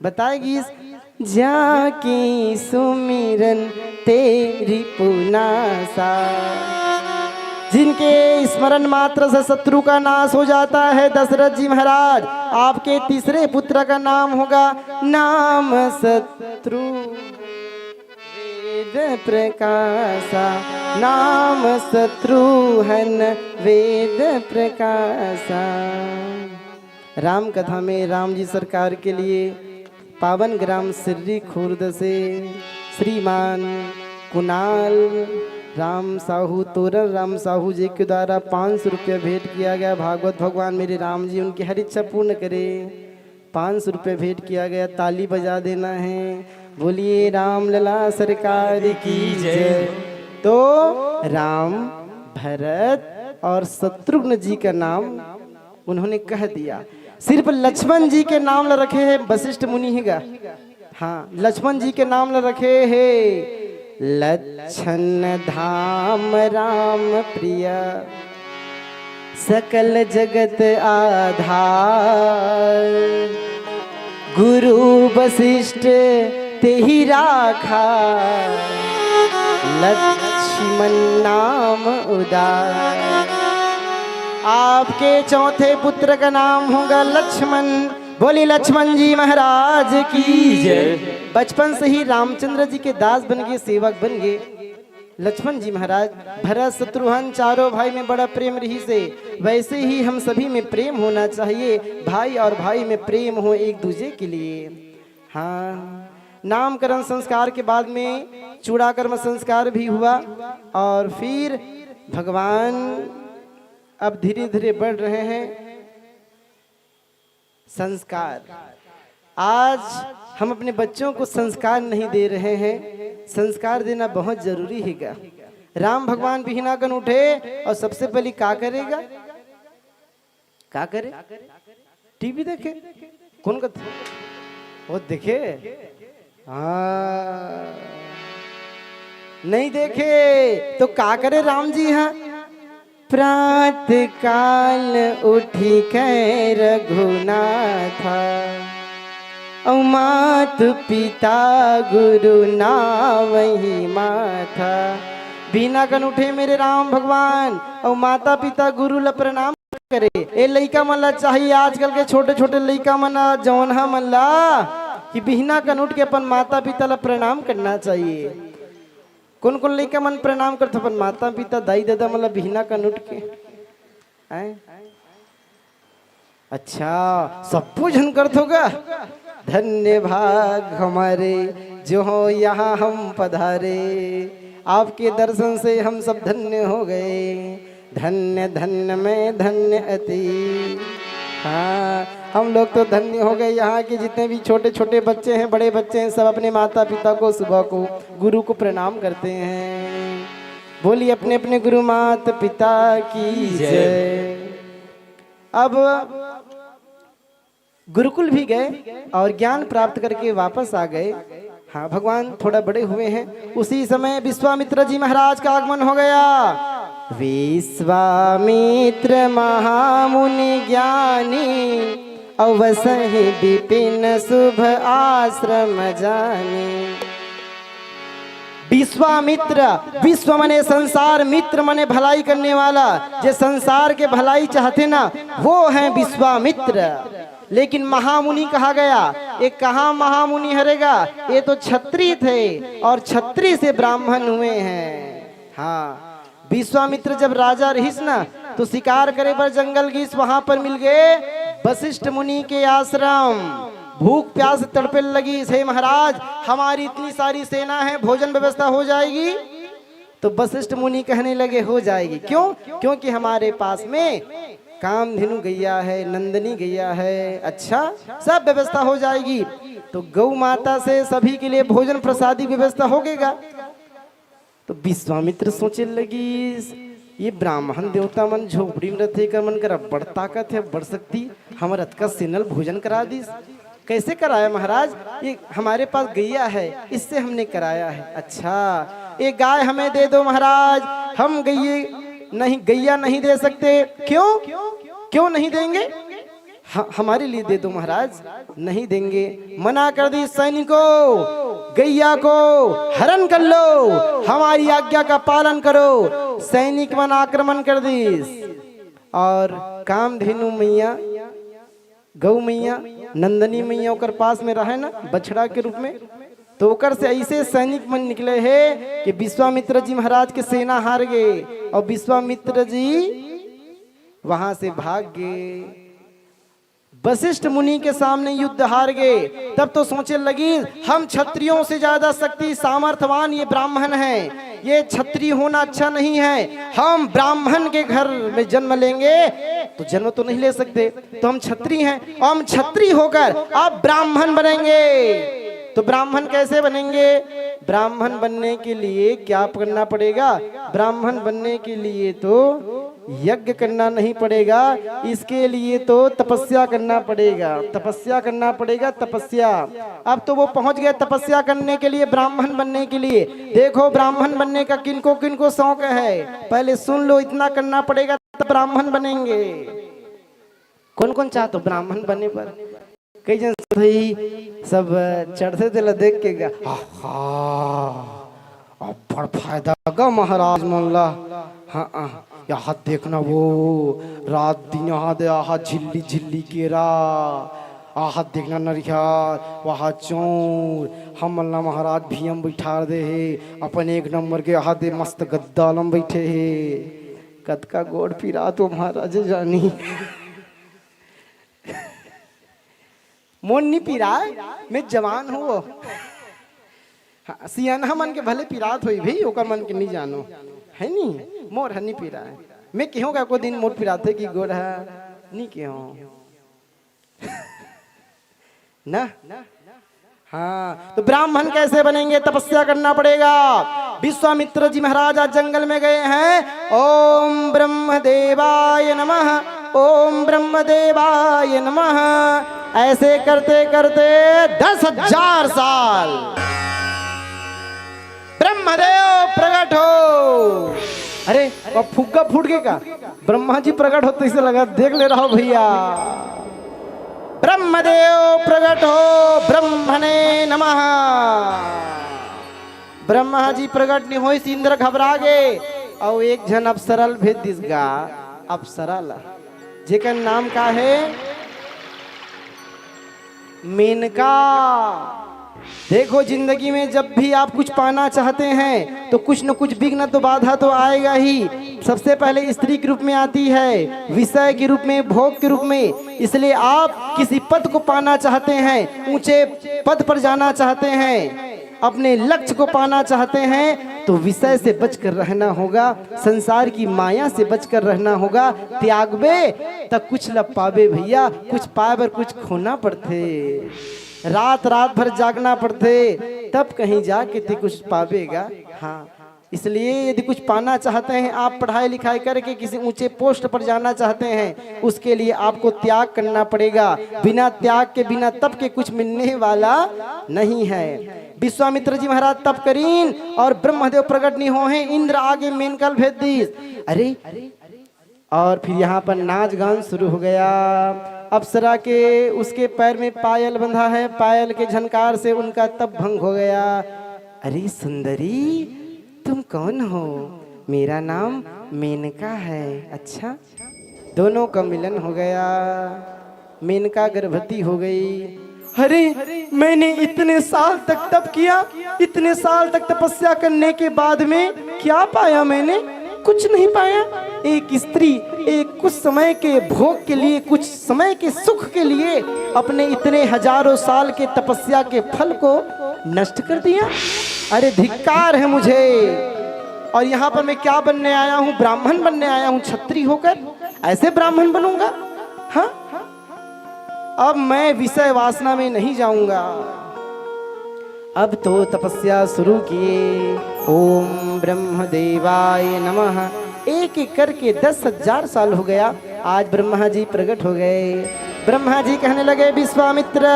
बताए गिस। जाके सुमिरन तेरी पुनासा, जिनके स्मरण मात्र से शत्रु का नाश हो जाता है। दशरथ जी महाराज, आपके तीसरे पुत्र का नाम होगा नाम शत्रु वेद प्रकाशा, नाम शत्रुहन वेद प्रकाशा। राम कथा में राम जी सरकार के लिए पावन ग्राम सिर्री खुर्द से श्रीमान कुणाल राम साहू, तोरन राम साहू जी के द्वारा पाँच सौ रुपया भेंट किया गया। भागवत भगवान मेरे राम जी उनकी हर इच्छा पूर्ण करे। पाँच सौ रुपये भेंट किया गया, ताली बजा देना है। बोलिए राम लला सरकार की जय। तो राम, भरत और शत्रुघ्न जी का नाम उन्होंने कह दिया। सिर्फ लक्ष्मण जी के नाम ल रखे हैं वशिष्ठ मुनि ही गा। हाँ, लक्ष्मण जी के नाम ल रखे हैं। लक्षण धाम राम प्रिय, सकल जगत आधार। गुरु वशिष्ठ तेहि राखा, लक्ष्मण नाम उदार। आपके चौथे पुत्र का नाम होगा लक्ष्मण। बोली लक्ष्मण जी महाराज की जय। बचपन से ही रामचंद्र जी के दास बन गए, सेवक बन गए। लक्ष्मण जी महाराज, भरत शत्रुघ्न चारों भाई में बड़ा प्रेम रहिसे। वैसे ही हम सभी में प्रेम होना चाहिए, भाई और भाई में प्रेम हो एक दूजे के लिए। हाँ, नामकरण संस्कार के बाद में चूड़ाकर्म संस्कार भी हुआ और फिर भगवान अब धीरे धीरे बढ़ रहे हैं। संस्कार। आज हम अपने बच्चों को संस्कार नहीं दे रहे हैं। संस्कार देना बहुत जरूरी है गा। राम भगवान बिहना कन उठे और सबसे पहले का करेगा? का करे? टीवी देखे। कौन का? वो देखे। हाँ, नहीं देखे तो का करे राम जी? हाँ, प्रात काल उठी के रघुनाथा, अउ मात पिता गुरु नावहि माथा। बिहना कन उठे मेरे राम भगवान अउ माता पिता गुरु ल प्रणाम करे। ए लइका मन ला चाहिए, आजकल के छोटे छोटे लइका मन ला, जौन हा मन ला कि बिहना कन उठ के अपन माता पिता ला प्रणाम करना चाहिए। कौन कौन लइका मन प्रणाम करथे अपन माता पिता, दाई ददा मन ला बिहना कन उठ के? हैं? अच्छा, सबो झन करथो गा? धन्य भाग हमारे, जो हो यहाँ हम पधारे। आपके दर्शन से हम सब धन्य हो गए। धन्य धन्य मैं धन्य अति। हाँ, हम लोग तो धन्य हो गए। यहाँ के जितने भी छोटे छोटे बच्चे हैं, बड़े बच्चे हैं, सब अपने माता पिता को सुबह को, गुरु को प्रणाम करते हैं। बोलिए, अपने अपने गुरु माता पिता की जय। अब गुरुकुल भी गए और ज्ञान प्राप्त करके वापस आ गए। हाँ, भगवान थोड़ा बड़े हुए हैं, उसी समय विश्वामित्र जी महाराज का आगमन हो गया। विश्वामित्र महामुनि ज्ञानी, अवसहि विपिन शुभ आश्रम जानी। विश्वामित्र, विश्व मने संसार, मित्र मने भलाई करने वाला, जे संसार के भलाई चाहते ना, वो हैं विश्वामित्र। लेकिन महामुनि कहा गया, ये कहाँ महामुनि हरेगा? ये तो छत्री थे और छत्री से ब्राह्मण हुए हैं। हाँ, विश्वामित्र जब राजा रहिस ना, तो शिकार करे बर जंगल गिस, वहां पर मिल गए वशिष्ठ मुनि के आश्रम। भूख प्यास से तड़पे लगी, हे महाराज, हमारी इतनी सारी सेना है, भोजन व्यवस्था हो जाएगी? तो वशिष्ठ मुनि कहने लगे, हो जाएगी। क्यों? क्योंकि हमारे पास में कामधेनु गैया है, नंदिनी गैया है, अच्छा, सब व्यवस्था हो जाएगी। तो गौ माता से सभी के लिए भोजन प्रसादी व्यवस्था हो गएगा। तो विश्वामित्र सोचे लगी, ये ब्राह्मण देवता मन झोपड़ी में रहते, एकर मन कर अब्बड़ ताकत है, अब्बड़ शक्ति, हमर अतका सेना ल भोजन करा दिस। कैसे कराया महाराज? ये हमारे पास गैया है, इससे हमने कराया है। अच्छा, ये गाय हमें दे दो महाराज, हम गैये नहीं, गैया नहीं दे सकते। क्यों, क्यों नहीं देंगे? ह-, हमारे लिए दे दो महाराज। नहीं देंगे। मना कर दी, सैनिकों, गैया को हरण कर लो, हमारी आज्ञा का पालन करो। सैनिक मन आक्रमण कर दिस और कामधेनु मैया, गौ मैया, नंदिनी मैया ओकर पास में रहे ना बछड़ा के रूप में, तो ओकर से ऐसे सैनिक मन निकले हे कि विश्वामित्र जी महाराज के सेना हार गए और विश्वामित्र जी वहां से भाग गए। वशिष्ठ मुनि के सामने युद्ध हार गए, तब तो सोचे लगी, हम क्षत्रियों से ज्यादा शक्ति सामर्थवान ये ब्राह्मण हैं, ये क्षत्रिय होना अच्छा नहीं है। हम ब्राह्मण के घर में जन्म लेंगे तो जन्म तो नहीं ले सकते, तो हम क्षत्रिय हैं, हम क्षत्रिय होकर अब ब्राह्मण बनेंगे। तो ब्राह्मण कैसे बनेंगे? ब्राह्मण बनने के लिए क्या करना पड़ेगा? ब्राह्मण बनने के लिए तो यज्ञ करना नहीं पड़ेगा, इसके लिए तो तपस्या करना पड़ेगा, तपस्या करना पड़ेगा, तपस्या। अब तो वो पहुंच गए तपस्या करने के लिए, ब्राह्मण बनने के लिए। देखो, ब्राह्मण बनने का किनको किनको शौक है, पहले सुन लो, इतना करना पड़ेगा तब ब्राह्मण बनेंगे। कौन कौन चाहते हो ब्राह्मण बने पर? कई जन भाई सब चढ़ते तेला देख के गा, आहा, अब्बड़ फायदा गा महाराज मन ला। हाँ, हाँ, यहाँ देखना वो रात दिन यहाँ दे, आहा, झिल्ली झिल्ली केरा, आहा, देखना नरियर, वहाँ चौर, हमन ला महाराज भुइयां बैठार दे हे, अपन एक नंबर के, आहा, दे मस्त गद्दा लम बैठे हे। कतका गोड़ पिरात हो महाराज जानी। मोर नी पिराय, मैं जवान हूँ वो। हाँ, सियान मन के भले पिरात होई भाई, ओकर मन के नी जानो, है नी? मोर ह नी पिराय। मैं केहों का को दिन मोर पिराथे कि गोड़ ह, नी केहों। ना? हाँ, तो ब्राह्मण कैसे बनेंगे? तपस्या करना पड़ेगा। विश्वामित्र जी महाराज आज जंगल में गए हैं, ओम ब्रह्म देवाय नमः, ओम ब्रह्म देवाय नमः। ऐसे करते करते दस हजार साल ब्रह्मदेव प्रकट हो। अरे, वो फुग्गा फूट गए का? ब्रह्मा जी प्रकट होते से लगा, देख ले रहो भैया। ब्रह्मदेव प्रकट हो, ब्रह्मणे नमः। ब्रह्मा जी प्रकट नहीं होइस, इंद्र घबरा गए और एक झन अप्सरा ल भेज दिस गा। अप्सरा ल, जेकर नाम का है? मेनका। देखो, जिंदगी में जब भी आप कुछ पाना चाहते हैं तो कुछ न कुछ विघ्न तो, बाधा तो आएगा ही। सबसे पहले स्त्री के रूप में आती है, विषय के रूप में, भोग के रूप में। इसलिए आप किसी पद को पाना चाहते हैं, ऊंचे पद पर जाना चाहते हैं, अपने लक्ष्य को पाना चाहते हैं तो विषय से बचकर रहना होगा, संसार की माया से बचकर रहना होगा। त्यागबे त कुछ ल पाबे भैया, कुछ पाए बर कुछ खोना पड़थे। रात रात भर जागना पड़थे, तब कहीं जाके ते कुछ पाबे गा। हाँ, इसलिए यदि कुछ पाना चाहते हैं आप, पढ़ाई लिखाई करके किसी ऊंचे पोस्ट पर जाना चाहते हैं, उसके लिए आपको त्याग करना पड़ेगा। बिना त्याग के, बिना तप के कुछ मिलने वाला नहीं है। विश्वामित्र जी महाराज तप करीन और ब्रह्मदेव प्रकट नहीं हो हैं, इंद्र आगे मेनका ल भेज दीस। अरे, और फिर यहाँ पर नाच गान शुरू हो गया। अप्सरा के, उसके पैर में पायल बंधा है, पायल के झनकार से उनका तप भंग हो गया। अरे सुंदरी, तुम कौन हो? मेरा नाम मेनका है। अच्छा, दोनों का मिलन हो गया, मेनका गर्भवती हो गई। अरे, मैंने इतने साल तक तप किया, इतने साल तक तपस्या करने के बाद में क्या पाया मैंने? कुछ नहीं पाया। एक स्त्री एक कुछ समय के भोग के लिए, कुछ समय के सुख के लिए अपने इतने हजारों साल के तपस्या के फल को नष्ट कर दिया। अरे धिक्कार है मुझे। और यहाँ पर मैं क्या बनने आया हूँ? ब्राह्मण बनने आया हूँ, छत्री होकर ऐसे ब्राह्मण बनूंगा? हाँ, अब मैं विषय वासना में नहीं जाऊंगा। अब तो तपस्या शुरू किए। ओम ब्रह्म देवाय नमः। एक एक करके दस हजार साल हो गया। आज ब्रह्मा जी प्रकट हो गए। ब्रह्मा जी कहने लगे, विश्वामित्र,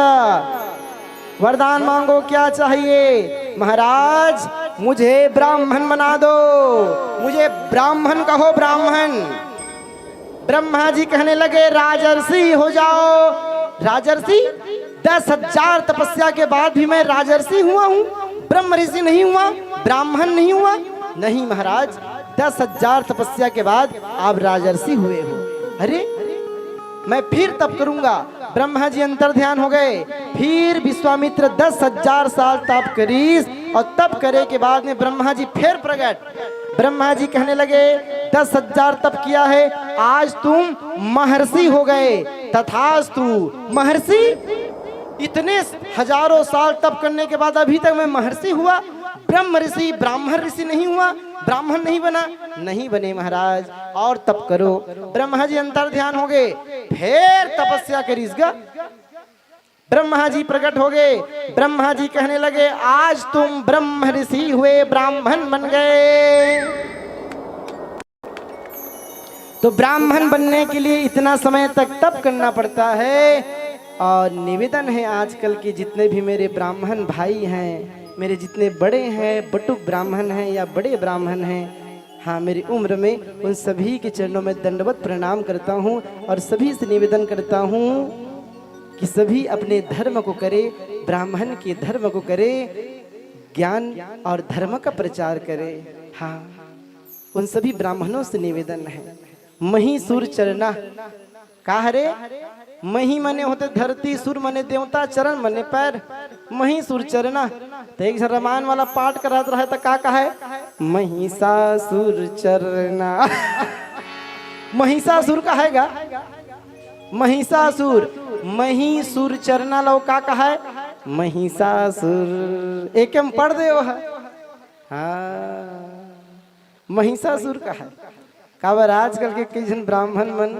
वरदान मांगो, क्या चाहिए? महाराज, मुझे ब्राह्मण बना दो, मुझे ब्राह्मण कहो, ब्राह्मण। ब्रह्मा जी कहने लगे, राजर्षि हो जाओ। राजर्षि? दस हजार तपस्या के बाद भी मैं राजर्षि हुआ हूँ, ब्रह्म ऋषि नहीं हुआ, ब्राह्मण नहीं हुआ? नहीं महाराज, दस हजार तपस्या के बाद आप राजर्षि हुए हो। अरे, मैं फिर तप करूंगा। ब्रह्मा जी अंतर ध्यान हो गए। फिर विश्वामित्र दस हजार साल तप करीस और तप करे के बाद में ब्रह्मा जी फिर प्रकट। ब्रह्मा जी कहने लगे, दस हजार तप किया है, आज तुम महर्षि हो गए। तथास्तु। महर्षि? इतने हजारों साल तप करने के बाद अभी तक मैं महर्षि हुआ, ब्रह्म ऋषि, ब्राह्मण ऋषि नहीं हुआ, ब्राह्मण नहीं बना? नहीं बने महाराज, और तप करो। ब्रह्मा जी अंतर ध्यान हो गए, फिर तपस्या करीस गा। ब्रह्मा जी प्रकट हो गए। ब्रह्मा जी कहने लगे, आज तुम ब्रह्म ऋषि हुए, ब्राह्मण बन गए। तो ब्राह्मण बनने के लिए इतना समय तक तप करना पड़ता है। और निवेदन है, आजकल के जितने भी मेरे ब्राह्मण भाई हैं, मेरे जितने बड़े हैं, बटुक ब्राह्मण हैं या बड़े ब्राह्मण हैं, हाँ, मेरी उम्र में, उन सभी के चरणों में दंडवत प्रणाम करता हूँ और सभी से निवेदन करता हूँ कि सभी अपने धर्म को करे, ब्राह्मण के धर्म को करे, ज्ञान और धर्म का प्रचार करे। हाँ, उन सभी ब्राह्मणों से निवेदन है। मही सुर चरना, का हरे? मही मने होते धरती, सुर मने देवता, चरण मने पैर। मही सुर चरना। तो एक झन रामायण वाला पाठ करत रहे तो का कहे? महिषासुर चरना। महिषासुर कहेगा, महिषासुर, मही सुर चरना लो का कहे? महिषासुर। एक हम पढ़ दे वो है। हाँ, महिषासुर कहे। काबर आजकल के कई झन ब्राह्मण मन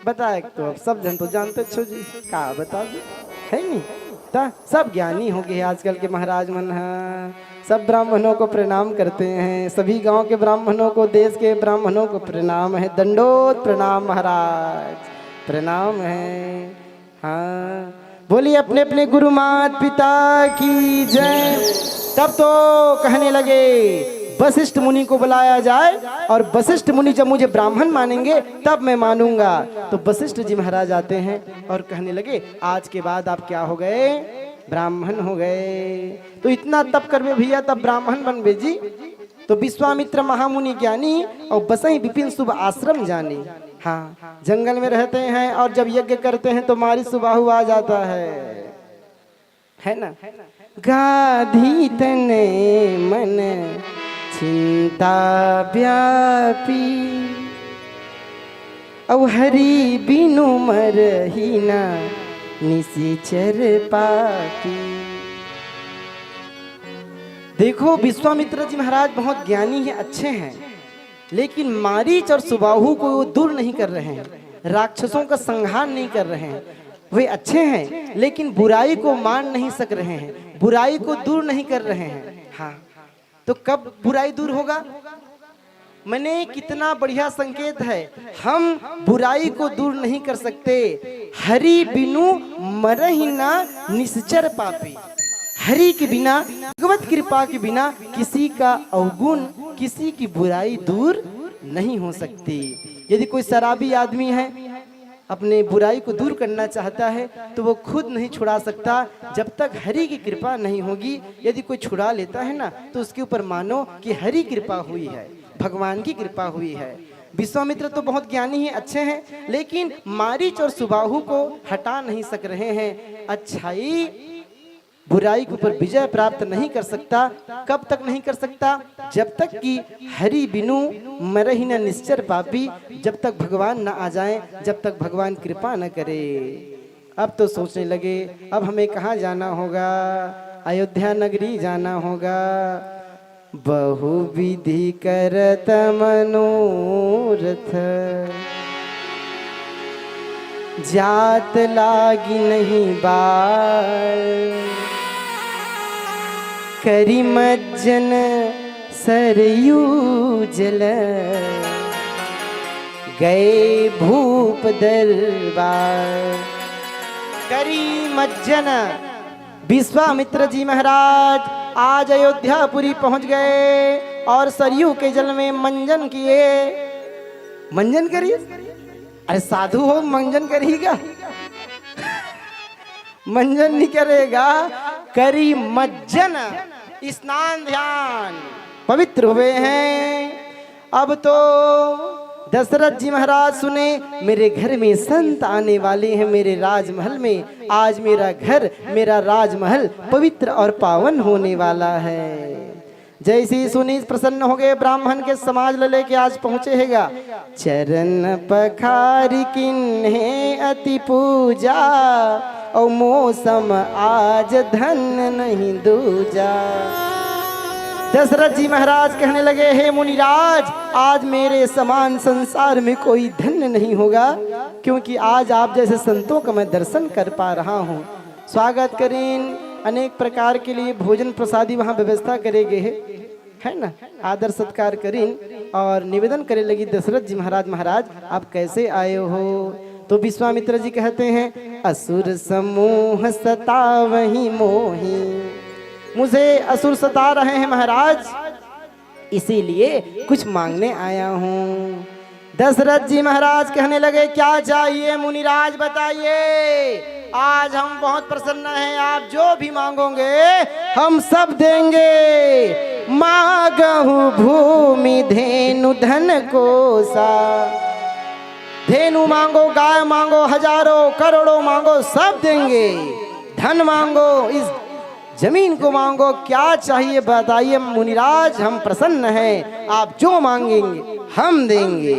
बताए तो अब सब झन तो जानते छो जी, का बता दे, है नहीं? ता सब ज्ञानी हो गए आजकल के महाराज मन ह। सब ब्राह्मणों को प्रणाम करते हैं, सभी गांव के ब्राह्मणों को, देश के ब्राह्मणों को प्रणाम है, दंडोत प्रणाम महाराज, प्रणाम है। हाँ, बोलिए अपने अपने गुरु मात पिता की जय। तब तो कहने लगे, वशिष्ठ मुनि को बुलाया जाए और वशिष्ठ मुनि जब मुझे ब्राह्मण मानेंगे तब मैं मानूंगा। तो वशिष्ठ जी महाराज आते हैं और कहने लगे, आज के बाद आप क्या हो गए? ब्राह्मण हो गए। तो इतना तप करबे भैया तब ब्राह्मण बनबे जी। तो विश्वामित्र महामुनि ज्ञानी और बसई विपिन शुभ आश्रम जानी। हाँ, जंगल में रहते हैं और जब यज्ञ करते हैं तो मारी सुबाहु आ जाता है, है ना? गाधी तने मन चिंता व्यापी, अउ हरि बिनु मरही ना निशिचर पापी। देखो, विश्वामित्र जी महाराज बहुत ज्ञानी हैं, अच्छे हैं, लेकिन मारीच और सुबाहु को वो दूर नहीं कर रहे हैं, राक्षसों का संहार नहीं कर रहे हैं। वे अच्छे हैं, लेकिन बुराई को मार नहीं सक रहे हैं, बुराई को दूर नहीं कर रहे हैं। हाँ, तो कब बुराई दूर होगा? मैंने कितना बढ़िया संकेत है। हम बुराई को दूर नहीं कर सकते। हरि बिनु मरहि ना निश्चर पापी। हरि के बिना, भगवत कृपा के बिना किसी का अवगुण, किसी की बुराई दूर नहीं हो सकती। यदि कोई शराबी आदमी है, अपने बुराई को दूर करना चाहता है, तो वो खुद नहीं छुड़ा सकता जब तक हरि की कृपा नहीं होगी। यदि कोई छुड़ा लेता है ना, तो उसके ऊपर मानो कि हरि कृपा हुई है, भगवान की कृपा हुई है। विश्वामित्र तो बहुत ज्ञानी हैं, अच्छे हैं, लेकिन मारीच और सुबाहु को हटा नहीं सक रहे हैं। अच्छाई बुराई के ऊपर विजय प्राप्त नहीं कर सकता। कब तक नहीं कर सकता? जब तक कि हरि बिनु मरहि न निश्चर पापी, जब तक भगवान न आ जाए, जब तक भगवान कृपा न करे। अब तो सोचने लगे, अब हमें कहाँ जाना होगा? अयोध्या नगरी जाना होगा। बहुविधि करत मनोरथ, जात लागी नहीं बार। करि मज्जन सरयू जल, गए भूप दरबार। करि मज्जन, विश्वामित्र जी महाराज आज अयोध्यापुरी पहुंच गए और सरयू के जल में मंजन किए। मंजन करिए? अरे साधु हो, मंजन करिएगा? मंजन नहीं करेगा, करि मज्जन, स्नान ध्यान, पवित्र हुए हैं। अब तो दशरथ जी महाराज सुने, मेरे घर में संत आने वाले हैं, मेरे राजमहल में। आज मेरा घर, मेरा राजमहल पवित्र और पावन होने वाला है। जैसे ही सुनी, प्रसन्न हो गए, ब्राह्मण के समाज ल लेके आज पहुंचे हेगा। चरण पखारि किन्हे अति पूजा, और मौसम आज धन नहीं दूजा। दशरथ जी महाराज कहने लगे, हे मुनिराज, आज मेरे समान संसार में कोई धन्य नहीं होगा, क्योंकि आज आप जैसे संतों का मैं दर्शन कर पा रहा हूँ। स्वागत करिन, अनेक प्रकार के लिए भोजन प्रसादी वहाँ व्यवस्था करे गए है, है ना, आदर सत्कार करिन और निवेदन करे लगी, दशरथ जी महाराज, महाराज आप कैसे आए हो? तो विश्वामित्र जी कहते हैं, असुर समूह सतावहि मोहि, मुझे असुर सता रहे हैं महाराज, इसीलिए कुछ मांगने आया हूँ। दशरथ जी महाराज कहने लगे, क्या चाहिए मुनिराज, बताइए, आज हम बहुत प्रसन्न हैं, आप जो भी मांगोगे हम सब देंगे। मांगहु भूमि धेनु धन कोसा, धेनु मांगो, गाय मांगो, हजारों करोड़ों मांगो, सब देंगे। धन मांगो, इस जमीन को मांगो, क्या चाहिए बताइए मुनिराज, हम प्रसन्न हैं, आप जो मांगेंगे हम देंगे।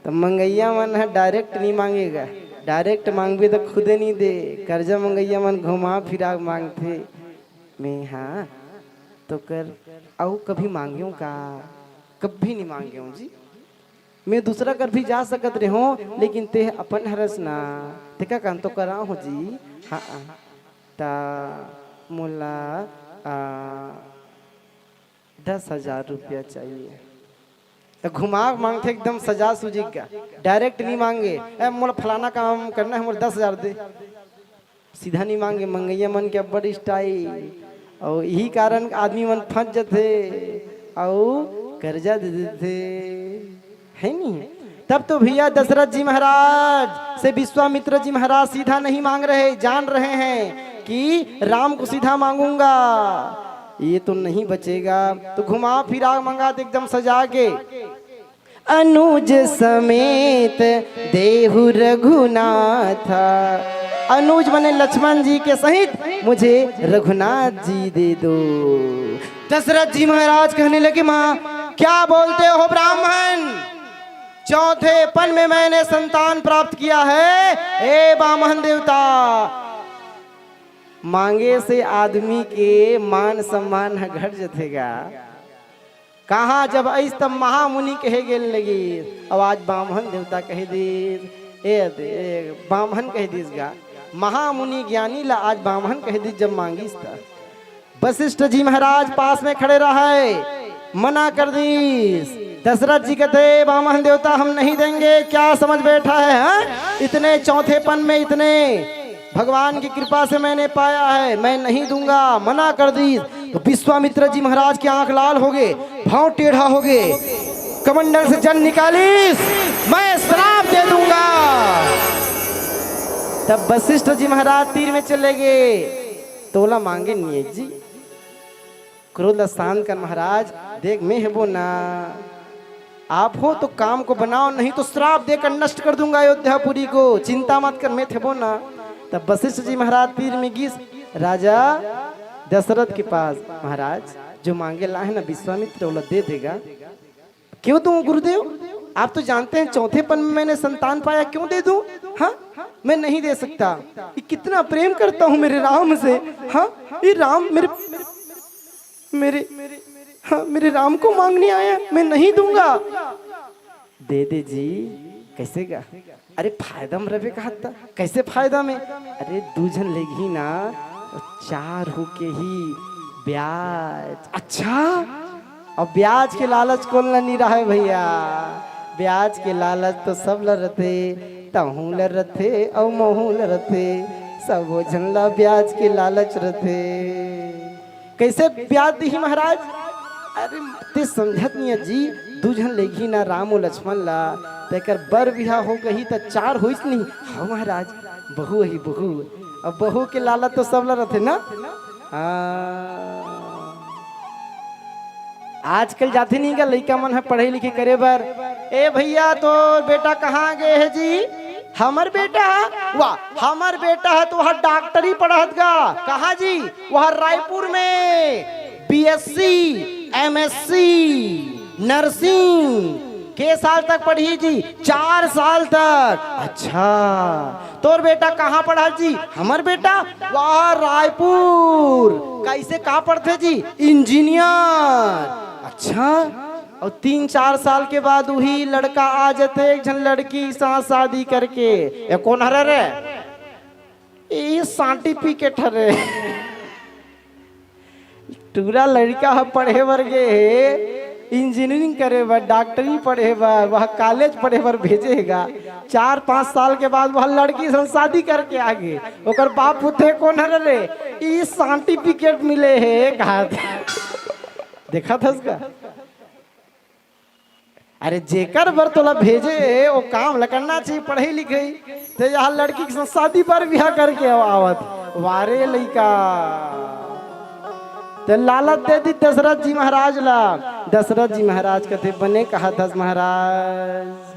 तो मंगैया मन ह डायरेक्ट नहीं मांगेगा, डायरेक्ट मांगबे तो खुदे नहीं दे। कर्जा मंगैया मन घुमा फिरा मांगथे। मैं हाँ तो कर अउ कभी मांगेऊँ का? कभी नहीं मांगेऊँ जी। मैं दूसरा कर भी जा सकत रेहों, लेकिन तेह अपन हरस ना। तेका कान तो करा हो जी। हाँ, ता मोला आ, दस हजार रुपया चाहिए। तो घुमा मांगथे एकदम सजा सुजी का, डायरेक्ट नहीं मांगे। ए, मोला फलाना काम करना है, मोला दस हजार दे। सीधा नहीं मांगे, मंगैया मन के अब्बड़ स्टाइल। और यही कारण आदमी मन फंस जथे और कर्जा दे देथे, है नहीं? तब तो भैया दशरथ जी महाराज से विश्वामित्र जी महाराज सीधा नहीं मांग रहे, जान रहे हैं कि राम को सीधा मांगूंगा, ये तो नहीं बचेगा। तो घुमा फिरा मंगा दे एकदम सजा के, अनुज समेत देहु रघुनाथा। अनुज माने लक्ष्मण जी के सहित मुझे रघुनाथ जी दे दो। दशरथ जी महाराज कहने लगे, माँ, क्या बोलते हो ब्राह्मण? चौथेपन में मैंने संतान प्राप्त किया है। ए बामन देवता, मांगे से आदमी के मान सम्मान ह घट जथे गा। कहाँ जब अइस तब महामुनि कहे गेल लगिस, अउ आज बाम्हन देवता कहे दिस, ए, ए, बाम्हन कहे दिस गा, महामुनि ज्ञानी ला आज बाम्हन कहे दिस जब मांगिस त। वशिष्ठ जी महाराज पास में खड़े रहय, मना कर दिस। दशरथ जी कहते, बाम्हन देवता हम नहीं देंगे, क्या समझ बैठा है, हैं? इतने चौथेपन में, इतने भगवान की कृपा से मैंने पाया है, मैं नहीं दूंगा, मना कर दिस। तो विश्वामित्र जी महाराज की आंख लाल हो गए, भाव टेढ़ा हो गए, कमंडल से जल निकालिस, मैं श्राप दे दूंगा। तब वशिष्ठ जी महाराज तीर में चले गए, तोला मांगे नहीं है जी, क्रोध ला शांत कर महाराज, देख मैं हेबो ना, आप हो तो काम को बनाओ, नहीं तो श्राप देकर नष्ट कर दूंगा अयोध्यापुरी को, चिंता मत कर, मैं थेबो ना। तब वशिष्ठ जी महाराज तीर में गिस राजा दशरथ के पास, महाराज जो मांगे ला है ना विश्वामित्र, ओला दे देगा। क्यों दूं गुरुदेव, आप तो जानते हैं चौथेपन में मैंने संतान पाया, क्यों दे दूं? हाँ, मैं नहीं दे सकता। ये कितना प्रेम करता हूँ मेरे राम से। हाँ, ये राम मेरे मेरे, हाँ, मेरे राम को मांगने आया, मैं नहीं दूंगा। दे दे जी, कैसे गा? अरे फायदा में रहे कहा था, कैसे फायदा में? अरे दू झन लेगही ना, तो चार हो के ही ब्याज। अच्छा, अब ब्याज के लालच कोन ला नहीं रहा है भैया, ब्याज के लालच तो सब ला रथे, तहूं ला रथे अउ महूं ला रथे, सबो झन ला ब्याज के लालच रथे। कैसे ब्याज दिही महाराज? अरे ते समझत नहीं है जी, दू झन लेगही ना राम अउ लक्ष्मण ला, तेकर बर बिहा हो गही त चार होइस नहीं। हाँ महाराज, बहू ही बहू, अब बहू के लालच तो सब ला रथे ना। हाँ, आजकल जाथे नहीं का लइका मन ह पढ़े लिखे करे बर, ए भैया तोर बेटा कहाँ गए है जी? हमर बेटा, वाह, हमर बेटा ह तो वह डॉक्टरी पढ़त गा। कहाँ जी? वह रायपुर में बीएससी, एमएससी, नर्सिंग के साल तक पढ़ी जी? चार साल तक। अच्छा, तोर बेटा कहाँ पढ़त जी? हमर बेटा वह रायपुर। कैसे, का पढ़थे जी? इंजीनियर। अच्छा, अउ तीन चार साल के बाद वही लड़का आ जाथे एक झन लड़की साथ शादी करके। ये कोन हरे रे? ये सर्टिफिकेट हरे। टूरा लड़का ह पढ़े बर गे हे, इंजीनियरिंग करे बर, डॉक्टरी पढ़े बर, वह कॉलेज पढ़े बर भेजे हे गा। चार पाँच साल के बाद वह लड़की से शादी करके आ गे। ओकर बाप पूछे, "कोन हरे रे?" "ई सर्टिफिकेट मिले हे," कहा। देखा था उसका? अरे जेकर बर तोला भेजे हे, वो काम ल करना चाहिए, पढ़े लिखे। ते यहाँ लड़की के साथ शादी बर बिहा करके आव-, आवत। वारे लइका। ते लालच दे दी दशरथ जी महाराज ला। दशरथ जी महाराज कथे, "बने कहा दस महाराज।"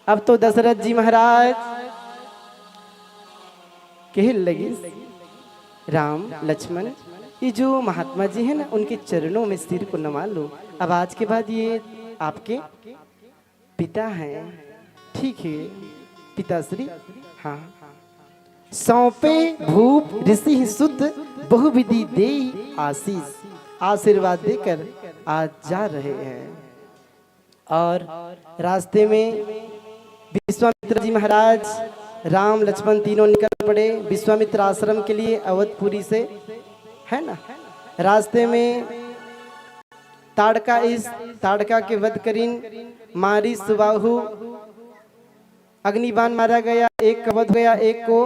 अब तो दशरथ जी महाराज कहे लगिस, "राम, लक्ष्मण, ये जो महात्मा जी हैं ना, उनके चरणों में सिर को नवा लो। अब आज के बाद ये आपके पिता हैं।" "ठीक है पिताश्री।" हाँ। "सौंपे भूप ऋषि सुत, बहुविधि देई आशीष।" आशीर्वाद देकर आज जा रहे हैं। और रास्ते में विश्वामित्र जी महाराज, राम, लक्ष्मण तीनों निकल पड़े विश्वामित्र आश्रम के लिए अवधपुरी से, है ना। रास्ते में ताड़का, इस ताड़का के वध करिन, मारी सुबाहु, अग्निबाण मारा गया, एक का वध गया, एक को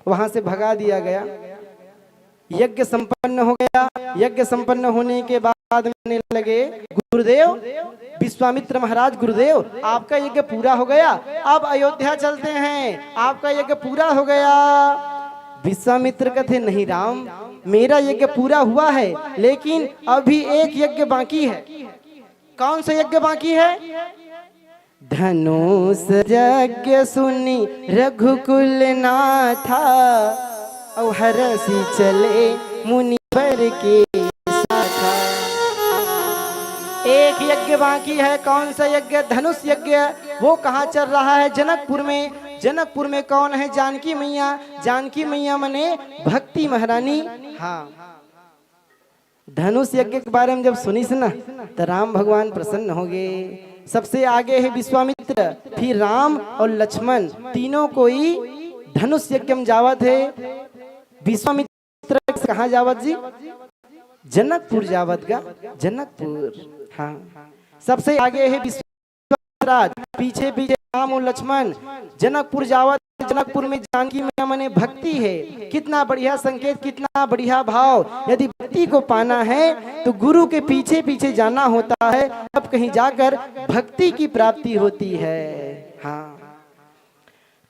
वहां से भगा दिया गया। यज्ञ संपन्न हो गया। यज्ञ संपन्न होने के बाद में लगे, "गुरुदेव, विश्वामित्र महाराज, गुरुदेव, आपका यज्ञ पूरा हो गया, अब अयोध्या चलते हैं, आपका यज्ञ पूरा हो गया।" विश्वामित्र कथे, "नहीं राम, मेरा यज्ञ पूरा हुआ है, लेकिन अभी एक यज्ञ बाकी है।" "कौन सा यज्ञ बाकी है?" "धनुष यज्ञ सुनी रघुकुल नाथा, अउ हरषि चले मुनिवर के साथा।" एक यज्ञ बाकी है। कौन सा यज्ञ? धनुष यज्ञ। वो कहाँ चल रहा है? जनकपुर में। जनकपुर में कौन है? जानकी मैया। जानकी मैया मने भक्ति महारानी। हाँ, धनुष यज्ञ के बारे में जब सुनिस ना, तो राम भगवान प्रसन्न हो गए। सबसे आगे है विश्वामित्र, फिर राम और लक्ष्मण, तीनों कोई धनुष यज्ञ में जावत है। विश्वामित्र कहाँ जावत जी? जनकपुर जावत गा, जनकपुर। हाँ, सबसे आगे है विश्वामित्र, पीछे पीछे राम और लक्ष्मण। जनकपुर जावत, जनकपुर में जानकी मैया मने भक्ति है। कितना बढ़िया संकेत, कितना बढ़िया भाव। यदि भक्ति को पाना है तो गुरु के पीछे पीछे जाना होता है, तब कहीं जाकर भक्ति की प्राप्ति होती है। हाँ,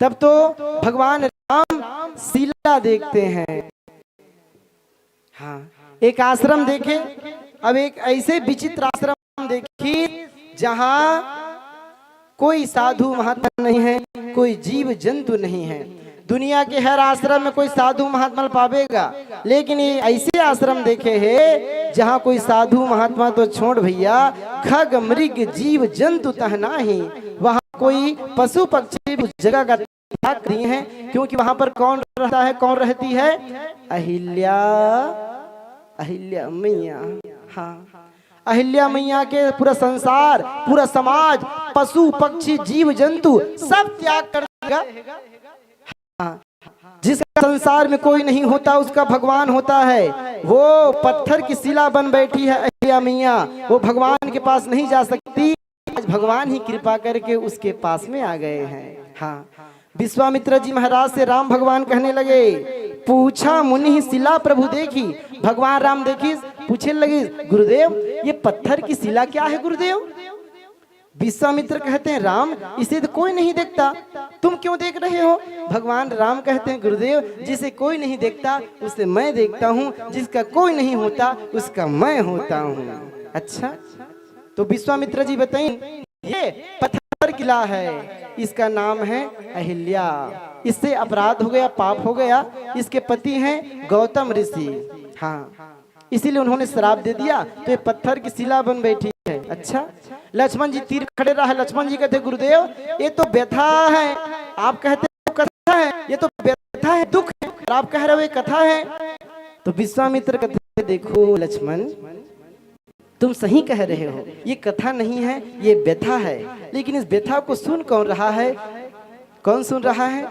तब तो भगवान राम शिला देखते हैं। हाँ, एक आश्रम देखे, अब एक ऐसे विचित्र आश्रम देखी जहाँ कोई साधु महात्मा नहीं है, कोई जीव जंतु नहीं है। दुनिया के हर आश्रम में कोई साधु महात्मा पावेगा, लेकिन ये ऐसे आश्रम देखे हैं जहाँ कोई साधु महात्मा तो छोड़ भैया, खग मृग जीव जंतु तह नाही। वहाँ कोई पशु पक्षी उस जगह का त्याग करिए हैं, क्योंकि वहां पर कौन रहता है, कौन रहती है? अहिल्या, अहिल्या मैया। हाँ, अहिल्या मैया के पूरा संसार, पूरा समाज, पशु पक्षी जीव जंतु सब त्याग कर देगा। हाँ, जिसका संसार में कोई नहीं होता, उसका भगवान होता है। वो पत्थर की शिला बन बैठी है अहिल्या मैया, वो भगवान के पास नहीं जा सकती। आज भगवान ही कृपा करके उसके पास में आ गए हैं। हाँ, विश्वामित्र जी महाराज से राम भगवान कहने लगे, पूछा मुनि शिला प्रभु देखी। भगवान राम देखी, पूछने लगे, गुरुदेव, ये पत्थर की शिला क्या है गुरुदेव? विश्वामित्र कहते हैं, राम, इसे तो कोई नहीं देखता, तुम क्यों देख रहे हो? भगवान राम कहते हैं, गुरुदेव, जिसे कोई नहीं देखता उसे मैं देखता हूँ, जिसका कोई नहीं होता उसका मैं होता हूँ। अच्छा, तो विश्वामित्र जी बताइए, ये पत्थर किला है, इसका नाम है अहिल्या। इससे अपराध हो गया, पाप हो गया। इसके पति हैं गौतम ऋषि। हाँ, इसीलिए उन्होंने श्राप दे दिया, तो ये पत्थर की शिला बन बैठी है। अच्छा, लक्ष्मण जी तीर खड़े रहा। लक्ष्मण जी कहते, गुरुदेव, ये तो व्यथा है। आप कहते हो कथा है, ये तो व्यथा है, दुख है, और आप कह रहे हो ये कथा है। तो विश्वामित्र कहते, देखो लक्ष्मण, तुम सही कह रहे हो, ये कथा नहीं है, ये व्यथा है। लेकिन इस व्यथा को सुन कौन रहा है? कौन सुन रहा है?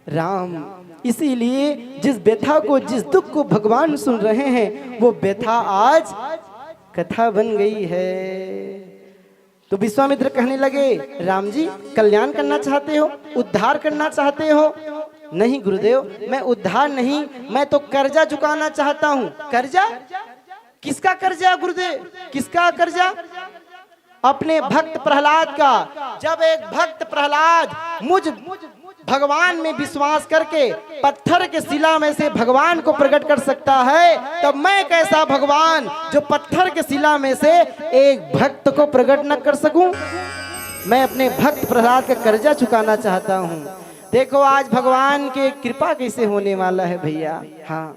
राम। इसीलिए जिस व्यथा को, जिस दुख को भगवान सुन रहे हैं, वो व्यथा आज कथा बन गई है। तो विश्वामित्र कहने लगे, राम जी, कल्याण करना चाहते हो, उद्धार करना चाहते हो? नहीं गुरुदेव, मैं उद्धार नहीं, मैं तो कर्जा चुकाना चाहता हूँ। कर्जा? किसका कर्जा गुरुदेव, किसका कर्जा? अपने भक्त प्रहलाद का। जब एक भक्त प्रहलाद मुझ भगवान में विश्वास करके पत्थर के शिला में से भगवान को प्रकट कर सकता है, तब मैं कैसा भगवान जो पत्थर के शिला में से एक भक्त को प्रकट न कर सकूं? मैं अपने भक्त प्रहलाद का कर्जा चुकाना चाहता हूं। देखो आज भगवान की कृपा कैसे होने वाला है भैया। हाँ,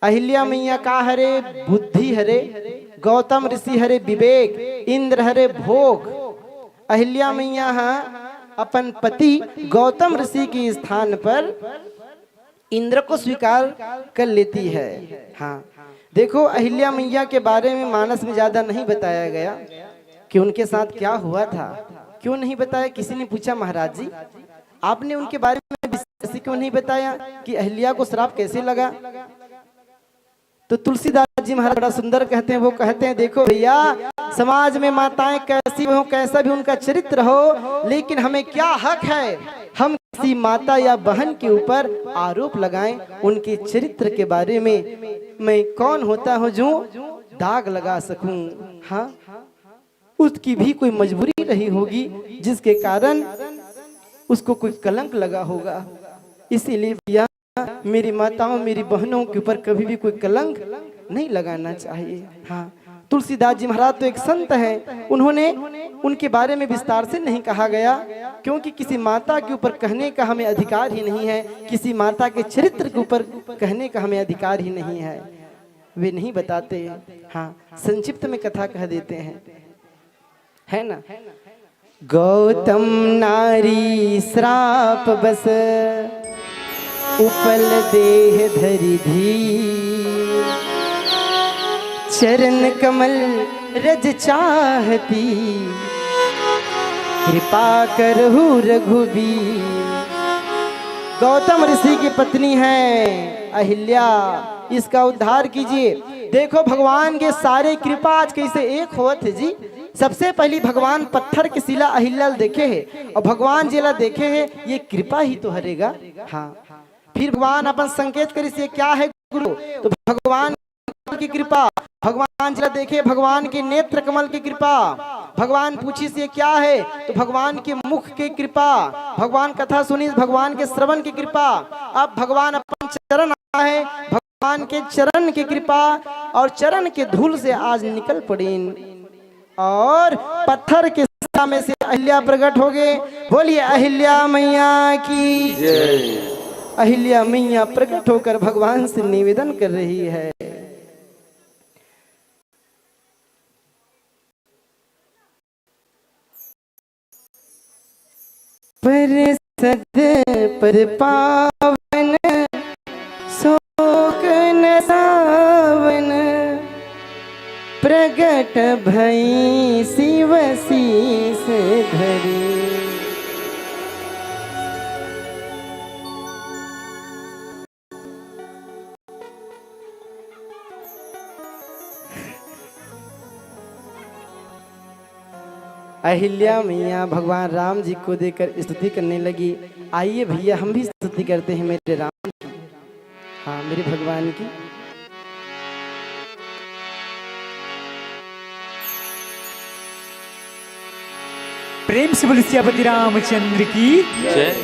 अहिल्या मैया का हरे? बुद्धि हरे, गौतम ऋषि हरे विवेक, इंद्र हरे भोग। अहिल्या मैया हा अपन पति गौतम ऋषि के स्थान पर इंद्र को स्वीकार कर लेती है। हाँ, देखो अहिल्या मैया के बारे में मानस में ज्यादा नहीं बताया गया कि उनके साथ क्या हुआ था, क्यों नहीं बताया। किसी ने पूछा, महाराज जी, आपने उनके बारे में विस्तार से क्यों नहीं बताया कि अहिल्या को श्राप कैसे लगा? तो तुलसीदास जी महाराज बड़ा सुंदर कहते हैं, वो कहते हैं, देखो भैया, समाज में माताएं कैसी हो, कैसा भी उनका चरित्र हो, लेकिन हमें क्या हक है हम किसी माता या बहन के ऊपर आरोप लगाएं, उनके चरित्र के बारे में? मैं कौन होता हूँ जो दाग लगा सकूं? हाँ, उसकी भी कोई मजबूरी रही होगी जिसके कारण उसको कोई कलंक लगा होगा। इसीलिए भैया, मेरी माताओं, मेरी बहनों के ऊपर कभी भी कोई कलंक नहीं लगाना चाहिए। हाँ, तुलसीदास जी महाराज तो एक संत हैं, उन्होंने, उनके बारे में विस्तार से नहीं कहा गया, क्योंकि किसी माता के ऊपर कहने का हमें अधिकार ही नहीं है, किसी माता के चरित्र के ऊपर कहने का हमें अधिकार ही नहीं है। वे नहीं बताते। हाँ, संक्षिप्त में कथा कह देते हैं, है ना? गौतम नारी श्राप बस उपल देह धरि धीर। चरण कमल रज चाहती कृपा करहु रघुबीर। गौतम ऋषि की पत्नी है अहिल्या, इसका उद्धार कीजिए। देखो भगवान के सारे कृपा आज कैसे एक होत हे जी। सबसे पहली भगवान पत्थर के शिला अहिल्या ल देखे हे अउ भगवान जेला देखे हे, ये कृपा ही तो हरे गा। हाँ, फिर भगवान अपन संकेत करिस, ये क्या है गुरु? तो भगवान की कृपा, भगवान जेला देखे, भगवान के नेत्र कमल की कृपा। भगवान पूछिस, ये क्या है? तो भगवान के मुख की कृपा। भगवान कथा सुनिस, भगवान के श्रवण की कृपा। अब भगवान अपन चरण आए, भगवान के चरण की कृपा और चरण के धूल से आज निकल पड़ीन और पत्थर के शिला में से अहिल्या प्रकट हो गए। बोलिए अहिल्या मैया की। अहिल्या मैया प्रकट होकर भगवान से निवेदन कर रही है। पर सद पर पावन, शोक न सावन, प्रगट भई शिव शीस धरी। अहिल्या मैया भगवान राम जी को देकर स्तुति करने लगी। आइए भैया, हम भी स्तुति करते हैं मेरे राम की, हाँ, मेरे भगवान की। प्रेम से बोलिए सियापति रामचंद्र की। जय।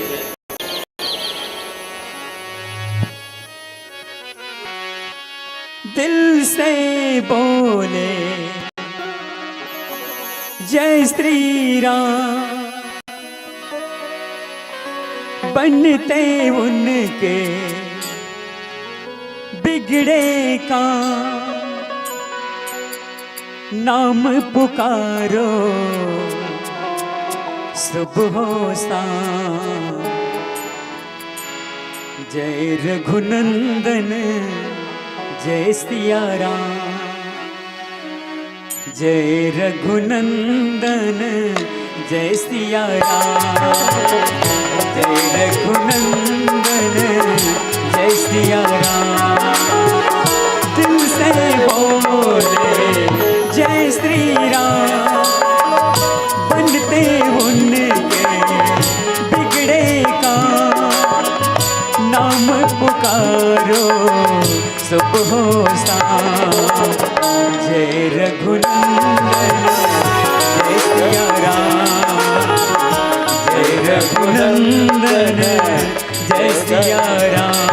दिल से बोले जय श्री राम, बनते उनके बिगड़े काम। नाम पुकारो सुबह शाम। जय रघुनंदन, जय सिया राम। जय रघुनंदन, जय सिया राम। जय रघुनंदन, जय सिया राम। दिल से बोले जय श्री राम, बनते उनके बिगड़े काम। नाम पुकारो सुबह शाम। जय रघुनंदन, जय सिया राम। जय रघुनंदन, जय सिया राम।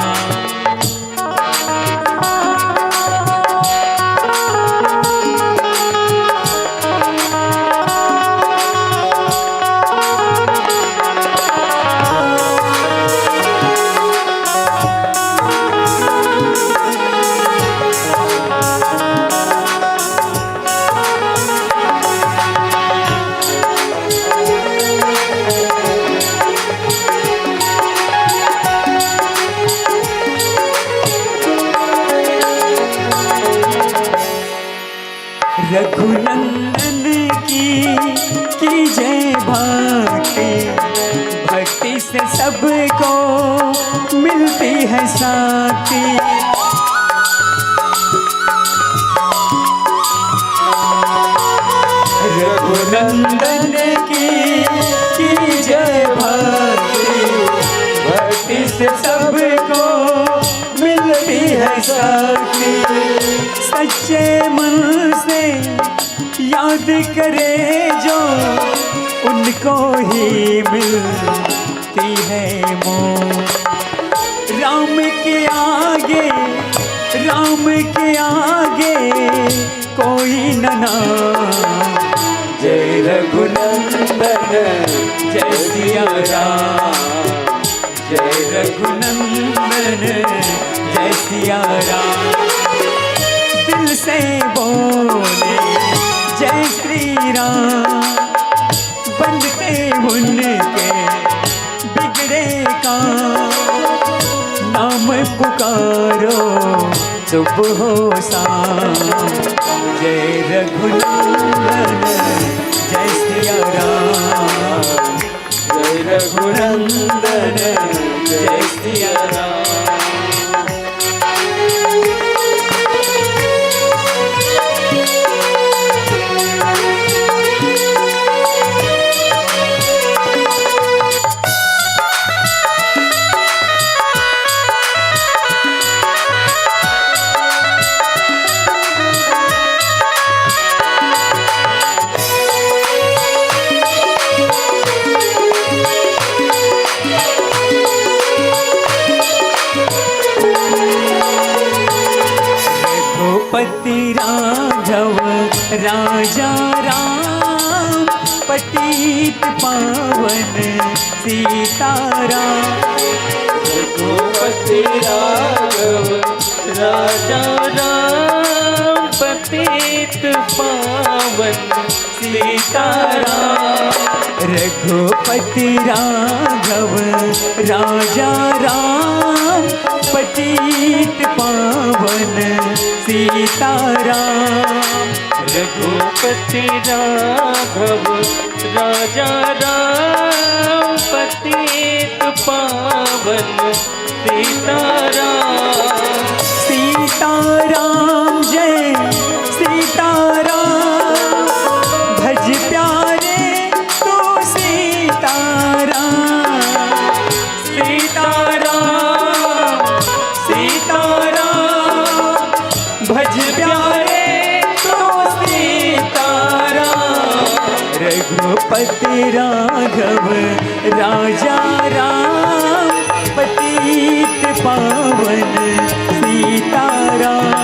रघुनंदन की, की जय भक्ति, भक्ति से सबको मिलती है शांति। रघुनंदन की, की जय भक्ति, भक्ति से सबको मिलती है शक्ति। सच्चे मन से याद करे जो, उनको ही मिलती है मोक्ष। राम के आगे, राम के आगे कोई न नाम। जय रघुनंदन, जय सिया राम। जय रघुनंदन, जय सिया राम। दिल से बोले जय श्री राम, बनते उनके बिगड़े काम। नाम पुकारो सुबह हो शाम। जय रघुनंदन, जय सिया राम। जय रघुनंदन, जय सिया राम। रघुपति राघव राजा राम, पतित पावन सीताराम। रघुपति राघव राजा राम, पतित पावन सीताराम। रघुपति राघव राजा राम, पतित पावन सीताराम। रघुपति राघव राजा राम, पतित पावन सीताराम। सीताराम जय सीताराम, भज प्यारे तू सीताराम। सीताराम, सीताराम, भज प्यारे तू सीताराम। रघुपति राघव राजा राम, पतित पावन सीताराम।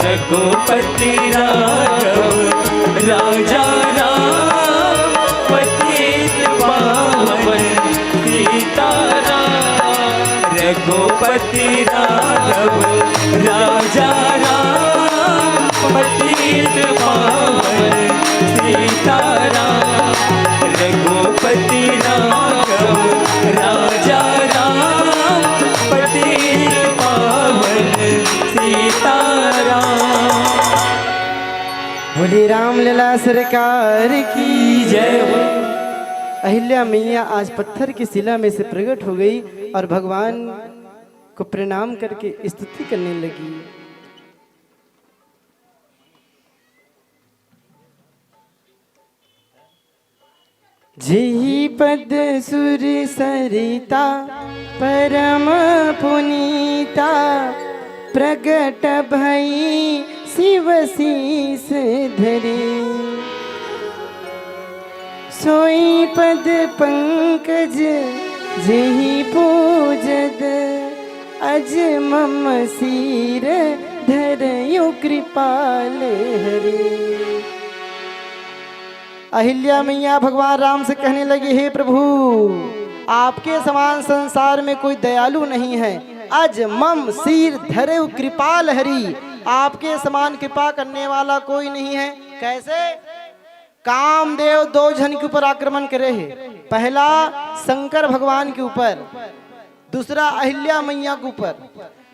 रघुपति राघव राजा राम, पतित पावन सीताराम। रघुपति राघव राजा राम, पतित पावन सीताराम। रघुपति राघव राजा राम, पतित पावन सीताराम। बोलिए रामलला सरकार की जय हो। अहिल्या मैया आज पत्थर की शिला में से प्रकट हो गई और भगवान को प्रणाम करके स्तुति करने लगी। जेहि पद सुर सरिता परम पुनीता, प्रगट भई शिव शीस धरी। सोई पद पंकज जेहि पूजद, अज मम शीर धरयु कृपाल हरी। अहिल्या मैया भगवान राम से कहने लगी, हे प्रभु, आपके समान संसार में कोई दयालु नहीं है। अज मम शीर धरयु कृपाल हरी, आपके समान कृपा करने वाला कोई नहीं है। कैसे? कामदेव दो झन के ऊपर आक्रमण करे हे। पहला शंकर भगवान के ऊपर, दूसरा अहिल्या मैया के ऊपर।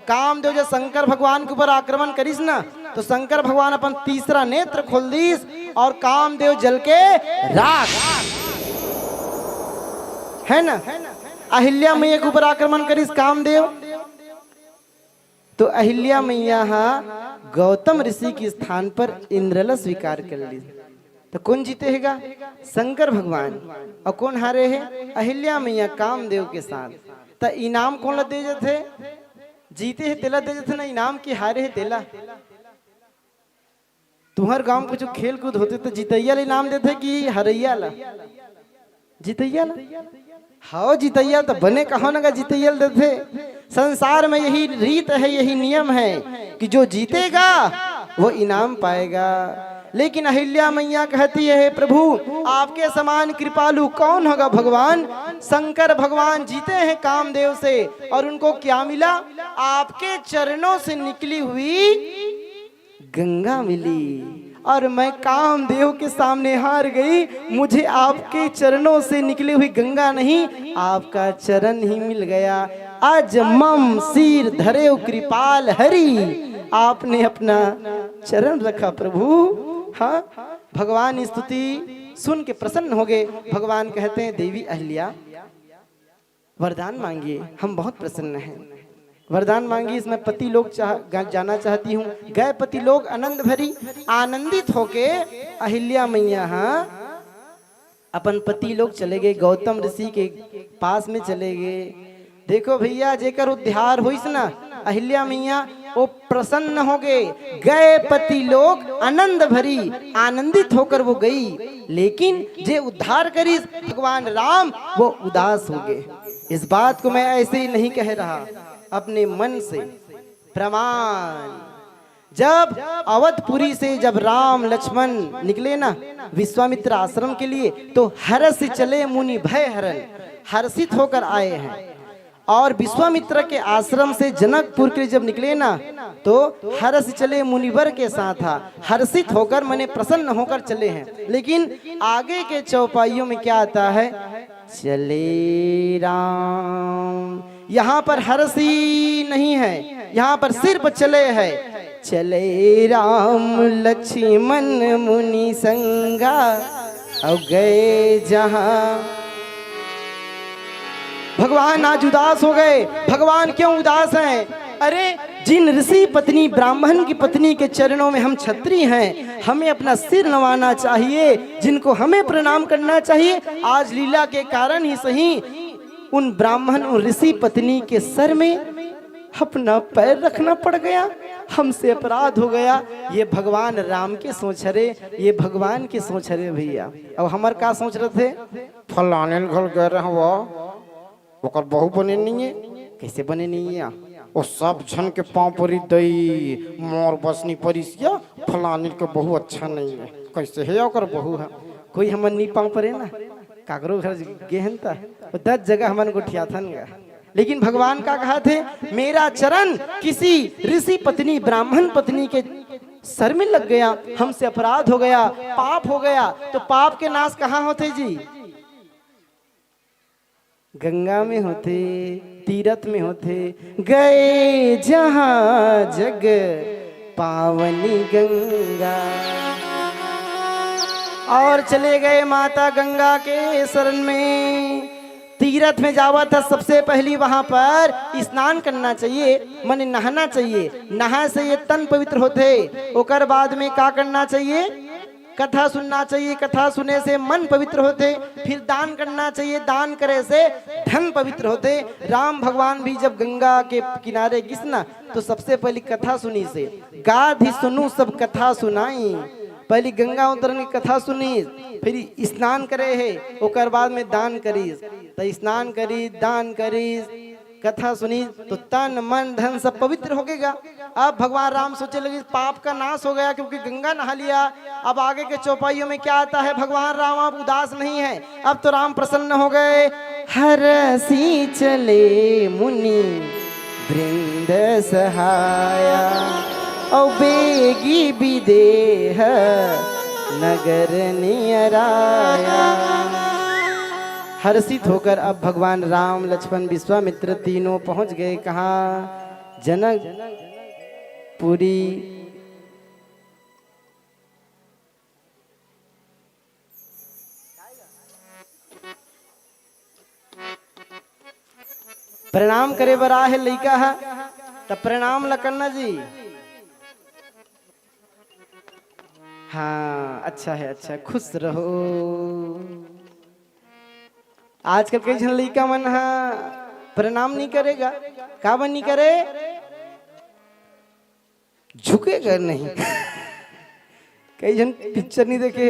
कामदेव जब शंकर भगवान के ऊपर आक्रमण करिस ना, तो शंकर भगवान अपन तीसरा नेत्र खोल दिस और कामदेव जल के राख, है ना? अहिल्या मैया के ऊपर आक्रमण करिस कामदेव, तो अहिल्या मैया हा गौतम ऋषि के स्थान पर इंद्र ला स्वीकार कर ली। तो कौन जीते हे गा? शंकर भगवान। और कौन हारे हे? अहिल्या मैया कामदेव के साथ। तो इनाम कौन ला दे जाथे? जीते हे तेला दे जाथे ना इनाम, कि हारे हे तेला? तुम्हर गांव में कुछ खेल कूद होथे तो जीतैया ला इनाम देथे कि हरैया ला? जीतैया ला। हाओ जीतैया तो बने कहो ना गा, जीतैया ला देथे। संसार में यही रीत है, यही नियम है कि जो जीतेगा वो इनाम पाएगा। लेकिन अहिल्या मैया कहती है, हे प्रभु, आपके समान कृपालु कौन होगा भगवान? शंकर भगवान जीते हैं कामदेव से और उनको क्या मिला? आपके चरणों से निकली हुई गंगा मिली। और मैं कामदेव के सामने हार गई। मुझे आपके चरणों से निकली हुई गंगा नहीं, आपका चरण ही मिल गया। अज मम शीर धरेव कृपाल हरि, आपने अपना चरण रखा प्रभु। हाँ, भगवान स्तुति सुन के प्रसन्न हो गए। भगवान कहते हैं, देवी अहिल्या, वरदान मांगिए, हम बहुत प्रसन्न हैं। वरदान मांगी, इसमें पति लोग चाह, गा-, जाना चाहती हूँ। गए पति लोग आनंद भरी, आनंदित होके अहिल्या मैया, हाँ, अपन पति लोग चले गए, गौतम ऋषि के पास में चले गए। देखो भैया, जेकर उद्धार होइस ना अहिल्या मैया, वो प्रसन्न हो गए। गए पति लोग आनंद भरी, आनंदित होकर वो गई। लेकिन जे उद्धार करिस भगवान राम, वो उदास हो गए। इस बात को मैं ऐसे ही नहीं कह रहा, अपने मन से प्रमाण। जब अवधपुरी से जब राम लक्ष्मण निकले ना विश्वामित्र आश्रम के लिए, तो हर्ष चले मुनि भय हरण, हर्षित होकर आए हैं। और विश्वामित्र के आश्रम से जनकपुर के लिए जब निकले ना, तो हर्ष चले मुनिवर के साथ था, हर्षित होकर, माने प्रसन्न होकर चले हैं। लेकिन आगे के चौपाइयों में क्या आता है? चले राम, यहाँ पर हर्ष ही नहीं है, यहाँ पर सिर्फ चले है। चले राम लक्ष्मण मुनि संगा, और गए जहाँ। भगवान आज उदास हो गए। भगवान क्यों उदास हैं? अरे, जिन ऋषि पत्नी, ब्राह्मण की पत्नी के चरणों में हम छत्री हैं, हमें अपना सिर नवाना चाहिए, जिनको हमें प्रणाम करना चाहिए। आज लीला के कारण ही सही, उन ब्राह्मण, उन ऋषि पत्नी के सर में अपना पैर रखना पड़ गया, हमसे अपराध हो गया। ये भगवान राम के सोच हरे, ये भगवान के सोच हरे भैया। अब हमर का सोच रहे थे? फलाने घर गए रहे वो, ओकर बहू बने नहीं है। कैसे बने नहीं है? वो सब झन के पाँव परी दई, मोर बस नहीं परिसिया, फलाने के बहू अच्छा नहीं है। कैसे है ओकर बहू है? कोई हमन नहीं पाँव परे ना, काकरो घर गेहन ता, वो दस जगह हमन गोठियाथन गा। लेकिन भगवान का कहा थे, मेरा चरण किसी ऋषि पत्नी, ब्राह्मण पत्नी के सर में लग गया, हमसे अपराध हो गया, पाप हो गया। तो पाप के नाश कहाँ होते जी? गंगा में होते, तीरथ में होते। गए जहाँ जग पावनी गंगा। और चले गए माता गंगा के शरण में। तीरथ में जावा था, सबसे पहली वहां पर स्नान करना चाहिए, माने नहाना चाहिए। नहा से ये तन पवित्र होते। ओकर बाद में का करना चाहिए? कथा सुनना चाहिए। कथा सुने से मन पवित्र होते। फिर दान करना चाहिए, दान करे से धन पवित्र होते। राम भगवान भी जब गंगा के किनारे गिस ना, तो सबसे पहली कथा सुनी से, गाधी सुनू सब कथा सुनाई। पहली गंगा उतरन की कथा सुनी, फिर स्नान करे है, ओकर बाद में दान करीस। तो स्नान करीस, दान करीस, कथा सुनी, तो तन मन धन सब पवित्र हो गएगा। अब भगवान राम सोचे लगे, पाप का नाश हो गया क्योंकि गंगा नहा लिया। अब आगे के चौपाइयों में क्या आता है? भगवान राम अब उदास नहीं है, अब तो राम प्रसन्न हो गए। हरसी चले मुनि वृंद सहाया, औ बेगी विदेह नगर नियराया। हर्षित होकर अब भगवान राम, लक्ष्मण, विश्वामित्र तीनों पहुंच गए कहाँ? जनकपुरी। प्रणाम करे बर आहे लइका ह, त प्रणाम ल करना जी। हाँ, अच्छा है, अच्छा, खुश रहो। आजकल कई झन लइका मन ह प्रणाम नहीं करेगा, का बर नहीं करे? झुकेगा नहीं। कई झन पिक्चर नहीं देखे,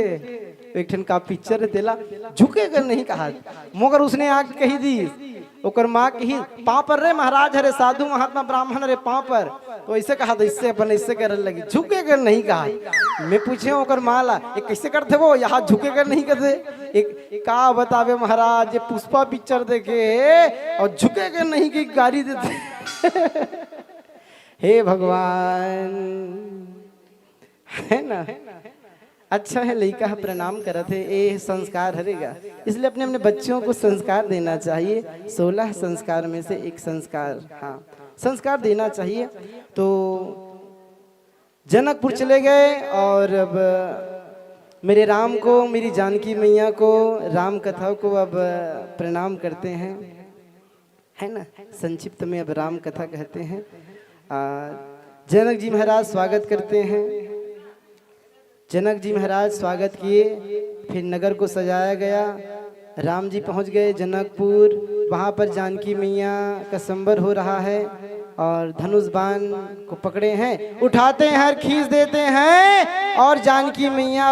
एक ठन का पिक्चर है तेला, झुकेगा नहीं कहा, मगर उसने आके कही दी, ओकर माँ कही, "पाँव पर रे महाराज, हरे साधु महात्मा ब्राह्मण रे पाँव पर।" तो ऐसे कहा था, इससे अपन ऐसे करे लगी, "झुकेगा नहीं कहा।" मैं पूछे ओकर माँ ला, "ये कैसे करते वो, यहाँ झुकेगा नहीं करते?" एक का बतावे महाराज, ये पुष्पा पिक्चर देखे और झुकेगा नहीं की गाली देते। हे भगवान, है ना? अच्छा है, लइका ह प्रणाम करत हे, ए संस्कार हरे गा। इसलिए अपने अपने बच्चों को संस्कार देना चाहिए। सोलह संस्कार में से एक संस्कार, हाँ, संस्कार देना चाहिए। तो जनकपुर चले गए और अब मेरे राम को, मेरी जानकी मैया को, राम कथा को अब प्रणाम करते हैं, है ना। संक्षिप्त में अब राम कथा कहते हैं। आ, जनक जी महाराज स्वागत करते हैं। जनक जी महाराज स्वागत किए, फिर नगर को सजाया गया। राम जी पहुंच गए जनकपुर। वहां पर जानकी मैया का संबर हो रहा है और धनुष बाण को पकड़े हैं, उठाते हैं और खींच देते हैं और जानकी मैया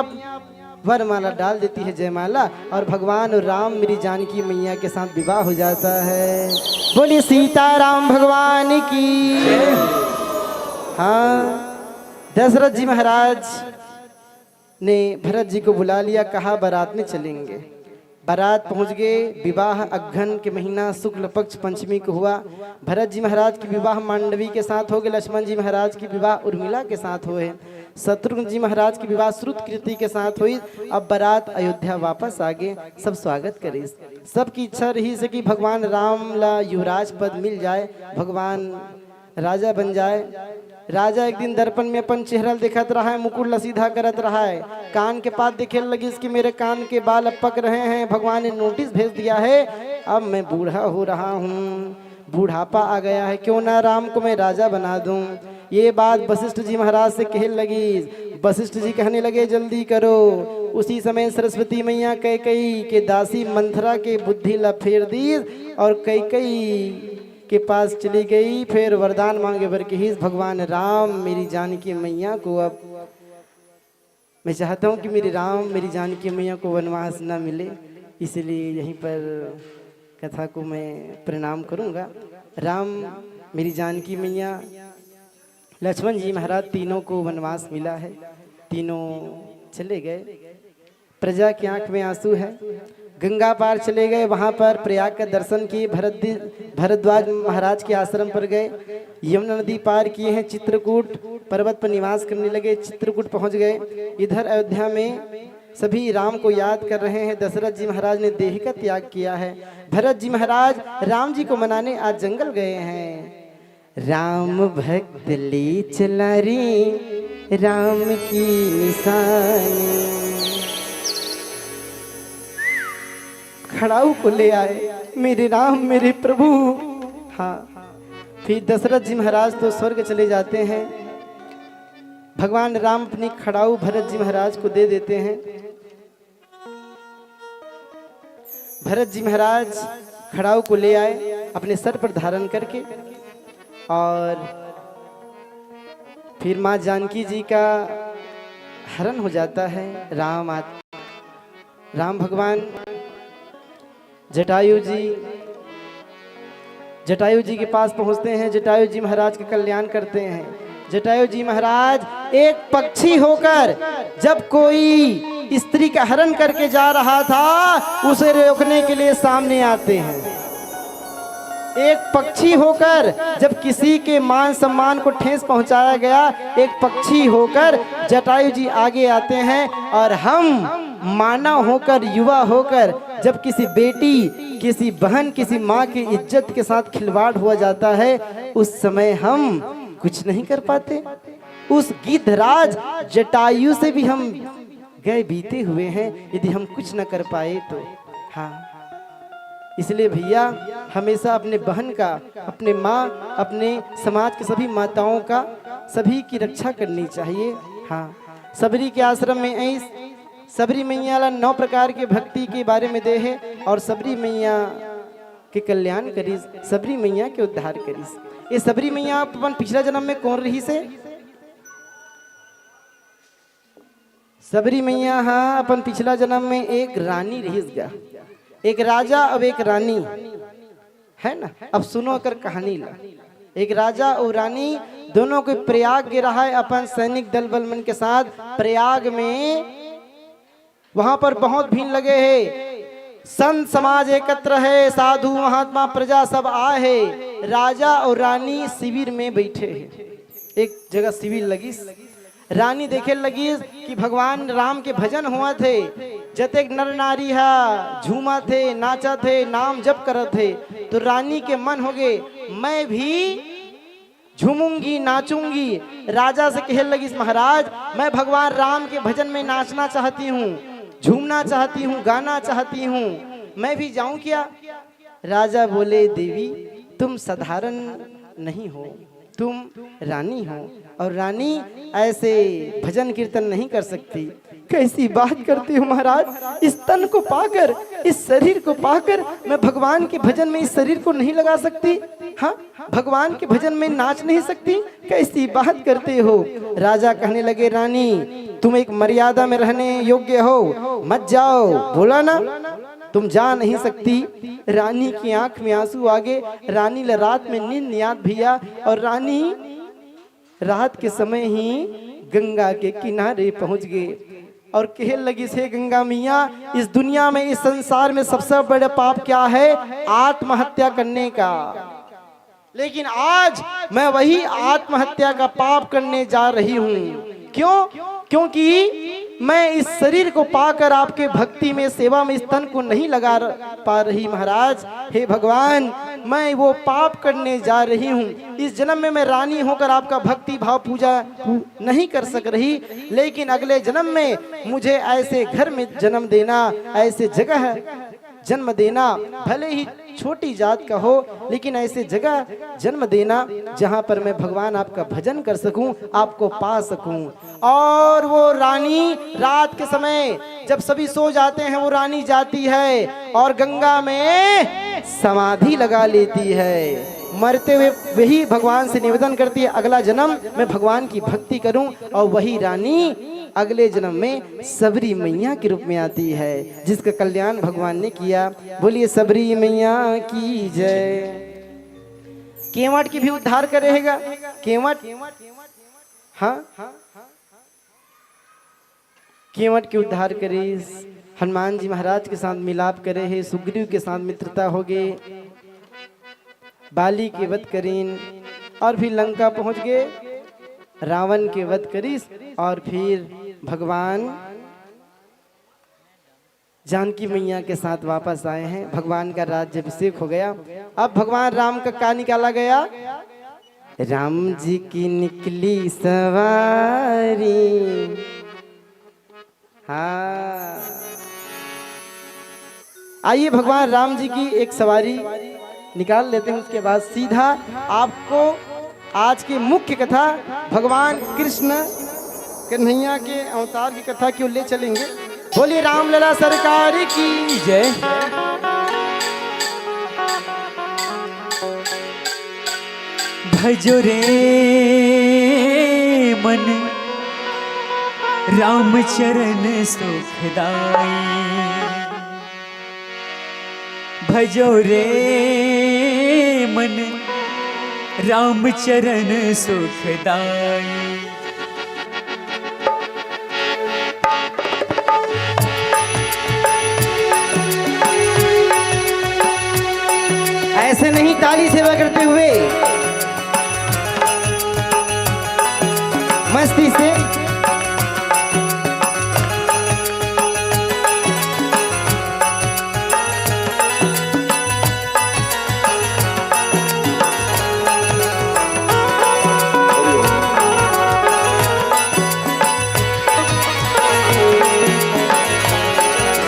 वरमाला डाल देती है, जयमाला। और भगवान और राम मेरी जानकी मैया के साथ विवाह हो जाता है। बोलिए सीताराम भगवान की। हाँ, दशरथ जी महाराज ने भरत जी को बुला लिया, कहा बारात में चलेंगे। बारात पहुंच गए। विवाह अगहन के महीना शुक्ल पक्ष पंचमी को हुआ। भरत जी महाराज की विवाह मांडवी के साथ हो गए, लक्ष्मण जी महाराज की विवाह उर्मिला के साथ हुए, शत्रुघ्न जी महाराज की विवाह श्रुतकीर्ति के साथ हुई। अब बारात अयोध्या वापस आ गए, सब स्वागत करिस। सबकी इच्छा रहिस कि भगवान राम ला युवराज पद मिल जाए, भगवान राजा बन जाए। राजा एक दिन दर्पण में अपन चेहरा देखत रहा है, मुकुट ला सीधा करत रहा है, कान के पास देखे लगिस कि मेरे कान के बाल अब पक रहे हैं, भगवान ने नोटिस भेज दिया है, अब मैं बूढ़ा हो रहा हूँ, बुढ़ापा आ गया है, क्यों ना राम को मैं राजा बना दूं। ये बात वशिष्ठ जी महाराज से कहे लगी। वशिष्ठ जी कहने लगे, जल्दी करो। उसी समय सरस्वती मैया कैकेयी के दासी मंथरा के बुद्धि ला फेर दी और कैकेयी के पास चली गई, फिर वरदान मांगे बर कहिस, भगवान राम, मेरी जानकी मैया को अब मैं चाहता हूँ कि मेरे राम, मेरी जानकी मैया को वनवास ना मिले, इसीलिए यहीं पर कथा को मैं प्रणाम करूँगा। राम, मेरी जानकी मैया, लक्ष्मण जी महाराज, तीनों को वनवास मिला है, तीनों चले गए। प्रजा की आंख में आंसू है। गंगा पार चले गए, वहां पर प्रयाग का दर्शन किए, भरद्वाज महाराज के आश्रम पर गए, यमुना नदी पार किए हैं, चित्रकूट पर्वत पर निवास करने लगे, चित्रकूट पहुंच गए। इधर अयोध्या में सभी राम को याद कर रहे हैं। दशरथ जी महाराज ने देह का त्याग किया है। भरत जी महाराज राम जी को मनाने आज जंगल गए हैं। राम भक्त ले चला रे राम की निशानी। खड़ाऊ को ले आए, मेरे राम, मेरे प्रभु। हाँ, फिर दशरथ जी महाराज तो स्वर्ग चले जाते हैं। भगवान राम अपनी खड़ाऊ भरत जी महाराज को दे देते हैं। भरत जी महाराज खड़ाऊ को ले आए अपने सर पर धारण करके, और फिर माँ जानकी जी का हरण हो जाता है। राम आ, राम भगवान, जटायु जी, जटायु जी के पास पहुंचते हैं, जटायु जी महाराज का कल्याण करते हैं। जटायु जी महाराज एक पक्षी होकर जब कोई स्त्री का हरण करके जा रहा था, उसे रोकने के लिए सामने आते हैं। एक पक्षी होकर जब किसी के मान सम्मान को ठेस पहुंचाया गया, एक पक्षी होकर जटायु जी आगे आते हैं। और हम मानव होकर, युवा होकर जब किसी बेटी, किसी बहन, किसी माँ की इज्जत के साथ खिलवाड़ हुआ जाता है, उस समय हम कुछ नहीं कर पाते। उस गिद्धराज जटायु से भी हम गए बीते हुए हैं, यदि हम कुछ न कर पाए तो। हाँ, इसलिए भैया, हमेशा अपने बहन का, अपने माँ, अपने समाज के सभी माताओं का, सभी की रक्षा करनी चाहिए। हाँ, सबरी के आश्रम में ऐस सबरी मैया ला नौ प्रकार के भक्ति के बारे में दे हे, और सबरी मैया के कल्याण करिस, सबरी मैया के उद्धार करिस। ये सबरी मैया अपन पिछला जन्म में कौन रहिस हे? सबरी मैया हा अपन पिछला जन्म में एक रानी रहिस गा, एक राजा अउ एक रानी, है ना? अब सुनो अगर कहानी ला। एक राजा अउ रानी दोनों को प्रयाग गे रहा है अपन सैनिक दल बल मन के साथ। प्रयाग में वहां पर बहुत भीड़ लगे हे, संत समाज एकत्र है, साधु महात्मा प्रजा सब आए हे। राजा अउ रानी शिविर में बैठे हे, एक जगह शिविर लगिस। रानी देखे लगिस कि भगवान राम के भजन होवत हे, जतेक नर नारी ह झूमत हे, नाचत हे, नाम जप करत हे, तो रानी के मन होगे, "मैं भी झूमूंगी, नाचूंगी।" राजा से कहे लगिस, "महाराज, मैं भगवान राम के भजन में नाचना चाहती हूँ, झूमना चाहती हूँ, गाना चाहती हूँ, मैं भी जाऊं क्या?" राजा बोले, "देवी, तुम साधारण नहीं हो, तुम रानी हो, और रानी ऐसे भजन कीर्तन नहीं कर सकती।" "कैसी बात करते हो महाराज, इस तन को पाकर, इस शरीर को पाकर मैं भगवान के भजन में इस शरीर को नहीं लगा सकती? हाँ, भगवान के भजन में नाच नहीं सकती? कैसी बात करते हो?" राजा कहने लगे, "रानी, तुम एक मर्यादा में रहने योग्य हो, मत जाओ।" बोला ना, "तुम जा नहीं सकती।" रानी की आंख में आंसू आ गए। रानी ल रात में नींद नइ आत भैया, और रानी रात के समय ही गंगा के किनारे पहुंच गए और कहे लगिस, "हे गंगा मैया, इस दुनिया में, इस संसार में सबसे बड़ा पाप क्या है? आत्महत्या करने का। लेकिन आज मैं वही आत्महत्या का पाप करने जा रही हूँ।" क्यों? क्योंकि मैं इस शरीर को पाकर आपके भक्ति में, सेवा में इस तन को नहीं लगा र-, पा रही महाराज। हे भगवान, मैं वो पाप करने जा रही हूँ। इस जन्म में मैं रानी होकर आपका भक्ति भाव पूजा नहीं कर सक रही, लेकिन अगले जन्म में मुझे ऐसे घर में जन्म देना, ऐसे जगह जन्म देना, भले ही छोटी जात का हो, लेकिन ऐसे जगह जन्म देना जहां पर मैं भगवान आपका भजन कर सकूं, आपको पा सकूं। और वो रानी रात के समय जब सभी सो जाते हैं, वो रानी जाती है और गंगा में समाधि लगा लेती है। मरते हुए वही भगवान से निवेदन करती है, "अगला जन्म मैं भगवान की भक्ति करूं।" और वही रानी अगले जन्म में सबरी मैया के रूप में आती है, जिसका कल्याण भगवान ने किया। बोलिए सबरी मैया की जय। केवट के भी उद्धार करे हेगा, केवट, हाँ, केवट के उद्धार करिस, हनुमान जी महाराज के साथ मिलाप करे हे, सुग्रीव के साथ मित्रता हो गए, बाली के वध करिन और फिर लंका पहुंच गए, रावण के वध करिस और फिर भगवान जानकी मैया के साथ वापस आए हैं। भगवान का राज्य अभिषेक हो गया। अब भगवान राम का का निकाला गया? राम जी की निकली सवारी। हाँ, आइए भगवान राम जी की एक सवारी निकाल लेते हैं, उसके बाद सीधा आपको आज की मुख्य कथा भगवान कृष्ण कन्हैया के अवतार की कथा की ओर ले चलेंगे। बोलिए रामलला सरकार की जय। भजो रे मन रामचरण सुखदाई। भजो रे मन रामचरण सुखदाई। ऐसे नहीं, ताली सेवा करते हुए मस्ती से।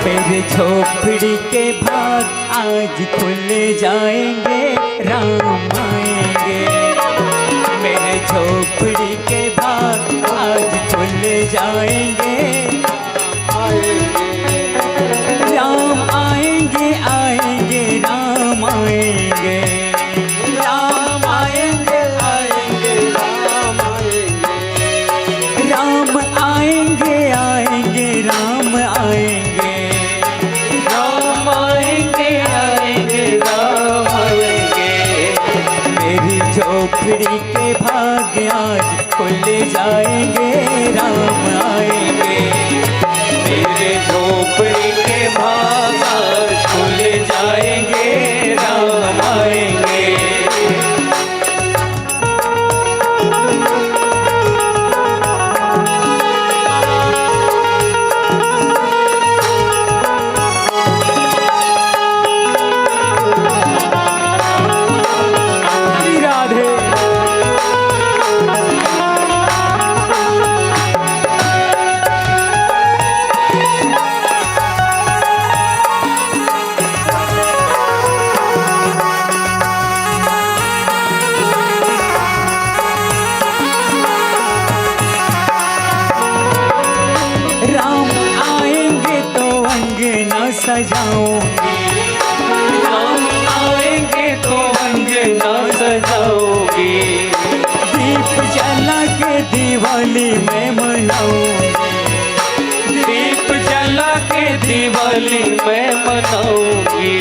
मेरे झोपड़ी के भाग आज खुल जाएंगे, राम आएंगे। मेरे झोपड़ी के भाग आज खुल जाएंगे, राम आएंगे, आएंगे, राम आएंगे। राम आएंगे, आएंगे, राम आएंगे। राम आएंगे, आएंगे, राम आएंगे। राम आएंगे, आएंगे, राम आएंगे। मेरी झोपड़ी के भाग आज खुल जाएंगे, राम आएंगे। मेरे झोपड़ी के भाग आज खुल जाएंगे, राम आएंगे। सजाऊंगी। राम आएंगे तो अंगना सजाऊंगी। दीप जला के दिवाली मैं मनाऊंगी। दीप जला के दिवाली मैं मनाऊंगी।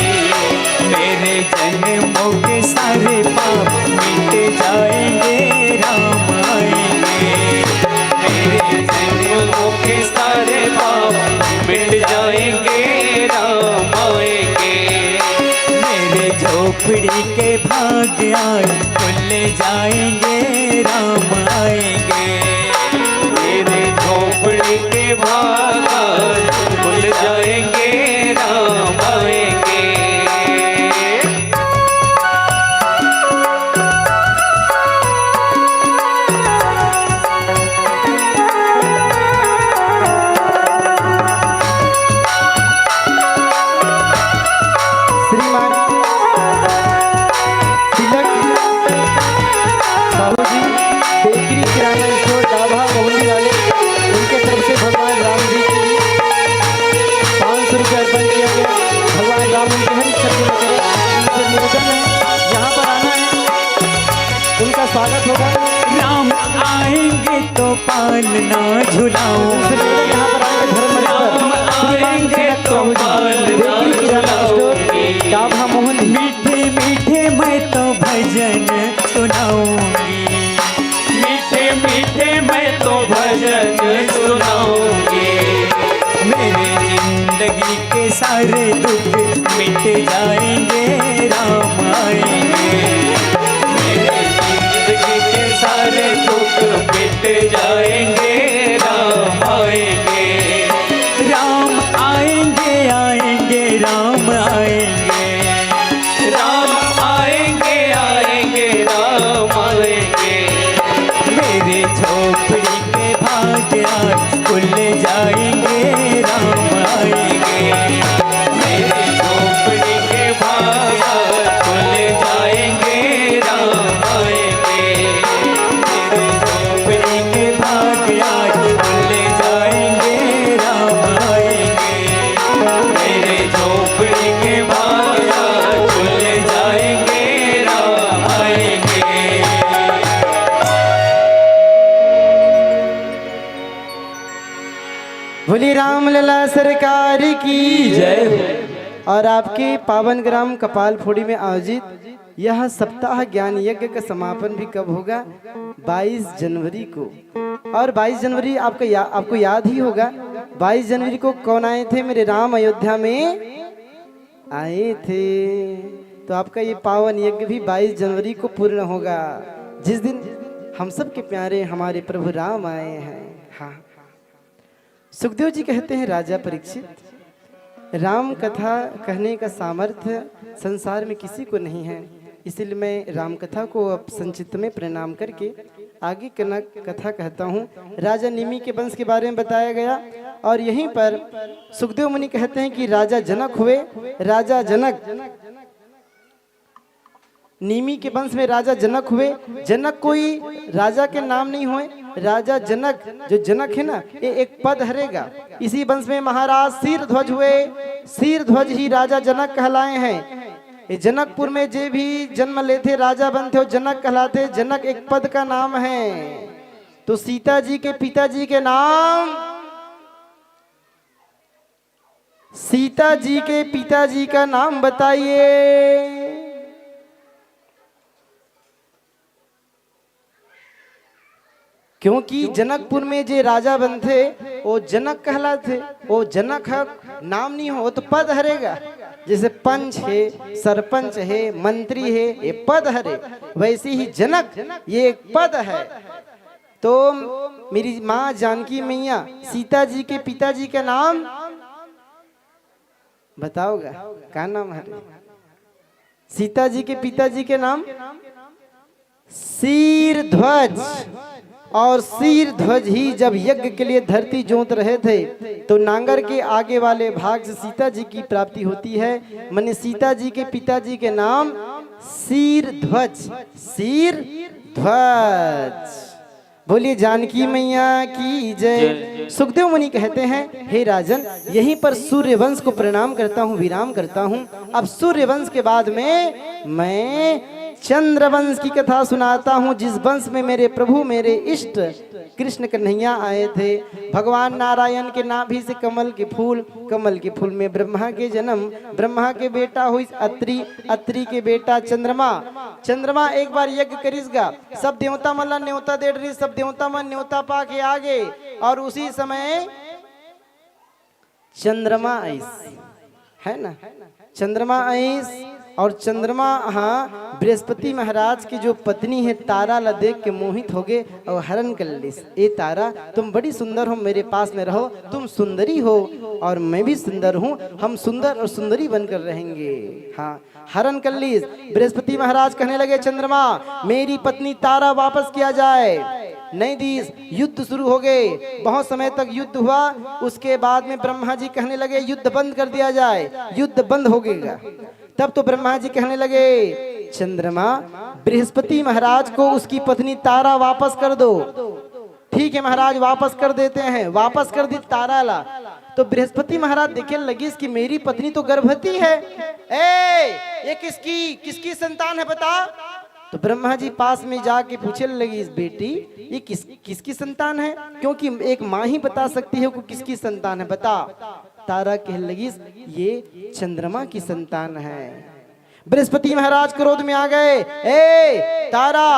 मेरे जन्मों के सारे पाप मिट जाएंगे, राम आएंगे। मेरे जन्मों के सारे पाप मिट जाएंगे, राम आएंगे। मेरे झोपड़ी के भाग आज खुल जाएंगे, राम आएंगे। मेरे झोपड़ी के भाग आज खुल जाएंगे, राम आएंगे। श्रीमान तिलक साहू जी, बेकरी किराना स्टोर डाभा महुली वाले, उनके तरफ से भगवान राम जी के लिए पाँच सौ रुपये अर्पण किया गया। भगवान राम उनके हर इच्छा पूर्ण करें। उनसे निवेदन है, यहाँ पर आना है, उनका स्वागत होगा। राम आएंगे तो पालना झुलाऊं। उनसे निवेदन, यहाँ पर आएंगे धर्म मंच पर। राम आएंगे तो पालना बेकरी किराना स्टोर झुलाऊंगी। डाभा महुली। मीठे मीठे मैं तो भजन सुनाऊंगी। मीठे मीठे मैं तो भजन सुनाऊंगी। मेरे जिंदगी के सारे दुख मिट जाएंगे, राम आएंगे। मेरे जिंदगी के सारे दुख मिट जाएंगे, राम आएंगे। राम आएंगे, आएंगे, राम आएंगे। राम आएंगे, आएंगे, राम आएंगे। मेरे झोपड़ी के भाग आज खुल जाएंगे, राम आएंगे। मेरे झोपड़ी के भाग आज खुल जाएंगे, राम आएंगे। मेरे झोपड़ी के भाग आज खुल जाएंगे, राम आएंगे। मेरे झोपड़ी के भाग आज खुल जाएंगे, राम आएंगे। बोली रामलला सरकार की जय हो। और आपके पावन ग्राम कपाल फोड़ी में आयोजित यह सप्ताह ज्ञान यज्ञ का समापन भी कब होगा? बाईस जनवरी को। और बाईस जनवरी आपका या, आपको याद ही होगा, बाईस जनवरी को कौन आए थे मेरे राम अयोध्या में? आए थे। तो आपका ये पावन यज्ञ भी बाईस जनवरी को पूर्ण होगा, जिस दिन हम सब के प्यारे हमारे प्रभु राम आए हैं। हाँ, सुखदेव जी कहते हैं, राजा परीक्षित, राम कथा कहने का सामर्थ्य संसार में किसी को नहीं है, इसलिए मैं राम कथा को अब संक्षिप्त में प्रणाम करके आगे कनक कथा कहता हूँ। राजा निमि के वंश के बारे में बताया गया। और यहीं पर सुखदेव मुनि कहते हैं कि राजा जनक हुए। राजा जनक, निमि के वंश में राजा जनक हुए। जनक कोई राजा के नाम नहीं हुए। राजा जनक, जो जनक है ना, ये एक पद हरेगा। इसी वंश में महाराज शीरध्वज हुए। शीरध्वज ही राजा जनक कहलाए हैं। ये जनकपुर में जे भी जन्म लेथे, राजा बनथे, वो जनक कहलाथे। जनक एक पद का नाम है। तो सीता जी के पिताजी के नाम, सीता जी के पिताजी का नाम बताइए। क्योंकि जनकपुर में जे राजा बनथे, वो जनक कहलाथे। वो जनक ह नाम नहीं हो, वो तो पद हरेगा। जैसे पंच है, सरपंच है, मंत्री है, ये पद हरे। वैसे ही जनक, ये एक पद है। तो मेरी माँ जानकी मैया, सीता जी के पिताजी का नाम बताओगा, का नाम हरे? सीता जी के पिताजी के नाम शीरध्वज। और शीरध्वज ही जब यज्ञ के लिए धरती जोत रहे थे, तो नांगर के आगे वाले भाग से सीता जी की प्राप्ति होती है। माने सीता जी के पिताजी के नाम शीरध्वज, शीरध्वज। बोलिए जानकी मैया की जय। सुखदेव मुनि कहते हैं, हे राजन, यहीं पर सूर्यवंश को प्रणाम करता हूँ, विराम करता हूँ। अब सूर्यवंश के बाद में मैं चंद्रवंश की कथा सुनाता हूँ, जिस वंश में मेरे प्रभु, मेरे इष्ट कृष्ण कन्हैया आए थे। भगवान नारायण के नाभि से कमल के फूल, कमल के फूल में ब्रह्मा के जन्म, ब्रह्मा के बेटा हुई अत्रि, अत्रि के बेटा चंद्रमा। चंद्रमा एक बार यज्ञ करिस गा, सब देवता मन ला न्योता दे रही, सब देवता मन न्योता पा के आ गए। और उसी समय चंद्रमा आइस, है ना, चंद्रमा आइस। और चंद्रमा, हाँ, बृहस्पति महाराज की जो पत्नी है तारा ला देख के मोहित हो गए और हरण कर लिस। ए तारा, तुम बड़ी सुंदर हो, मेरे पास में रहो, तुम सुंदरी हो और मैं भी सुंदर हूँ, हम सुंदर और सुंदरी बनकर रहेंगे। हाँ, हरण कर लीस। बृहस्पति महाराज कहने लगे, चंद्रमा, मेरी पत्नी तारा वापस किया जाए। नहीं दीस। युद्ध शुरू हो गए, बहुत समय तक युद्ध हुआ। उसके बाद में ब्रह्मा जी कहने लगे, युद्ध बंद कर दिया जाए, युद्ध बंद हो गएगा। तब तो ब्रह्मा जी कहने लगे, चंद्रमा, बृहस्पति महाराज को उसकी पत्नी तारा वापस कर दो। ठीक है महाराज, वापस कर देते हैं। वापस कर दी तारा ला। तो बृहस्पति महाराज देखे लगिस कि मेरी पत्नी तो गर्भवती है। ए, ये किसकी, किसकी संतान है बता? तो ब्रह्मा जी पास में जाके पूछे लगिस, बेटी, ये किस, किसकी संतान है? क्योंकि एक माँ ही बता सकती है कि किसकी संतान है, बता। तारा कह लगिस, ये चंद्रमा की संतान है। बृहस्पति महाराज क्रोध में आ गए, ए तारा,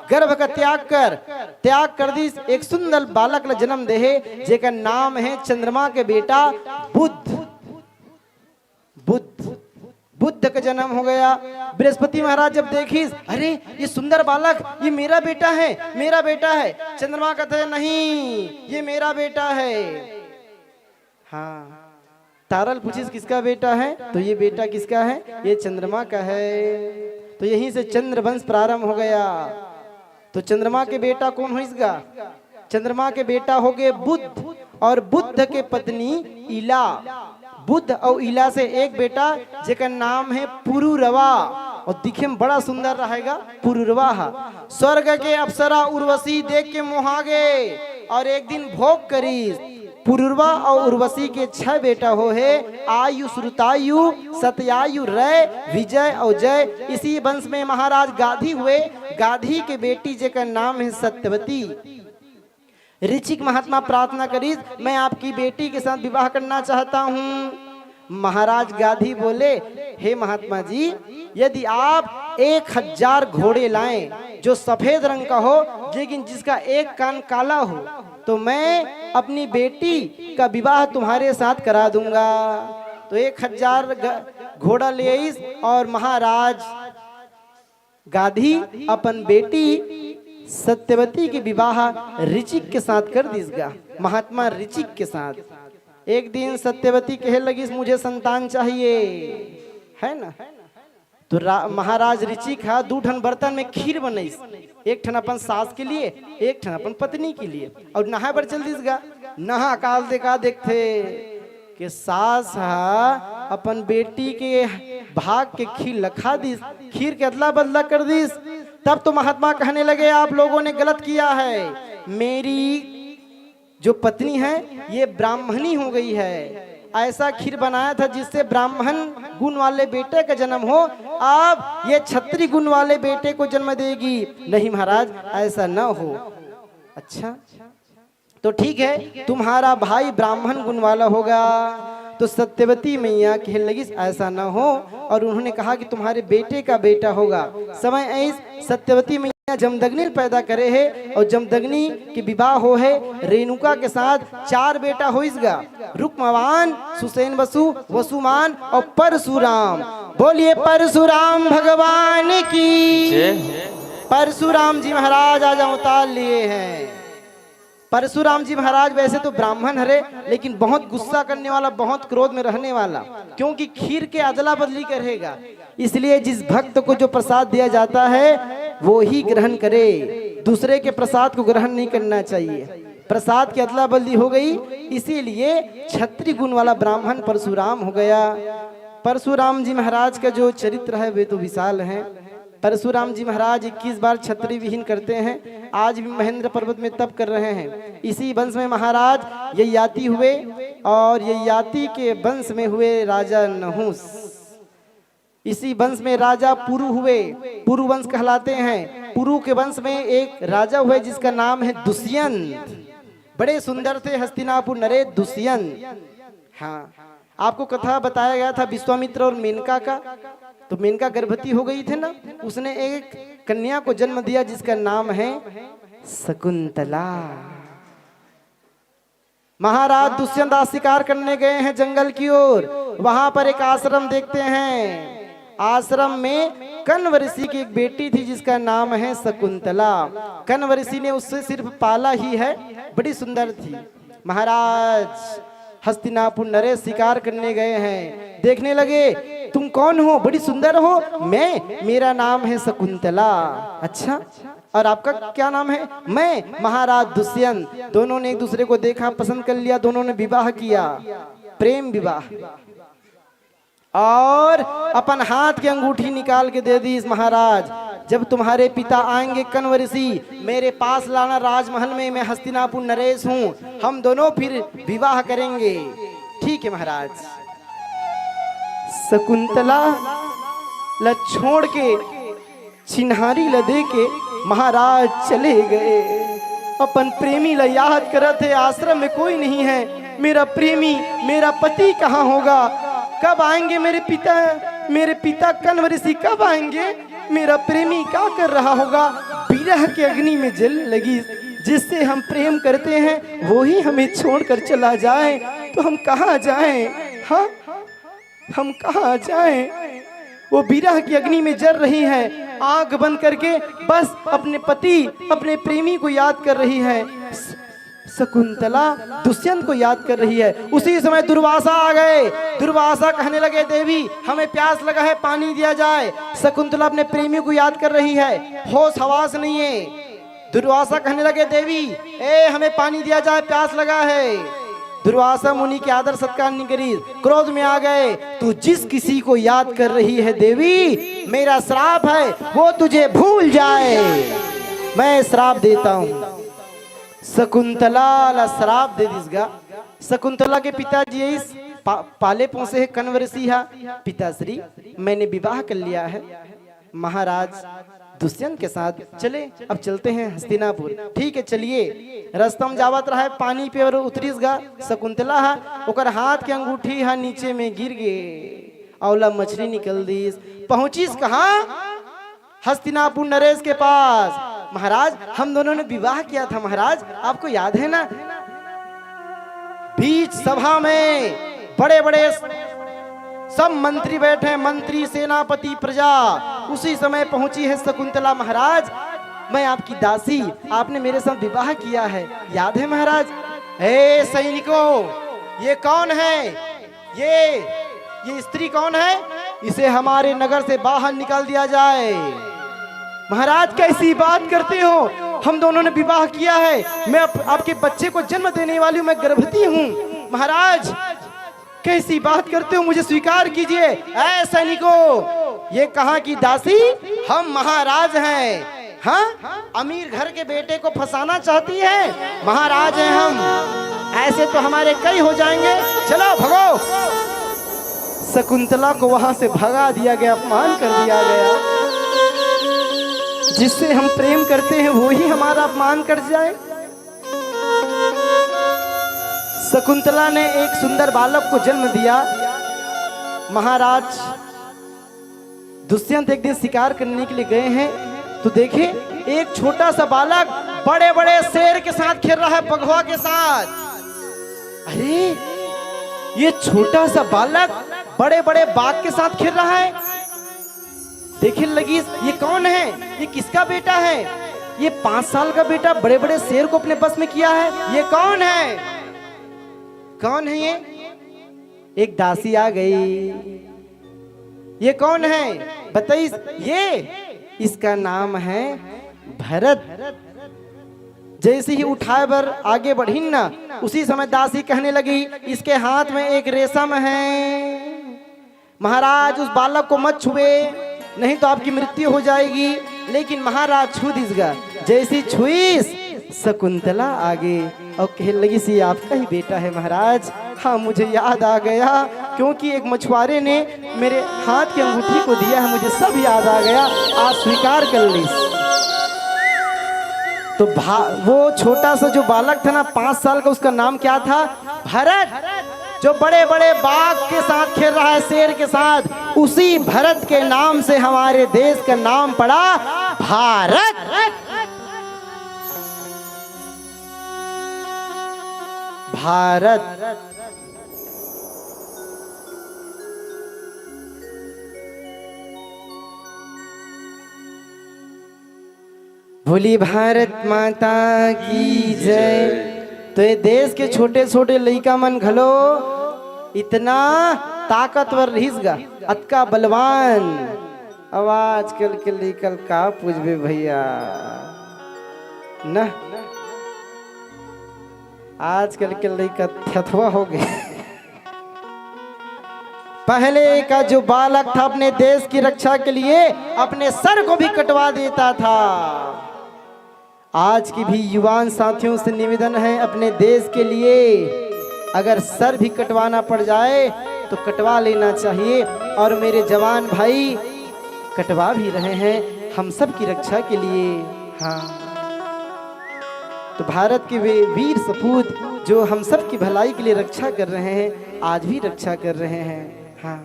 गर्भ का त्याग कर। त्याग कर दिस। एक सुंदर बालक ला जन्म देहे, जेकर नाम है चंद्रमा के बेटा बुध। बुध, बुध का जन्म हो गया। बृहस्पति महाराज जब देखिस, अरे, ये सुंदर बालक, ये मेरा बेटा है, मेरा बेटा है। चंद्रमा कहते हैं, नहीं, ये मेरा बेटा है। हाँ, तारा ला पूछिस, किसका बेटा है? तो ये बेटा किसका है? ये चंद्रमा का है। तो यहीं से चंद्रवंश प्रारंभ हो गया। तो चंद्रमा के बेटा कौन होइस गा? चंद्रमा के बेटा हो गए बुध, और बुध के पत्नी इला। बुध और इला से एक बेटा, जेकर नाम है पुरुरवा, और दिखे में बड़ा सुंदर रहेगा पुरुरवा हा। स्वर्ग के अप्सरा उर्वशी देख के मोहा गए, और एक दिन भोग करिस। पुरुरवा और उर्वशी के छह बेटा हो हे, आयु, श्रुतायु, सतयायु, रय, विजय और जय। इसी वंश में महाराज गाधी हुए। गाधी के बेटी जेकर नाम है सत्यवती। ऋचिक महात्मा प्रार्थना करिस, मैं आपकी बेटी के साथ विवाह करना चाहता हूँ। महाराज गाधी बोले, हे महात्मा जी, यदि आप एक हजार घोड़े लाएं जो सफेद रंग का हो, लेकिन जिसका एक कान काला हो, तो मैं अपनी बेटी का विवाह तुम्हारे साथ करा दूंगा। तो एक हजार ग-, घोड़ा ले आइस और महाराज गाधी अपन बेटी सत्यवती के विवाह ऋचिक के साथ कर दिस गा, महात्मा ऋचिक के साथ। एक दिन सत्यवती कहे लगिस, मुझे संतान चाहिए, है ना? तो रा-, महाराज ऋचिक हा दू ठन बर्तन में खीर बनइस, एक ठन अपन सास के लिए, एक ठन अपन पत्नी के लिए, और नहाए बर चल दिस गा। नहा काल दे का देखथे कि सास हा अपन बेटी के भाग के खीर ल खा दिस, खीर के अदला बदला कर दिस। तब तो महात्मा कहने लगे, आप लोगों ने गलत किया है, मेरी जो पत्नी है, ये ब्राह्मणी हो गई है। ऐसा खीर बनाया था जिससे ब्राह्मण गुण वाले बेटे का जन्म हो, अब ये क्षत्रिय गुण वाले बेटे को जन्म देगी। नहीं महाराज, ऐसा न हो। अच्छा, तो ठीक है, तुम्हारा भाई ब्राह्मण गुण वाला होगा। तो सत्यवती मैया कहने लगी, ऐसा ना हो। और उन्होंने कहा कि तुम्हारे बेटे का बेटा होगा। समय ऐस सत्यवती मैया जमदग्नि पैदा करे हे और जमदग्नि के विवाह हो हे रेणुका के साथ। चार बेटा होइस गा, रुक्मवान, सुसेन वसु, वसुमान और परशुराम। बोलिए परशुराम भगवान की। जय। परशुराम जी महाराज आज अवतार लिए हैं। परशुराम जी महाराज वैसे तो ब्राह्मण हरे, लेकिन बहुत गुस्सा करने वाला, बहुत क्रोध में रहने वाला, क्योंकि खीर के अदला बदली करेगा। इसलिए जिस भक्त को जो प्रसाद दिया जाता है, वो ही ग्रहण करे, दूसरे के प्रसाद को ग्रहण नहीं करना चाहिए। प्रसाद की अदला बदली हो गई, इसीलिए क्षत्रिय गुण वाला ब्राह्मण परशुराम हो गया। परशुराम जी महाराज का जो चरित्र है, वे तो विशाल हैं। परशुराम जी महाराज इक्कीस बार छत्री विहीन करते हैं, आज भी महेंद्र पर्वत में तप कर रहे हैं। इसी वंश में महाराज ययाति हुए और ययाति के वंश में हुए राजा नहुस। इसी वंश में राजा पुरु हुए, पुरु वंश कहलाते हैं। पुरु के वंश में एक राजा हुए जिसका नाम है दुष्यंत। बड़े सुंदर थे हस्तिनापुर नरेश दुष्यंत। हाँ, आपको कथा बताया गया था विश्वामित्र और मेनका का। तो मेनका गर्भवती हो गई थी ना, उसने एक कन्या को जन्म दिया जिसका नाम है शकुंतला। महाराज दुष्यंत आज शिकार करने गए हैं जंगल की ओर। वहां पर एक आश्रम देखते हैं। आश्रम में कण्व ऋषि की एक बेटी थी जिसका नाम है शकुंतला। कण्व ऋषि ने उससे सिर्फ पाला ही है, बड़ी सुंदर थी। महाराज हस्तिनापुर नरेश शिकार करने गए हैं, देखने लगे, "तुम कौन हो? बड़ी सुंदर हो।" "मैं, मेरा नाम है शकुंतला।" "अच्छा, और आपका क्या नाम है?" "मैं महाराज दुष्यंत।" दोनों ने एक दूसरे को देखा, पसंद कर लिया, दोनों ने विवाह किया, प्रेम विवाह। और अपन हाथ की अंगूठी निकाल के दे दी, "महाराज, जब तुम्हारे पिता आएंगे कण्व ऋषि, मेरे पास लाना, राजमहल में मैं हस्तिनापुर नरेश हूँ, हम दोनों फिर विवाह करेंगे।" "ठीक है महाराज।" शकुंतला ला छोड़ के, चिन्हारी ला दे के महाराज चले गए। अपन प्रेमी ला याद करत हे, "आश्रम में कोई नहीं है, मेरा प्रेमी, मेरा पति कहाँ होगा? कब आएंगे मेरे पिता, मेरे पिता कण्व ऋषि कब आएंगे? मेरा प्रेमी क्या कर रहा होगा?" विरह के अग्नि में जल लगी, "जिससे हम प्रेम करते हैं, वो ही हमें छोड़कर चला जाए, तो हम कहाँ जाएं? हाँ, हम कहाँ जाएं?" वो विरह की अग्नि में जल रही है, आंख बंद करके बस अपने पति, अपने प्रेमी को याद कर रही है। स-, शकुंतला दुष्यंत को याद कर रही है। उसी समय दुर्वासा आ गए। दुर्वासा कहने लगे, "देवी, हमें प्यास लगा है, पानी दिया जाए।" शकुंतला अपने प्रेमी को याद कर रही है, होश हवास नहीं है। दुर्वासा कहने लगे, "देवी, ए, हमें पानी दिया जाए, प्यास लगा है।" दुर्वासा मुनि के आदर सत्कार नहीं करी, क्रोध में आ गए, "तू जिस किसी को याद कर रही है देवी, मेरा श्राप है, वो तुझे भूल जाए, मैं श्राप देता हूँ।" शकुंतला ला श्राप दे दिस गा। शकुंतला के पिताजी इस पा, पाले पोसे है कण्व ऋषि हा, "पिताश्री, मैंने विवाह कर लिया है, महाराज दुष्यंत के साथ चले, अब चलते हैं हस्तिनापुर।" "ठीक है, चलिए।" रास्ता में जावत रहा है, पानी पे और उतरिस गा शकुंतला हा, ओकर हाथ के अंगूठी हा नीचे में गिर गे, अवला मछली निकल दिस। पहुंचिस कहाँ? हस्तिनापुर नरेश के पास। "महाराज, हम दोनों ने विवाह किया था महाराज, आपको याद है ना?" बीच सभा में बड़े बड़े सब मंत्री बैठे, मंत्री, सेनापति, प्रजा। उसी समय पहुंची है शकुंतला, "महाराज, मैं आपकी दासी, आपने मेरे साथ विवाह किया है, याद है महाराज?" "ए सैनिकों, ये कौन है? ये ये स्त्री कौन है? इसे हमारे नगर से बाहर निकाल दिया जाए।" "महाराज, कैसी बात करते हो? हम दोनों ने विवाह किया है, मैं आप, आपके बच्चे को जन्म देने वाली हूँ, मैं गर्भवती हूँ।" "महाराज, कैसी बात करते हो, मुझे स्वीकार कीजिए।" "ऐ सैनिकों, ये कहाँ की दासी, हम महाराज हैं।" "हाँ, अमीर घर के बेटे को फंसाना चाहती है? महाराज हैं हम, ऐसे तो हमारे कई हो जाएंगे, चलो भगो।" शकुंतला को वहां से भगा दिया गया, अपमान कर दिया गया। जिससे हम प्रेम करते हैं, वो ही हमारा अपमान कर जाए। शकुंतला ने एक सुंदर बालक को जन्म दिया। महाराज दुष्यंत एक दिन शिकार करने के लिए गए हैं, तो देखे, एक छोटा सा बालक बड़े बड़े शेर के साथ खेल रहा है, बघवा के साथ। "अरे, ये छोटा सा बालक बड़े बड़े बाघ के साथ खेल रहा है।" देखे लगी, "ये कौन है? ये किसका बेटा है? ये पांच साल का बेटा बड़े बड़े शेर को अपने बस में किया है, ये कौन है?" कौन है ये? एक दासी आ गई। "ये कौन है?" बताइस, "ये, इसका नाम है भरत।" जैसे ही उठाए बर आगे बढ़िन ना, उसी समय दासी कहने लगी, "इसके हाथ में एक रेशम है।" महाराज उस बालक को मत छुए, नहीं तो आपकी मृत्यु हो जाएगी। लेकिन महाराज छू दिस गा, जैसी छुईस शकुंतला आगे और कहने लगिस, ये आपका ही बेटा है महाराज। हाँ, मुझे याद आ गया, क्योंकि एक मछुआरे ने मेरे हाथ की अंगूठी को दिया है, मुझे सब याद आ गया, आज स्वीकार कर लीस। तो भा-, वो छोटा सा जो बालक था ना, पाँच साल का, उसका नाम क्या था? भरत। जो बड़े बड़े बाघ के साथ खेल रहा है, शेर के साथ, उसी भरत के नाम से हमारे देश का नाम पड़ा भारत। भारत। बोली भारत माता की जय। तो ये देश के छोटे छोटे लइका मन घलो इतना ताकतवर रहिस गा, अतका बलवान। अब आजकल के लइका ल का पूछबे भैया, ना? आजकल के लइका थथवा हो गए। पहले का जो बालक था, अपने देश की रक्षा के लिए अपने सर को भी कटवा देता था। आज की भी युवान साथियों से निवेदन है, अपने देश के लिए अगर सर भी कटवाना पड़ जाए तो कटवा लेना चाहिए। और मेरे जवान भाई, कटवा भी रहे हैं हम सब की रक्षा के लिए। हाँ, तो भारत के वे वीर सपूत जो हम सब की भलाई के लिए रक्षा कर रहे हैं, आज भी रक्षा कर रहे हैं। हाँ,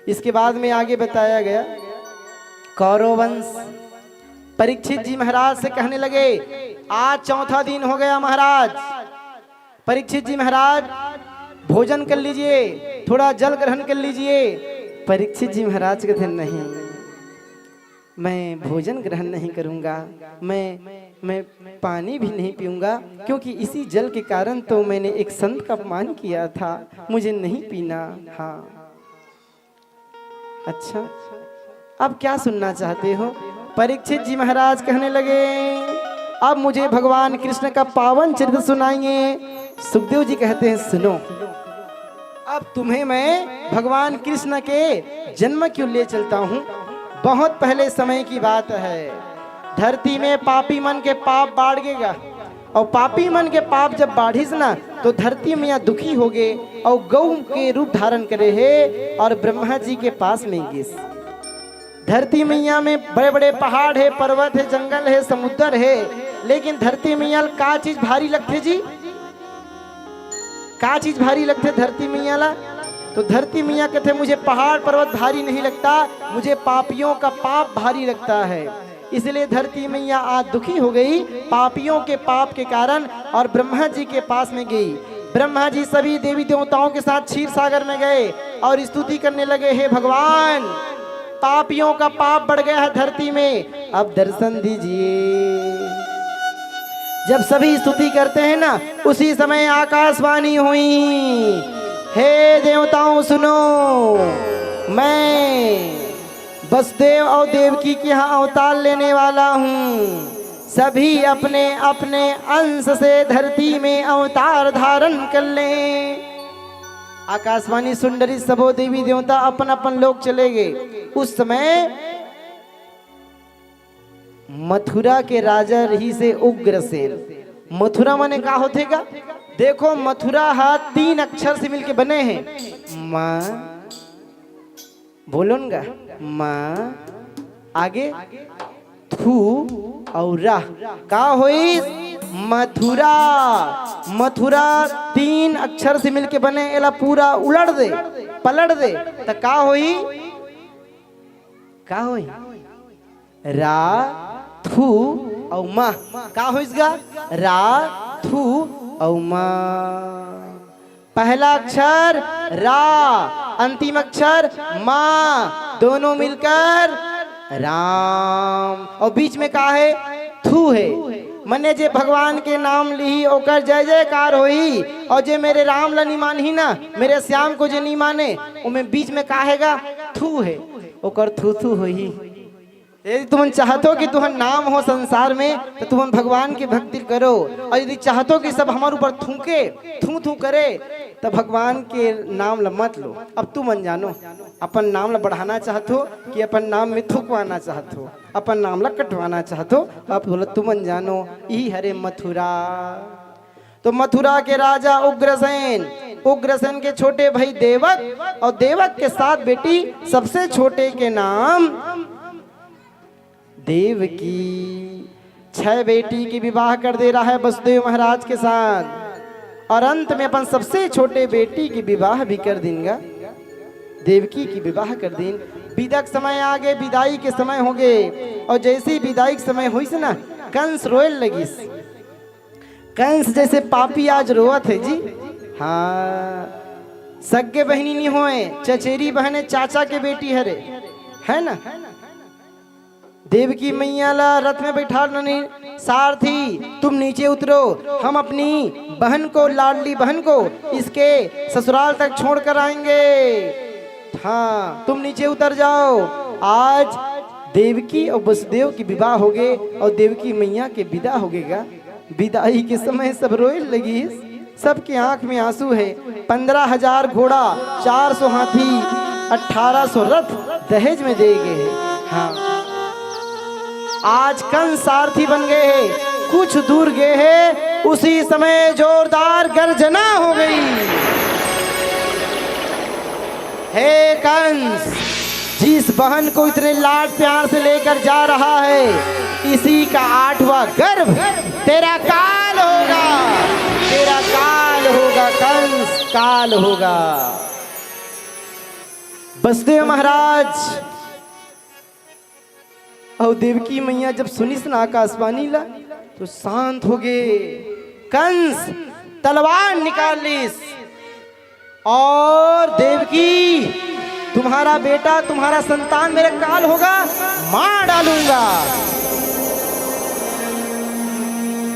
इसके बाद में आगे बताया गया, कौरव वंश। परीक्षित जी महाराज से कहने लगे, आज चौथा दिन हो गया महाराज, परीक्षित जी महाराज, भोजन कर लीजिए, थोड़ा जल ग्रहण कर लीजिए। परीक्षित जी महाराज कहते, नहीं, मैं भोजन ग्रहण नहीं करूंगा, मैं मैं पानी भी नहीं पीऊंगा, क्योंकि इसी जल के कारण तो मैंने एक संत का अपमान किया था, मुझे नहीं पीना। हाँ, अच्छा, अब क्या सुनना चाहते हो? परीक्षित जी महाराज कहने लगे, अब मुझे भगवान कृष्ण का पावन चरित्र सुनाइए। सुखदेव जी कहते हैं, सुनो, अब तुम्हें मैं भगवान कृष्ण के जन्म क्यों ले चलता हूँ। बहुत पहले समय की बात है, धरती में पापी मन के पाप बाढ़ गया, और पापी मन के पाप जब बाढ़िस ना, तो धरती मैया दुखी हो गए और गौ के रूप धारण करे हे और ब्रह्मा जी के पास में गिस। धरती मैया में बड़े बड़े पहाड़ है, पर्वत है, जंगल है, समुद्र है, लेकिन धरती मैया ल का चीज भारी लगथे जी? का चीज भारी लगथे धरती मैया ला? तो धरती मैया कहथे, मुझे पहाड़ पर्वत भारी नहीं लगता, मुझे पापियों का पाप भारी लगता है। इसलिए धरती मैया आज दुखी हो गई पापियों के पाप के कारण और ब्रह्मा जी के पास में गई। ब्रह्मा जी सभी देवी देवताओं के साथ क्षीर सागर में गए और स्तुति करने लगे, हे भगवान, पापियों का पाप बढ़ गया है धरती में, अब दर्शन दीजिए। जब सभी स्तुति करते हैं ना, उसी समय आकाशवाणी हुई, हे देवताओं सुनो, मैं वसुदेव और देवकी के यहाँ अवतार लेने वाला हूँ, सभी अपने अपने अंश से धरती में अवतार धारण कर लें। आकाशवाणी सुंदरी सबो देवी देवता अपन अपन लोक चले गए। उस समय मथुरा के राजा रहिसे उग्रसेन। मथुरा माने का होथे गा? देखो, मथुरा हा तीन अक्षर से मिलके बने हे, माँ, बोलो न गा, माँ, आगे थू अउ रा। का होइस? मथुरा। मथुरा तीन अक्षर से मिलके बने, एला पूरा उलट दे, पलट दे, त का होही? का होही? रा, थू अउ मा। का होइस गा? रा, थू अउ मा। पहला अक्षर रा, अंतिम अक्षर मा, दोनों मिलकर राम। अउ बीच में का हे? थू हे। मने जे भगवान के नाम लिही, ओकर जय जयकार होही। अउ जे मेरे राम ला नी मानही ना, मेरे श्याम को जे नी माने, ओमे बीच में का हे गा? थू हे। ओकर थू थू होही। यदि तुमन चाहत हो कि तुहर नाम हो संसार में, त तुमन भगवान के भक्ति करो। अउ यदि चाहत हो कि सब हमर ऊपर थूके, थू थू करे, त भगवान के नाम ल मत लो। अब तुमन जानो, अपन नाम ल बढ़ाना चाहत हो कि अपन नाम में थुकवाना चाहत हो, अपन नाम ल कटवाना चाहत हो, अब बोला तुमन जानो। यही हरे मथुरा। तो मथुरा के राजा उग्रसेन, उग्रसेन के छोटे भाई देवक और देवक के सात बेटी, सबसे छोटे के नाम देवकी। छह बेटी के विवाह कर दे रहा है वसुदेव महाराज के साथ, और अंत में अपन सबसे छोटे बेटी के विवाह भी कर देंगा। देवकी की विवाह कर दिन। विदा के समय आगे, विदाई के समय होगे, और जैसे ही विदाई के समय होइस ना, कंस रोए लगिस। कंस जैसे पापी आज रोवत है जी। हाँ, सग्गे बहिनी नहीं होए, चचेरी बहन है, चाचा के बेटी हरे, है ना? देवकी मैया ला रथ में बैठा नहीं, सारथी तुम नीचे उतरो, हम अपनी बहन को, लाडली बहन को इसके ससुराल तक छोड़ कर आएंगे। हाँ, तुम नीचे उतर जाओ। आज देवकी और वसुदेव की विवाह होगे और देवकी मैया के विदा होगेगा। विदाई के समय सब रोए लगी, सबके आंख में आंसू है। पन्द्रह हजार घोड़ा, चार सौ हाथी, अठारह सौ रथ दहेज में दे गए हैं। हाँ, आज कंस सारथी बन गए हैं। कुछ दूर गए हैं, उसी समय जोरदार गर्जना हो गई। हे कंस, जिस बहन को इतने लाड प्यार से लेकर जा रहा है, इसी का आठवां गर्भ तेरा काल होगा, तेरा काल होगा कंस, काल होगा। वसुदेव महाराज और देवकी मैया जब सुनिस ना आकाशवाणी ला, तो शांत हो गए। कंस तलवार निकाल लिस और देवकी, तुम्हारा बेटा, तुम्हारा संतान मेरा काल होगा, मार डालूंगा।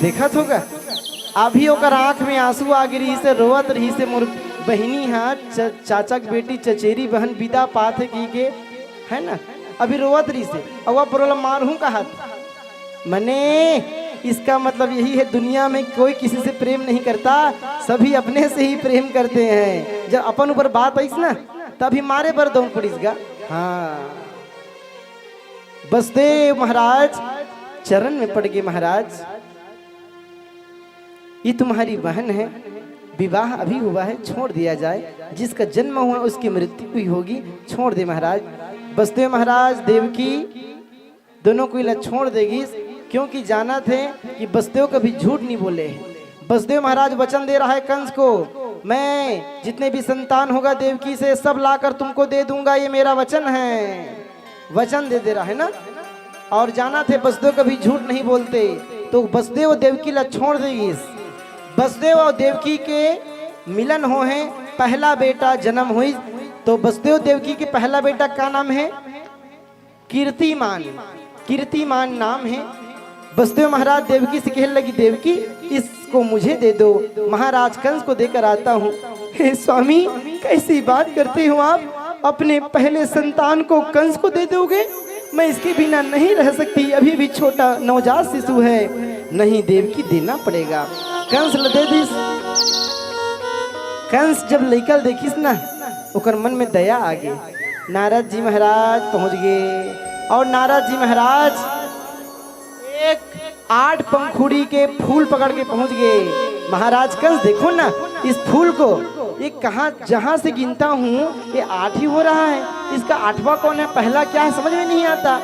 देखत होगा, अभी ओकर आंख में आंसू आ गिरी से, रोवत रही से, मोर बहिनी हा च-, चाचा के बेटी चचेरी बहन विदा पात है की के, है ना? अभी रोवत रही से, अब वो बोला मारहूं कहत। मने, इसका मतलब यही है, दुनिया में कोई किसी से प्रेम नहीं करता, सभी अपने से ही प्रेम करते हैं। जब अपन ऊपर बात आइस ना, तभी मारे बर दौड़ पड़िस गा। हाँ, बसदेव महाराज चरण में पड़ गए, महाराज, ये तुम्हारी बहन है, विवाह अभी हुआ है, छोड़ दिया जाए। जिसका जन्म हुआ उसकी मृत्यु भी होगी, छोड़ दे महाराज। बसदेव महाराज देवकी दोनों को इला छोड़ देगी, क्योंकि जाना थे कि बसदेव कभी झूठ नहीं बोले हैं। बसदेव महाराज वचन दे रहा है कंस को, मैं जितने भी संतान होगा देवकी से सब लाकर तुमको दे दूंगा, ये मेरा वचन है। वचन दे दे रहा है ना। और जाना थे बसदेव कभी झूठ नहीं बोलते, तो बसदेव देवकी ला छोड़ देगी। बसदेव और देवकी के मिलन हो है, पहला बेटा जन्म हुई। तो बसदेव देवकी के पहला बेटा का नाम है? कीर्तिमान। कीर्तिमान नाम है। बसदेव महाराज देवकी से कहने लगी, देवकी, इसको मुझे दे दो, महाराज कंस को देकर आता हूँ। हे स्वामी, कैसी बात करते हो आप? अपने पहले संतान को कंस को दे दोगे? मैं इसके बिना नहीं रह सकती, अभी भी छोटा नवजात शिशु है। नहीं देवकी, देना पड़ेगा। कंस ल दे दिस। कंस जब लइका ल देखिस ना, ओकर मन में दया आ गे। नारद जी महाराज पहुंच गए और नारद जी महाराज एक आठ पंखुड़ी के फूल पकड़ के पहुंच गए। महाराज कंस, देखो ना इस फूल को, ये कहाँ, जहां से गिनता हूँ ये आठ ही हो रहा है, इसका आठवां कौन है, पहला क्या है, समझ में नहीं आता।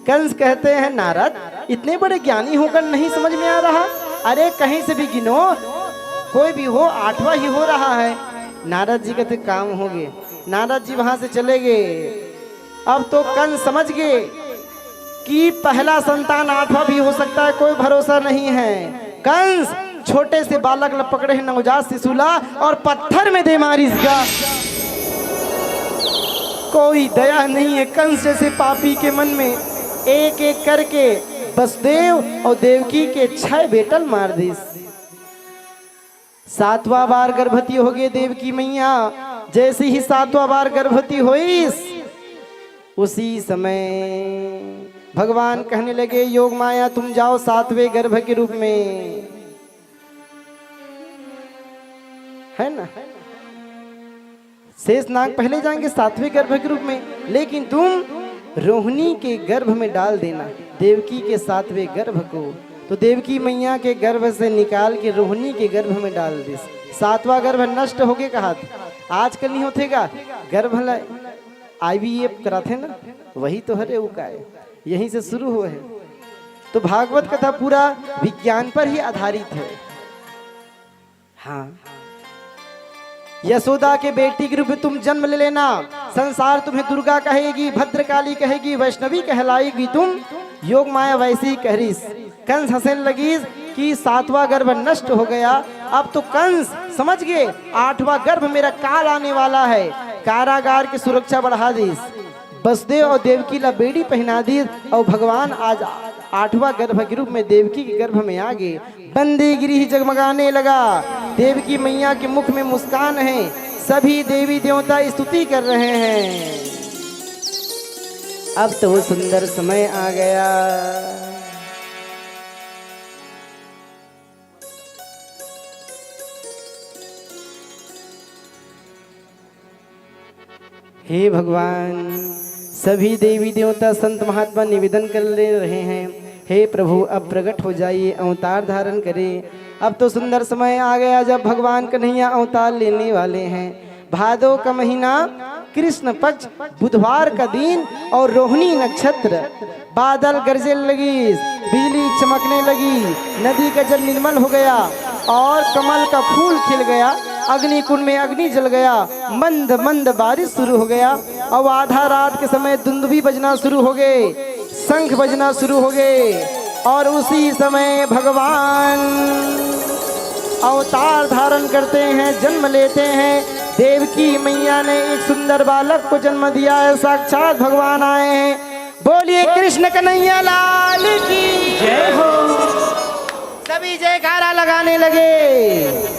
कंस कहते हैं, नारद, इतने बड़े ज्ञानी होकर नहीं समझ में आ रहा? अरे कहीं से भी गिनो, कोई भी हो, आठवां ही हो रहा है। नारद जी कहते, काम हो गए। नारद जी वहां से चले गए। अब तो कंस समझ गए कि पहला संतान आठवां भी हो सकता है, कोई भरोसा नहीं है। कंस छोटे से बालक ला पकड़े है, नवजात शिशु ला, और पत्थर में दे मारिस गा। कोई दया नहीं है कंस जैसे पापी के मन में। एक एक करके बसदेव और देवकी के छह बेटा ल मार दिस। सातवां बार गर्भवती हो गए देवकी मैया। जैसे ही सातवां बार गर्भवती होइस, उसी समय भगवान कहने लगे, योग माया, तुम जाओ सातवें गर्भ के रूप में। है ना? शेष नाग पहले जाएंगे सातवें गर्भ के रूप में, लेकिन तुम रोहिणी के गर्भ में डाल देना, देवकी के सातवें गर्भ को। तो देवकी मैया के गर्भ से निकाल के रोहिणी के गर्भ में डाल दिस। सातवां गर्भ नष्ट होके कहा था, आजकल नहीं होथेगा, गर्भ ला आईवीएफ कराथे ना, वही तो हरे उपाय, यहीं से शुरू हुए है। तो भागवत कथा पूरा विज्ञान पर ही आधारित है। हाँ, यशोदा के बेटी के रूप में तुम जन्म ले लेना, संसार तुम्हें दुर्गा कहेगी, भद्रकाली कहेगी, वैष्णवी कहलाएगी तुम। योग माया वैसे ही कह रही, कंस हंसने लगी कि सातवां गर्भ नष्ट हो गया। अब तो कंस समझ गए, आठवां गर्भ मेरा काल आने वाला है, कारागार की सुरक्षा बढ़ा दी। वसुदेव और देवकी ला बेड़ी पहना दी और भगवान आज आठवां गर्भ के रूप में देवकी के गर्भ में आ गए। बंदी गृह जगमगाने लगा। देवकी मैया के मुख में मुस्कान है। सभी देवी देवता स्तुति कर रहे हैं। अब तो वो सुंदर समय आ गया। हे भगवान, सभी देवी देवता संत महात्मा निवेदन कर ले रहे हैं, हे प्रभु, अब प्रकट हो जाइए, अवतार धारण करें। अब तो सुंदर समय आ गया जब भगवान कन्हैया अवतार लेने वाले हैं। भादो का महीना, कृष्ण पक्ष, बुधवार का दिन और रोहिणी नक्षत्र। बादल गरजे लगी, बिजली चमकने लगी, नदी का जल निर्मल हो गया और कमल का फूल खिल गया। अग्निकुंड में अग्नि जल गया, मंद मंद बारिश शुरू हो गया। और आधा रात के समय दुंदुभी बजना शुरू हो गए, शंख बजना शुरू हो गए। और उसी समय भगवान अवतार धारण करते हैं, जन्म लेते हैं। देवकी मैया ने एक सुंदर बालक को जन्म दिया है, साक्षात भगवान आए हैं। बोलिए कृष्ण कन्हैया लाल की जय हो। सभी जयकारा लगाने लगे।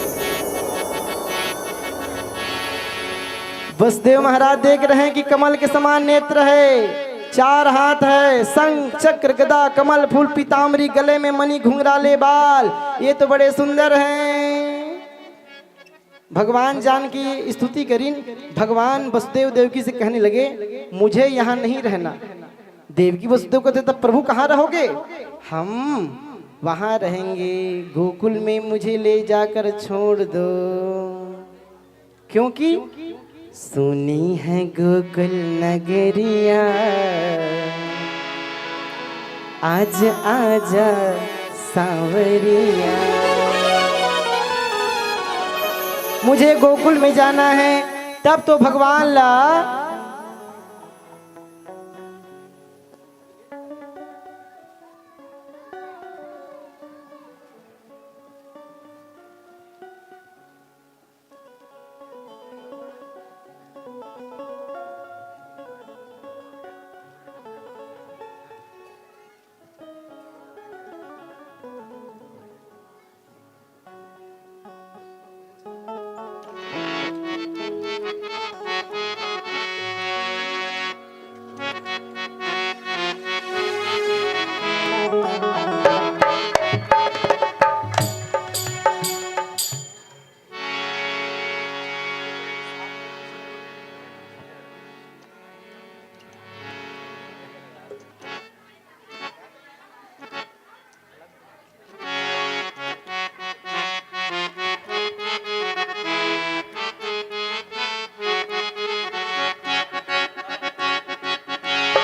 वसुदेव महाराज देख रहे हैं कि कमल के समान नेत्र है, चार हाथ है, शंख चक्र गदा कमल फूल पीताम्बरी, गले में मणि घुंघराले बाल, ये तो बड़े सुंदर हैं। भगवान जान की स्तुति करिन। भगवान वसुदेव देवकी से कहने लगे, मुझे यहाँ नहीं रहना। देवकी वसुदेव कहते, तब प्रभु कहाँ रहोगे? हम वहाँ रहेंगे, गोकुल में मुझे ले जाकर छोड़ दो, क्योंकि सुनी है गोकुल नगरिया, आज आजा सांवरिया। मुझे गोकुल में जाना है। तब तो भगवान ला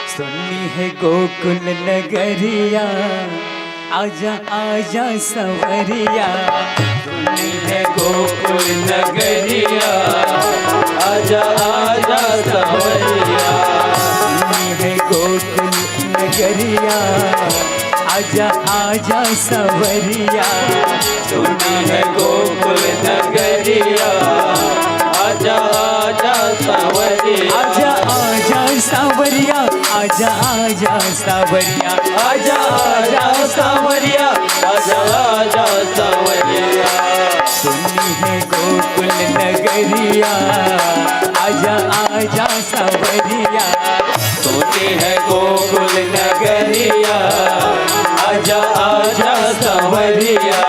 सुनी है गोकुल नगरिया, आजा आजा संवरिया। सुनी है गोकुल नगरिया, आजा आजा संवरिया। सुनी है गोकुल नगरिया, आजा आजा संवरिया। सुनी है गोकुल नगरिया, आजा आजा सांवरिया। आजा आजा सांवरिया, आजा आजा सांवरिया। आजा आजा सांवरिया, आजा आजा सांवरिया। सुनी है गोकुल नगरिया, आजा आजा सांवरिया। सुनी है गोकुल नगरिया, आजा आजा सांवरिया।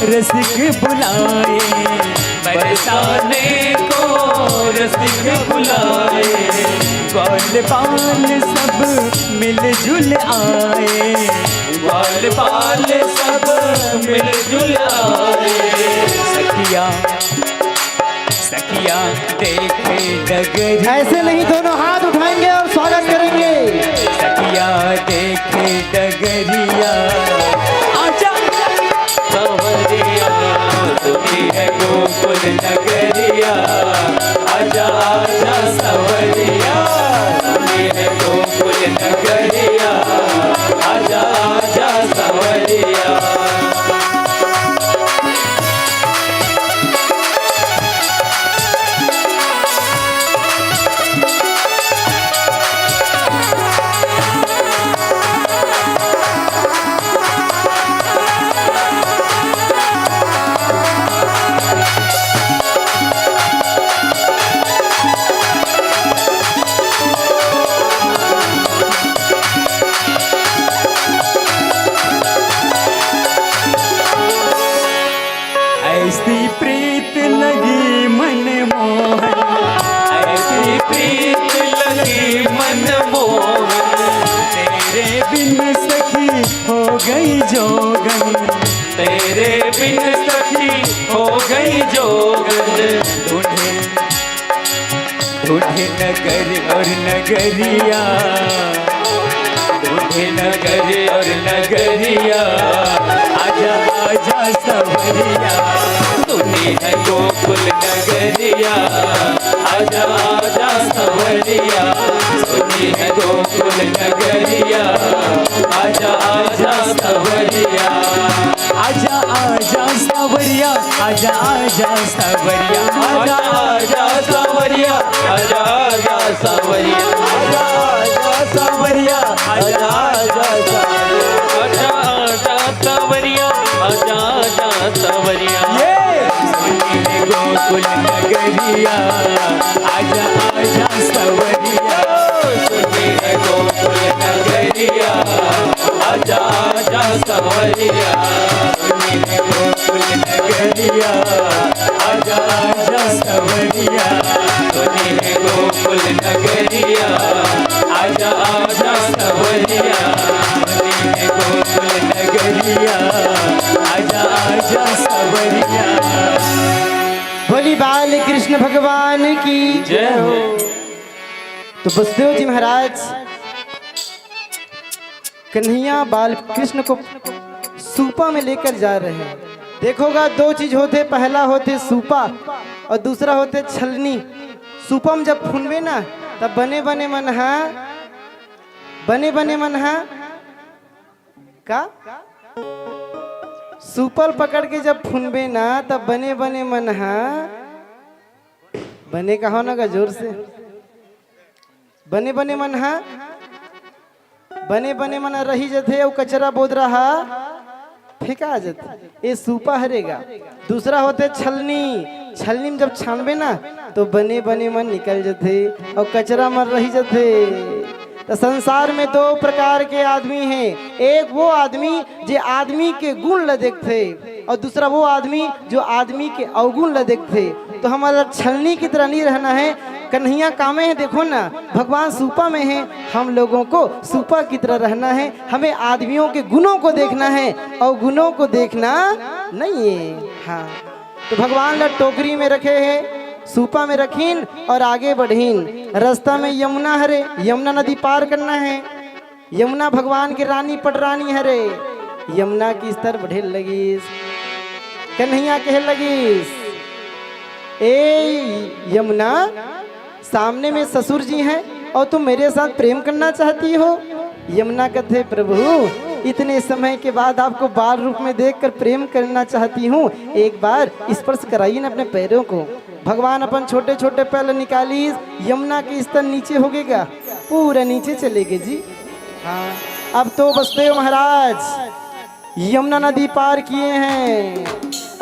रसिक बुलाए, बरसाने को रसिक बुलाए। बाल बाल सब मिलजुल आए, बाल बाल सब मिलजुल आए। सखिया, सखिया देखे डगरिया। ऐसे नहीं, दोनों हाथ उठाएंगे और स्वागत करेंगे। सखिया देखे डगरिया। आजा सवरिया, सुनी है गोकुल नगरिया। आजा आजा सवरिया, सुनी है गोकुल नगरिया। आजा आजा सवरिया। ऐसी प्रीत लगी मन मोहन, ऐसी प्रीत लगी मन मोहन। तेरे बिन सखी हो गई जोगन, तेरे बिन सखी हो गई जोगन। ढूंढे ढूंढे नगर और नगरिया, ढूंढे नगर और नगरिया। आजा आजा सवरिया, सुनी है गोकुल नगरिया। आजा आजा सवरिया, सुनी है गोकुल नगरिया। आजा आजा सवरिया। आजा आजा सावरिया, आजा आजा सावरिया। आजा आजा सावरिया, आजा आजा सावरिया। आजा आजा सावरिया, आजा आजा सावरिया। आजा आजा सावरिया, आजा आजा सावरिया। ये सुनी है गोकुल नगरिया। आजा आजा सावरिया, सुनी है गोकुल नगरिया। आजा आजा सावरिया, सुनी है गोकुल नगरिया। आजा आजा सावरिया, सुनी है गोकुल नगरिया। आजा आजा सावरिया, सुनी है गोकुल नगरिया। आजा आजा सावरिया। बोली बाल कृष्ण भगवान की जय हो। तो बसदेव जी महाराज कन्हैया बाल कृष्ण को सूपा में लेकर जा रहे हैं। देखोगा, दो चीज होथे, पहला होथे सूपा और दूसरा होथे छलनी। सूपा में जब फुनबे ना, तब बने बने मन हा, बने बने मन हा का सूपल पकड़ के जब फुनबे ना, तब बने बने मन हा, बने कहो ना गा जोर से, बने बने मन हा, बने बने मन रही जथे, अउ कचरा बोदरा हा फेंका जथे। ए सूपा हरे गा। दूसरा होथे छलनी। छलनी में जब छानबे ना, तो बने बने मन निकल जथे अउ कचरा मन रही जथे। तो संसार में दो प्रकार के आदमी हैं। एक वो आदमी जे आदमी के गुण ल देखथे, और दूसरा वो आदमी जो आदमी के अवगुण ल देखथे। तो हमला छलनी की तरह नहीं रहना है। कन्हैया कामे है, देखो ना, भगवान सूपा में है। हम लोगों को सूपा की तरह रहना है। हमें आदमियों के गुणों को देखना है, अवगुणों को देखना नहीं है। हाँ, तो भगवान ला टोकरी में रखे है, सूपा में रखीन और आगे बढ़ीन। रास्ता में यमुना हरे, यमुना नदी पार करना है। यमुना भगवान के रानी पटरानी हरे। यमुना की स्तर बढ़े लगिस। कन्हैया कहे लगिस, "ए यमुना, सामने में ससुर जी हैं और तुम मेरे साथ प्रेम करना चाहती हो?" यमुना कहते, "प्रभु, इतने समय के बाद आपको बाल रूप में देखकर प्रेम करना चाहती हूँ, एक बार स्पर्श कराइए ना अपने पैरों को।" भगवान अपन छोटे छोटे पैर निकालिस, यमुना के स्तर नीचे हो गए गा, पूरा नीचे चले गए जी। हाँ, अब तो बसदेव महाराज यमुना नदी पार किए हैं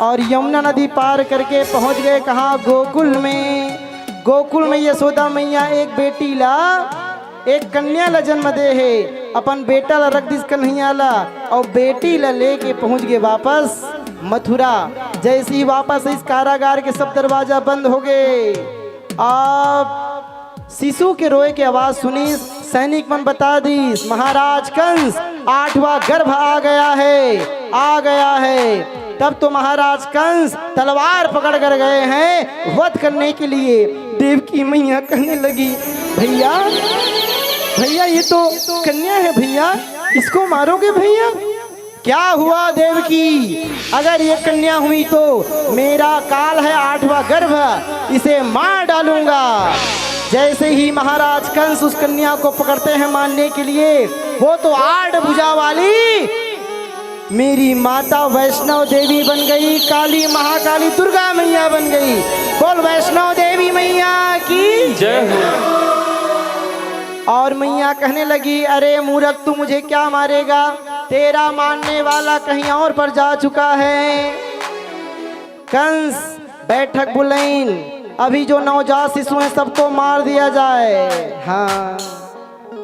और यमुना नदी पार करके पहुंच गए कहाँ? गोकुल में। गोकुल में यशोदा मैया एक बेटी ला, एक कन्या ला जन्म दे है। अपन बेटा ला रख दिस कन्हैया ला और बेटी ला लेके पहुंच गए वापस मथुरा। जैसे ही वापस इस कारागार के सब दरवाजा बंद हो गए, अब शिशु के रोए के आवाज सुनिस। सैनिक मन बता दिस, महाराज कंस आठवां गर्भ आ गया है, आ गया है। तब तो महाराज कंस तलवार पकड़ कर गए हैं वध करने के लिए। देवकी मैया कहने लगी, भैया, भैया, ये तो कन्या है भैया, इसको मारोगे भैया? क्या हुआ देवकी? अगर ये कन्या हुई तो मेरा काल है आठवां गर्भ, इसे मार डालूंगा। जैसे ही महाराज कंस उस कन्या को पकड़ते हैं मारने के लिए, वो तो आठ भुजा वाली मेरी माता वैष्णव देवी बन गई, काली महाकाली दुर्गा मैया बन गई। बोल वैष्णव देवी मैया की। जय हो। और मैया कहने लगी, अरे मूर्ख, तू मुझे क्या मारेगा? तेरा मारने वाला कहीं और पर जा चुका है। कंस बैठक बुलाइन, अभी जो नवजात शिशु हैं सबको मार दिया जाए। हाँ,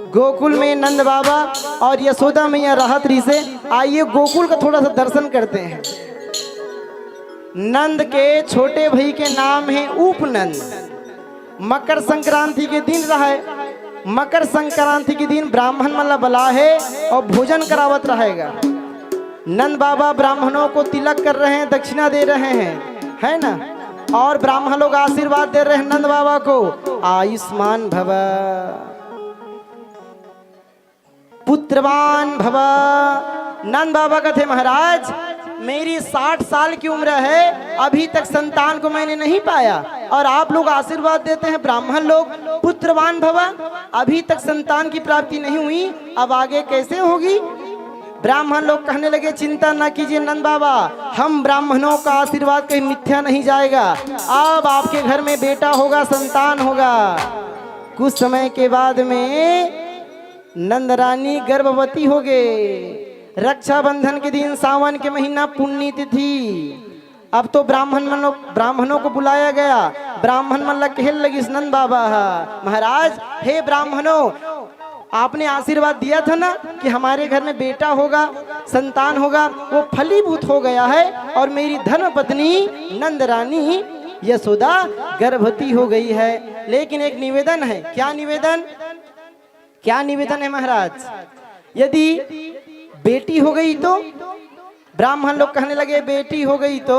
गोकुल में नंद बाबा और यशोदा मैया रहत रहिसे। आइए गोकुल का थोड़ा सा दर्शन करते हैं। नंद के छोटे भाई के नाम है उपनंद। मकर संक्रांति के दिन रहे, मकर संक्रांति के दिन ब्राह्मण मन ला बलाहे और भोजन करावत रहेगा। नंद बाबा ब्राह्मणों को तिलक कर रहे हैं, दक्षिणा दे रहे हैं, है ना? और ब्राह्मण लोग आशीर्वाद दे रहे हैं नंद बाबा को, आयुष्मान भव, पुत्रवान भव। नंद बाबा कहते, महाराज, मेरी साठ साल की उम्र है, अभी तक संतान को मैंने नहीं पाया, और आप लोग आशीर्वाद देते हैं ब्राह्मण लोग, पुत्रवान भव, अभी तक संतान की प्राप्ति नहीं हुई, अब आगे कैसे होगी? ब्राह्मण लोग कहने लगे, चिंता न कीजिए नंद बाबा, हम ब्राह्मणों का आशीर्वाद कहीं मिथ्या नहीं जाएगा। अब आपके घर में बेटा होगा, संतान होगा। कुछ समय के बाद में नंद रानी गर्भवती हो गए। रक्षाबंधन के दिन, सावन के महीना, पुण्य तिथि, अब तो ब्राह्मण मन, ब्राह्मणों को बुलाया गया। ब्राह्मण मन ला कहल लगिस नंद बाबा हा, महाराज, हे ब्राह्मणों, आपने आशीर्वाद दिया था ना कि हमारे घर में बेटा होगा, संतान होगा, वो फलीभूत हो गया है और मेरी धर्म पत्नी नंद रानी यशोदा गर्भवती हो गई है। लेकिन एक निवेदन है। क्या निवेदन? क्या निवेदन है महाराज? यदि बेटी हो गई तो? ब्राह्मण लोग कहने लगे, बेटी हो गई तो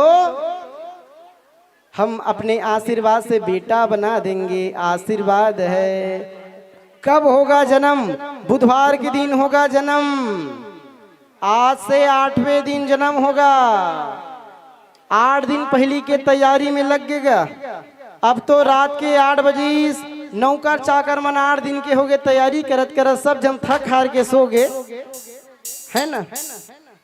हम अपने आशीर्वाद से बेटा बना देंगे, आशीर्वाद है। कब होगा जन्म? बुधवार के दिन होगा जन्म। आज से आठवें दिन जन्म होगा। आठ दिन पहली के तैयारी में लग गया। अब तो रात के आठ बजे नौकर चाकर मन आठ दिन के हो गए, तैयारी करत करत सब जन थक हार के सो गए, है ना?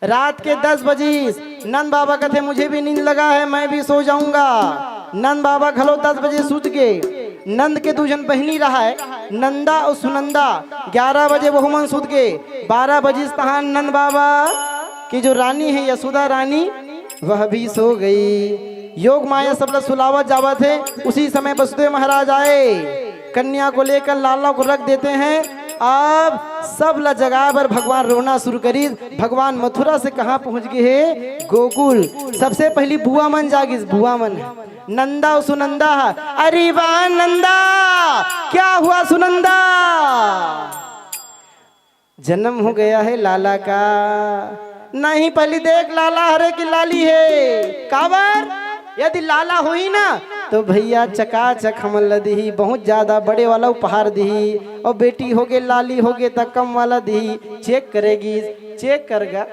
रात के दस बजे नंद बाबा कहते, मुझे भी नींद लगा है, मैं भी सो जाऊंगा। नंद बाबा घलो दस बजे सुत गए। नंद के दू झन बहिनी रहा है, नंदा और सुनंदा। ग्यारह बजे वहू मन सुत गए। बारह बजे तहान नंद बाबा की जो रानी है यशोदा रानी, वह भी सो गई। योग माया सबला सुलावत जावत है। उसी समय वसुदेव महाराज आए, कन्या को लेकर लाला को रख देते हैं। अब सब ला जगाए बर भगवान रोना शुरू करिस। भगवान मथुरा से कहाँ पहुँच गए हे? गोकुल। सबसे पहली बुआ मन जागिस, बुआ मन, नंदा अउ सुनंदा हा। अरे वाह नंदा, क्या हुआ सुनंदा? जन्म हो गया है लाला का। नहीं, पहली देख लाला हरे कि लाली है। काबर? यदि लाला होही ना तो भैया चकाचक हमन ला दिही, बहुत ज्यादा बड़े वाला उपहार दिही। और बेटी होगे, लाली होगे त कम वाला दिही। चेक करेगी, चेक करगा।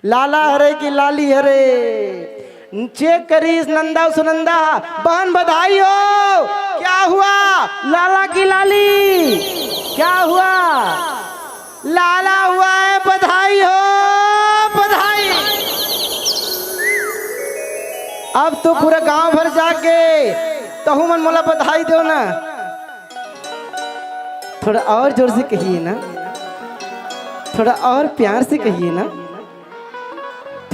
लाला हरे कि लाली हरे, चेक करिस नंदा सुनंदा। बहन बधाई हो। क्या हुआ? लाला की लाली। क्या हुआ? लाला हुआ है, बधाई हो, बधाई। अब तो पूरा गांव भर जाके तहू मन मोला बधाई दो ना। थोड़ा और जोर से कहिए ना, थोड़ा और प्यार से कहिए ना,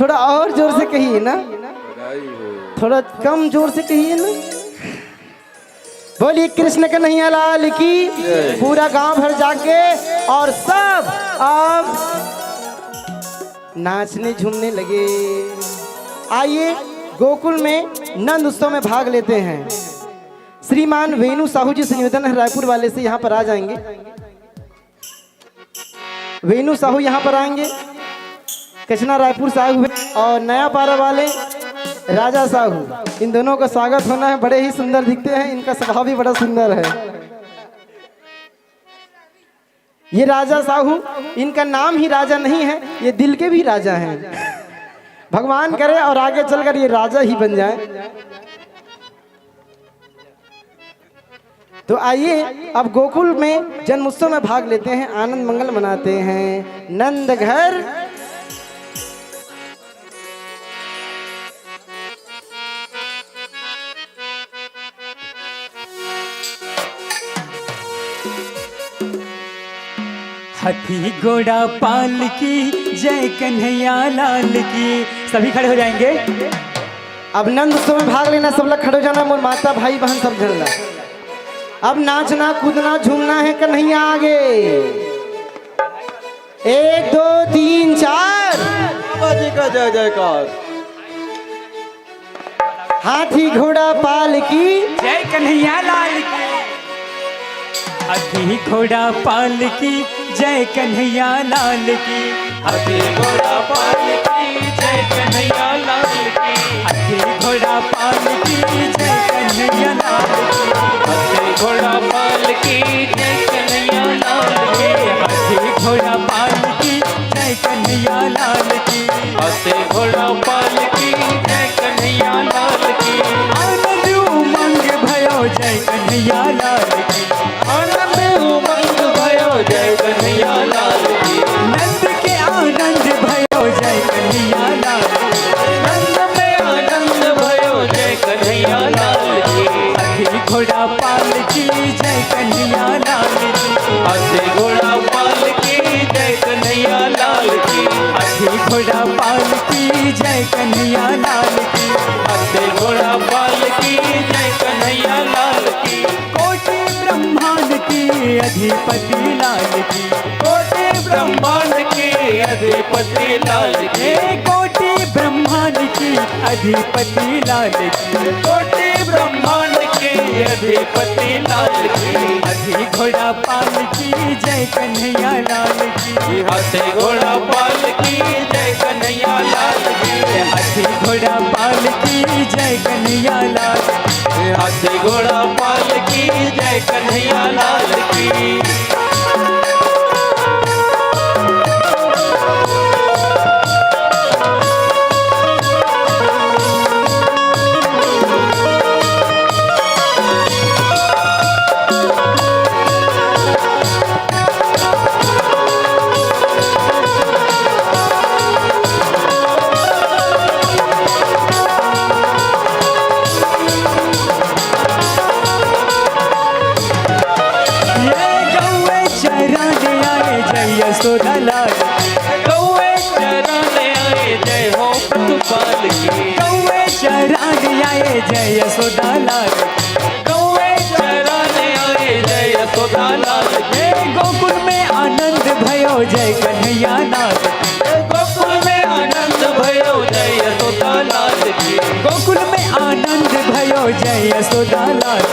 थोड़ा और जोर से कहिए ना, थोड़ा कम जोर से कहिए ना। बोलिए कृष्ण कन्हैया लाल की। पूरा गांव भर जाके और सब अब नाचने झूमने लगे। आइए, गोकुल में नंद उत्सव में भाग लेते हैं। श्रीमान वेणु साहू जी से निवेदन है, रायपुर वाले से यहाँ पर आ जाएंगे। वेणु साहू यहाँ पर आएंगे, कचना रायपुर से आए हुए, और नया पारा वाले राजा साहू। इन दोनों का स्वागत होना है, बड़े ही सुंदर दिखते हैं, इनका स्वभाव भी बड़ा सुंदर है। ये राजा साहू, इनका नाम ही राजा नहीं है, ये दिल के भी राजा हैं। भगवान करे और आगे चलकर ये राजा ही बन जाए। तो आइए, अब गोकुल में जन्मोत्सव में भाग लेते हैं, आनंद मंगल मनाते हैं। नंद घर हाथी घोड़ा पालकी, जय कन्हैया लाल की। सभी खड़े हो जाएंगे। अब नंद उत्सव में भाग लेना, सब लोग खड़े हो जाना, मोर माता, भाई, बहन, सब झन ला। अब नाचना, कूदना, झूमना है, कन्हैया आगे। एक, दो, तीन, चार। बाबा जी का जय जयकार। हाथी घोड़ा पालकी। जय कन्हैया लाल की। हाथी घोड़ा पालकी, जय कन्हैया लाल की। हाथी घोड़ा पालकी, जय कन्हैया लाल की। हाथी घोड़ा पालकी, जय कन्हैया लाल की। हाथी घोड़ा पालकी, जय कन्हैया लाल की। हाथी घोड़ा पालकी, जय कन्हैया लाल की। हाथी घोड़ा पालकी, जय कन्हैया लाल की। आनंद उमंग भयो, जय कन्हैया लाल की। आनंद उमंग भयो, जय कन्हैया लाल की। नंद के आनंद भयो, जय कन्हैया लाल की। नंद में आनंद भयो, जय कन्हैया लाल की। हाथी घोड़ा पालकी, जय कन्हैया लाल की। हाथी घोड़ा पालकी, जय कन्हैया लाल की। हाथी घोड़ा पालकी, जय कन्हैया लाल की। हाथी घोड़ा पालकी, जय कन्हैया लाल की। कोटि ब्रह्मांड के अधिपति लाल की। कोटि ब्रह्मांड के अधिपति लाल की। हे कोटि ब्रह्मांड के अधिपति लाल की। कोटि ब्रह्मांड के अधिपति लाल की। हाथी घोड़ा पालकी, जय कन्हैया लाल की। हाथी घोड़ा पालकी, जय कन्हैया लाल की। हाथी घोड़ा पालकी, जय कन्हैया लाल। हाथी घोड़ा पालकी, जय कन्हैया लाल की। ये गौवे चराने आए जय यशोदा लाल। गौवे चराने आए जय हो पशुपाल की। गौवे चराने आए जय यशोदा लाल। गौवे चराने आए जय यशोदा लाल। हे गोकुल में आनंद भयो जय कन्हैया लाल। गोकुल में आनंद भयो जय यशोदा लाल की। गोकुल में आनंद भयो जय यशोदा लाल।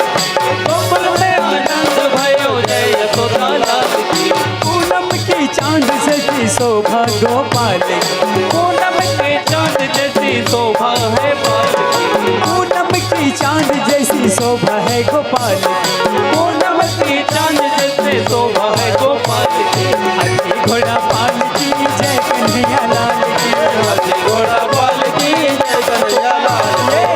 गोकुल में आनंद भयो जय यशोदा लाल की। पूनम की चांद जैसी शोभा गोपाल की। पूनम के चांद जैसी शोभा है बाल की। पूनम की चांद जैसी शोभा है गोपाल की। पूनम की चांद जैसी शोभा है गोपाल की। हाथी घोड़ा पालकी जय कन्हैया लाल की। हाथी घोड़ा पालकी जय कन्हैया लाल की।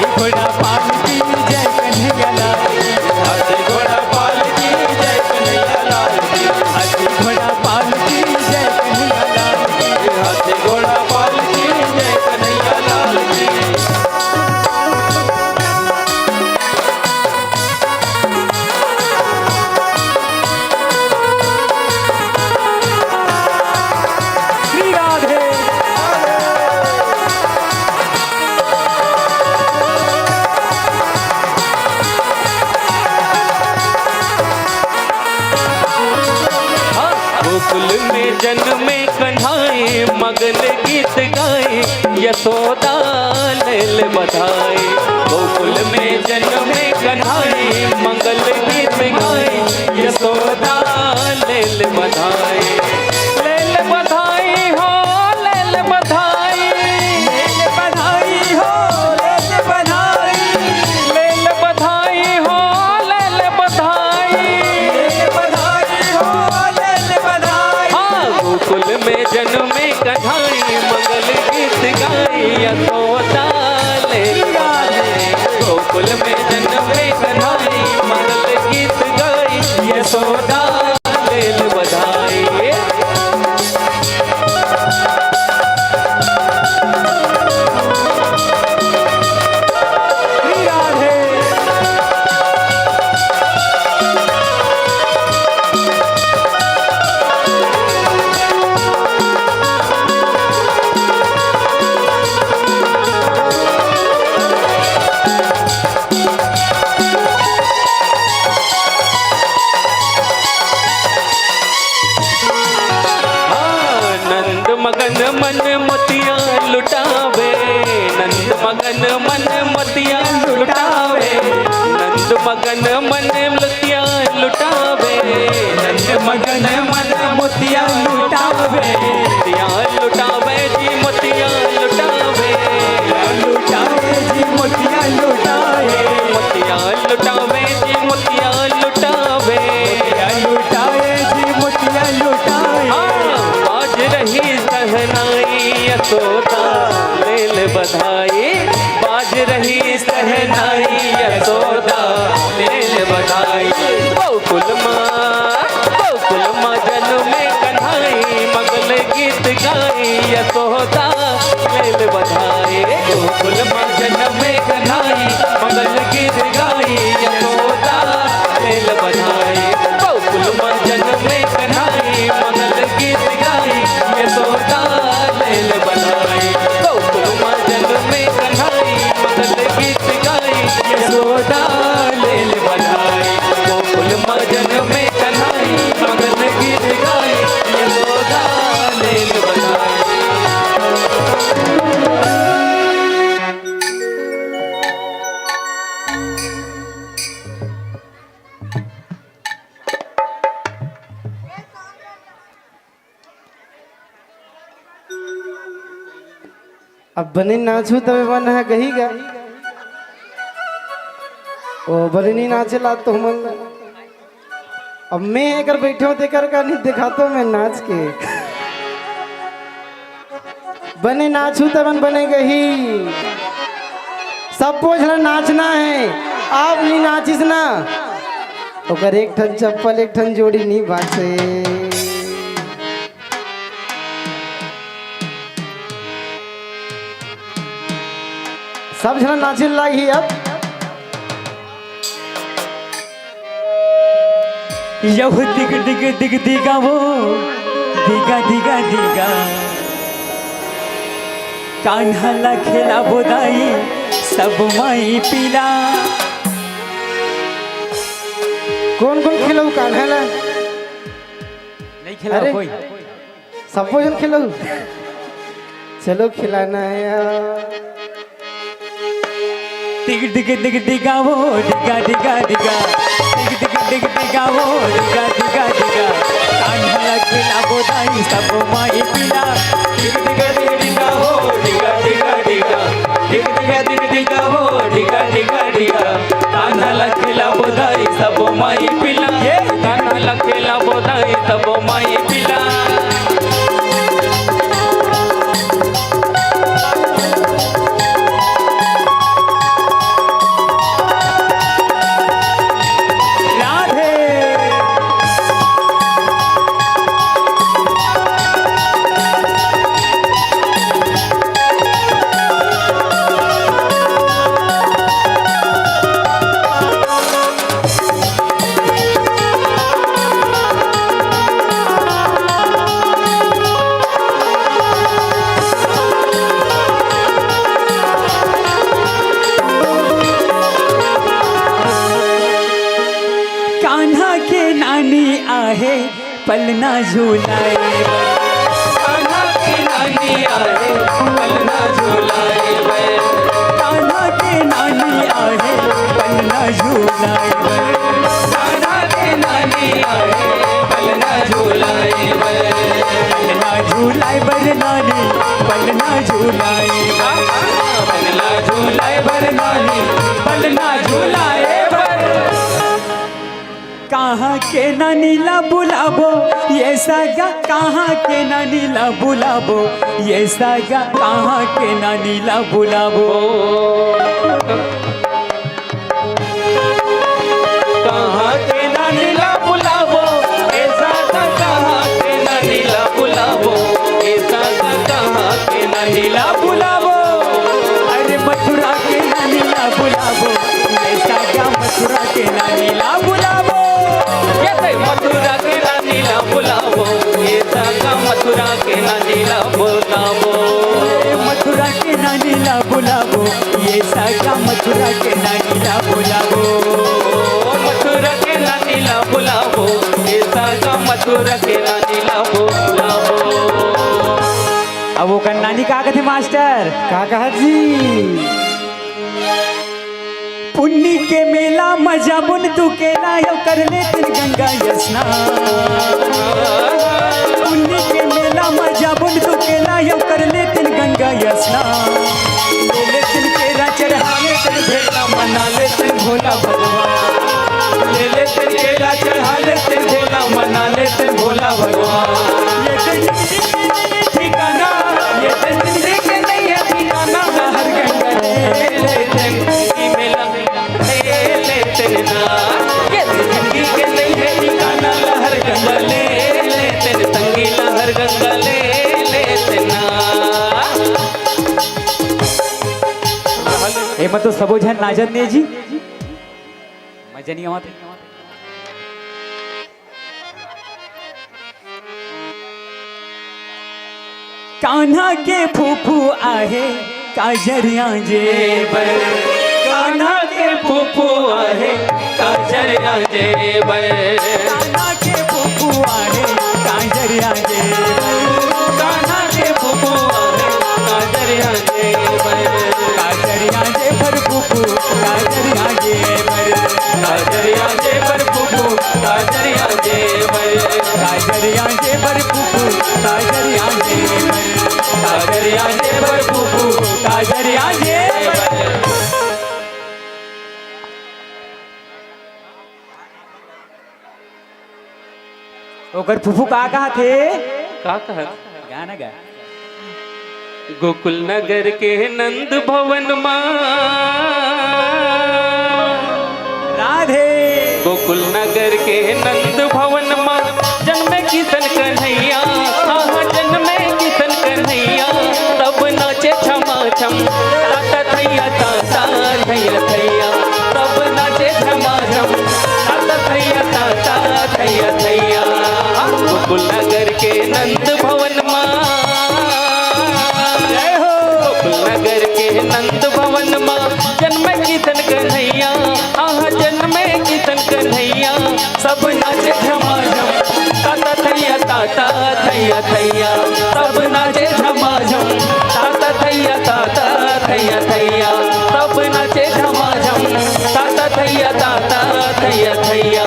ये हाथी घोड़ा पालकी जय कन्हैया लाल की। हाथी घोड़ा पालकी जय कन्हैया लाल की। हाथी घोड़ा पालकी जय कन्हैया लाल की। हाथी घोड़ा पालकी जय कन्हैया लाल की। श्री राधे। गोकुल में जन्मे कन्हैया मंगल गीत गाई, यशोदा ले ले बधाई। गोकुल में जन्मे कन्हाई, मंगल गीत गाई, यशोदा ले ले बधाई। ले ले बधाई हो, ले ले बधाई। ले ले बधाई हो, ले ले बधाई। ले ले बधाई हो, ले ले बधाई। ले ले बधाई हो, ले ले बधाई। हाँ, गोकुल में जन्मे कन्हाई, मंगल गीत गाई, यशोदा ले ले बधाई। गोकुल में जन्मे कन्हाई, मंगल गीत गाई, यशोदा ले ले बधाई। हाँ, नंद मगन मन मोतिया लुटावे, नंद मगन मन मोतिया लुटावे, नंद मगन मन मोतिया लुटावे, नंद मगन मन मोतिया लुटावे। मोतिया लुटावे जी, मोतिया लुटावे। लुटावे जी, मोतिया लुटावे। मोतिया लुटावे जी, मोतिया लुटावे। मोतिया लुटावे जी, मोतिया लुटावे। हाँ, बाज रही सहनाई यशोदा, ले ले बधाई। बाज रही सहनाई यशोदा, ले ले बधाई। गोकुल माँ, गोकुल माँ जन्मे कन्हाई, मंगल गीत गाई यशोदा, ले ले बधाई। गोकुल माँ जन्मे कन्हाई, मंगल गीत गाई यशोदा, ले ले बधाई। गोकुल माँ जन्मे कन्हाई, मंगल गीत गाई यशोदा, ले ले बधाई। गोकुल माँ जन्मे कन्हाई, मंगल गीत गाई यशोदा, ले ले बधाई। गोकुल माँ जन्मे कन्हाई, मंगल गीत गाई यशोदा, ले ले बधाई। अब बने नाचहू तबे मन ह गही गा। ओ बने नी नाचे ला तो हमन ला। अब मैं एकर बैठे हों तेकर का नहीं दिखातो मैं नाच के। बने नाचहू तबे मन बने गही। सबो झन नाचना है, आप नी नाचिस ना, ओकर एक ठन चप्पल एक ठन जोड़ी नी बाचे। सब झन नाचे लागही अब। यहू दिग दिग दिग दिगा वो, दिगा दिगा दिगा। कान्हा ला खेलाबो दाई, सब माई पीला। कोन कोन खेलहू कान्हा ला? नहीं खेला अरे। कोई। सबो झन खेलहू। चलो खिलाना है यार। दिग दिग दिग दिगा वो, दिगा दिगा दिगा। दिग दिग दिग दिगा वो, दिगा दिगा दिगा। कान्हा ला खिलाबो दाई सब माई पीला। दिग दिग दिग दिगा वो, दिगा दिगा दिगा। दिग दिग दिग दिगा वो, दिगा दिगा दिगा। कान्हा ला खिलाबो दाई सब माई पीला। ये कान्हा ला खिलाबो दाई सब माई पीला। राधे। कान्हा के नानी आहे पलना झूलाए बर। कान्हा के पलना झूलाए बर, पलना झूलाए बर नानी, पलना झूलाए बर। कहाँ के नानी ला बुलाबो, ये सगा, कहाँ के नानी ला बुलाबो, ये सगा, कहाँ के नानी ला बुलाबो। कहाँ के नानी ला बुलाबो, ए सगा, कहाँ के नानी ला बुलाबो, ए सगा, कहाँ के नानी ला बुलाबो। अरे मथुरा के नानी ला बुलाबो, ए सगा, मथुरा के नानी ला बुलाबो। ये भाई मथुरा के नानी ला बुलाबो, ए सगा, मथुरा के नानी ला बुलाबो। ए मथुरा के नानी ला बुलाबो, ये सगा मथुरा के नानी ला बुलाबो। मथुरा के नानी ला बुलाबो, ये सगा मथुरा के नानी ला बुलाबो। अब ओकर नानी का कथे मास्टर? का कहा जी? पुन्नी के मेला म जाबुन तू केला यो कर लेतिन गंगा स्नान। पुन्नी के मेला म जाबुन तू केला यो कर लेतिन गंगा स्नान। ले लेतिन केरा चढ़ा लेतिन भेला मना लेतिन भोला भगवान। ले लेतिन केरा चढ़ा लेतिन भेला मना लेतिन भोला भगवान। ये ठिकाना, ये जिंदगी के नहीं है ठिकाना, हर गंगा ले लेतिन की मेला ले लेतिन ना। ये जिंदगी के नहीं है ठिकाना, लहर गंगा ले लेतिन, संगी लहर गंगा ले लेतिन ना। एमा तो सबो झन नाचत ने जी, मजा नहीं आवत। कान्हा के फूफू आहे काजरिया जे बर। कान्हा के फूफू आहे काजरिया जे बर। कान्हा के फूफू आहे काजरिया जे बर। कान्हा के फूफू आहे काजरिया जे बर। काजरिया जे बर फूफू, काजरिया जे बर। काजरिया जे बर फूफू, काजरिया जे बर। काजरिया जे बर फूफू, काजरिया जे बर। काजरिया जे बर फूफू, काजरिया जे बर। ओकर फूफू का कहत हे? का कहत? गाना गा। गोकुल नगर के नंद भवन मा। राधे। गोकुल नगर के नंद भवन मा जन्मे किशन कन्हैया, आहा जन्मे किशन कन्हैया, तब नाचे छमा छम, ताता थैया ताता थैया थैया, तब नाचे छमा छम, ताता थैया ताता थैया थैया। गोकुल नगर के नंद भवन मा, जय हो। गोकुल नगर के नंद भवन मा जन्मे किशन कन्हैया, आहा जन्मे किशन कन्हैया, सब नाचे झमाझम, ताता थैया ताता थैया थैया, सब नाचे झमाझम, ताता थैया ताता थैया थैया, सब नाचे झमाझम, ताता थैया ताता थैया थैया।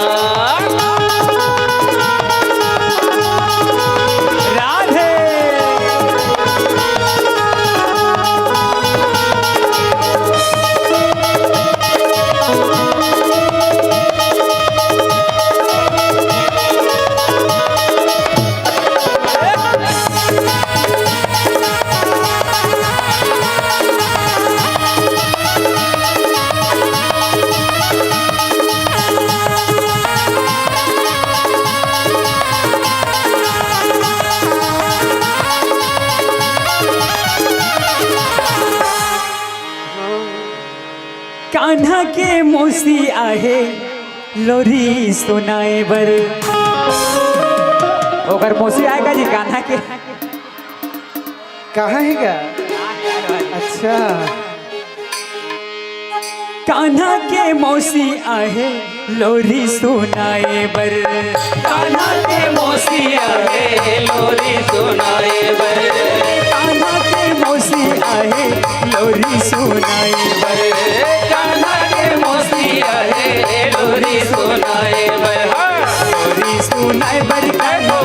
राधे। कान्हा के मौसी आहे लोरी सुनाए बर। ओकर मौसी आए का जी कान्हा के? कहाँ हे का? अच्छा। कान्हा के मौसी आहे लोरी सुनाए बर। कान्हा के मौसी आहे लोरी सुनाए बर। कान्हा के मौसी आहे लोरी सुनाए बर। कान्हा के मौसी आहे लोरी सुनाए बर। हाँ। लोरी सुनाए बर कान्हा,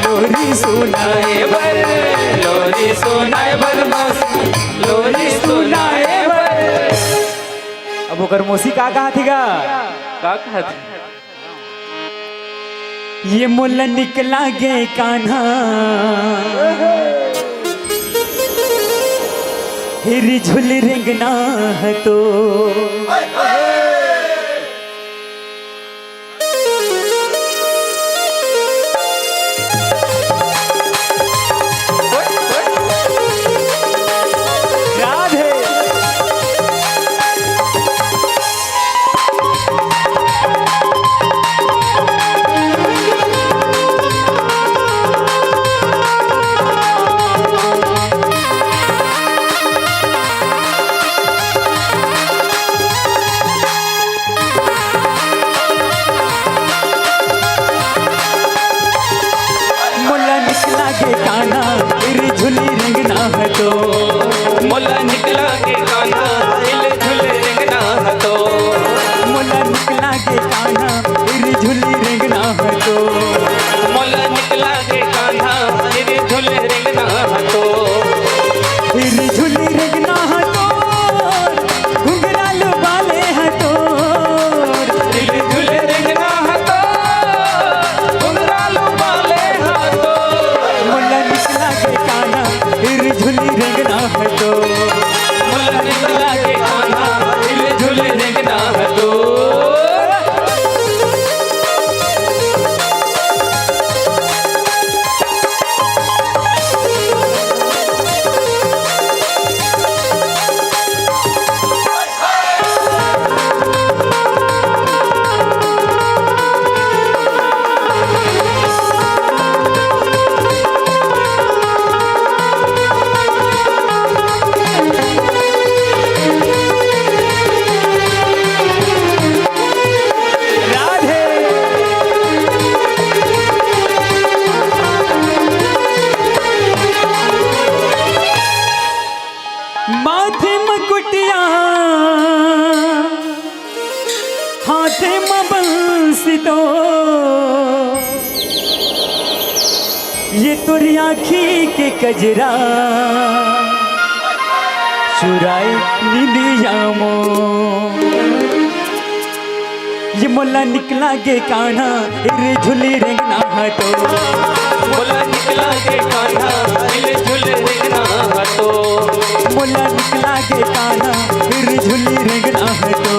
लोरी सुनाए बर। लोरी सुनाए सुनाए बर मौसी, लोरी सुनाए बर। अब ओकर मौसी का कहत हे गा? का कहत हे? ये मोला निकला गे कान्हा, हिरी झुली रेंगना ह तो। राधे। मोला निकला गे कान्हा, हिरी झुली रेंगना ह तो। मोला निकला गे कान्हा, हिरी झुली रेंगना ह तो। मोला निकला गे कान्हा, हिरी झुली रेंगना ह तो। मोला निकला गे कान्हा, हिरी झुली रेंगना ह तो। हिरी झुली रेंगना ह तो। घुंघरालू बाले ह तोर। हिरी झुली रेंगना ह तोर। घुंघरालू बाले ह तोर। मोला निकला गे कान्हा, हिरी झुली रेंगना ह तोर। मोला निकला गे कान्हा, हिरी झुली रेंगना ह तोर। राधे। माथे मकुटिया, हाथे म बंसी तो, ये तोरी आँखी के कजरा, चुराए निंदिया मोर। ये मोला निकला गे कान्हा, हिरी झुली रेंगना ह तो। मोला निकला गे कान्हा, हिरी झुली रेंगना ह तो। मोला निकला गे कान्हा, हिरी झुली रेंगना ह तो।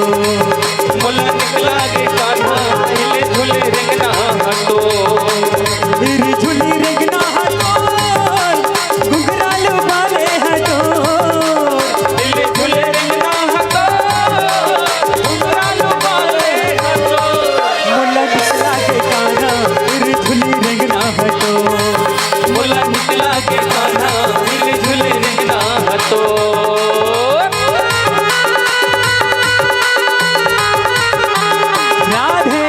मोला निकला गे कान्हा, हिरी झुली रेंगना ह तो। हिरी झुली रेंगना ह तो। घुंघरालू बाले ह तो। हिरी झुली रेंगना ह तो। घुंघरालू बाले ह तो। मोला निकला गे कान्हा, हिरी झुली रेंगना ह तो। मोला निकला गे कान्हा, हिरी झुली रेंगना ह तो। राधे।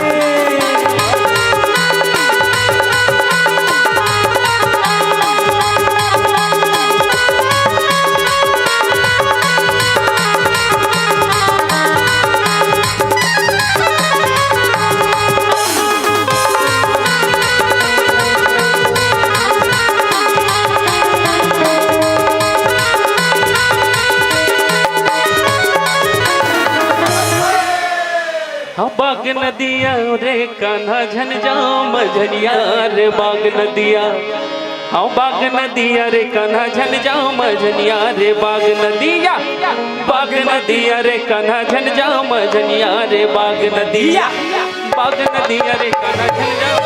हाँ, बाग नदिया रे कान्हा झन जाव मझनिया रे बाग नदिया। हाँ, बाग नदिया रे कान्हा झन जाव मझनिया रे बाग नदिया। बाग नदिया रे कान्हा झन जाव मझनिया रे बाग नदिया। बाग नदिया रे कान्हा झन जाव।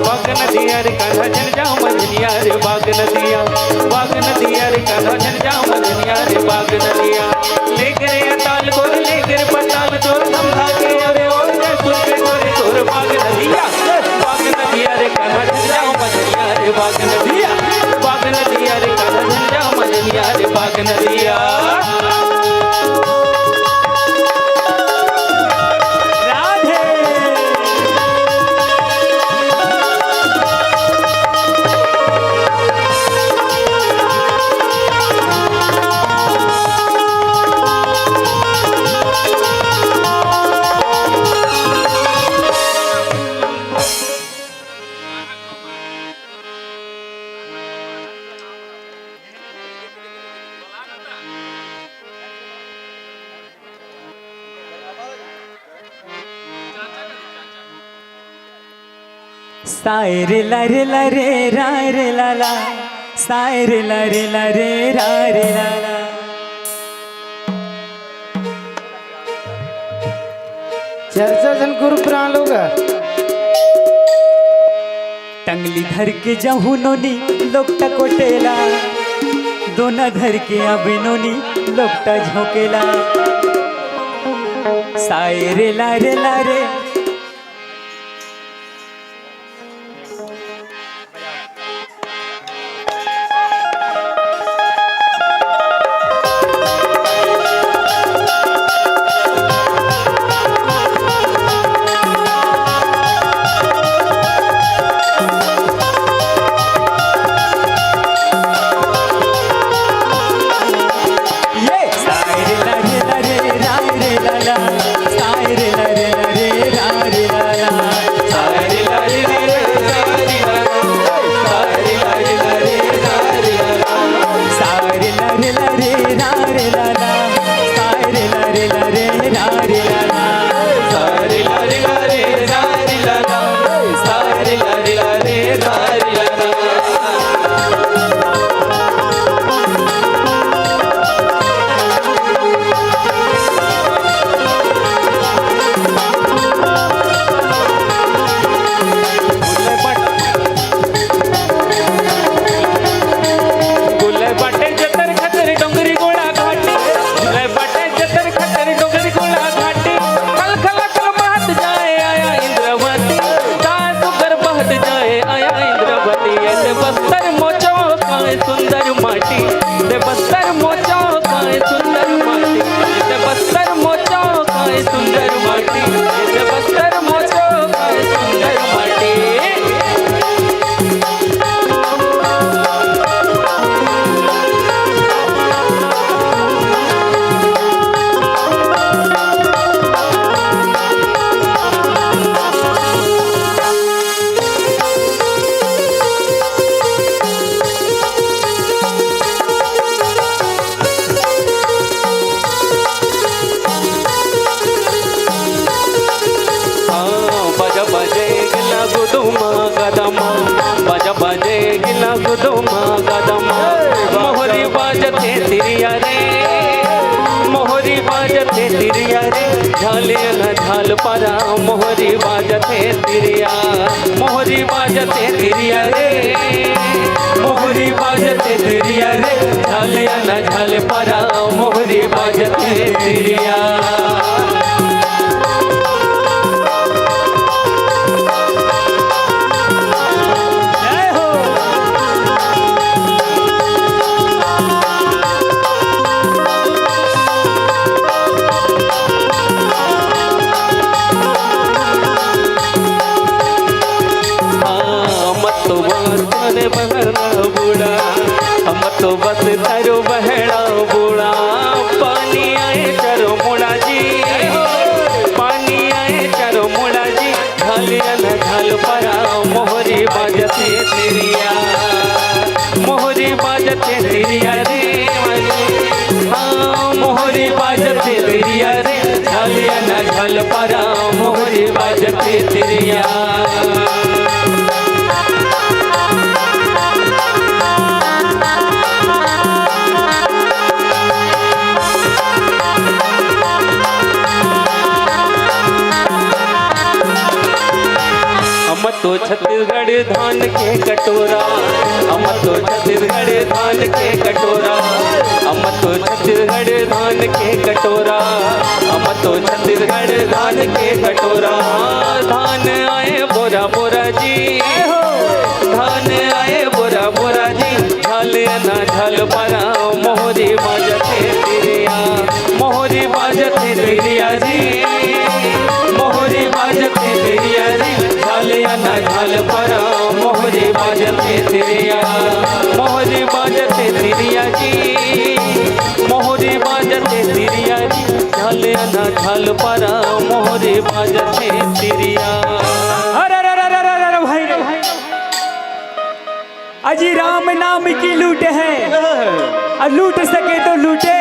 बाग नदिया रे कान्हा झन जाव मझनिया रे बाग नदिया। बाग नदिया रे कान्हा झन जाव मझनिया रे बाग नदिया। लेके रे अताल गोरे, लेके रे पताल तोर समझा के अरे और जयपुर के गोरे तोर बाग नदिया। बाग नदिया रे कान्हा झन जाव मझनिया रे बाग नदिया। बाग नदिया रे कान्हा झन जाव मझनिया रे बाग नदिया। राधे। साय रे ला रे ला रे रा रे ला ला, साय रे ला रे ला रे रा रे ला ला। चर्चा झन गुरु प्राण लोग। टंगली धर के जहू नोनी लोग टकोटेला, दोना धर के आवे नोनी लोग टा झोंकेला। साय रे ला रे ला रे। अरे, अरे, अरे, अरे, अरे, भाई रे। अजी राम नाम की लूट है, और लूट सके तो लूटे,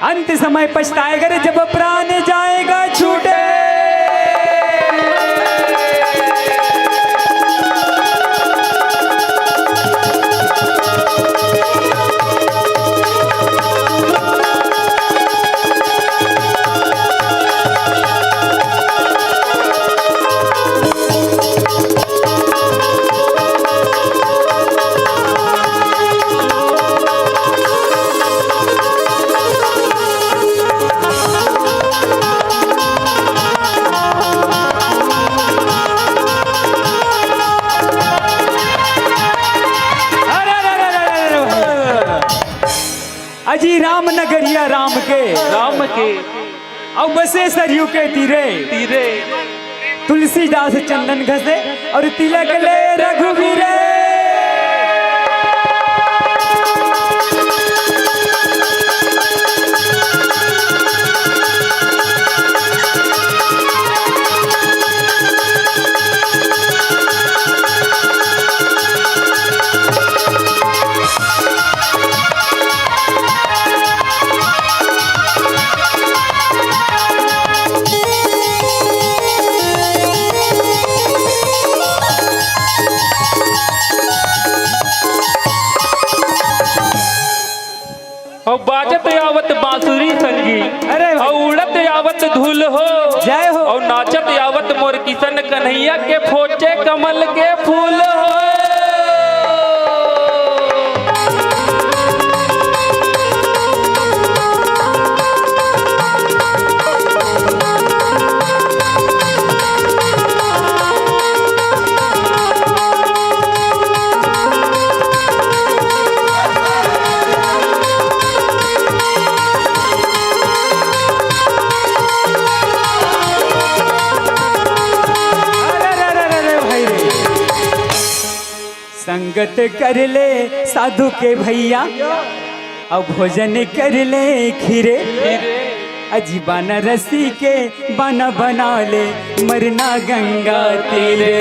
अंत समय पछताएगा रे जब प्राण जाएगा छूटे। जी राम नगरिया राम के, राम के। अउ बसे सरयू के तीरे, तीरे। तुलसीदास चंदन घसे अउ तिलक ले रघुवीरे। अउ बाजत आवत बांसुरी संगी, अरे भाई। अउ उड़त आवत धूल हो, जय हो। अउ नाचत आवत मोर किशन कन्हैया के फोचे कमल के फूल हो। अरे, अरे, अरे, अरे, भाई रे। संगत कर ले साधु के भैया, अउ भोजन कर ले खीरे। अजी बनारसी के बना बना ले मरना गंगा तीरे।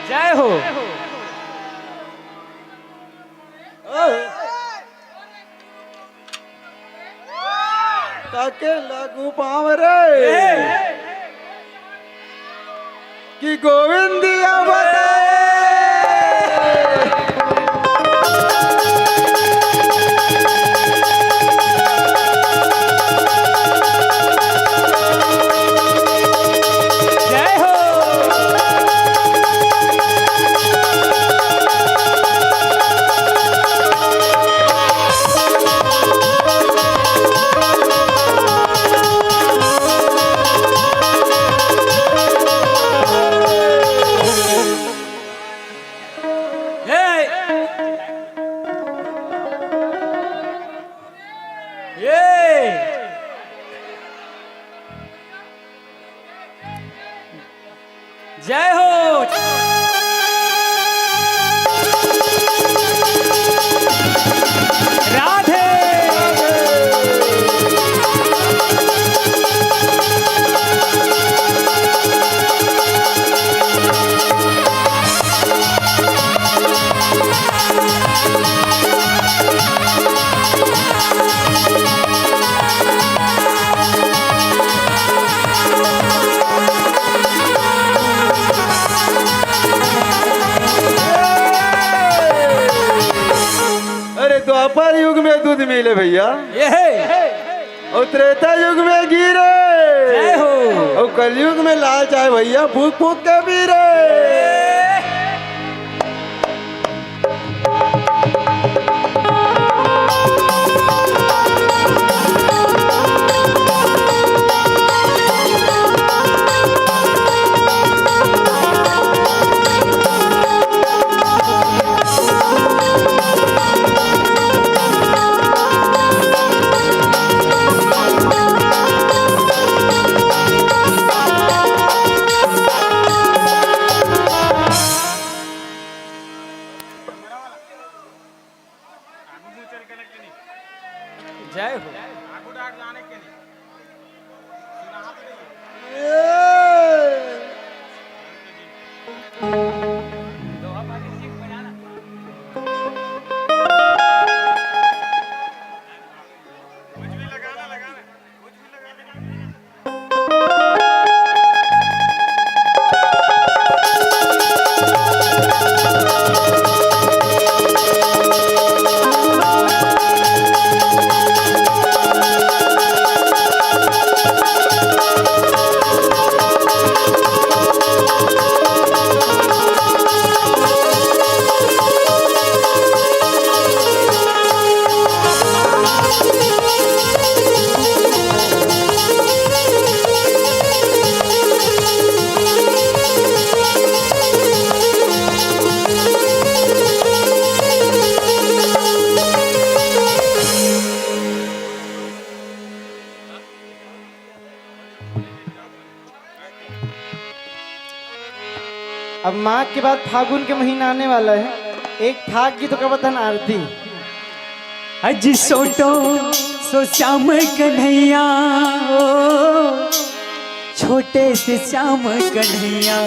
जय हो। काके लागू पाँव रे। कि गोविंदिया बताए। जय हो। हे। ये। जय हो। राधे। अरे, द्वापर युग में दूध मिले भैया। ये है। अउ त्रेता युग में घी रे। जय हो। अउ कलयुग में लाल चाय भैया, फूक फूक के पी रे। जय हो। अब माघ के बाद फागुन के महीना आने वाला है। एक फाग गीत का बतन आरती। अज सोटो सो श्याम कन्हैया, ओ छोटे से श्याम कन्हैया।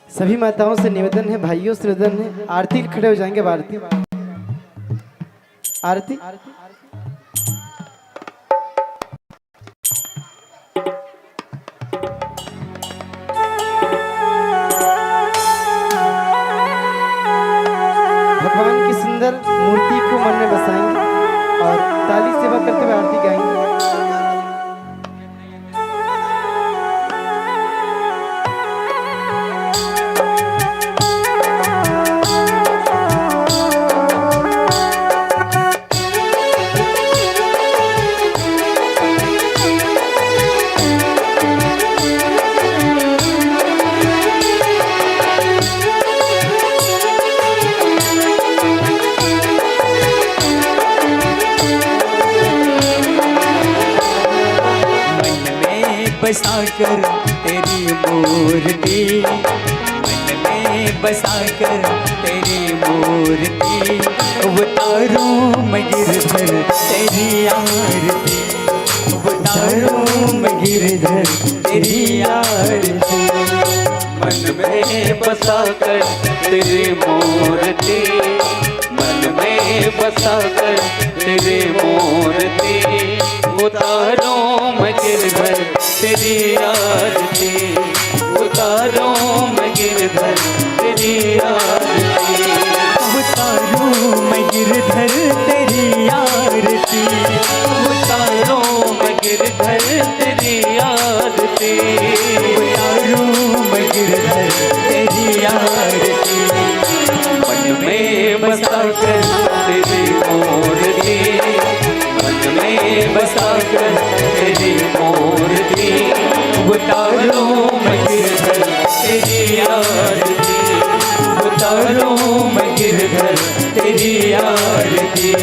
सभी माताओं से निवेदन है, भाइयों से निवेदन है, आरती के लिए खड़े हो जाएंगे। अब आरती, आरती। भगवान की सुंदर मूर्ति को मन में बसाएंगे और ताली सेवा करते हुए आरती गाएंगे। बसा कर तेरी मूर्ति, मन में बसा कर तेरी मूर्ति, उतारूं मैं गिरधर तेरी आरती, उतारूं मैं गिरधर तेरी आरती। मन में बसा कर तेरी मूर्ति, मन में बसा कर तेरी मूर्ति, उतारूं मैं गिरधर तेरी आरती, उतारूं मैं गिरधर तेरी आरती। उतारूं मैं गिरधर तेरी आरती, उतारूं मैं गिरधर तेरी आरती, उतारूं मैं गिरधर तेरी आरती। मन में बसा कर तेरी मूर्ति, मन में बसा कर तेरी मूर्ति, उतारूं मैं गिरधर तेरी आरती, उतारूं मैं गिरधर तेरी आरती।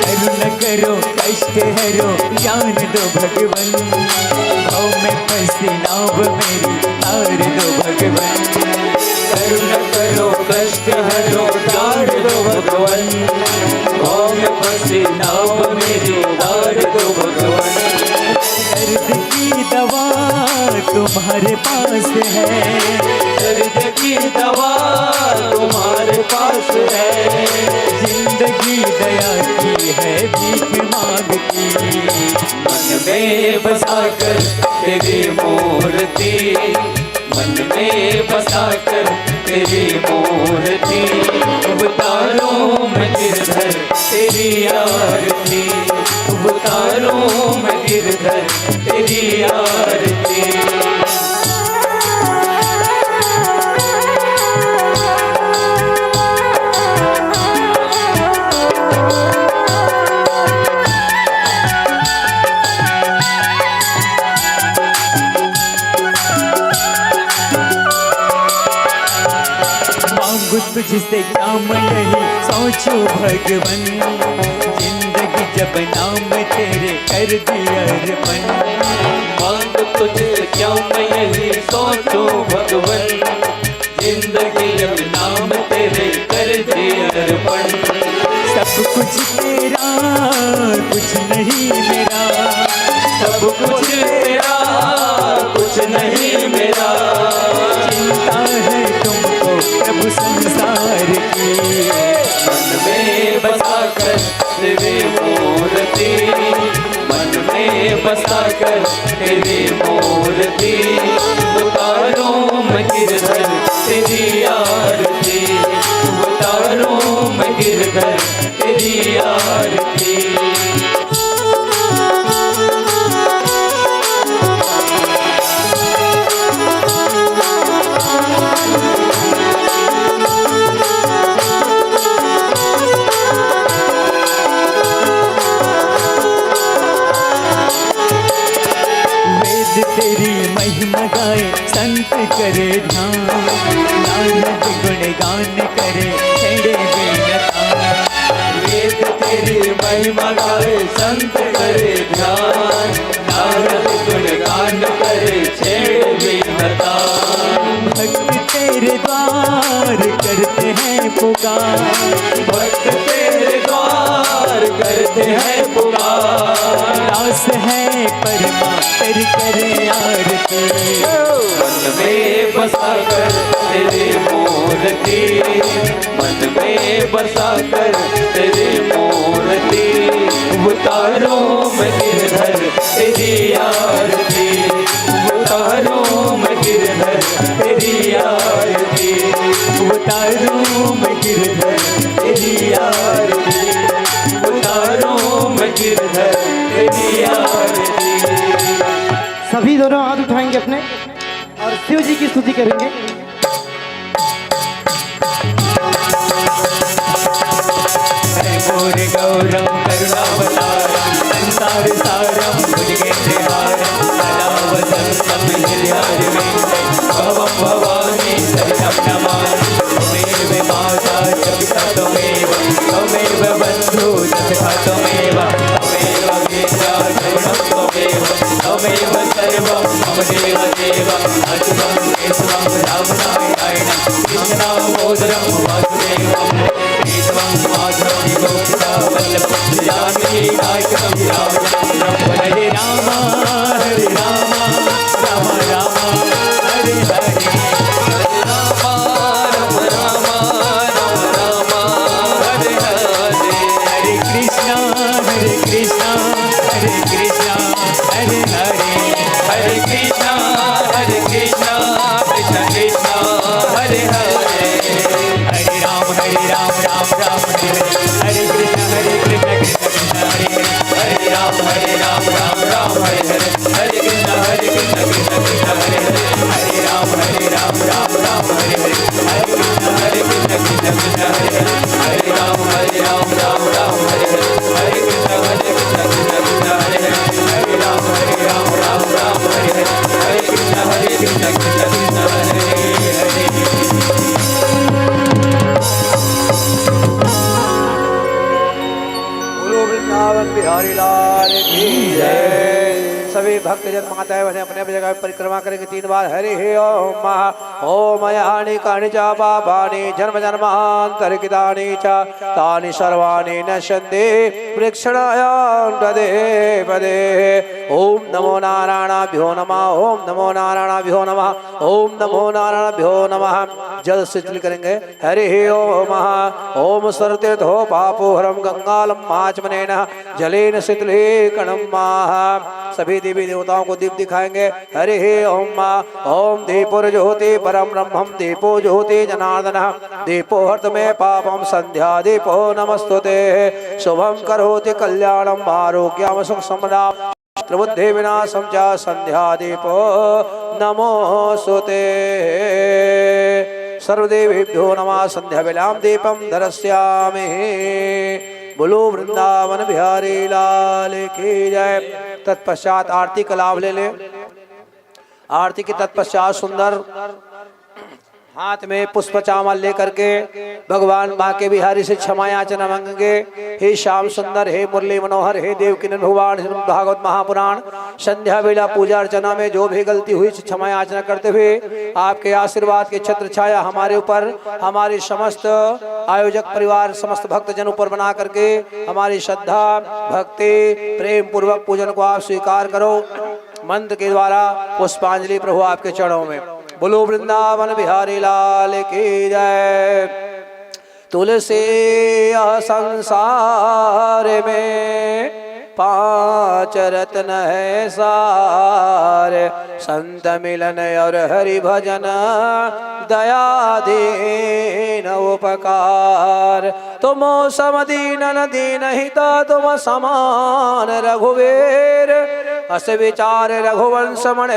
करुण करो, कष्ट हरो, ज्ञान दो भगवन, भव में फंसी नाव मेरी तार दो भगवन। करुण करो, कष्ट हरो, तार दो भगवन, भव में फंसी नाव मेरी तार दो भगवन। दर्द की दवा तुम्हारे पास है, दर्द की दवा तुम्हारे पास है, जिंदगी दया की है भीख मांगती। मन में बसा कर तेरी मूर्ति, मन में बसा कर तेरी मूर्ति, उतारूं मैं गिरधर तेरी आरती, उतारूं मैं गिरधर तेरी आरती। मांगू तुझसे क्या मैं यही सोचूं भगवन, जिंदगी जब नाम तेरे कर दी अर्पण। मांगू तुझसे क्या मैं यही सोचूं भगवन, जिंदगी जब नाम तेरे कर दी अर्पण। सब कुछ तेरा, कुछ नहीं मेरा, सब कुछ तेरा, कुछ नहीं मेरा। चिंता है तेरी मूर्ति मन में बसा कर, तेरी मूर्ति उतारूं मैं गिरधर तेरी आरती, उतारूं मैं गिरधर तेरी आरती। वेद तेरी महिमा गाए, संत करे ध्यान। नारद गुणगान करे, छेड़े वेद तान। वेद तेरी महिमा गाए, संत करे ध्यान। नारद गुणगान करे, छेड़े वेद तान। भक्त तेरे द्वार करते हैं पुकार। भक्त तेरे द्वार करते हैं पुकार। दास है परमा, तेरी करे आरती। मन में बसा कर तेरी मूर्ति, मन में बसा कर तेरी मूर्ति, उतारूं मैं गिरधर तेरी आरती, उतारूं मैं गिरधर तेरी आरती, उतारूं मैं गिरधर तेरी आरती, उतारूं मैं गिरधर तेरी आरती। सभी दोनों हाथ उठाएंगे अपने और शिव जी की स्तुति करेंगे। हरे घोर घोरम करुणावतारम, संसार सारम भुजगेंद्रहारम, सदा वसंतम हृदयारविंदे, भवम भवानी सहितम नमामि। त्वमेव माता च पिता त्वमेव, त्वमेव बंधु च सखा त्वमेव, त्वमेव विद्या द्रविणम त्वमेव, त्वमेव सर्वम मम देव देव। अच्युतम केशवम राम नारायणम कृष्ण दामोदरम वासुदेवम। केशवम माधवम गोपिका वल्लभम जानकी नायकम राम चंद्रम। हरे राम हरे राम राम राम हरे हरे। हरे राम राम राम राम राम हरे हरे। हरे कृष्णा हरे कृष्णा हरे कृष्णा हरे हरे। हरे कृष्णा हरे कृष्णा कृष्णा कृष्णा हरे हरे। हरे राम हरे राम राम राम हरे हरे। हरे कृष्णा हरे कृष्णा कृष्णा कृष्णा हरे हरे। हरे राम हरे राम राम राम हरे हरे। हरे कृष्णा हरे कृष्णा कृष्णा कृष्णा हरे हरे। हरे राम हरे राम राम राम हरे हरे। हरे कृष्णा हरे कृष्णा कृष्णा कृष्णा हरे हरे। हरे राम हरे राम राम राम हरे हरे। हरे कृष्णा हरे कृष्णा कृष्णा कृष्णा हरे हरे। हरे राम हरे राम राम राम हरे हरे। हरे कृष्णा हरे कृष्णा कृष्णा कृष्णा हरे हरे। बोलो वृंदावन बिहारी लाल की जय। सभी भक्तजन माताएं बहनें अपने अपने जगह पर परिक्रमा करेंगे तीन बार। हरि ओम महा ओम अयानि कानि च पापानि जन्म जन्मांतर कृतानि च तानि सर्वाणि नश्यन्ति मृक्षणायां पदे पदे। ओम नमो नारायणाभ्यो नमः। ओम नमो नारायणाभ्यो नमः। ओम नमो नारायणाभ्यो नमः। जल से तिल करेंगे। हरि ओम महा ओम सर्वतीर्थो पापोहरम गंगालम आचमनेन जलेन शीतलीकरणम महा। सभी देवी देवताओं को दीप दिखाएंगे। हरि ओम मा ओम दीपुर ज्योति परम ब्रह्मम दीपो ज्योति जनार्दन दीपो हर्त में पापम संध्या दीपो नमस्तुते। शुभम करोति कल्याणम आरोग्यम सुख समदा त्रिबुद्धि विनाशम च संध्या दीपो नमोस्तुते। सर्वदेवेभ्यो नमः। संध्या वेलाम दीपम धरस्यामि। बोलो वृंदावन बिहारी लाल की जय। तत्पश्चात आरती का लाभ ले लें। आरती के तत्पश्चात सुंदर हाथ में पुष्प चामर लेकर के भगवान बांके बिहारी से क्षमा याचना मांगेंगे। हे श्याम सुंदर, हे मुरली मनोहर, हे देवकी नंदन भगवान, श्रीमद् भागवत महापुराण संध्या वेला पूजा अर्चना में जो भी गलती हुई, क्षमा याचना करते हुए आपके आशीर्वाद की छत्र छाया हमारे ऊपर, हमारे समस्त आयोजक परिवार, समस्त भक्तजन ऊपर बना करके हमारी श्रद्धा, भक्ति, प्रेम पूर्वक पूजन को आप स्वीकार करो। मंत्र के द्वारा पुष्पांजलि प्रभु आपके चरणों में। बोलो वृंदावन बिहारी लाल की जय। तुलसी यह संसार में, पांच रत्न है सार। संत मिलन और हरि भजन, दया दीन उपकार। तुम सम दीनन दीनहित तुम समान रघुवीर। अस विचार रघुवंश मणि,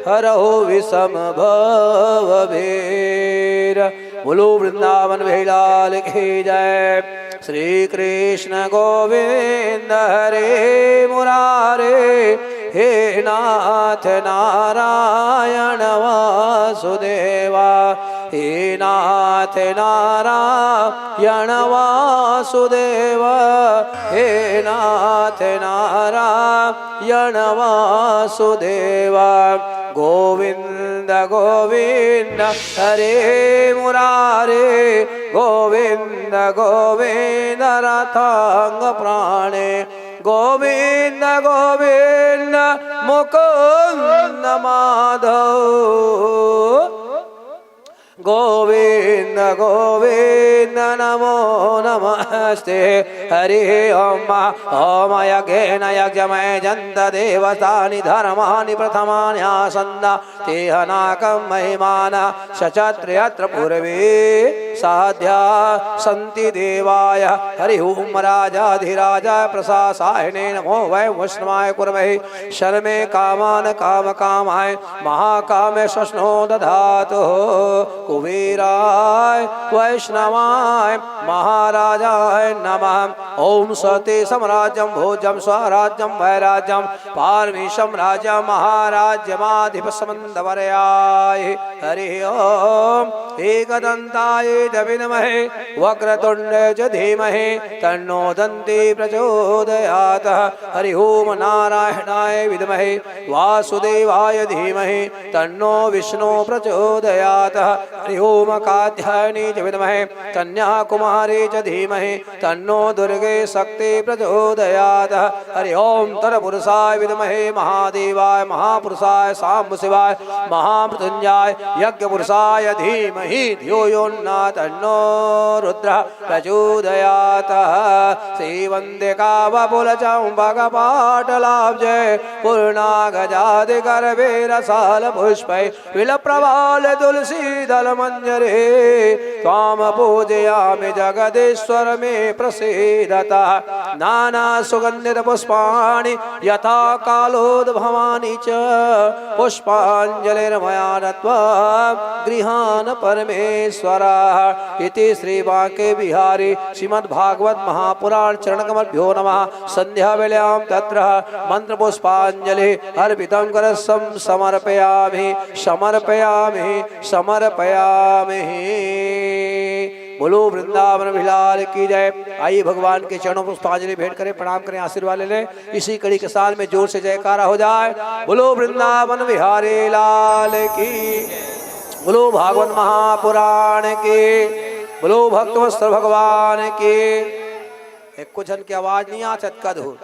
हरहु विषम भव भीर। बोलो वृंदावन बिहारी लाल की जय। श्री कृष्ण गोविंद हरे मुरारे, हे नाथ नारायण वासुदेवा, हे नाथ नारायण वासुदेवा, हे नाथ नारायण वासुदेवा। गोविंद गोविंद हरे मुरारे, गोविंद गोविंद रथांग प्राणे, गोविंद गोविंद मुकुंद माधव, गोविंद गोविंद नमो नमस्ते। हरि ओम। ओम यज्ञेन यज्ञमयजन्त देवतानि धर्माणि प्रथमान्यासन्त तेह नाकं महिमान सचत्र यत्र पूर्वे साध्या सन्ति देवाय। हरि ओम राजाधिराजाय प्रसासाहिने नमो वै वैष्णवाय कुर्महे शर्मे कामान काम कामाय महाकामे स्वस्नो दधातु कुबेराय वैष्णवाय महाराजाय नमः। ओम सती साम्राज्यम भोज्यम स्वराज्यम वैराज्यम पारमी साम्राज्यम महाराज्यमाधिपसमंदवर्याय। हरि ओम। एकदंताय च विद्महे वक्रतुंडे च धीमहि तन्नो दंती प्रचोदयात। हरि ओम नारायणाय विद्महे वासुदेवाय धीमहि तन्नो विष्णु प्रचोदयात। हरि ओम कात्यायनी च विद्महे कन्याकुमारी च धीमहि तन्नो दुर्गे शक्ति प्रचोदयात। हरि ओम तत्पुरुषाय विद्महे महादेवाय महापुरुषाय शांभु शिवाय महामृत्युंजयाय यज्ञ पुरुषाय धीमहि धियो यो न तन्नो रुद्र प्रचोदयात। सेवंतिका वपुल चंपक पाटलाब्जे पूर्णागजादिगर्भे रसाल पुष्पै विलप्रवाल तुलसी दल मंजरे। त्वाम पूजयामि जगदीश्वर मे प्रसीदतः। नाना सुगंधित पुष्पाणि यथा कालोद्भवानि च पुष्पांजलिर्मया दत्वा गृहाण परमेश्वर। इति श्री बांके बिहारी श्रीमद् भागवत महापुराण चरण कमलभ्यो नमः। संध्या वेलायां तत्र मंत्र पुष्पांजलि अर्पितं करस्सं समर्पयामि समर्पयामि समर्पयामि। बोलो वृंदावन बिहारी लाल की जय। आइए भगवान के चरणों में पुष्पांजलि भेंट करें, प्रणाम करें, आशीर्वाद ले लें। इसी कड़ी के साथ में जोर से जयकारा हो जाए। बोलो वृंदावन बिहारी लाल की, बोलो भागवत महापुराण की, बोलो भक्तवत्सल भगवान की। एक कुछ जन की आवाज नहीं आ छत का धूल।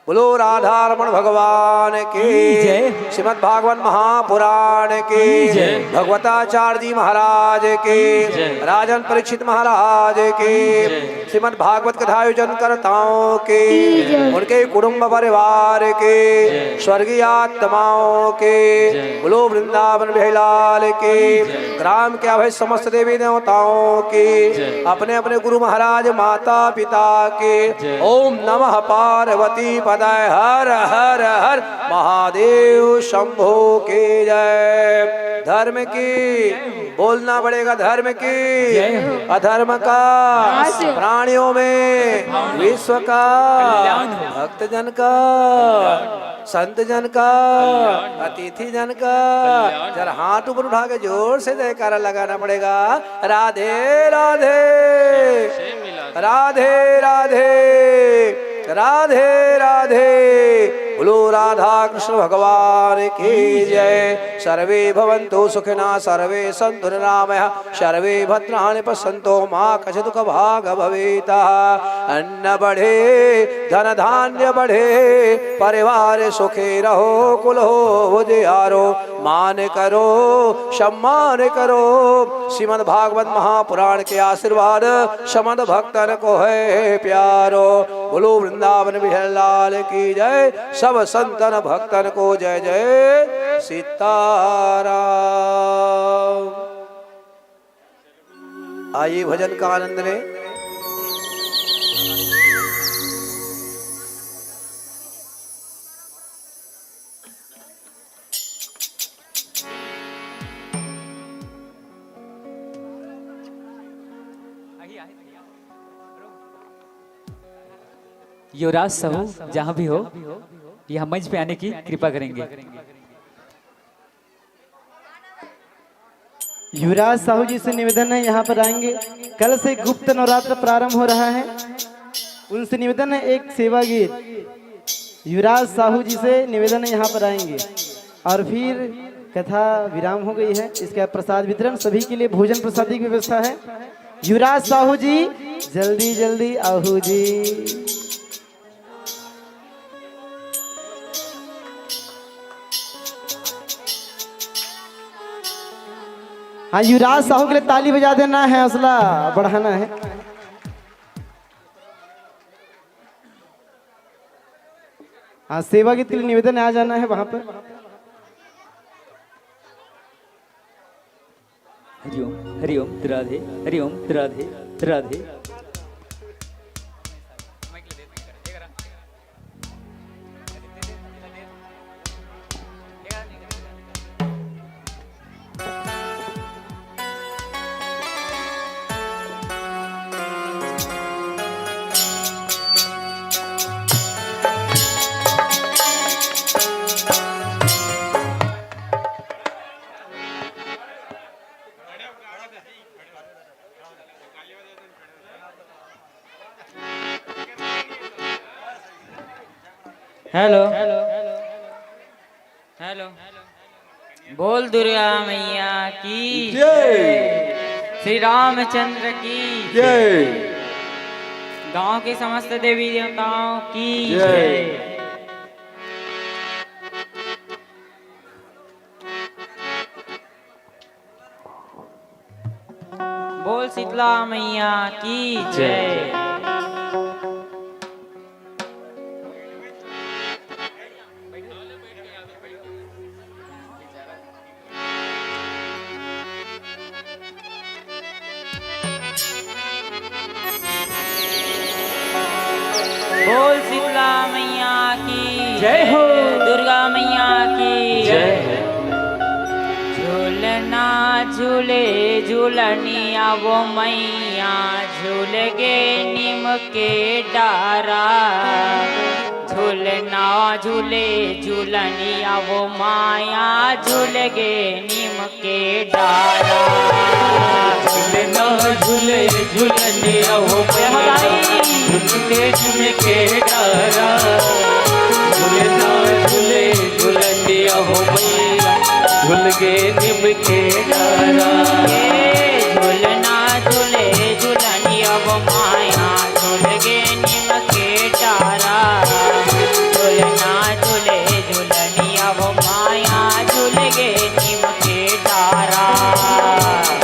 बोलो राधा रमण भगवान की की जय। श्रीमद् भागवत महापुराण की की जय। भगवताचार्य जी महाराज की जय। राजन परीक्षित महाराज की जय। श्रीमद् भागवत कथा आयोजन कर्ताओं की की जय। उनके कुटुंब परिवार की जय। स्वर्गीय आत्माओं की जय। बोलो वृंदावन बिहारी लाल की जय। ग्राम के अवश्य समस्त देवी देवताओं की जय। अपने अपने गुरु महाराज माता पिता की जय। ओम नमः पार्वती पदाय हर हर हर महादेव शंभो की जय। धर्म की बोलना पड़ेगा, धर्म की जय हो। अधर्म का नाश हो। प्राणियों में विश्व का कल्याण हो। भक्तजन का संत जन का कल्याण। अतिथि जन का कल्याण। जरा हाथ ऊपर उठा के जोर से जयकारा लगाना पड़ेगा। राधे राधे राधे राधे राधे राधे। बोलो राधे। राधा कृष्ण भगवान की जय। सर्वे भवन्तु सुखिनः, सर्वे सन्तु निरामयाः, सर्वे भद्राणि पश्यन्तु, मा कश्चित् दुःख भाग् भवेत्। अन्न बढ़े, धन धान्य बढ़े, परिवार सुखी रहो, कुल हो उजियारो। मान करो, सम्मान करो। श्रीमद् भागवत महापुराण के आशीर्वाद समस्त भक्तन को है प्यारो। बोलो वृंदावन बिहारी लाल की जय, सब संतन भक्तन को जय जय सीताराम। आइए भजन का आनंद लें। युवराज साहू जहाँ भी हो, यहाँ मंच पे आने की कृपा करेंगे। युवराज साहू जी से निवेदन है, यहाँ पर आएंगे। कल से गुप्त नवरात्र प्रारंभ हो रहा है, उनसे निवेदन है एक सेवा गीत। युवराज साहू जी से निवेदन है, यहाँ पर आएंगे। और फिर कथा विराम हो गई है। इसका प्रसाद वितरण, सभी के लिए भोजन प्रसादी की व्यवस्था है। युवराज साहू जी, जल्दी जल्दी आहू जी। हाँ, युवराज साहू के लिए ताली बजा देना है, हौसला बढ़ाना है। हाँ, सेवा गीत के लिए निवेदन है, आ जाना है वहां पर। हरिओम, हरिओम, राधे, हरिओम, राधे, राधे। Hello, hello. बोल दुर्गा मैया की जय। श्री रामचंद्र की जय। गांव के समस्त देवी देवताओं की जय। जय। बोल शीतला मैया की जय। बोल शीतला मैया की जय हो। दुर्गा मैया की जय। झूलना झूले झूलनिया वो मैया, झूल गे नीम के डारा। झूलना झूले झूलनिया वो माया, झूल गे नीम के डारा। झूलना झूले झूलनिया वो माया, झूल गे नीम के डारा। झूलना झूले झूलनिया वो माया, झूल गे नीम के डारा। ए, झूलना झूले झूलनिया वो माया, झूल गे नीम के डारा। झूलना झूले झूलनिया वो माया, झूल गे नीम के डारा।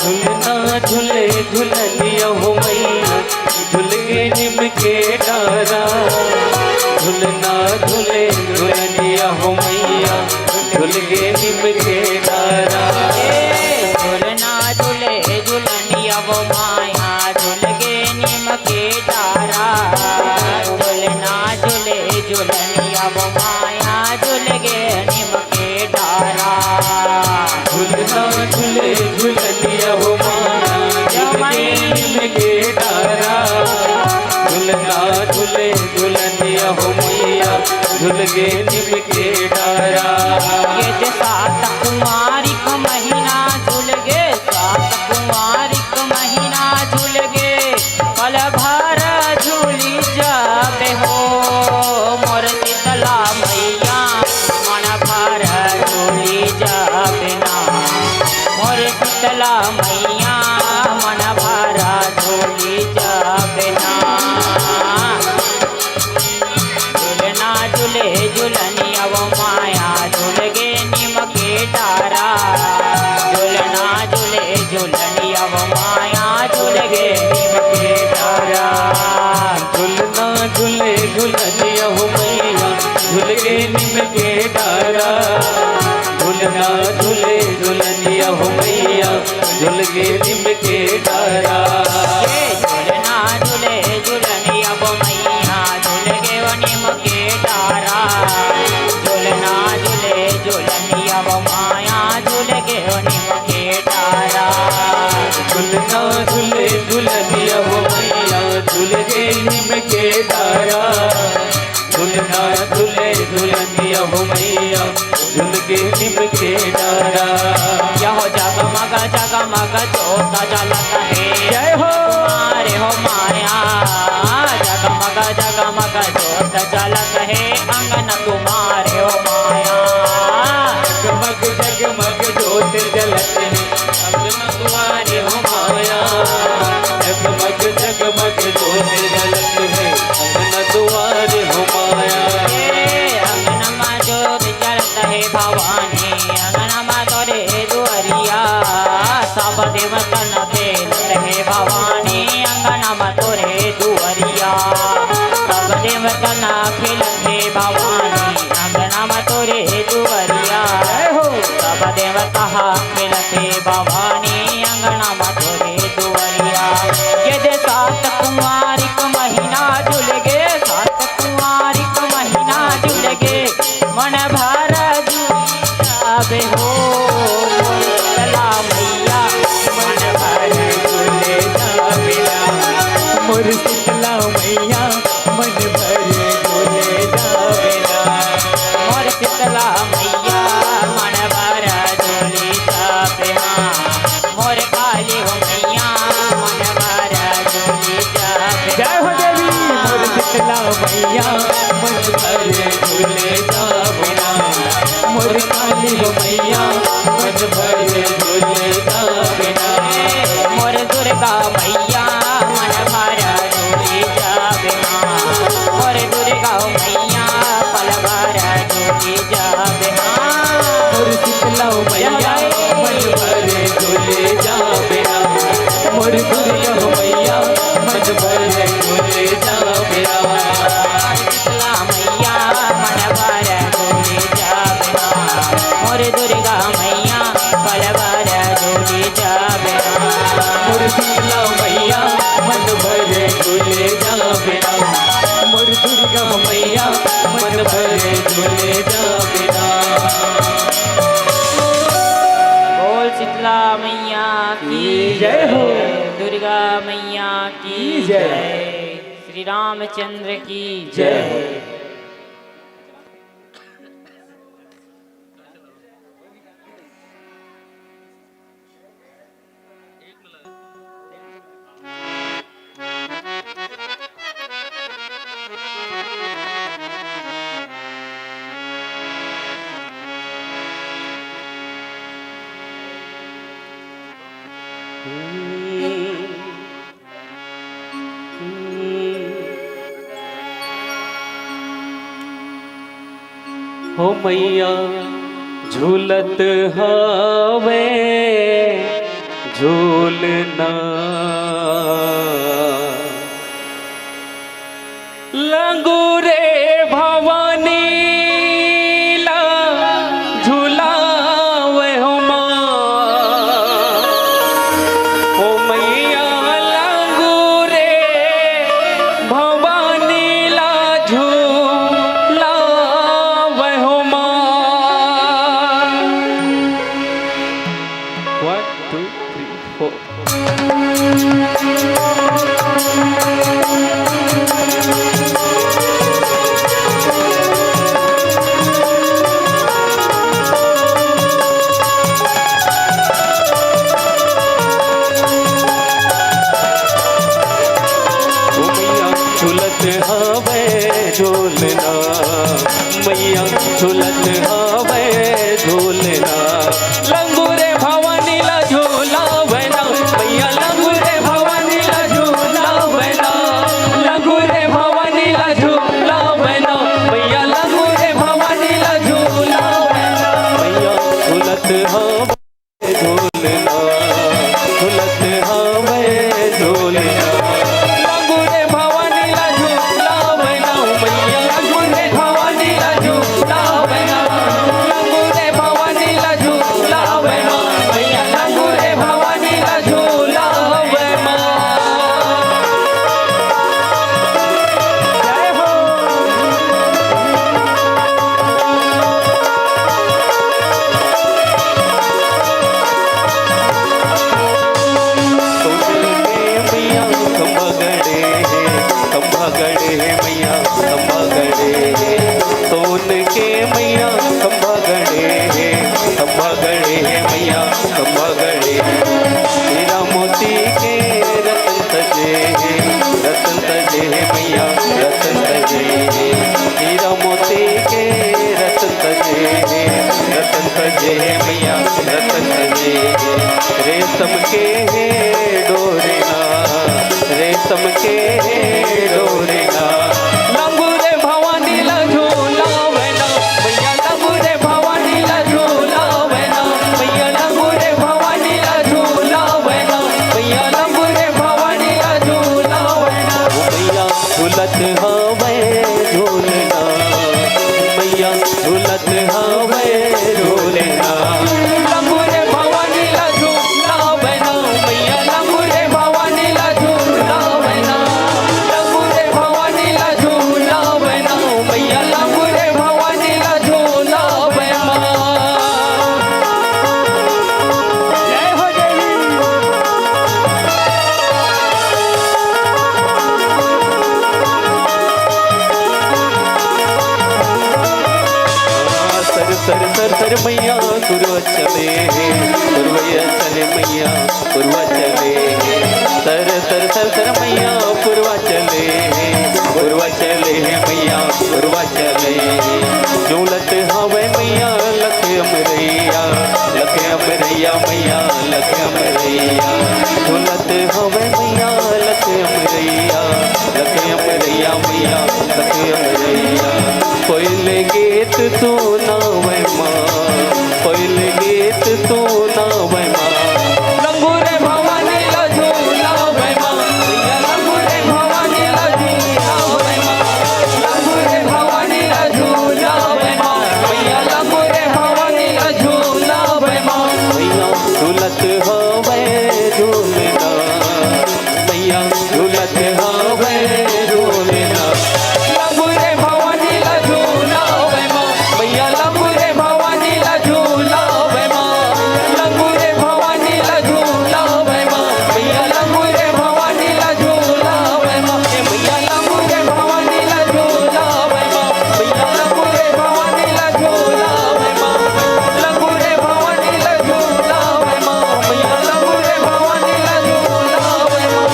झूलना झूले झूलनिया वो मैया, झूल गे नीम के डारा। झूलना झूले झूलनिया वो मैया, झूल गे नीम के डारा। ए, झूलना झूले झूलनिया वो माया, झूल गे नीम के डारा। झूलना झूले झूलनिया वो माया, झूल गे नीम के डारा। झूलना झूले झूलनिया वो माया, झूल गे नीम के डारा। झूलना झूले झूलनिया वो मैया, झूल गे नीम के डारा। ये जे सात कुमारी का महीना झूल गे, सात कुमारी का महीना झूल गे, पल भर झूली जाबे हो मोर शीतला मैया। झुलनिया हो मैया, झुल गे नीम के डारा। झुलना झुले झुलनिया हो मैया, झुल गे नीम के डारा। ए झुलना झुले झुलनिया वो मैया, झुल गे वो नीम के डारा। झुलना झुले झुलनिया वो माया, झुल गे वो नीम के डारा। झुलना झुले झुलनिया वो मैया, झुल गे नीम के डारा। झुलना झुले झुलनिया वो मैया, झुल गे नीम के डारा। यहो जगमग जगमग जोत जलत हे। जय हो। तुम्हारे हो माया, जगमग जगमग जोत जलत हे, अंगन तुम्हारे हो माया। जगमग जगमग जोत जलत हे, अंगन तुम्हारे हो माया। जगमग जगमग जोत जलत हे, अंगन तुम्हारे हो माया। ए, अंगन मा जोत जलत हे भवानी, अंगन मा तोरे दुआरिया। सब देवतन खेलत हे भवानी, अंगन मा तोरे दुआरिया। सब देवतन खेलत हे भवानी, अंगन मा तोरे दुआरिया। जय हो। सब देवता खेलत हे भवानी, अंगन मा तोरे दुआरिया। ये दे सात कुंवारी क महीना झुल गे, सात कुंवारी क महीना झुल गे, मन भर झूल जाबे हो मोर शीतला मैया, मन भर झूले जाबे ना। मोर शीतला मैया, मन भर झूले जाबे ना। मोर शीतला मैया, मन भर झूले जाबे ना। मोर काली हो मैया, मन भर झूले जाबे ना। जय हो देवी, मोर शीतला मैया, मन भर झूले जाबे ना। मोर काली हो मैया, मन भर झूले जाबे ना। मोर दुर्गा मैया, मन भर झूले जाबे ना। मोर दुर्गा मैया, पल भर झूले जाबे ना। मोर शीतला मैया, मन भर झूले जाबे ना। मोर दुर्गा मैया, मन भर झूले जाबे ना। शीतला मैया, मन भर झूले जाबे ना। मोर दुर्गा मैया, पल भर झूले जाबे ना। मोर शीतला मैया, मन भर झूले जाबे ना। मोर दुर्गा मैया, मन भर झूले जाबे ना। बोल शीतला मैया की जय हो। दुर्गा मैया की की जय। जय। श्री रामचंद्र की जय हो। जय। हो मैया झूलत हवे झूलना, लंगूरे भवानी ला झुलावे हो माँ। ओ मैया लंगूरे भवानी ला झुलावे हो माँ। One, two, three, four. ओ मैया झूलत हवे झूलना, मैया झूलत हवे झूलना, लंगूरे भवानी ला झूलावे ना, मैया लंगूरे भवानी ला झूलावे ना, लंगूरे भवानी ला झूलावे ना, मैया लंगूरे भवानी ला झूलावे ना, मैया झूलत हवे झूलना, झूलत हवे झूलना। लंगूरे भवानी ला झूलावे ना, खंभा गढ़े हे सोन के मैया, खंभा गढ़े हे, खंभा गढ़े हे मैया, खंभा गढ़े हे। हीरा मोती के रतन सजे हे, रतन सजे हे मैया, रतन सजे हे। हीरा मोती के रतन सजे हे, रतन सजे हे मैया, रतन सजे हे। रेशम के हे डोरे ना, रेशम के हे डोरे ना। लंगूरे भवानी ला झूलावे ना, मैया लंगूरे भवानी ला झूलावे ना, मैया लंगूरे भवानी ला झूलावे ना, मैया लंगूरे भवानी ला झूलावे ना। ओ मैया झूलत हवे झूलना, मैया झूलत हवे झूलना। लंगूरे भवानी ला झूलावे ना, मैया लंगूरे भवानी ला झूलावे ना। लंगूरे भवानी ला झूलावे ना, मैया लंगूरे भवानी ला झूलावे ना। जय हो देवी। सर सर सर सर मैया पुरवा चले हे, पुरवैया चले मैया पुरवा चले हे। सर सर सर सर मैया पुरवा चले हे, पुरवा चले हे मैया पुरवा चले हे। झूलत हवे मैया लख अमरैया, लख अमरैया मैया लख अमरैया। झूलत हवे मैया लख अमरैया, लख अमरैया मैया लख अमरैया। कोयल गीत सुनावे माँ, कोयल गीत सुनावे माँ। लंगूरे भवानी ला झूलावे माँ, मैया लंगूरे भवानी ला झूलावे माँ। लंगूरे भवानी ला झूलावे माँ, मैया लंगूरे भवानी ला झूलावे माँ। मैया झूलत हवे झूलना, मैया झूलत हवे झूलना। लंगूरे भवानी ला झूलावे माँ, मैया लंगूरे भवानी ला झूलावे माँ। लंगूरे भवानी ला झूलावे माँ, मैया लंगूरे भवानी ला झूलावे माँ। ए मैया लंगूरे भवानी ला झूलावे माँ, मैया लंगूरे भवानी ला झूलावे माँ। लंगूरे भवानी ला झूलावे माँ, मैया लंगूरे भवानी ला झूलावे माँ।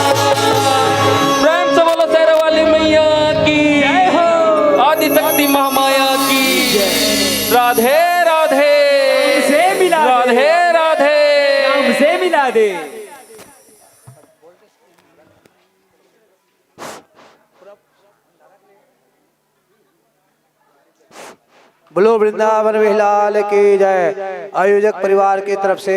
प्रेम से बोलो शेरा वाली मैया की। जय हो। आदिशक्ति महामाया की। जय। राधे राधे। राम से मिला दे। राधे राधे। राम से मिला दे। बोलो वृंदावन बिहारी लाल की जय। आयोजक परिवार की तरफ से